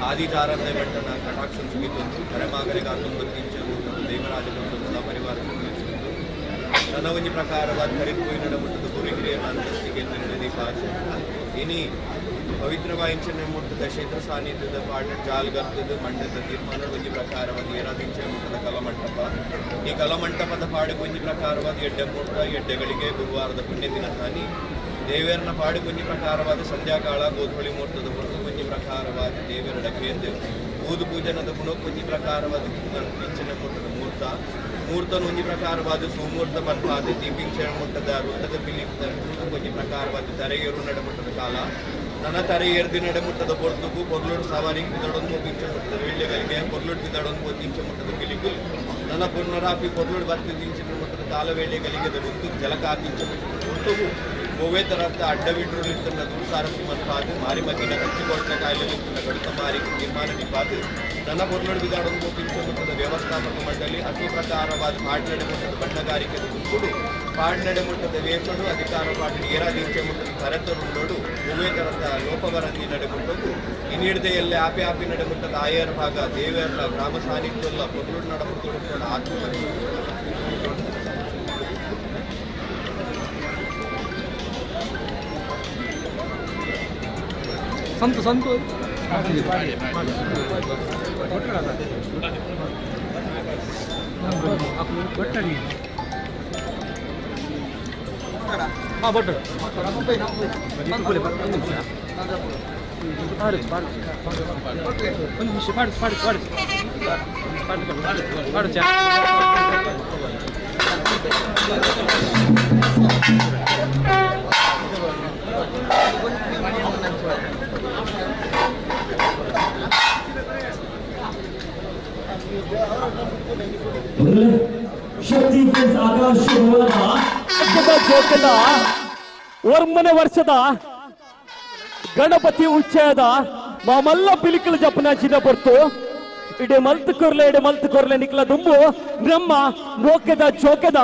ಆದಿಚಾರನೆ ಬೆಟ್ಟನ ಕಟಾಕ್ಷನ್ ಸುಗಿತೊಂದು ಕರೆಮಾಗರಿಗೆ ಹತ್ತೊಂಬತ್ತು ದೇವರಾಜ ಪರಿವಾರ ನನ್ನ ಒಂಜಿ ಪ್ರಕಾರವಾದ ಕರಿಪೋಯಿ ನಡಮಟ್ಟದ ಗುರು ಹಿರಿಯರ ಅಂತಸ್ತಿಗೆ ಇನಿ ಪವಿತ್ರವಾಯಿಂಚನೆ ಮುಟ್ಟದ ಕ್ಷೇತ್ರ ಸಾನ್ನಿಧ್ಯದ ಪಾಠ ಜಾಲ್ಗರ್ತದ ಮಂಡದ ತೀರ್ಮಾನ ಒಂಜಿ ಪ್ರಕಾರವಾದ ಏರಾದಿಂಚೆ ಮುಟ್ಟದ ಕಲಮಂಟಪ. ಈ ಕಲಮಂಟಪದ ಪಾಡು ಒಂಜಿ ಪ್ರಕಾರವಾದ ಎಡ್ಡೆ ಮುಟ್ಟ ಎಡ್ಡೆಗಳಿಗೆ ಗುರುವಾರದ ಪುಣ್ಯ ದಿನ ತಾನಿ ದೇವೇರನ ಪಾಡು ಒಂಜಿ ಪ್ರಕಾರವಾದ ಸಂಧ್ಯಾಕಾಲ ಗೋಧುಳಿ ಮುಹೂರ್ತದ ಹೊರತು ಒಂಜಿ ಪ್ರಕಾರವಾದ ದೇವರ ಕೇಂದ್ರ ಊದು ಪೂಜನದ ಗುಣಕ್ಕೊಂಜಿ ಪ್ರಕಾರವಾದ ಕಿಂಚನ ಮುಟ್ಟದ ಮುಹೂರ್ತ ಮುಹೂರ್ತನ ಒಂಜಿ ಪ್ರಕಾರವಾದ ಸುಮೂರ್ತ ಪನ್ಪಾದ ದೀಪಿಂಚನ ಮುಟ್ಟದ ವೃತ್ತದ ಪಿಲಿ ಒಂಜಿ ಪ್ರಕಾರವಾದ ತರೆಯೇರು ನಡಮುಟ್ಟದ ಕಾಲ ನನ್ನ ತರೆಯೇರ್ದಿ ನಡಮುಟ್ಟದ ಪೊರ್ತುಗು ಪೊರ್ಲುಡು ಸವಾರಿಗೆ ಬಿದಡೊಂದು ಪಿಂಚ ಮುಟ್ಟದ ವೀಳ್ಯಗಳಿಗೆ ಪೊರ್ಲುಡು ಬಿದಡೊಂದು ಪಿಂಚ ಮುಟ್ಟದ ಪಿಲಿಕುಲ್ ನನ್ನ ಪುನರಾಪಿ ಪೊರ್ಲುಡು ಬರ್ತಿದ್ದ ಇಂಚಿನ ಮುಟ್ಟದ ಕಾಲವೇಳೆಗಳಿಗೆ ಋತು ಜಲಕಾತಿಂಚ ಮುಟ್ಟದ ಪೊರ್ತುಗು ಒವ್ವೇ ತರಹದ ಅಡ್ಡವಿಡ್ರುಲಿತ್ತನ್ನ ದುರ್ಸಾರಸಿ ಮನ್ಪಾದು ಮಾರಿ ಮಗ್ಗಿನ ಕಚ್ಚಿಕೊಟ್ಟ ಕಾಯಿಲೆಲಿತ್ತನ್ನ ಗಡುತ ಮಾರಿ ತೀರ್ಮಾನ ನಿಪಾದು ನನ್ನ ಪೊರ್ಲುಡು ಬಿದಾಡೊಂದು ಪಿಂಚ ಮುಟ್ಟದ ವ್ಯವಸ್ಥಾಪಕ ಮಂಡಳಿ ಅತಿ ಪ್ರಕಾರವಾದ ಪಾಡ್ನಡೆ ಮುಟ್ಟದ ಬಣ್ಣಗಾರಿಕೆದ ಗುಂಪುಡು ಪಾಡ್ನಡೆ ಮುಟ್ಟದ ವೇಷಡು ಅಧಿಕಾರ ಪಾಡಿ ಏರಾದಿಂಚೆ ಮುಟ್ಟದ ಕರೆತರುಂಡೋಡು ಒವ್ವೇ ತರಹದ ಲೋಪವರಂದಿ ನಡೆಮುಟ್ಟದು ಇನ್ನಿಡದೆ ಎಲ್ಲೆ ಆಪಿ ಆಪಿ ನಡೆಮುಟ್ಟದ ಆಯರ್ ಭಾಗ ದೇವೇರ್ಲ ಗ್ರಾಮ ಸಾನ್ನಿಧ್ಯಲ್ಲ ಪೊರ್ಲುಡು ನಡಮುಟ್ಟದ ಆತ್ಮ ಸಂತು ಸಂತು ಶಕ್ತಿ ಆಕಾಶ ಒರ್ಮನೆ ವರ್ಷದ ಗಣಪತಿ ಉಚ್ಚಯದ ಮಾಮಲ್ಲ ಪಿಲಿಕಲ ಜಪನ ಚಿನ್ನ ಬರ್ತು ಇಡೆ ಮಲ್ತು ಕೊರ್ಲೆ ಇಡೆ ಮಲ್ತು ಕೊರ್ಲೆ ನಿಕ್ಲ ದುಂಬು ನಮ್ಮ ಮೋಕೆದ ಚೋಕೆದ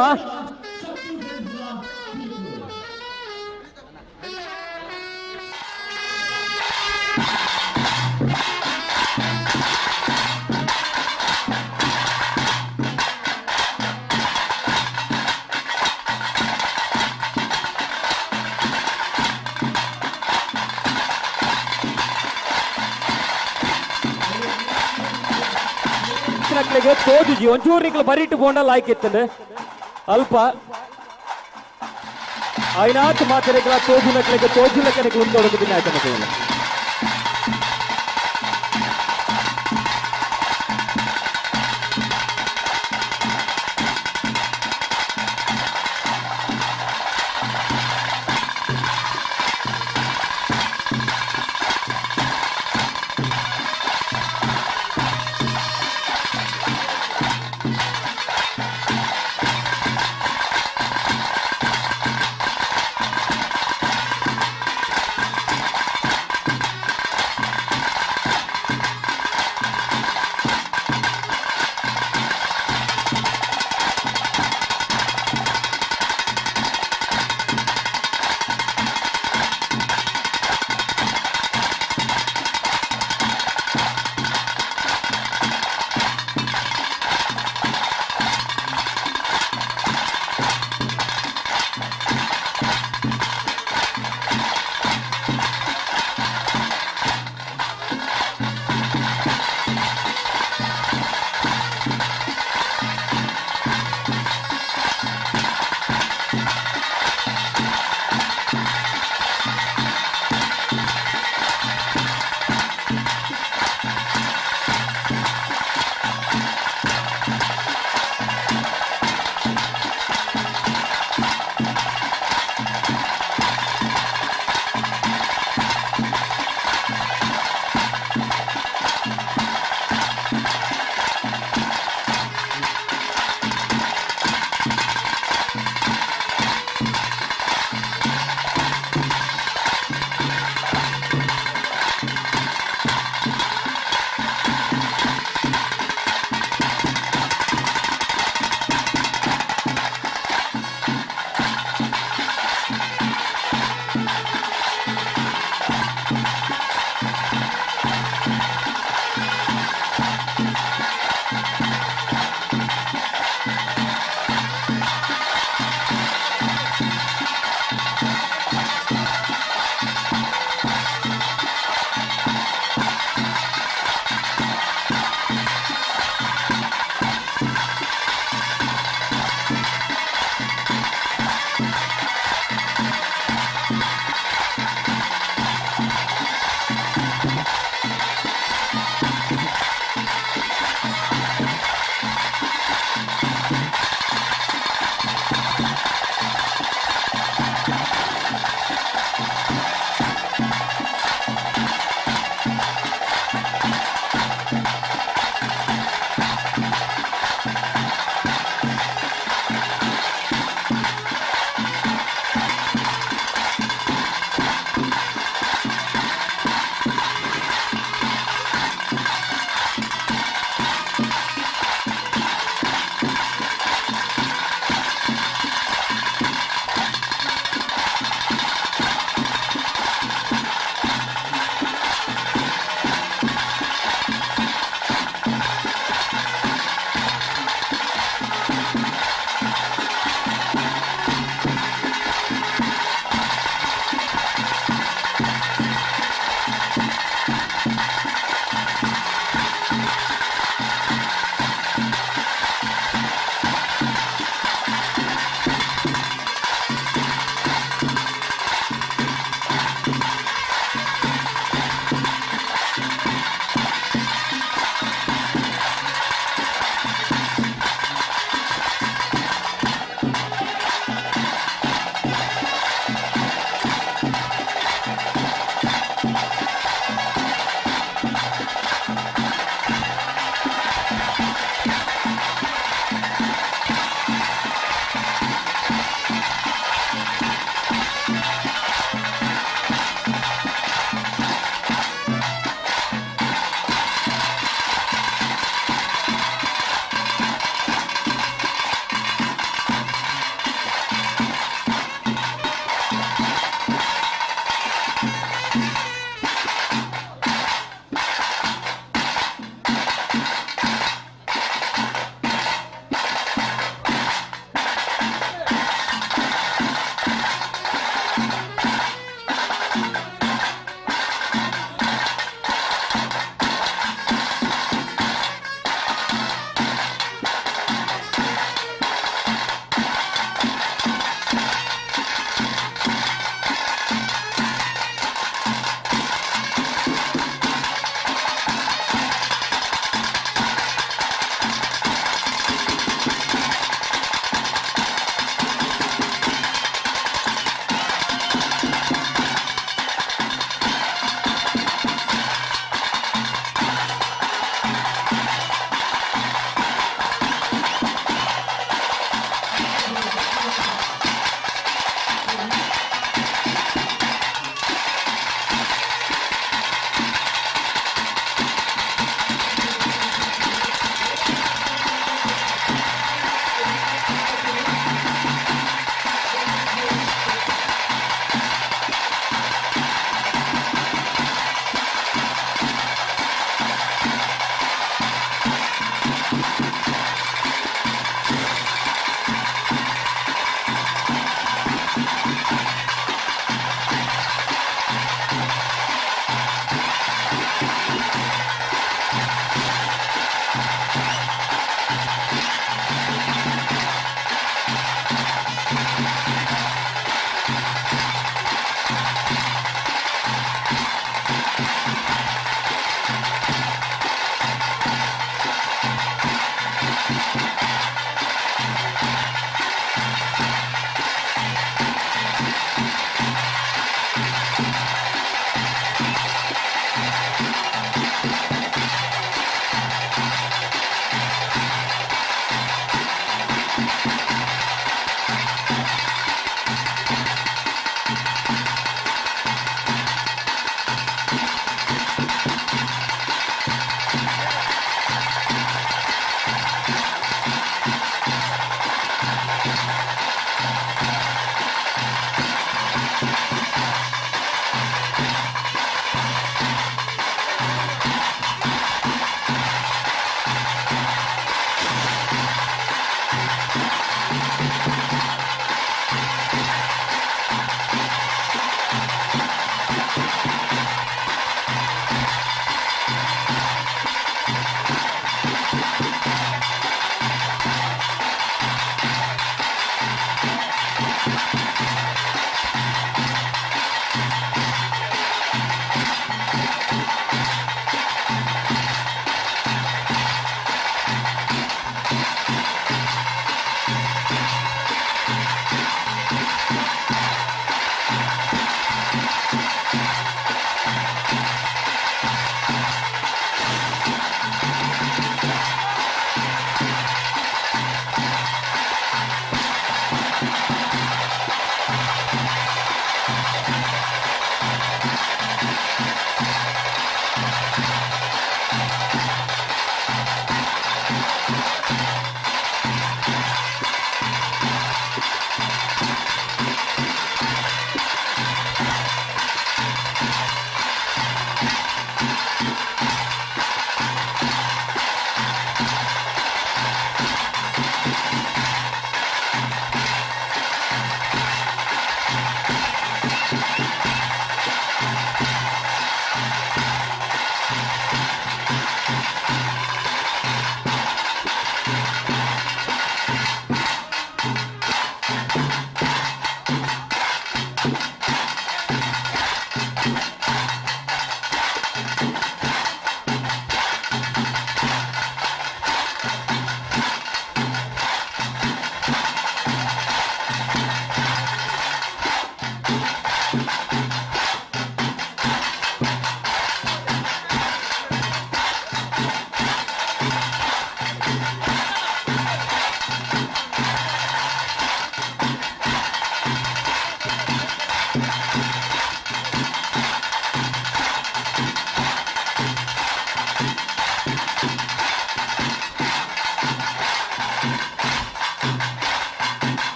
ತೋಜುಜಿ ಒಂಚೂರು ನಿಕ್ಲ ಬರಿಟ್ಟು ಬೋಂಡ ಲಾಯ್ಕ್ ಇತ್ತಂಡೆ ಅಲ್ಪ ಐನಾತ್ ಮಾತೆರೆಗಳ ತೋಜುನಕ್ಲೆಗೆ ತೋಜುಲಕ್ಕನೆಗೆ ಉಂದೊಡಗುದಿನ ಆಯ್ತು.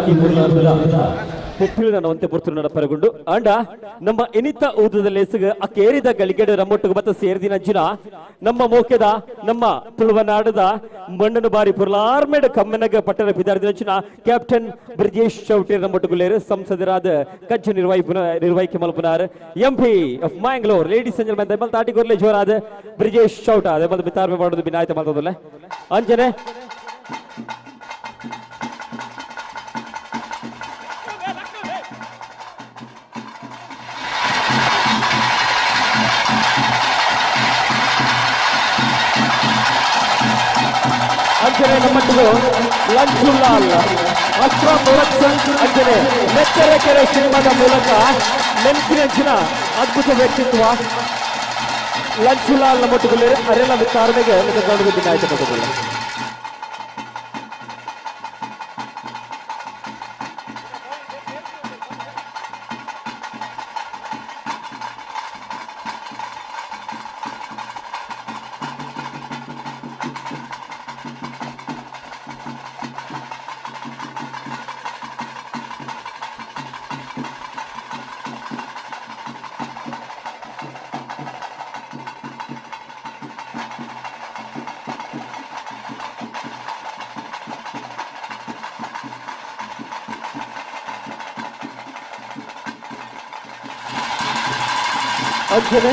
ಈ ಪುರ್ಲಾರ್ಮೆದ ಪೊಪ್ಪಿಲು ನನ್ನ ಒಂತೆ ಪೊರ್ತುಲು ನಡಪರಗುಂಡು ಆಂಡ ನಮ್ಮ ಎನಿತ ಊದದ ಲೇಸುಗ ಅಕೇರಿದ ಗಳಿಗೆಡು ರಮ್ಮೊಟ್ಟುಗು ಬತ್ತ ಸೇರ್ದಿನ ಅಂಚಿನ ನಮ್ಮ ಮೋಕೆದ ನಮ್ಮ ತುಳುವನಾಡದ ಮಣ್ಣನು ಬಾರಿ ಪುರ್ಲಾರ್ಮೆಡ್ ಕಮ್ಮೆನಗ ಪಟ್ಟಣ ಪಿದಾರ್ದಿನ ಅಂಚಿನ ಕ್ಯಾಪ್ಟನ್ ಬ್ರಿಜೇಶ್ ಚೌಟೇರ್ ನಮ್ಮೊಟ್ಟುಗುಲೇರು ಸಂಸದರಾದ ಕಜ್ಜ ನಿರ್ವಾಹಿಕೆ ಮಲ್ಪುನಾರ್ MP of Mangalore ladies and gentlemen ದಯಮಲ್ ತಾಟಿಗೊರ್ಲೆ ಜೋರಾದ ಬ್ರಿಜೇಶ್ ಚೌಟ ದಯಮಲ್ ಬಿತಾರ್ಮೆ ಮಾಡೋದು ಬಿನಾಯ್ತ ಮಲ್ತದಲ್ಲ ಅಂಜನೆ ಅಂಜನೆ ನಮ್ಮಟ್ಟಿಗೆ ಲಂಚುಲಾಲ್ ಅಸ್ತ್ರ ಪ್ರೊಡಕ್ಷನ್ ಅಂಜನೆ ನೆತ್ತರಕೆರೆ ಸಿನಿಮಾದ ಮೂಲಕ ನೆನಪಿನಂಚಿನ ಅದ್ಭುತ ವ್ಯಕ್ತಿತ್ವ ಲಂಚುಲಾಲ್ ನಮ್ಮೊಟ್ಟಿಗೆ ಅರೆಲ್ಲ ವಿಚಾರಣೆಗೆ ಬಿನ್ನಾಯ್ತು ಮಕ್ಕಳು. ಅಂಜನೆ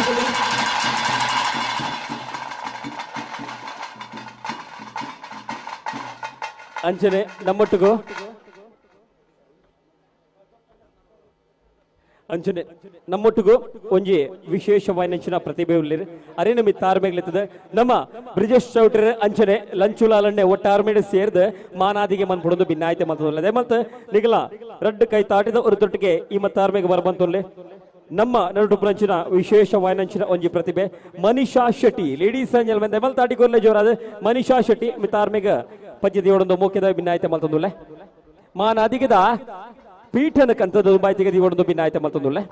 ಅಂಜನೆ ನಮ್ಮೊಟ್ಟಿಗೂ ಅಂಜನೆ ನಮ್ಮೊಟ್ಟಿಗೂ ಒಂಜಿ ವಿಶೇಷವಾಯಿನಂಚಿನ ಪ್ರತಿಭೆ ಉಳ್ಳಿರು ಅರೆ ನಮಿ ತಾರ್ಮೆಗ್ಲಿತ್ತದ ನಮ್ಮ ಬ್ರಿಜೇಶ್ ಚೌಟ್ರೆ ಅಂಜನೆ ಲಂಚುಲಾಲಣ್ಣೆ ಒಟ್ಟಾರ್ಮೇಡೆ ಸೇರ್ದು ಮಾನಾದಿಗೆ ಮನ್ಪುಡೊಂದು ಭಿನ್ನಾಯ್ತೆ ಮಂತದಲ್ಲ ಅದೇ ಮಲ್ತ ನಿಗಲ ರಡ್ಡು ಕೈ ತಾಟಿದ ಒಂದು ತೊಟ್ಟಿಗೆ ಈ ಮತ್ತಾರ್ಮೆಗೆ ಬರಬಂತೊಲ್ಲೆ ನಮ್ಮ ನಡುಪುರಂಚಿನ ವಿಶೇಷ ವಾಯನಂಚಿನ ಒಂಜಿ ಪ್ರತಿಭೆ ಮನಿಷಾ ಶೆಟ್ಟಿ ಲೇಡೀಸ್ ಅಂಡ್ ಜೆಂಟಲ್ಮೆನ್ ದೆಮಲ್ ತಾಟಿ ಕೊರ್ಲೆ ಜೋರಾದ ಮನಿಷಾ ಶೆಟ್ಟಿ ಮಿತಾರ್ಮೆಗ ಪಜ್ಜೆ ಮೋಕೆದ ಭಿನ್ನಾಯ್ತೆ ಮಲ್ತಂದುಲ್ಲೆ ಮಾನಾದಿಗದ ಪೀಠನ ಕಂತದ ಬಾಯ್ತಿಗೆ ದಿವೊಡೊಂದು ಭಿನ್ನಾಯ್ತೆ ಮಲ್ತಂದುಲ್ಲೆ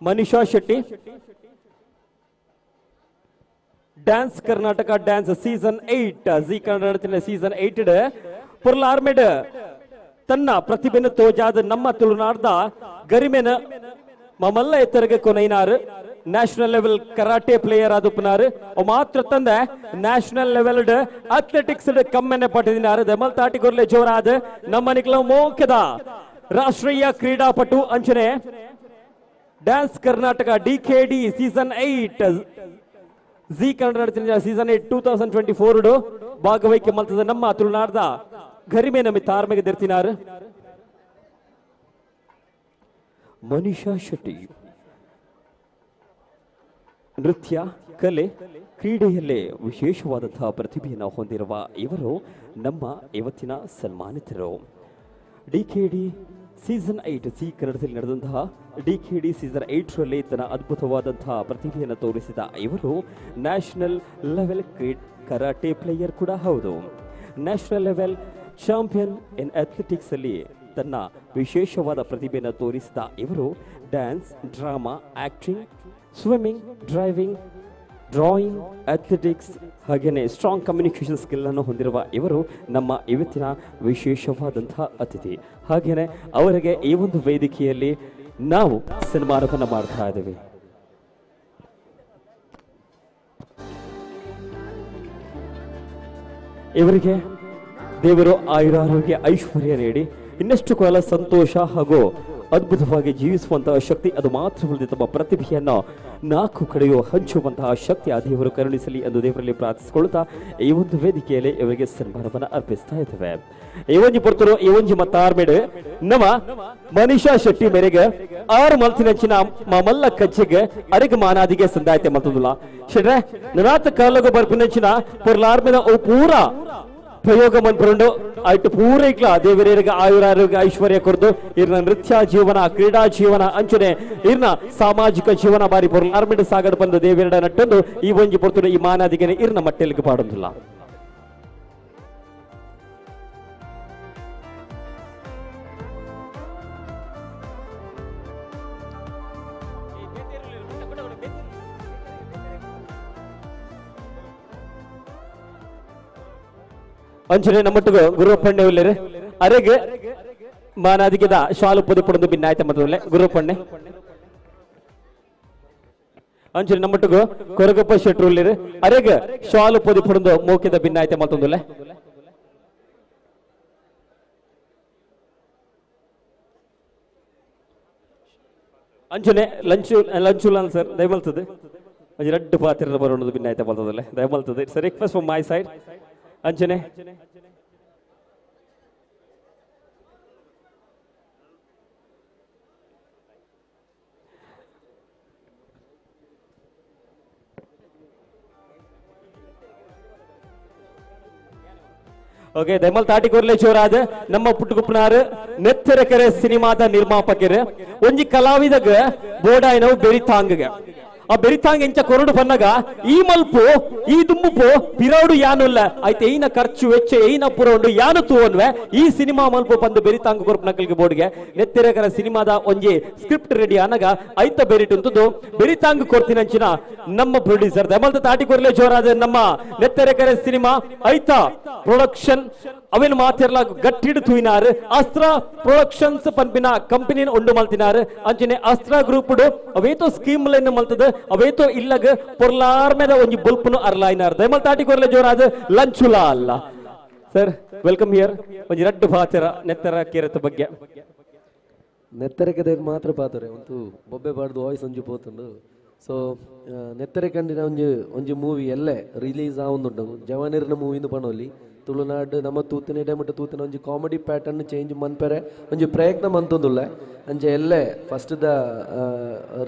Manisha Shetty dance Karnataka dance season 8 Zee Kannada season 8 ಪುರ್ಲಾರ್ಮೆಡ್ ತನ್ನ ಪ್ರತಿಭೆನ ತೋಜಾದ ನಮ್ಮ ತುಳುನಾಡ್ದ ಗರಿಮೆನ ಮಮಲ್ಲ ಎತ್ತರಗೆ ಕೊನೈನಾರು ನ್ಯಾಷನಲ್ ಲೆವೆಲ್ ಕರಾಟೆ ಪ್ಲೇಯರ್ ಆದುಪ್ಪನಾರು ಅವ್ ಮಾತ್ರ ತಂದೆ ನ್ಯಾಷನಲ್ ಲೆವೆಲ್ ಅಥ್ಲೆಟಿಕ್ಸ್ ಕಮ್ಮೆನೆ ಪಟ್ಟಿದಿನಾರು ದೆಮಲ್ ತಾಟಿಗೊರ್ಲೆ ಜೋರಾದ ನಮ್ಮ ನಿಕ್ಲ ಮೋಕ್ಯದ ರಾಷ್ಟ್ರೀಯ ಕ್ರೀಡಾಪಟು ಅಂಚನೆ dance Karnataka DKD season 8 Zee Kannada season 8 2024 ಭಾಗವಹಿಕೆ ಮಲ್ತದ ನಮ್ಮ ತುಳುನಾಡ್ದ ಗರಿಮೆ ನಮಿ ತಾರ್ಮೆಗೆ ದೆರ್ತಿನಾರು ಮನಿಷಾ ಶೆಟ್ಟಿ ನೃತ್ಯ ಕಲೆ ಕ್ರೀಡೆಯಲ್ಲೇ ವಿಶೇಷವಾದಂತಹ ಪ್ರತಿಭೆಯನ್ನು ಹೊಂದಿರುವ ಇವರು ನಮ್ಮ ಇವತ್ತಿನ ಸನ್ಮಾನಿತರು. ಡಿಕೆಡಿ ಸೀಸನ್ 8 ಜೀ ಕನ್ನಡದಲ್ಲಿ ನಡೆದಂತಹ ಡಿಕೆಡಿ ಸೀಸನ್ 8ರಲ್ಲಿ ತನ್ನ ಅದ್ಭುತವಾದಂತಹ ಪ್ರತಿಭೆಯನ್ನು ತೋರಿಸಿದ ಇವರು ನ್ಯಾಷನಲ್ ಲೆವೆಲ್ ಕರಾಟೆ ಪ್ಲೇಯರ್ ಕೂಡ ಹೌದು. ನ್ಯಾಷನಲ್ ಲೆವೆಲ್ ಚಾಂಪಿಯನ್ ಇನ್ ಅಥ್ಲೆಟಿಕ್ಸ್ ಅಲ್ಲಿ ತನ್ನ ವಿಶೇಷವಾದ ಪ್ರತಿಭೆಯನ್ನು ತೋರಿಸಿದ ಇವರು dance, drama, acting, swimming, driving, drawing, athletics ಹಾಗೆಯೇ ಸ್ಟ್ರಾಂಗ್ ಕಮ್ಯುನಿಕೇಷನ್ ಸ್ಕಿಲ್ಲನ್ನು ಹೊಂದಿರುವ ಇವರು ನಮ್ಮ ಇವತ್ತಿನ ವಿಶೇಷವಾದಂಥ ಅತಿಥಿ. ಹಾಗೆಯೇ ಅವರಿಗೆ ಈ ಒಂದು ವೇದಿಕೆಯಲ್ಲಿ ನಾವು ಸನ್ಮಾನವನ್ನು ಮಾಡ್ತಾ ಇದ್ದೀವಿ. ಇವರಿಗೆ ದೇವರು ಆಯುರಾರೋಗ್ಯ ಐಶ್ವರ್ಯ ನೀಡಿ ಇನ್ನಷ್ಟು ಕಾಲ ಸಂತೋಷ ಹಾಗೂ ಅದ್ಭುತವಾಗಿ ಜೀವಿಸುವಂತಹ ಶಕ್ತಿ, ಅದು ಮಾತ್ರವಲ್ಲದೆ ತಮ್ಮ ಪ್ರತಿಭೆಯನ್ನು ನಾಲ್ಕು ಕಡೆಯೂ ಹಂಚುವಂತಹ ಶಕ್ತಿ ಆ ದೇವರು ಕರುಣಿಸಲಿ ಎಂದು ದೇವರಲ್ಲಿ ಪ್ರಾರ್ಥಿಸಿಕೊಳ್ಳುತ್ತಾ ಈ ಒಂದು ವೇದಿಕೆಯಲ್ಲಿ ಇವರಿಗೆ ಸನ್ಮಾನವನ್ನು ಅರ್ಪಿಸ್ತಾ ಇದ್ದೇವೆ. ಈ ಒಂಜಿ ಪೊರ್ತರು ಈ ಒಂಜಿ ಮತ್ತಾರ್ಮೇಡು ನಮ್ಮ ಮನಿಷಾ ಶೆಟ್ಟಿ ಮೇರೆಗೆ ಆರು ಮಲ್ತಿನಂಚಿನ ಮಾಮಲ್ಲ ಕಜ್ಜೆಗೆ ಅರೆಗೆ ಮಾನಾದಿಗೆ ಸಂದಾಯತೆ ಮಲ್ತಂದುಲ್ಲ ಶೆಟ್ರೆ ನನಾತ ಕಾಲಗು ಬರ್ಪಿನಂಚಿನ ಪೊರ್ಲಾರ್ಮೇದ ಓ ಪೂರಾ ಪ್ರಯೋಗ ಮನ್ಪುರಂಡು ಆಯ್ತು ಪೂರೈಕ್ಲ ದೇವರೇರಿಗೆ ಆಯುರಾರೋಗ್ಯ ಐಶ್ವರ್ಯ ಕೊರ್ದು ಇರ್ನ ನೃತ್ಯ ಜೀವನ, ಕ್ರೀಡಾ ಜೀವನ ಅಂಚನೆ ಇರ್ನ ಸಾಮಾಜಿಕ ಜೀವನ ಬಾರಿ ಪೊರ್ಲಾರ್ಮೆಂಟ್ ಸಾಗಡ ಬಂದ ದೇವರಡ ನಟ್ಟೊಂದು ಈ ಒಂಜಿ ಪೊರ್ತುಡು ಈ ಮಾನಾದಿಗೆನೆ ಇರ್ನ ಮಟ್ಟೆಲ್ಗೆ ಪಾಡೊಂದಿಲ್ಲ. ಅಂಚನೆ ನಮ್ಮೊಟ್ಟಿಗೆ ಗುರುಪಣ್ಣೆ ಉಲ್ಲೇರು ಅರೆಗೆ ಮಾನಾದಿಗೆದ ಶಾಲು ಪೊದು ಪೊಡೊಂದು ಭಿನ್ನಾಯ್ತ ಮತ್ತೊಂದು ಗುರುಪಣ್ಣೆ ಅಂಚನೆ ನಮ್ಮೊಟ್ಟಿಗೆ ಕೊರಗಪ್ಪ ಶೆಟ್ರು ಉಲ್ಲೇರು ಅರೆಗೆ ಶಾಲು ಪೊದು ಪೊಡೊಂದು ಮೋಕೆದ ಭಿನ್ನಾಯ್ತ ಮತ್ತೊಂದುಲ್ಲೆ. ಅಂಚನೆ ಲಂಚು ಲಂಚುಲಾಲ್ ಸರ್ ದಯಮಲ್ತದೆ ಒಂಜಿ ರಡ್ಡು ಪಾತ್ರದ ಬರೋಣದು ಭಿನ್ನಾಯ್ತ ಬಲ್ತದಲ್ಲ ದಯಮಲ್ತದೆ. It's request from my side. ಅಂಚನೆ ಓಕೆ ದಯಮಲ್ ತಾಟಿಕೊರ್ಲೆ ಜೋರಾದ ನಮ್ಮ ಪುಟ್ಟುಗುಪ್ಪನಾರು ನೆತ್ತರಕೆರೆ ಸಿನಿಮಾದ ನಿರ್ಮಾಪಕರು ಒಂಜಿ ಕಲಾವಿದಗ ಬೋಡಾಯ್ನವು ಬೆರಿತಾಂಗಗ ಆ ಬೆರಿತಾಂಗ ಎಂಚ ಕೊರಡು ಬನ್ನಗ ಈ ಮಲ್ಪು ಈ ದುಂಬುಪು ಪಿರೌಡು ಯಾನುಲ್ಲ ಆಯ್ತು ಏನ ಖರ್ಚು ವೆಚ್ಚ ಏನ ಪುರೌಂಡು ಯಾನು ತೂವನ್ವೆ ಈ ಸಿನಿಮಾ ಮಲ್ಪು ಬಂದು ಬೆರಿತಾಂಗ ಕೊರಪು ನಕಲ್ಗೆ ಬೋರ್ಡ್ಗೆ ನೆತ್ತಿರಕರ ಸಿನಿಮಾದ ಒಂಜಿ ಸ್ಕ್ರಿಪ್ಟ್ ರೆಡಿ ಅನಗ ಐತ ಬೆರಿಟುಂತದ್ದು ಬೆರಿತಾಂಗ ಕೊರ್ತಿನಂಚಿನ ನಮ್ಮ ಪ್ರೊಡ್ಯೂಸರ್ ದಮಲ್ತ ತಾಟಿಕೊರ್ಲೆ ಜೋರಾದ ನಮ್ಮ ನೆತ್ತೆರೆಕರೆ ಸಿನಿಮಾ ಐತ ಪ್ರೊಡಕ್ಷನ್ ಅವೇನು ಮಾತಿರ್ಲ ಗಟ್ಟಿಡು ತೂಯಿನಾರು ಅಸ್ತ್ರ ಪ್ರೊಡಕ್ಷನ್ಸ್ ಪನ್ಪಿನ ಕಂಪನಿನ ಉಂಡು ಮಲ್ತಿನಾರು ಅಂಚನೆ ಅಸ್ತ್ರ ಗ್ರೂಪ್ ಅವೇತೋ ಸ್ಕೀಮ್ ಲೈನ್ ಮಲ್ತದ ಅವೇತೋ ಇಲ್ಲಗ ಪೊರ್ಲಾರ್ಮೆದ ಒಂಜಿ ಬುಲ್ಪುನು ಅರ್ಲಾಯಿನಾರ್ ದಯಮಲ್ ತಾಟಿ ಕೊರ್ಲೆ ಜೋರಾದ ಲಂಚುಲಾ ಅಲ್ಲ ಸರ್ welcome here ಒಂಜಿ ರಡ್ಡು ಭಾತರ ನೆತ್ತರ ಕೇರತ ಬಗ್ಗೆ ನೆತ್ತರಕದಾಗ ಮಾತ್ರ ಪಾತಾರೆ ಒಂದು ಬೊಬ್ಬೆ ಬಾಡ್ದು ವಾಯ್ಸ್ ಒಂಜಿ ಪೋತುಂಡು ಸೊ ನೆತ್ತರೆ ಕಂಡಿನ ಒಂಜಿ ಒಂಜಿ ಮೂವಿ ಎಲ್ಲೆ ರಿಲೀಸ್ ಆವೊಂದುಂಡು ಜವಾನಿರ್ನ ಮೂವಿಂದು ಪಣೋಲಿ ತುಳುನಾಡು ನಮ್ಮ ತೂತಿನ ಟೈಮಟ್ಟು ತೂತಿನ ಒಂಜಿ ಕಾಮಿಡಿ ಪ್ಯಾಟರ್ನ್ ಚೇಂಜ್ ಮನ್ಪೆರೆ ಒಂಜಿ ಪ್ರಯತ್ನ ಮಂತೊಂದುಲ್ಲ ಅಂಚೆ ಎಲ್ಲೆ ಫಸ್ಟ್ the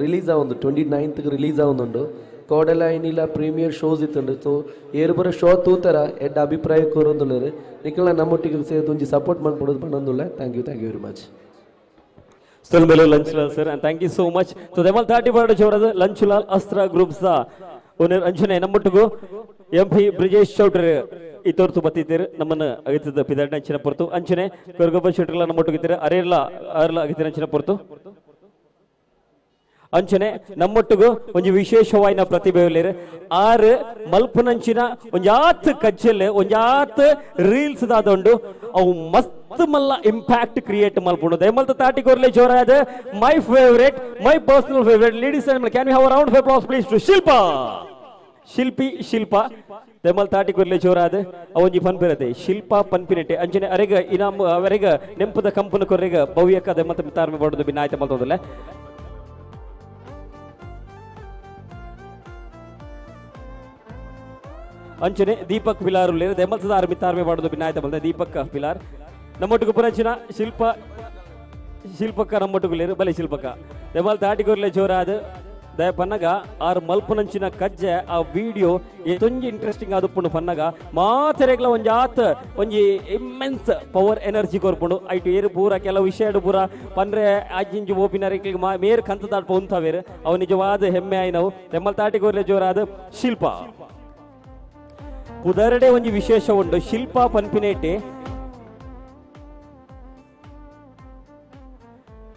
release ಆವೊಂದು 29th release ಆವೊಂದುಂಡು ಕೋಡೆಲ ಏನಿಲ್ಲ ಪ್ರೀಮಿಯರ್ ಶೋಸ್ ಇತ್ತುಂಡು ಸೊ ಏರು ಬರೋ ಶೋ ತೂತರ ಎಡ್ಡ ಅಭಿಪ್ರಾಯ ಕೋರೊಂದುಲ್ಲೆರ್ ನಿಕಲ್ನ ನಮ್ಮೊಟ್ಟಿಗೆ ಸೇರ್ದು ಒಂಜಿ support ಮನ್ಪೊಡು ಪಣೊಂದುಲ್ಲೆ. Thank you, thank you very much. ಸೊಲ್ಮೆಲು Lanchlal sir and thank you so much. So ದೆಮಲ್ ತಾಟಿ ಬಾಡ ಜೋರದ ಲಂಚುಲಾಲ್ ಅಸ್ತ್ರ ಗ್ರೂಪ್ಸ್ ಓನರ್ ಅಂಚನೆ ನಮ್ಮೊಟ್ಟಿಗೂ ಎಂ ಪಿ ಬ್ರಿಜೇಶ್ ಚೌಡ್ರಿ ಈ ತೋರ್ತು ಬತ್ತಿದ್ದೀರಿ ನಮ್ಮನ್ನು ಅಗತ್ಯದ ಪಿದಾಡಿನ ಅಂಚಿನ ಪೊರ್ತು ಅಂಚನೆ ಕೊರಗೊಬ್ಬ ಶೆಟ್ರಲ್ಲ ನಮ್ಮೊಟ್ಟಿಗಿದ್ದೀರಿ ಅರೇರ್ಲ ಅರ್ಲ ಅಗತ್ಯನ ಅಂಚಿನ ಪೊರ್ತು ಅಂಚನೆ ನಮ್ಮೊಟ್ಟಿಗೂ ಒಂಜಿ ವಿಶೇಷವಾಯಿನ ಪ್ರತಿಭೆ ಉಲ್ಲೇರು ಆರು ಮಲ್ಪುನಂಚಿನ ಒಂಜಾತ್ ಕಜ್ಜೆಲ್ ಒಂಜಾತ್ ರೀಲ್ಸ್ ದಾದೊಂಡು ಅವು ಮಸ್ತ್ ಮಲ್ಲ ಇಂಪ್ಯಾಕ್ಟ್ ಕ್ರಿಯೇಟ್ ಮಲ್ಪುಂಡು. ದಯಮಲ್ತ ತಾಟಿಕೊರ್ಲೆ ಜೋರಾದ my favourite, my personal favourite ladies and can we have round of applause please to Shilpa Shilpi Shilpa ದಯಮಲ್ ತಾಟಿಕೊರ್ಲೆ ಜೋರಾದ ಅವೊಂಜಿ ಪನ್ಪಿರತೆ ಶಿಲ್ಪ ಪನ್ಪಿನೆಟ್ಟೆ ಅಂಚನೆ ಅರೆಗ ಇನಾಮ್ ಅವರೆಗ ನೆಂಪದ ಕಂಪನ ಕೊರ್ರೆಗ ಭವ್ಯಕ ದಯಮಲ್ತ ಮಿತಾರ್ಮೆ ಬಡದು ಬಿನ್ನಾಯ್ತ ಮಲ್ತೋದಲ್ಲ. ಅಂಚನೆ ದೀಪಕ್ ಪಿಲಾರ್ ಉಲ್ಲೇರು ದಯಮಲ್ತದ ಆರ್ಮಿ ತಾರ್ಮೆ ಮಾಡೋದು ಬಿನ್ನಾಯ್ತ ಬಂದ ದೀಪಕ್ ಪಿಲಾರ್ ನಮ್ಮೊಟ್ಟಿಗೆ ಪುರಂಚಿನ ಶಿಲ್ಪ ಶಿಲ್ಪಕ್ಕ ನಮ್ಮೊಟ್ಟಿಗೆ ಬಲೆ ಶಿಲ್ಪಕ್ಕ ದಯಮಲ್ ತಾಟಿಗೊರ್ಲೆ ಜೋರಾದ ದಯ ಪನ್ನಗ ಆರ್ ಮಲ್ಪುನಂಚಿನ ಕಜ್ಜೆ ಆ ವಿಡಿಯೋ ಎತ್ತೊಂಜಿ ಇಂಟ್ರೆಸ್ಟಿಂಗ್ ಆದುಪ್ಪುಂಡು ಪನ್ನಗ ಮಾತೆರೆಗ್ಲ ಒಂಜಿ ಆತ್ ಒಂಜಿ ಇಮ್ಮೆನ್ಸ್ ಪವರ್ ಎನರ್ಜಿ ಕೊರ್ಪುಂಡು ಐಟು ಏರು ಪೂರ ಕೆಲವು ವಿಷಯ ಪೂರ ಪಂಡ್ರೆ ಆಜಿಂಜಿ ಓಪಿನರಿಕ್ಲಿಗೆ ಮಾ ಮೇರ್ ಕಂತದಾಡ್ಪ ಉಂತವೇರು ಅವು ನಿಜವಾದ ಹೆಮ್ಮೆ ಆಯ್ನವು. ದೆಮ್ಮಲ್ ತಾಟಿಗೊರ್ಲೆ ಜೋರಾದ ಶಿಲ್ಪ ಪುದರಡೆ ಒಂಜಿ ವಿಶೇಷ ಉಂಡು ಶಿಲ್ಪ ಪನ್ಪಿನೇಟೆ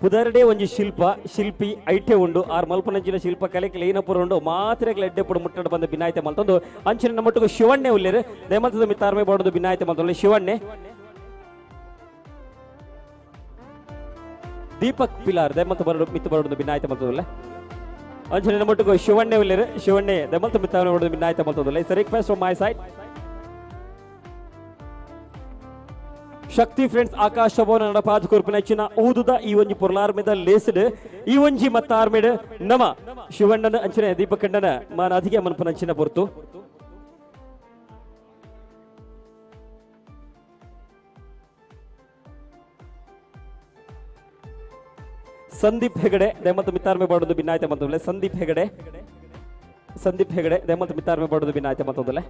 ಪುದರಡೆ ಒಂಜಿ ಶಿಲ್ಪ ಶಿಲ್ಪಿ ಐಟೆ ಉಂಡು ಆರ್ ಮಲ್ಪನಂಚಿನ ಶಿಲ್ಪ ಕಲೆಕ್ಲೆ ಏನಪುರ ಉಂಡು ಮಾತ್ರೆಗಳ ಎಡ್ಡೆಪುಡು ಮುಟ್ಟಡ ಬಂದ ಬಿನಾಯ್ತೆ ಮಲ್ತೊಂದು ಅಂಚಿನ ನಮ್ಮೊಟ್ಟಿಗೆ ಶಿವಣ್ಣೆ ಉಲ್ಲೇರು ದಯಮಲ್ತದ ಮಿತ್ತಾರ್ಮೆ ಬಾಡೋದು ಬಿನಾಯ್ತೆ ಮಲ್ತೊಂದು ಶಿವಣ್ಣೆ ದೀಪಕ್ ಪಿಲಾರ್ ದಯಮಲ್ತ ಬರಡು ಮಿತ್ತು ಬರಡು ಬಿನಾಯ್ತೆ ಮಲ್ತೊಂದುಲ್ಲೆ ಅಂಚನೆ ನಮ್ಮೊಟ್ಟಿಗೆ ಶಿವಣ್ಣೆ ಉಲ್ಲೇರು ಶಿವಣ್ಣೆ ದಯಮಲ್ತ ಮಿತ್ತಾರ್ಮೆ ಬಾಡೋದು ಬಿನಾಯ್ತೆ ಮಲ್ತೊಂದುಲ್ಲೆ. It's request from my side. Shakti friends Akasha Bhavan ನಡಪಾದ ಕೊರ್ಪಿನ ಹೆಚ್ಚಿನ ಊದುದ ಈ ಒಂಜಿ ಪೊರ್ಲಾರ್ಮೆದ ಲೇಸ್ಡ್ ಈ ಒಂಜಿ ಮತ್ತಾರ್ಮೆಡ್ ನಮ ಶಿವಣ್ಣನ ಅಂಚನೆ ದೀಪಕಣ್ಣನ ಮಾನ ಅಧಿಗೆ ಮನ್ಪನ ಅಂಚಿನ ಪೊರ್ತು ಸಂದೀಪ್ ಹೆಗಡೆ ದಯಮಂತ ಮಿತ್ತಾರ್ಮೆ ಬಾಡೋದು ಭಿನ್ನಾಯ್ತೆ ಮತ್ತೊಂದಲೆ ಸಂದೀಪ್ ಹೆಗಡೆ ಸಂದೀಪ್ ಹೆಗಡೆ ದಯಮಂತ ಮಿತ್ತಾರ್ಮೆ ಬಾಡೋದು ಭಿನ್ನಾಯ್ತೆ ಮತ್ತೊಂದಲೆ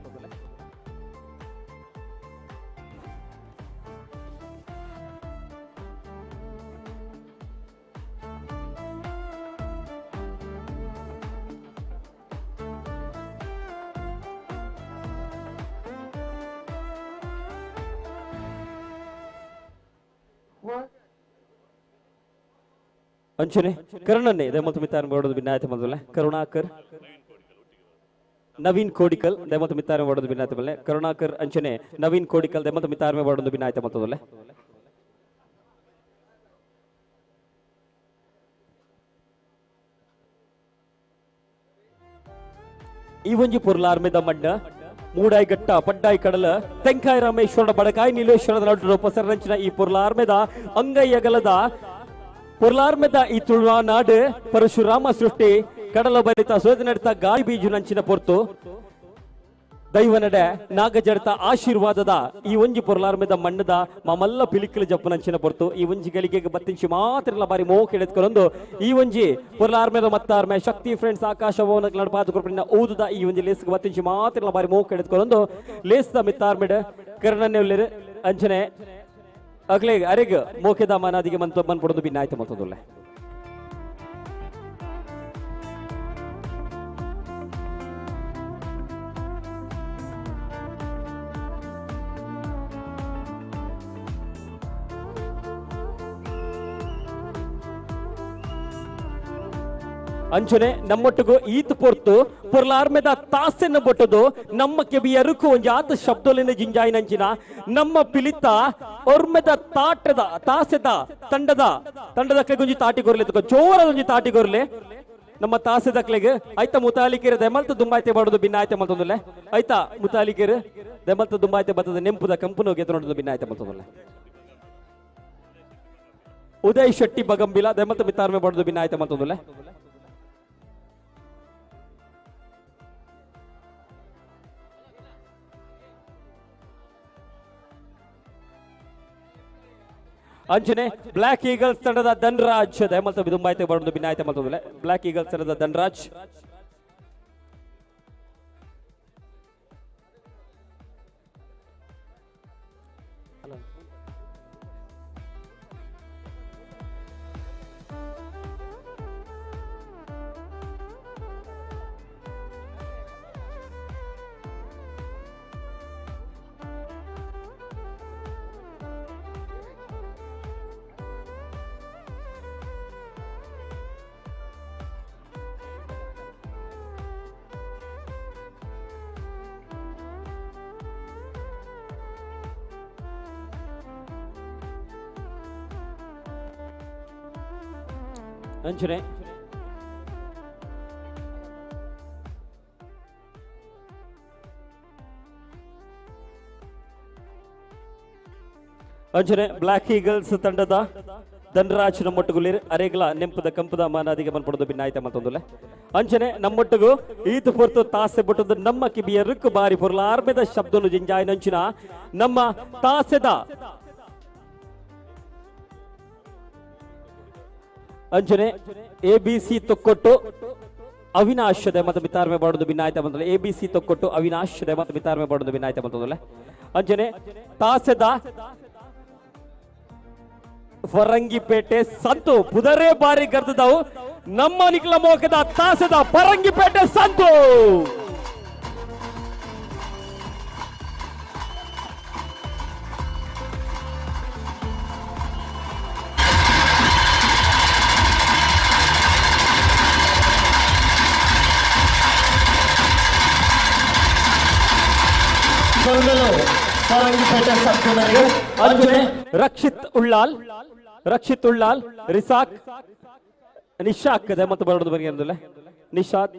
ಅಂಚನೆ ಕರುಣನ್ನೇ ದಯಮಲ್ತು ಮಿತ್ತಾರ್ಮೆ ಬಾಡೋದು ಭಿನ್ನಾಯ್ತೆ ಮತ್ತೊಂದಲೆ ಕರುಣಾಕರ್ ನವೀನ್ ಕೋಡಿಕಲ್ ದಯಮತ ಮಿತ್ತಾರ್ಮೆ ಮಾಡೋದು ಭಿನ್ನಾಯ್ತ ಬಲ್ಲೆ ಕರುಣಾಕರ್ ಅಂಚನೆ ನವೀನ್ ಕೋಡಿಕಲ್ ದಯಮತ ಮಿತ್ತಾರ್ಮೆ ಮಾಡೋದು ಭಿನ್ನಾಯ್ತ ಮತ್ತದಲ್ಲೇ. ಈ ಒಂಜಿ ಪೊರ್ಲಾರ್ಮೆದ ಮಣ್ಣ ಮೂಡಾಯಿ ಗಟ್ಟ ಪಡ್ಡಾಯಿ ಕಡಲ ತೆಂಕಾಯಿ ರಾಮೇಶ್ವರ ಬಡಕಾಯಿ ನೀಲೇಶ್ವರದ ನಡು ಪಸರಂಚಿನ ಈ ಪೊರ್ಲಾರ್ಮೆದ ಅಂಗೈಯಗಲದ ಪೊರ್ಲಾರ್ಮೆದ ಈ ತುಳುವ ನಾಡು ಪರಶುರಾಮ ಸೃಷ್ಟಿ ಕಡಲ ಬರಿತ ಸೋದ ನಡಿತ ಗಾಳಿ ಬೀಜು ನಂಚಿನ ಪೊರ್ತು ದೈವ ನಡೆ ನಾಗಜಡತ ಆಶೀರ್ವಾದದ ಈ ಒಂಜಿ ಪೊರ್ಲಾರ್ಮೆದ ಮಣ್ಣದ ಮಾಮಲ್ಲ ಪಿಲಿಕಲು ಜಪ್ಪನಂಚಿನ ಪೊರ್ತು ಈ ಒಂಜಿ ಗಳಿಗೆಗೆ ಬತ್ತಿಂಚಿ ಮಾತ್ರ ಬಾರಿ ಮೋಕ್ ಎಳೆದುಕೊಂಡು ಈ ಒಂಜಿ ಪೊರ್ಲಾರ್ಮೆದ ಮತ್ತಾರ್ಮೆ ಶಕ್ತಿ ಫ್ರೆಂಡ್ಸ್ ಆಕಾಶ ಭವನ ನಡಪಾದ ಕೊರ್ಪಿನ ಊದುದ ಈ ಒಂಜಿ ಲೇಸ್ಗೆ ಬತ್ತಿಂಚಿ ಮಾತ್ರ ಬಾರಿ ಮೋಕ್ ಎಳೆದುಕೊಂಡು ಲೇಸ್ದ ಮಿತ್ತಾರ್ಮೆಡ್ ಕರ್ಣನೆಲ್ಲೆರ್ ಅಂಚನೆ ಅಗ್ಲೆ ಅರೆಗ್ ಮೋಕೆದ ಮನಾದಿಗೆ ಮಂತ ಮನ್ಪೊಡದು ಭಿನ್ನಾಯ್ತು ಮತ್ತದೊಲ್ಲೆ. ಅಂಚನೆ ನಮ್ಮೊಟ್ಟಿಗೂ ಈತ್ ಪೊರ್ತು ಪೊರ್ಲಾರ್ಮೆದ ತಾಸೆನ ಬೊಟ್ಟದು ನಮ್ಮ ಕೆಬಿಯರುಕು ಒಂಜಿ ಆತ ಶಬ್ದಲಿನ ಜಿಂಜಾಯಿನಂಚಿನ ನಮ್ಮ ಪಿಲಿತ ಒರ್ಮೆದ ತಾಟದ ತಾಸೆದ ತಂಡದ ತಂಡದ ಒಂಜಿ ತಾಟಿ ಕೊರ್ಲೆ ಜೋರದ ಒಂಜಿ ತಾಟಿ ಕೊರ್ಲೆ ನಮ್ಮ ತಾಸೆದಕ್ಲೆಗ್ ಆಯ್ತಾ ಮುತಾಲಿಕೆರೆ ದೆಮಲ್ತ ದುಂಬಾಯ್ತೆ ಮಾಡೋದು ಭಿನ್ನಾಯ್ತೆ ಮಲ್ತೊಂದುಲ್ಲೆ ಆಯ್ತಾ ಮುತಾಲಿಕೆರೆ ದೆಮಲ್ತ ದುಂಬಾಯ್ತೆ ಬತ್ತದ ನೆಂಪುದ ಕಂಪುನ ಗೆದ್ರೊಂದು ಭಿನ್ನಾಯ್ತೆ ಮಲ್ತೊಂದುಲ್ಲೆ. ಉದಯ್ ಶೆಟ್ಟಿ ಬಗಂಬಿಲ ದೆಮಲ್ತ ಮಿತ್ತಾರ್ಮೆ ಮಾಡೋದು ಭಿನ್ನಾಯ್ತೆ ಮಲ್ತೊಂದುಲ್ಲೆ. ಅಂಚನೆ ಬ್ಲಾಕ್ ಈಗಲ್ಸ್ ತಂಡದ ಧನ್ರಾಜ್ ದಯಮಲ್ತ ದುಂಬಾಯ್ತೆ ಬರೋದು ಭಿನ್ನಾಯ್ತೆ ಮಲ್ತೊಂದುಲ್ಲೆ. ಬ್ಲಾಕ್ ಈಗಲ್ಸ್ ತಂಡದ ಧನ್ರಾಜ್ ಅಂಚನೆ ಅಂಚನೆ ಬ್ಲಾಕ್ ಈಗಲ್ಸ್ ತಂಡದ ಧನರಾಜ್ ನಮ್ಮೊಟ್ಟುಗುಲಿರ್ ಅರೇಗ್ಲ ನೆಂಪದ ಕಂಪದ ಮಾನಾದಿಗೆ ಮನ್ಪಡೋದು ಭಿನ್ನಾಯ್ತ ಮತ್ತೊಂದುಲೆ. ಅಂಚನೆ ನಮ್ಮೊಟ್ಟಿಗೂ ಈತು ಪೊರ್ತು ತಾಸೆ ಬಿಟ್ಟದ್ದು ನಮ್ಮ ಕಿಬಿಯ ರುಕ್ಕು ಬಾರಿ ಪೊರ್ಲಾರ್ಮೆದ ಶಬ್ದನು ಜಿಂಜಾಯಿನಂಚಿನ ನಮ್ಮ ತಾಸೆದ ಅಂಚನೆ ಎ ಬಿ ಸಿ ತೊಕ್ಕೊಟ್ಟು ಅವಿನಾಶ್ ಮತ್ತು ಮಿತಾರ್ಮೆ ಮಾಡೋದು ಭಿನ್ನಾಯ್ತ ಬಂದಲ್ಲ. ಎ ಬಿ ಸಿ ತೊಕ್ಕೊಟ್ಟು ಅವಿನಾಶ್ ಮತ್ತು ಮಿತಾರ್ಮೆ ಮಾಡೋದು ಭಿನ್ನಾಯ್ತ ಬಂತದಲ್ಲ. ಅಂಚನೆ ತಾಸೆದ ಫರಂಗಿಪೇಟೆ ಸಂತು ಪುದರೇ ಬಾರಿ ಗರ್ದದವು ನಮ್ಮ ನಿಖಲ ಮೋಕದ ತಾಸೆದ ಫರಂಗಿಪೇಟೆ ಸಂತು. ರಕ್ಷಿತ್ ಉಳ್ಳಾಲ್, ರಕ್ಷಿತ್ ಉಳ್ಳಾಲ್, ರಿಸಾಕ್, ನಿಶಾಕ್ ದಯಮತ್ತು ಬರೋದು ಬನ್ನಿ ಅಂದಲ್ಲ. ನಿಶಾದ್,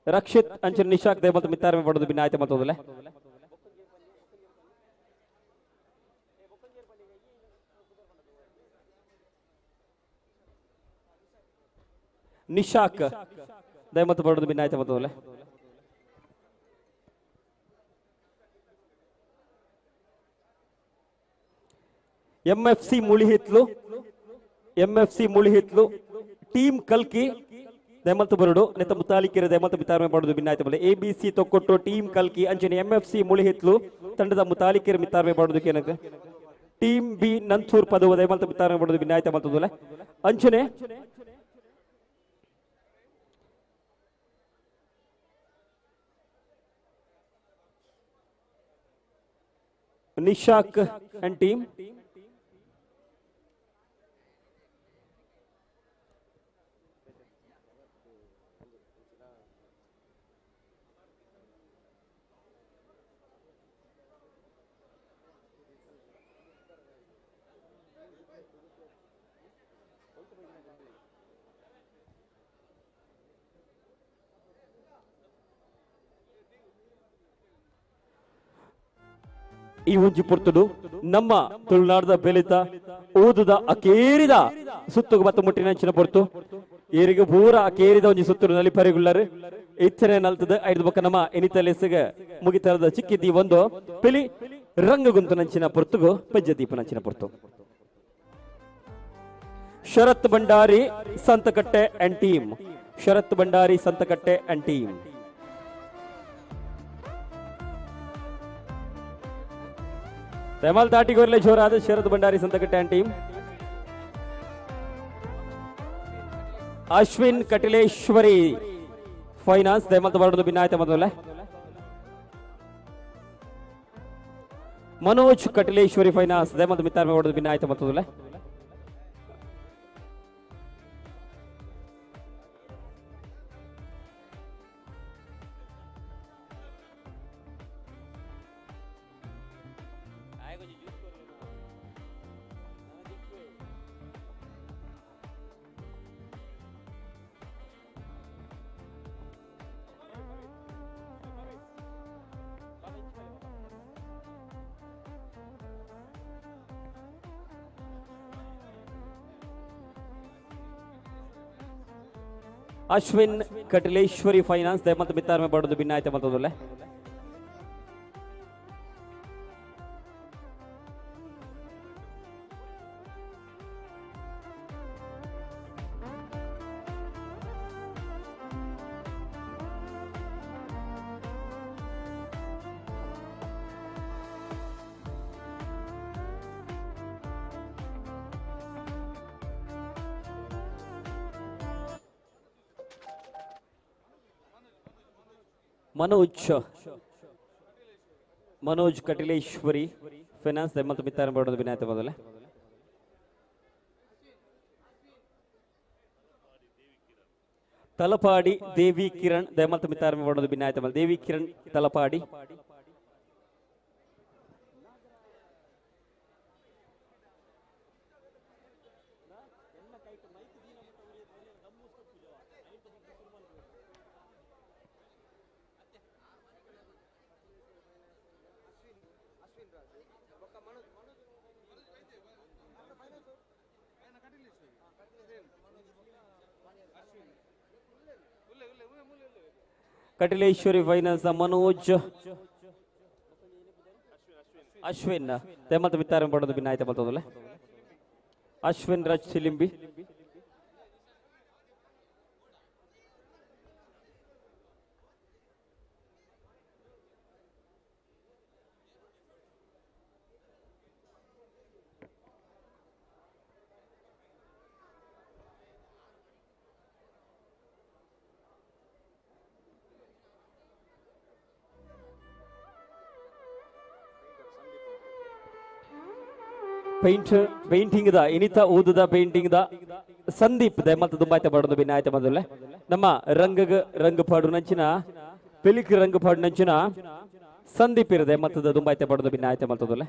ರಕ್ಷಿತ್ ಅಂಚನೆ ನಿಶಾಕ್ ದಯಮತ್ತು ಮಿತ್ತಾರ್ಮೆ ಬರೋದು ಭಿನ್ನಾಯ್ತೆ ಮತ್ತೊಂದಲ್ಲ. ನಿಶಾಕ್ ದಯಮತ್ತು ಬರೋದು ಭಿನ್ನಾಯ್ತೆ ಮತ್ತೊಂದಲ್ಲ. MFC Mulihitlu, MFC Mulihitlu team ಕಲ್ಕಿ ದಯಮಲ್ತು ಬರಡು ನೆತ್ತ ಮುತಾಲಿಕೆರೆ ದಯಮಲ್ತು ಮಿತಾರ್ಮೆ ಮಾಡೋದು ಭಿನ್ನಾಯ್ತು ಬಲ್ಲೆ. ಎ ಬಿ ಸಿ ತೊಕ್ಕೊಟ್ಟು ಟೀಮ್ ಕಲ್ಕಿ ಅಂಚನೆ MFC Mulihitlu ತಂಡದ ಮುತಾಲಿಕೆರೆ ಮಿತಾರ್ಮೆ ಮಾಡೋದಕ್ಕೆ ಏನಕ್ಕೆ ಟೀಮ್ ಬಿ ನಂತೂರ್ ಪದವು ದಯಮಲ್ತು ಮಿತಾರ್ಮೆ ಮಾಡೋದು ಭಿನ್ನಾಯ್ತು ಮಲ್ತದಲ್ಲ. ಅಂಚನೆ ನಿಶಾಕ್ ಅಂಡ್ ಟೀಮ್ ಈ ಒಂಜಿ ಪೊರ್ತುಡು ನಮ್ಮ ತುಳುನಾಡದ ಬೆಲಿತ ಓದುದ ಅಕೇರಿದ ಸುತ್ತುಗು ಬತ್ತ ಮುಟ್ಟಿನ ಪೊರ್ತು ಏರಿಗೆ ಪೂರ ಅಕೇರಿದ ಒಂಜಿ ಸುತ್ತುಡು ನಲಿಪರಿಗುಳ್ಳರು ಇತ್ತನೆ ನಲ್ತದ ಐದು ಬೊಕ್ಕ ನಮ್ಮ ಎನಿತಲೆಸಗ ಮುಗಿತರದ ಚಿಕ್ಕಿದ್ದಿ ಒಂದು ಪಿಲಿ ರಂಗಗುಂತು ನಂಚಿನ ಪೊರ್ತುಗು ಪಜ್ಜ ದೀಪ ನಂಚಿನ ಪೊರ್ತು. Sharath Bhandari Santhakatte and team. Sharath Bhandari Santhakatte and team. Temal ದಾಟಿ ಗೊರ್ಲೆ ಜೋರಾದ Sharath Bhandari Santhakatte and team. Ashwin Katileshwari finance ದಯಮಲ್ತ ಬರೋದು ಭಿನ್ನಾಯ್ತ ಮೊದಲೇ. ಮನೋಜ್ ಕಟಿಲೇಶ್ವರಿ ಫೈನಾನ್ಸ್ ದಯಮಲ್ತ ಮಿತ್ತಾರ್ ಮಾಡೋದು ಭಿನ್ನಾಯ್ತ ಮೊದಲೇ. ಅಶ್ವಿನ್ ಕಟಿಲೇಶ್ವರಿ ಫೈನಾನ್ಸ್ ದಯಮಂತ ಮಿತ್ತಾರ್ ಬಡದು ಭಿನ್ನಾಯ್ತ ಮತ್ತದಲ್ಲೇ. ಮನೋಜ್ ಕಟಿಲೇಶ್ವರಿ ಫೈನಾನ್ಸ್ ದಯಮಂತ ಮಿತ್ತಾರ ಬಡದು ಭಿನ್ನಾಯ್ತ ಮೊದಲೇ. ತಲಪಾಡಿ ದೇವಿ ಕಿರಣ್ ದಯಮಂತ ಮಿತ್ತಾರ ಬಡದು ಭಿನ್ನಾಯ್ತ ಮೊದಲು. ದೇವಿ ಕಿರಣ್ ತಲಪಾಡಿ. ಕಟಿಲೇಶ್ವರಿ ಫೈನಾನ್ಸ್ ಮನೋಜ್ ಅಶ್ವಿನ್ ದಯಮಂತ ಮಿತ್ತಾರ ಬಡದು ಭಿನ್ನಾಯ್ತ ಬರ್ತದಲ್ಲ. ಅಶ್ವಿನ್ ರಾಜ್ ಚಿಲಿಂಬಿ. ಪೇಂಟಿಂಗ್ the ಇನಿತ ಊದುದ ಪೇಂಟಿಂಗ್ the Sandeep ದಯಮಲ್ತ ದುಂಬಾಯ್ತ ಬಡದು ಭಿನ್ನಾಯ್ತ ಮೊದಲೇ. ನಮ್ಮ ರಂಗಗ ರಂಗ ಪಾಡು ನಂಚಿನ ಪೆಲಿಕ್ ರಂಗ ಪಾಡು ನಂಚಿನ ಸಂದೀಪ್ ಇರದೆ ಮತ್ತದ ದುಂಬಾಯ್ತ ಬಡದು ಭಿನ್ನಾಯ್ತ ಮಲ್ತದಲ್ಲೇ.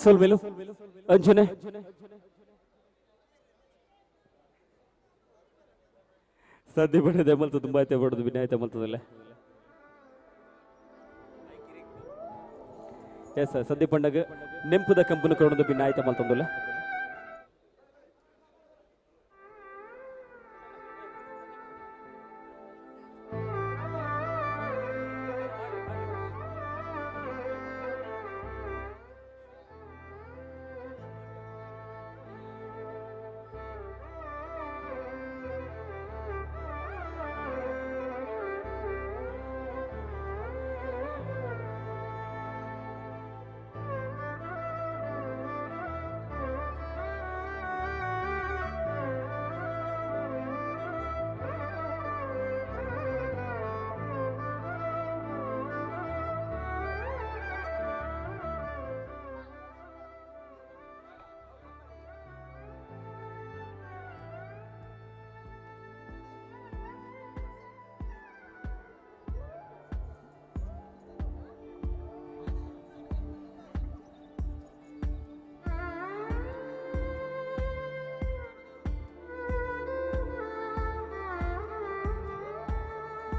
ಸೊಲ್ಮೆಲು ಅಂಜನೆ ಸದ್ಯ ಬಡದೆ ಮಲ್ತ ತುಂಬಾ ಐತೆ ಬಡದು ವಿನಾಯ್ತ ಮಲ್ತದಲ್ಲ. ಎಸ್ ಸದ್ಯ ಪಂಡಗ ನೆಂಪುದ ಕಂಪನ ಕೊಡೋದು ಭಿನ್ನಾಯ್ತ ಮಲ್ತಂದುಲ್ಲ.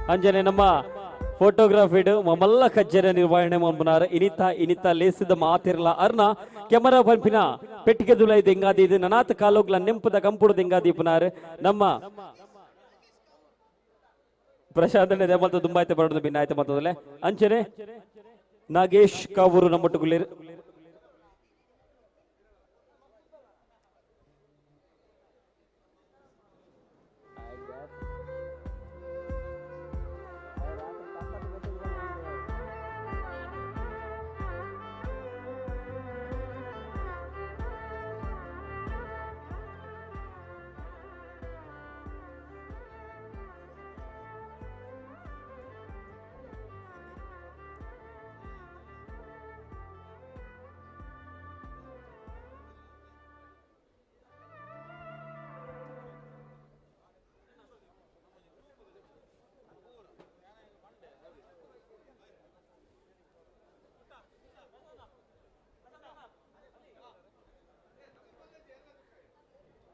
ಅಂಜನೆ ನಮ್ಮ ಫೋಟೋಗ್ರಫಿಡ್ ಮಮಲ್ಲ ಕಜ್ಜರ ನಿರ್ವಹಣೆ ಮನ್ಪುನಾರ್ ಇನಿತ ಇನಿತ ಲೇಸಿದ ಮಾತಿರ್ಲ ಅರ್ನ ಕೆಮರಾ ಪನ್ಪಿನ ಪೆಟ್ಟಿಗೆ ದುಲೈ ದೆಂಗಾದಿ ಇದು ನನಾತ್ ಕಾಲೋಗ್ಲ ನೆಂಪುದ ಕಂಪುಡು ದೆಂಗಾದಿ ಪುನಾರ್ ನಮ್ಮ ಪ್ರಶಾಂತ್ ದೇಮಲ್ತ ದುಂಬಾಯ್ತೆ ಬರೋದು ಭಿನ್ನಾಯ್ತೆ ಮತ್ತದಲ್ಲೇ ಅಂಚನೆ ನಾಗೇಶ್ ಕಾವೂರು ನಮ್ಮೊಟ್ಟುಗುಲ್ಲೇರು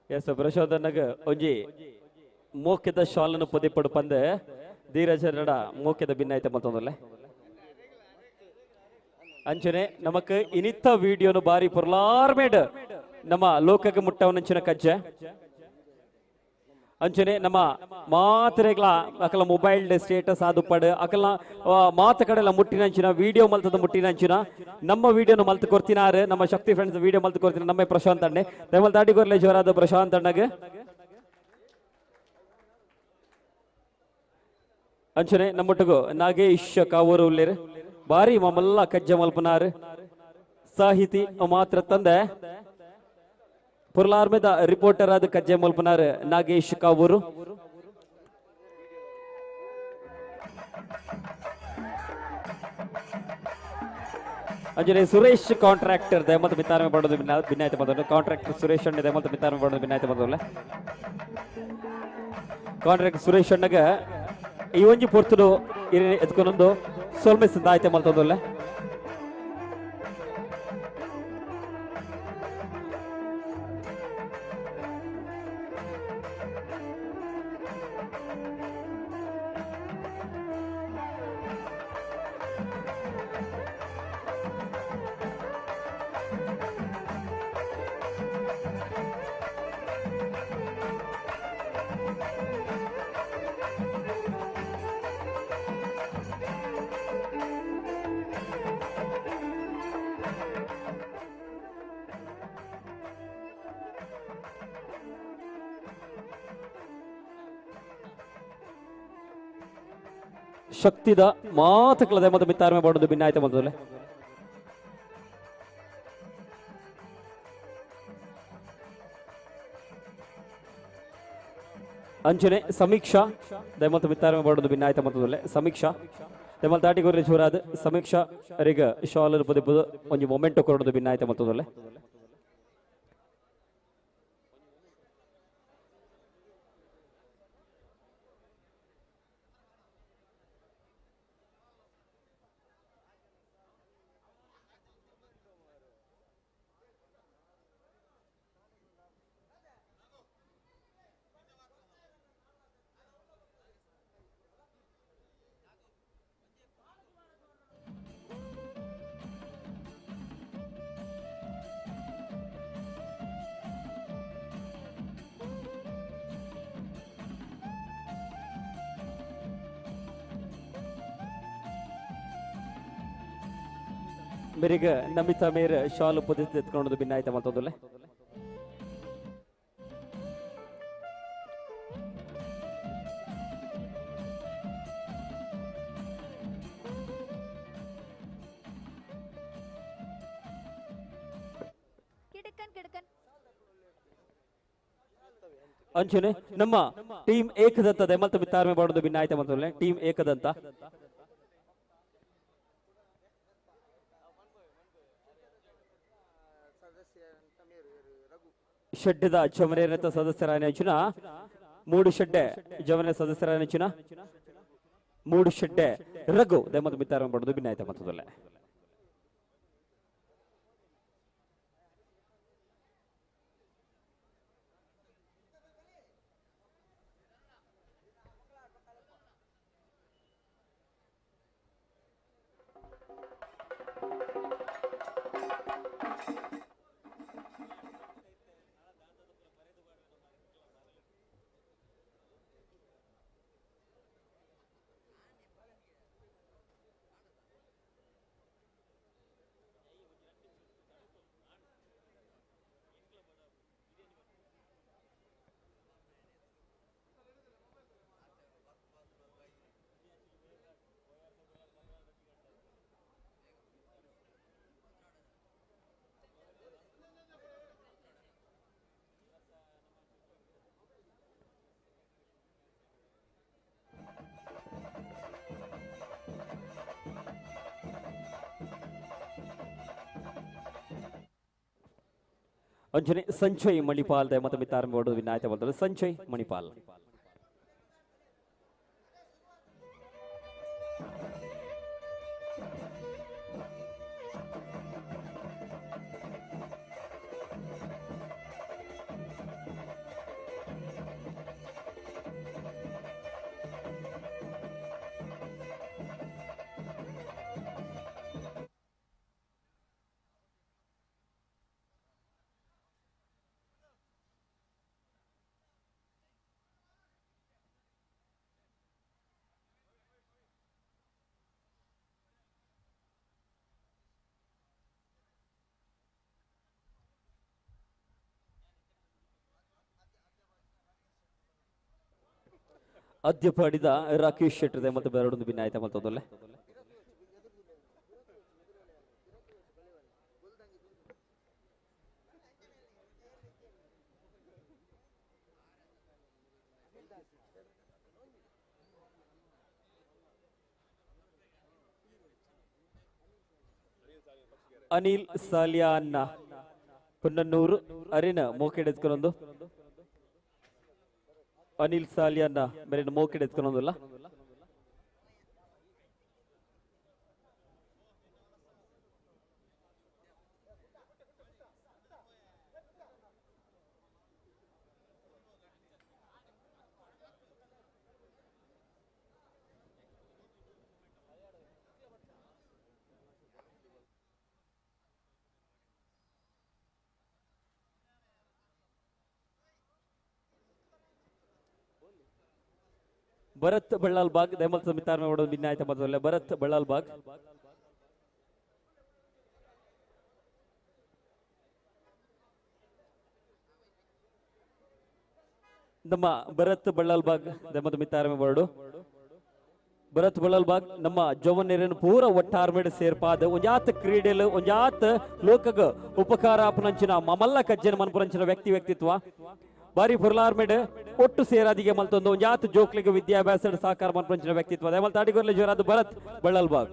ಎಸ್ ಪ್ರಶೋಧನಗ ಒಂಜಿ ಮೋಕೆದ ಶಾಲನ್ನು ಪೊದಿಪಡು ಪಂದೆ ಧೀರಜ ನಡ ಮೋಕೆದ ಭಿನ್ನಾಯ್ತ ಮತ್ತೊಂದಲ್ಲ ಅಂಚನೆ ನಮಕ್ ಇನಿತ್ತ ವಿಡಿಯೋನು ಬಾರಿ ಪೊರ್ಲಾರ್ಮೇಡ್ ನಮ್ಮ ಲೋಕಕ್ಕೆ ಮುಟ್ಟವನಂಚಿನ ಕಜ್ಜೆ ಅಂಚನೆ ನಮ್ಮ ಮಾತ್ರೆಗಳ ಅಕಲ ಮೊಬೈಲ್ ಸ್ಟೇಟಸ್ ಆದುಪ್ಪಡು ಅಕಲ ಮಾತ ಕಡೆಲ ಮುಟ್ಟಿನಂಚಿನ ವಿಡಿಯೋ ಮಲ್ತದ ಮುಟ್ಟಿನಂಚಿನ ನಮ್ಮ ವಿಡಿಯೋನು ಮಲ್ತು ಕೊರ್ತಿನಾರು ನಮ್ಮ ಶಕ್ತಿ ಫ್ರೆಂಡ್ಸ್ ವಿಡಿಯೋ ಮಲ್ತು ಕೊರ್ತಿನ ನಮ್ಮ ಪ್ರಶಾಂತ್ ಅಣ್ಣೆ ದಯಮಲ್ ತಾಟಿ ಕೊರ್ಲೆ ಜೋರಾದ ಪ್ರಶಾಂತ್ ಅಣ್ಣಗೆ ಅಂಚನೆ ನಮ್ಮೊಟ್ಟಿಗೂ ನಾಗೇಶ್ ಕಾವೂರು ಉಲ್ಲೇರು ಬಾರಿ ಮಮಲ್ಲ ಕಜ್ಜ ಮಲ್ಪನಾರು ಸಾಹಿತಿ ಮಾತ್ರ ತಂದೆ ಪುರ್ಲಾರ್ಮೆದ ರಿಪೋರ್ಟರ್ ಆದ ಕಜ್ಜೆ ಮಲ್ಪನಾರ್ ನಾಗೇಶ್ ಕಾವೂರು ಅಂಜನೆ ಸುರೇಶ್ ಕಾಂಟ್ರಾಕ್ಟರ್ ದಯಮತ ಮಿತ್ತಾರಮೆ ಮಾಡೋದು ಭಿನ್ನಾಯ್ತು ಬಂದವರು ಕಾಂಟ್ರಾಕ್ಟರ್ ಸುರೇಶ್ ಅಣ್ಣ ದಯಮತ ಮಿತ್ತಾರಮೆ ಮಾಡೋದು ಭಿನ್ನಾಯ್ತು ಬಂದವಲ್ಲ ಕಾಂಟ್ರಾಕ್ಟರ್ ಸುರೇಶ್ ಅಣ್ಣಗ ಈ ಒಂಜಿ ಪೊರ್ತುಡು ಎತ್ಕೊಂಡೊಂದು ಸೊಲ್ಮೆ ಸಿದ್ಧ ಮಲ್ತೊಂದಲ್ಲ ಶಕ್ತಿದ ಮಾತುಗಳದೆ ಮತ್ತು ಮಿತ್ತಾರಮೆ ಮಾಡೋದು ಭಿನ್ನಾಯ್ತ ಬಂದದಲ್ಲ ಅಂಚನೆ ಸಮೀಕ್ಷಾ ದಯಮಲ್ತ ಮಿತ್ತಾರಮೆ ಮಾಡೋದು ಭಿನ್ನಾಯ್ತ ಬಂದದಲ್ಲ ಸಮೀಕ್ಷಾ ದಯಮಲ್ ತಾಟಿಗೋರಿ ಜೋರಾದ ಸಮೀಕ್ಷಾ ರಿಗ ಶಾಲರ್ ಪದಿಪುದು ಒಂಜಿ ಮೊಮೆಂಟೊ ಕೊಡೋದು ಭಿನ್ನಾಯ್ತ ಬಂದದಲ್ಲ ಮೇರಿಗೆ ನಮಿತಾ ಮೇರ್ ಶಾಲು ಪೊದಿಸಿ ಎತ್ಕೊಂಡು ಭಿನ್ನಾಯ್ತ ಮತ್ತೊಂದಲ್ಲೇ ಅಂಚನೆ ನಮ್ಮ ಟೀಮ್ ಏಕದಂತ ದಯಮಲ್ತ ಮಿತ್ತಾರ್ಮೆ ಮಾಡೋದು ಭಿನ್ನಾಯ್ತ ಮತ್ತೊಂದಲ್ಲೇ ಟೀಮ್ ಏಕದಂತ ಶೆಡ್ಡದ ಜಮರೇನತ ಸದಸ್ಯರಾಯನ ಮೂಡು ಶೆಡ್ಡೆ ಜಮನೆ ಸದಸ್ಯರಾಯನ ಮೂಡು ಶೆಡ್ಡೆ ರಘು ದಯಮತ ಮಿತ್ತಾರ ಪಡೆದು ಭಿನ್ನಾಯ್ತ ಮತ್ತದಲ್ಲೇ ಅಂಚನೆ ಸಂಚಯ್ ಮಣಿಪಾಲ್ ದಯಮತ ಮಿತ್ತಾರ ಮಾಡೋದು ವಿನಾಯತ ಬರ್ತದೆ ಸಂಚಯ್ ಮಣಿಪಾಲ್. ಅದ್ಯಪಾಡಿದ ರಾಕೇಶ್ ಶೆಟ್ಟರ್ ಮತ್ತೆ ಬೆರಡೊಂದು ಭಿನ್ನಾಯ್ತ ಮತ್ತೊಂದಲ್ಲೇ ಅನಿಲ್ ಸಾಲಿಯಾನ್ನ ಪುನ್ನನ್ನೂರು ಅರಿನ ಮೋಕೆಡೆತ್ಕೊಂಡೊಂದು ಅನಿಲ್ ಸಾಲಿಯನ್ನ ಮೇಲಿನ ಮೋಕೆಡ್ ಎತ್ಕೊಂಡೊಂದಿಲ್ಲ. ಭರತ್ ಬಳ್ಳಾಲ್ ಬಾಗ್ ದಯಮಲ್ ಸಮಿತಾರ್ ಮಾಡೋದು ಭಿನ್ನಾಯ್ತ ಮೊದಲೇ ಭರತ್ ಬಳ್ಳಾಲ್ ಬಾಗ್. ನಮ್ಮ ಭರತ್ ಬಳ್ಳಾಲ್ ಬಾಗ್ ದಯಮಲ್ ಮಿತಾರಮೆ ಬೋರ್ಡು ಭರತ್ ಬಳ್ಳಾಲ್ ಬಾಗ್ ನಮ್ಮ ಜೋವನೇರನ್ನು ಪೂರ ಒಟ್ಟಾರ್ಮೇಡ್ ಸೇರ್ಪಾದ ಒಂಜಾತ್ ಕ್ರೀಡೆಲು ಒಂಜಾತ್ ಲೋಕಗ ಉಪಕಾರ ಅಪನಂಚಿನ ಮಮಲ್ಲ ಕಜ್ಜನ ಮನ್ಪುರಂಚಿನ ವ್ಯಕ್ತಿ ವ್ಯಕ್ತಿತ್ವ ಬಾರಿ ಪುರ್ಲಾರ್ಮೇಡ್ ಒಟ್ಟು ಸೇರಾದಿಗೆ ಮಲ್ತೊಂದು ಒಂಜಾತ್ ಜೋಕ್ಲಿಗೆ ವಿದ್ಯಾಭ್ಯಾಸ ಸಹಕಾರ ಮನ್ಪುರಂಚಿನ ವ್ಯಕ್ತಿತ್ವ ದಯಮಲ್ ತಾಡಿಗೊರ್ಲೆ ಜೋರಾದ ಭರತ್ ಬಳ್ಳಾಲ್ ಬಾಗ್.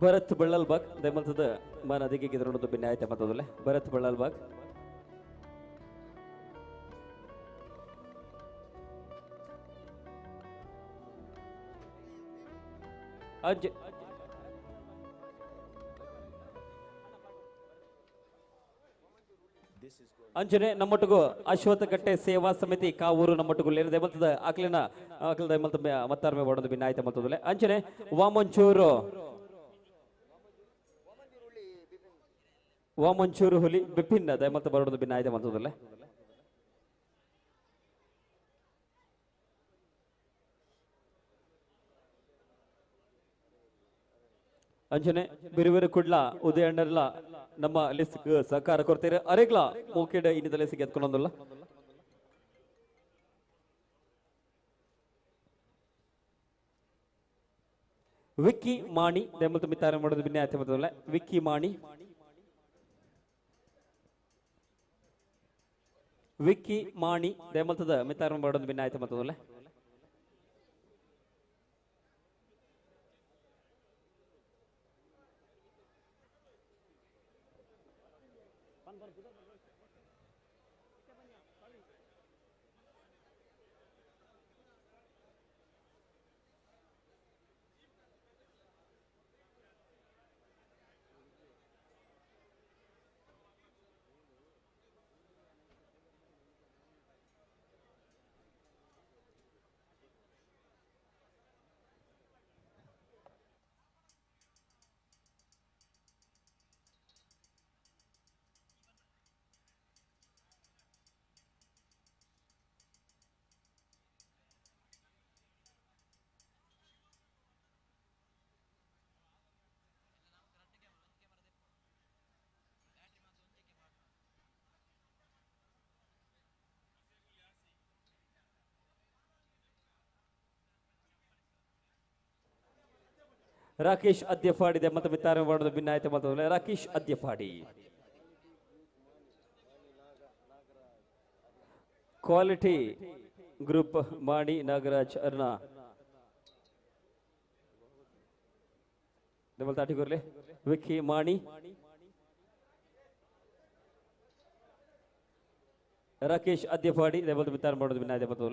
ಭರತ್ ಬಳ್ಳಾಲ್ ಬಾಗ್ ದಯಮಲ್ತದ ಮನದಿಗೆ ಗೆದ್ರೊಂದು ಭಿನ್ನಾಯ್ತ ಮತ್ತದಲ್ಲೇ ಭರತ್ ಬಳ್ಳಾಲ್ ಬಾಗ್. ಅಂಚನೆ ನಮ್ಮೊಟ್ಟಿಗೂ ಅಶ್ವತ್ಥಕಟ್ಟೆ ಸೇವಾ ಸಮಿತಿ ಕಾವೂರು ನಮ್ಮೊಟ್ಟಿಗೂ ದಯಮಲ್ತದ ಆಕ್ಲಿನ ಆಕ್ಲ ದಯಮಲ್ತ ಮತ್ತಾರ್ಮೆ ಮಾಡೋದು ಭಿನ್ನಾಯ್ತ ಮತ್ತದಲ್ಲೇ ಅಂಚನೆ ವಾಮಂಚೂರು ವಾಮಂಚೂರು ಹುಲಿ ಬಿಪಿನ್ ದಯಮಲ್ತ ಬರೋದು ಭಿನ್ನಾಯ್ತ ಮತ್ತದಲ್ಲೇ. ಅಂಚನೆ ಬಿರುವಿರು ಕುಡ್ಲ ಉದಯಣ್ಣರ್ಲ ನಮ್ಮ ಲಿಸ್ಟ್ ಸಹಕಾರ ಕೊಡ್ತೀರ ಅರೆಗ್ಲ ಮೋಕೆಡ್ ಇನ್ನಿದ ಲಿಸ್ಟ್ ಎತ್ಕೊಂಡೊಂದಲ್ಲ. ವಿಕ್ಕಿ ಮಾಣಿ ದಯಮಲ್ತ ಮಿತ್ತಾರ ಮಾಡೋದು ಭಿನ್ನಾಯ್ತ ಮತ್ತದಲ್ಲ ವಿಕ್ಕಿ ಮಾಣಿ ವಿಕ್ಕಿ ಮಾಣಿ ದಯಮಲ್ತದ ಮಿತ್ತಾರ ಮಾಡೋದು ಭಿನ್ನಾಯ್ತ ಮತ್ತದಲ್ಲ. ರಾಕೇಶ್ ಅದ್ಯಪಾಡಿ ಮತ್ತೆ ಮಿತ್ತಾರ ಮಾಡೋದು ಭಿನ್ನಾಯ್ತು ಮತ್ತು ರಾಕೇಶ್ ಅದ್ಯಪಾಡಿ. ಕ್ವಾಲಿಟಿ ಗ್ರೂಪ್ ಮಾಡಿ ನಾಗರಾಜ್ ಅರ್ಣ ತಾಟಿಗೊರ್ಲೆ ವಿಕ್ಕಿ ಮಾಣಿ ರಾಕೇಶ್ ಅದ್ಯಪಾಡಿ ದಯಮಾಡಿ ಮಿತ್ತಾರ ಮಾಡೋದು ಭಿನ್ನಾಯ್ತು ಮತ್ತು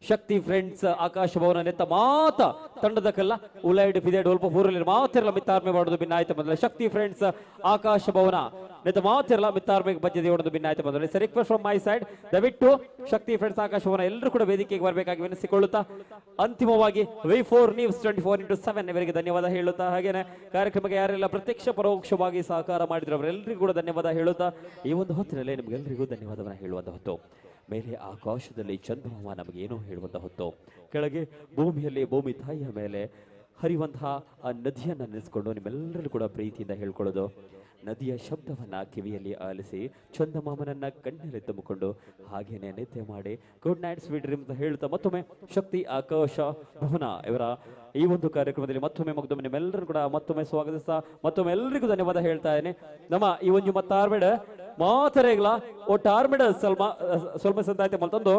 ಶಕ್ತಿ ಫ್ರೆಂಡ್ಸ್ ಆಕಾಶ ಭವನ ನೆತ್ತ ಮಾತ ತಂಡದ ಕಲ್ಲ ಉಲೈಡ್ ಪಿದೇಡ್ ಒಲ್ಪ ಪೂರಲ್ಲಿ ಮಾತಿರಲ ಮಿತ್ತಾರ್ಮೆ ಮಾಡೋದು ಭಿನ್ನಾಯ್ತು ಮೊದಲ. ಶಕ್ತಿ ಫ್ರೆಂಡ್ಸ್ ಆಕಾಶ ಭವನ ನೆತ್ತ ಮಾತಿರಲ ಮಿತ್ತಾರ್ಮೆಗೆ ಬಜ್ಜೆ ಹೊಡೆದು ಭಿನ್ನಾಯ್ತು ಮೊದಲ. Sir request from my side, ದಯವಿಟ್ಟು ಶಕ್ತಿ ಫ್ರೆಂಡ್ಸ್ ಆಕಾಶ ಭವನ ಎಲ್ಲರೂ ಕೂಡ ವೇದಿಕೆಗೆ ಬರಬೇಕಾಗಿ ವಿನಂತಿಸಿಕೊಳ್ಳುತ್ತಾ ಅಂತಿಮವಾಗಿ V4 news 24x7 ಇವರಿಗೆ ಧನ್ಯವಾದ ಹೇಳುತ್ತಾ, ಹಾಗೇನೆ ಕಾರ್ಯಕ್ರಮಕ್ಕೆ ಯಾರೆಲ್ಲ ಪ್ರತ್ಯಕ್ಷ ಪರೋಕ್ಷವಾಗಿ ಸಹಕಾರ ಮಾಡಿದ್ರು ಅವರೆಲ್ಲರಿಗೂ ಕೂಡ ಧನ್ಯವಾದ ಹೇಳುತ್ತಾ ಈ ಒಂದು ಹೊತ್ತಿನಲ್ಲಿ ನಿಮಗೆಲ್ಲರಿಗೂ ಧನ್ಯವಾದವನ್ನು ಹೇಳುವಂತ ಹೊತ್ತು. ಮೇಲೆ ಆಕಾಶದಲ್ಲಿ ಚಂದ್ರಮಾಮ ನಮಗೇನೋ ಹೇಳುವಂಥ ಹೊತ್ತು, ಕೆಳಗೆ ಭೂಮಿಯಲ್ಲಿ ಭೂಮಿ ತಾಯಿಯ ಮೇಲೆ ಹರಿಯುವಂತಹ ಆ ನದಿಯನ್ನು ನೆನೆಸ್ಕೊಂಡು ನಿಮ್ಮೆಲ್ಲರೂ ಕೂಡ ಪ್ರೀತಿಯಿಂದ ಹೇಳ್ಕೊಳ್ಳೋದು, ನದಿಯ ಶಬ್ದವನ್ನು ಕಿವಿಯಲ್ಲಿ ಆಲಿಸಿ ಚಂದಮಾಮನನ್ನ ಕಣ್ಣಲ್ಲಿ ತುಂಬಿಕೊಂಡು ಹಾಗೇನೆ ನಿದ್ದೆ ಮಾಡಿ ಗುಡ್ ನೈಟ್ ಸ್ವೀಟ್ ಡ್ರೀಮ್ ಅಂತ ಹೇಳ್ತಾ ಮತ್ತೊಮ್ಮೆ ಶಕ್ತಿ ಆಕಾಶ ಭವನ ಇವರ ಈ ಒಂದು ಕಾರ್ಯಕ್ರಮದಲ್ಲಿ ಮತ್ತೊಮ್ಮೆ ಮಗ್ದೊಮ್ಮೆ ನಿಮ್ಮೆಲ್ಲರೂ ಕೂಡ ಮತ್ತೊಮ್ಮೆ ಸ್ವಾಗತಿಸ್ತಾ ಮತ್ತೊಮ್ಮೆ ಎಲ್ಲರಿಗೂ ಧನ್ಯವಾದ ಹೇಳ್ತಾ ಇದ್ದೇನೆ. ನಮ್ಮ ಈ ಒಂದು ಮತ್ತಾರ್ಬೇಡ ಮಾತರೇಗ್ಲ ಒಟ್ಟು ಆರ್ಮಿಡ ಸ್ವಲ್ಪ ಸ್ವಲ್ಪ ಸಂದಾಯ್ತೆ ಮಲ್ತಂದು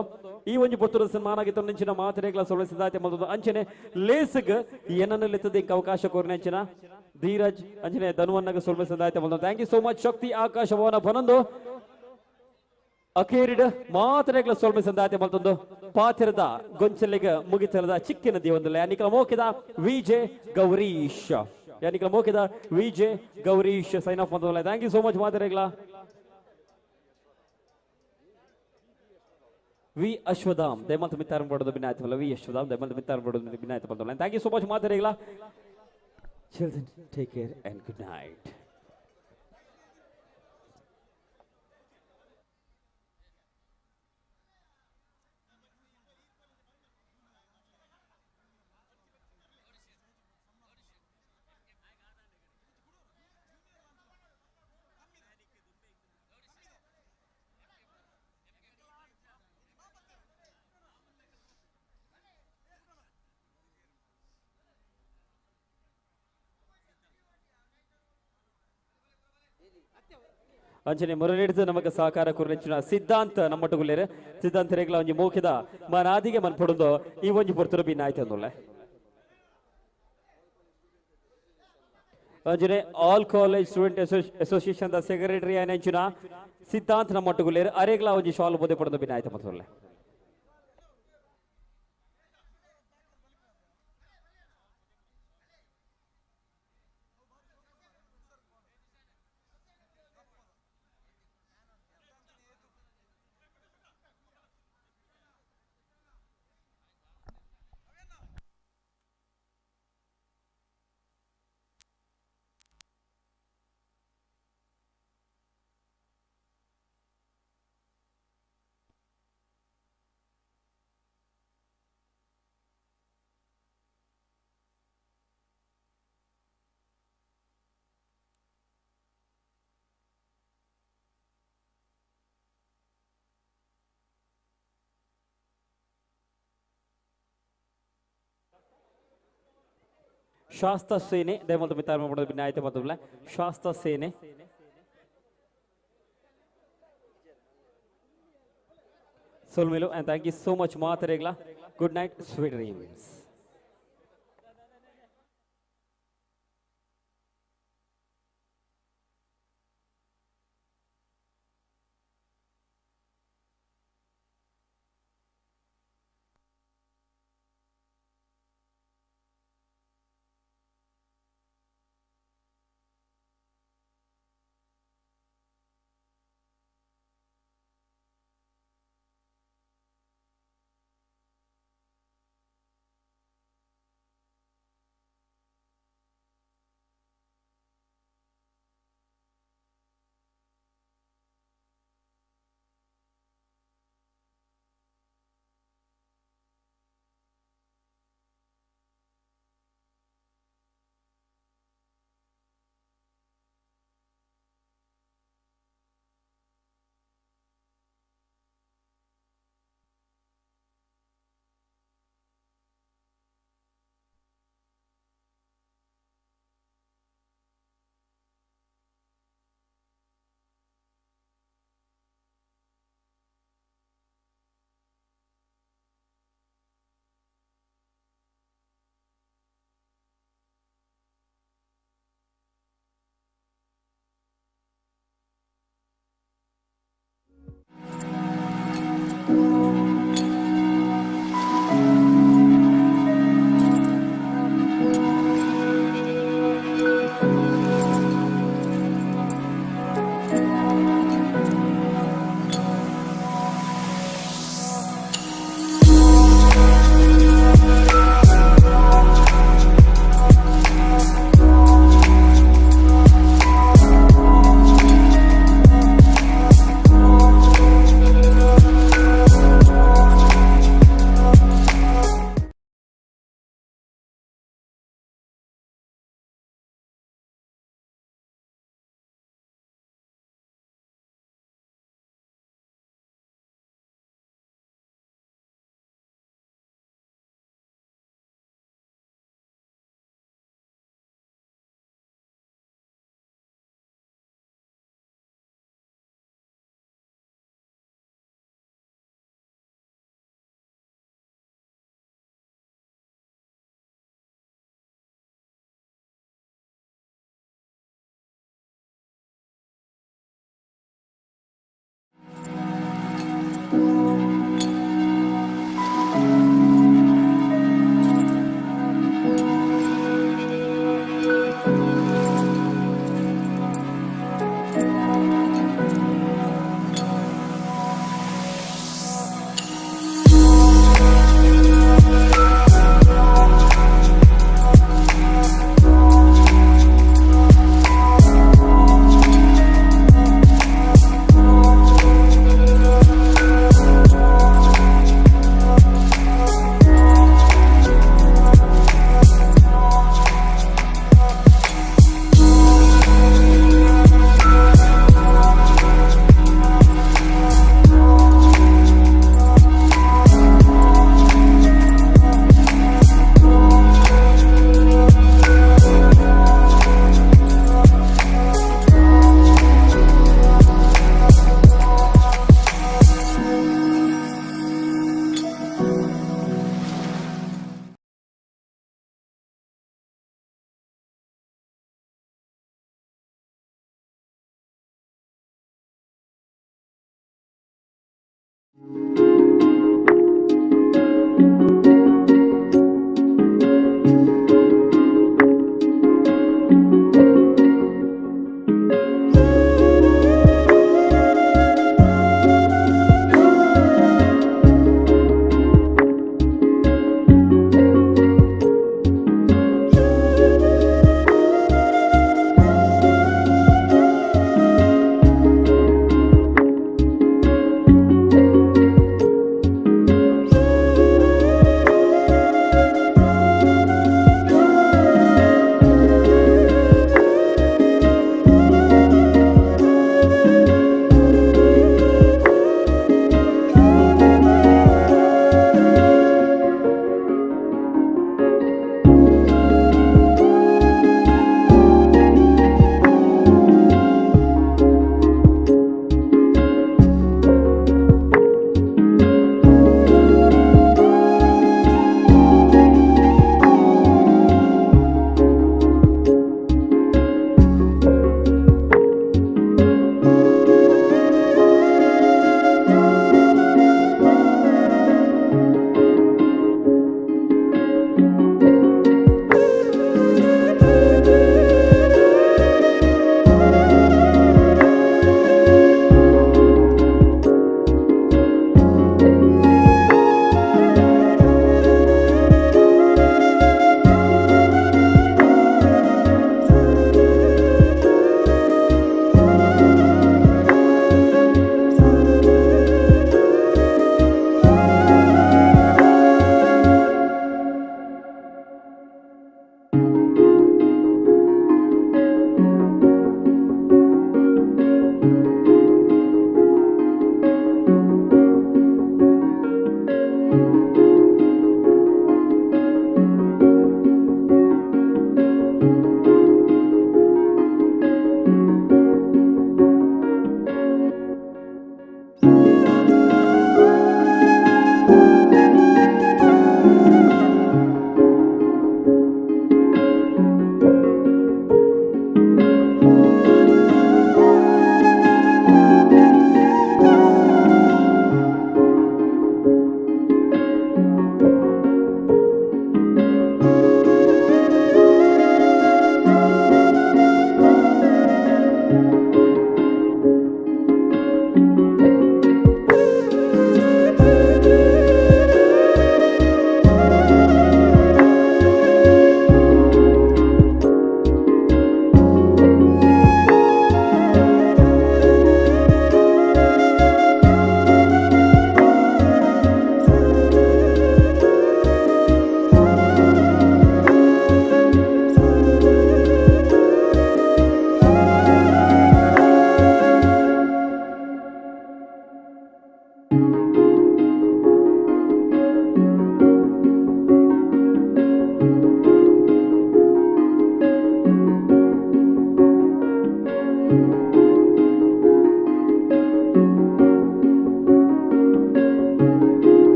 ಈ ಒಂದು ಪುತ್ತೂರು ಸನ್ಮಾನ ಆಗಿತ್ತು ನೆಂಚಿನ ಮಾತರೇಗ್ಲ ಸ್ವಲ್ಪ ಸಂದಾಯ್ತೆ ಮಲ್ತಂದು ಅಂಚನೆ ಲೇಸ್ಗ್ ಏನನ್ನೆಲ್ಲಿತ್ತದ ಇಂಕ ಅವಕಾಶ ಕೋರಿನ ಅಂಚಿನ ಧೀರಜ್ ಅಂಚನೆ ಧನುವನ್ನಾಗ ಸ್ವಲ್ಪ ಸಂದಾಯ್ತೆ ಮಲ್ತಂದು. Thank you so much Shakti Akasha Bhavana ಬನಂದು ಅಖೇರಿಡ್ ಮಾತರೇಗ್ಲ ಸ್ವಲ್ಪ ಸಂದಾಯ್ತೆ ಮಲ್ತಂದು ಪಾತಿರದ ಗೊಂಚಲಿಗ ಮುಗಿತಲದ ಚಿಕ್ಕಿನ ದೇವಂದಲ್ಲ ಯಾನಿಕಲ ಮೋಕಿದ ವಿಜೆ ಗೌರೀಶ್, ಯಾನಿಕಲ ಮೋಕಿದ ವಿಜೆ ಗೌರೀಶ್ ಸೈನ್ ಆಫ್ ಅಂತಂದಲ್ಲ. Thank you so much ಮಾತರೇಗ್ಲ. V Ashwadham ದಯಮಾಲ್ತ ಮಿತ್ತಾರ ಮಾಡೋದು ಭಿನ್ನಾಯ್ತವಲ್ಲ, ವಿ ಅಶ್ವಧಾಮ್ ದಯಮಾಲ್ತ ಮಿತ್ತಾರ ಮಾಡೋದು ಭಿನ್ನಾಯ್ತವಲ್ಲ. Thank you so much ಮಾತರೇಗ್ಲ. Children, take care and good night. ಅಂಚನೆ ಮುರಳಿಡಿದು ನಮಗೆ ಸಹಕಾರ ಕುರಿಚಿನ ಸಿದ್ಧಾಂತ ನಮ್ಮಟ್ಟುಗುಲ್ಲೇರೆ ಸಿದ್ಧಾಂತ ರೇಗ್ಲ ಒಂಜಿ ಮೋಕಿದ ಮನಾದಿಗೆ ಮನ್ಪೊಡೊಂದು ಈ ಒಂಜಿ ಪೊರ್ತುರು ಬಿನ್ನಾಯ್ತು ಅಂದುಲ್ಲೆ. ಅಂಚನೆ all college student association the secretary ಅಂಚಿನ ಸಿದ್ಧಾಂತ ನಮ್ಮಟ್ಟುಗುಲ್ಲೇರೆ ಅರೇಗ್ಲ ಒಂಜಿ ಶಾಲ್ ಬೋದೆ ಪಡೊಂದು ಬಿನ್ನಾಯ್ತು ಮತ್ತೊಲ್ಲೆ. ಶಾಸ್ತ ಸೇನೆ ದಯಮಾಡಿ ಮಿತ್ತಾರ ಮಾಡೋದು ಭಿನ್ನಾಯ್ತು ಮತ್ತೊಮ್ಮೆ ಶಾಸ್ತ ಸೇನೆ ಸೊಲ್ಮೇಲು and thank you so much ಮಾತರೇಗ್ಲ. Good night, sweet dreams.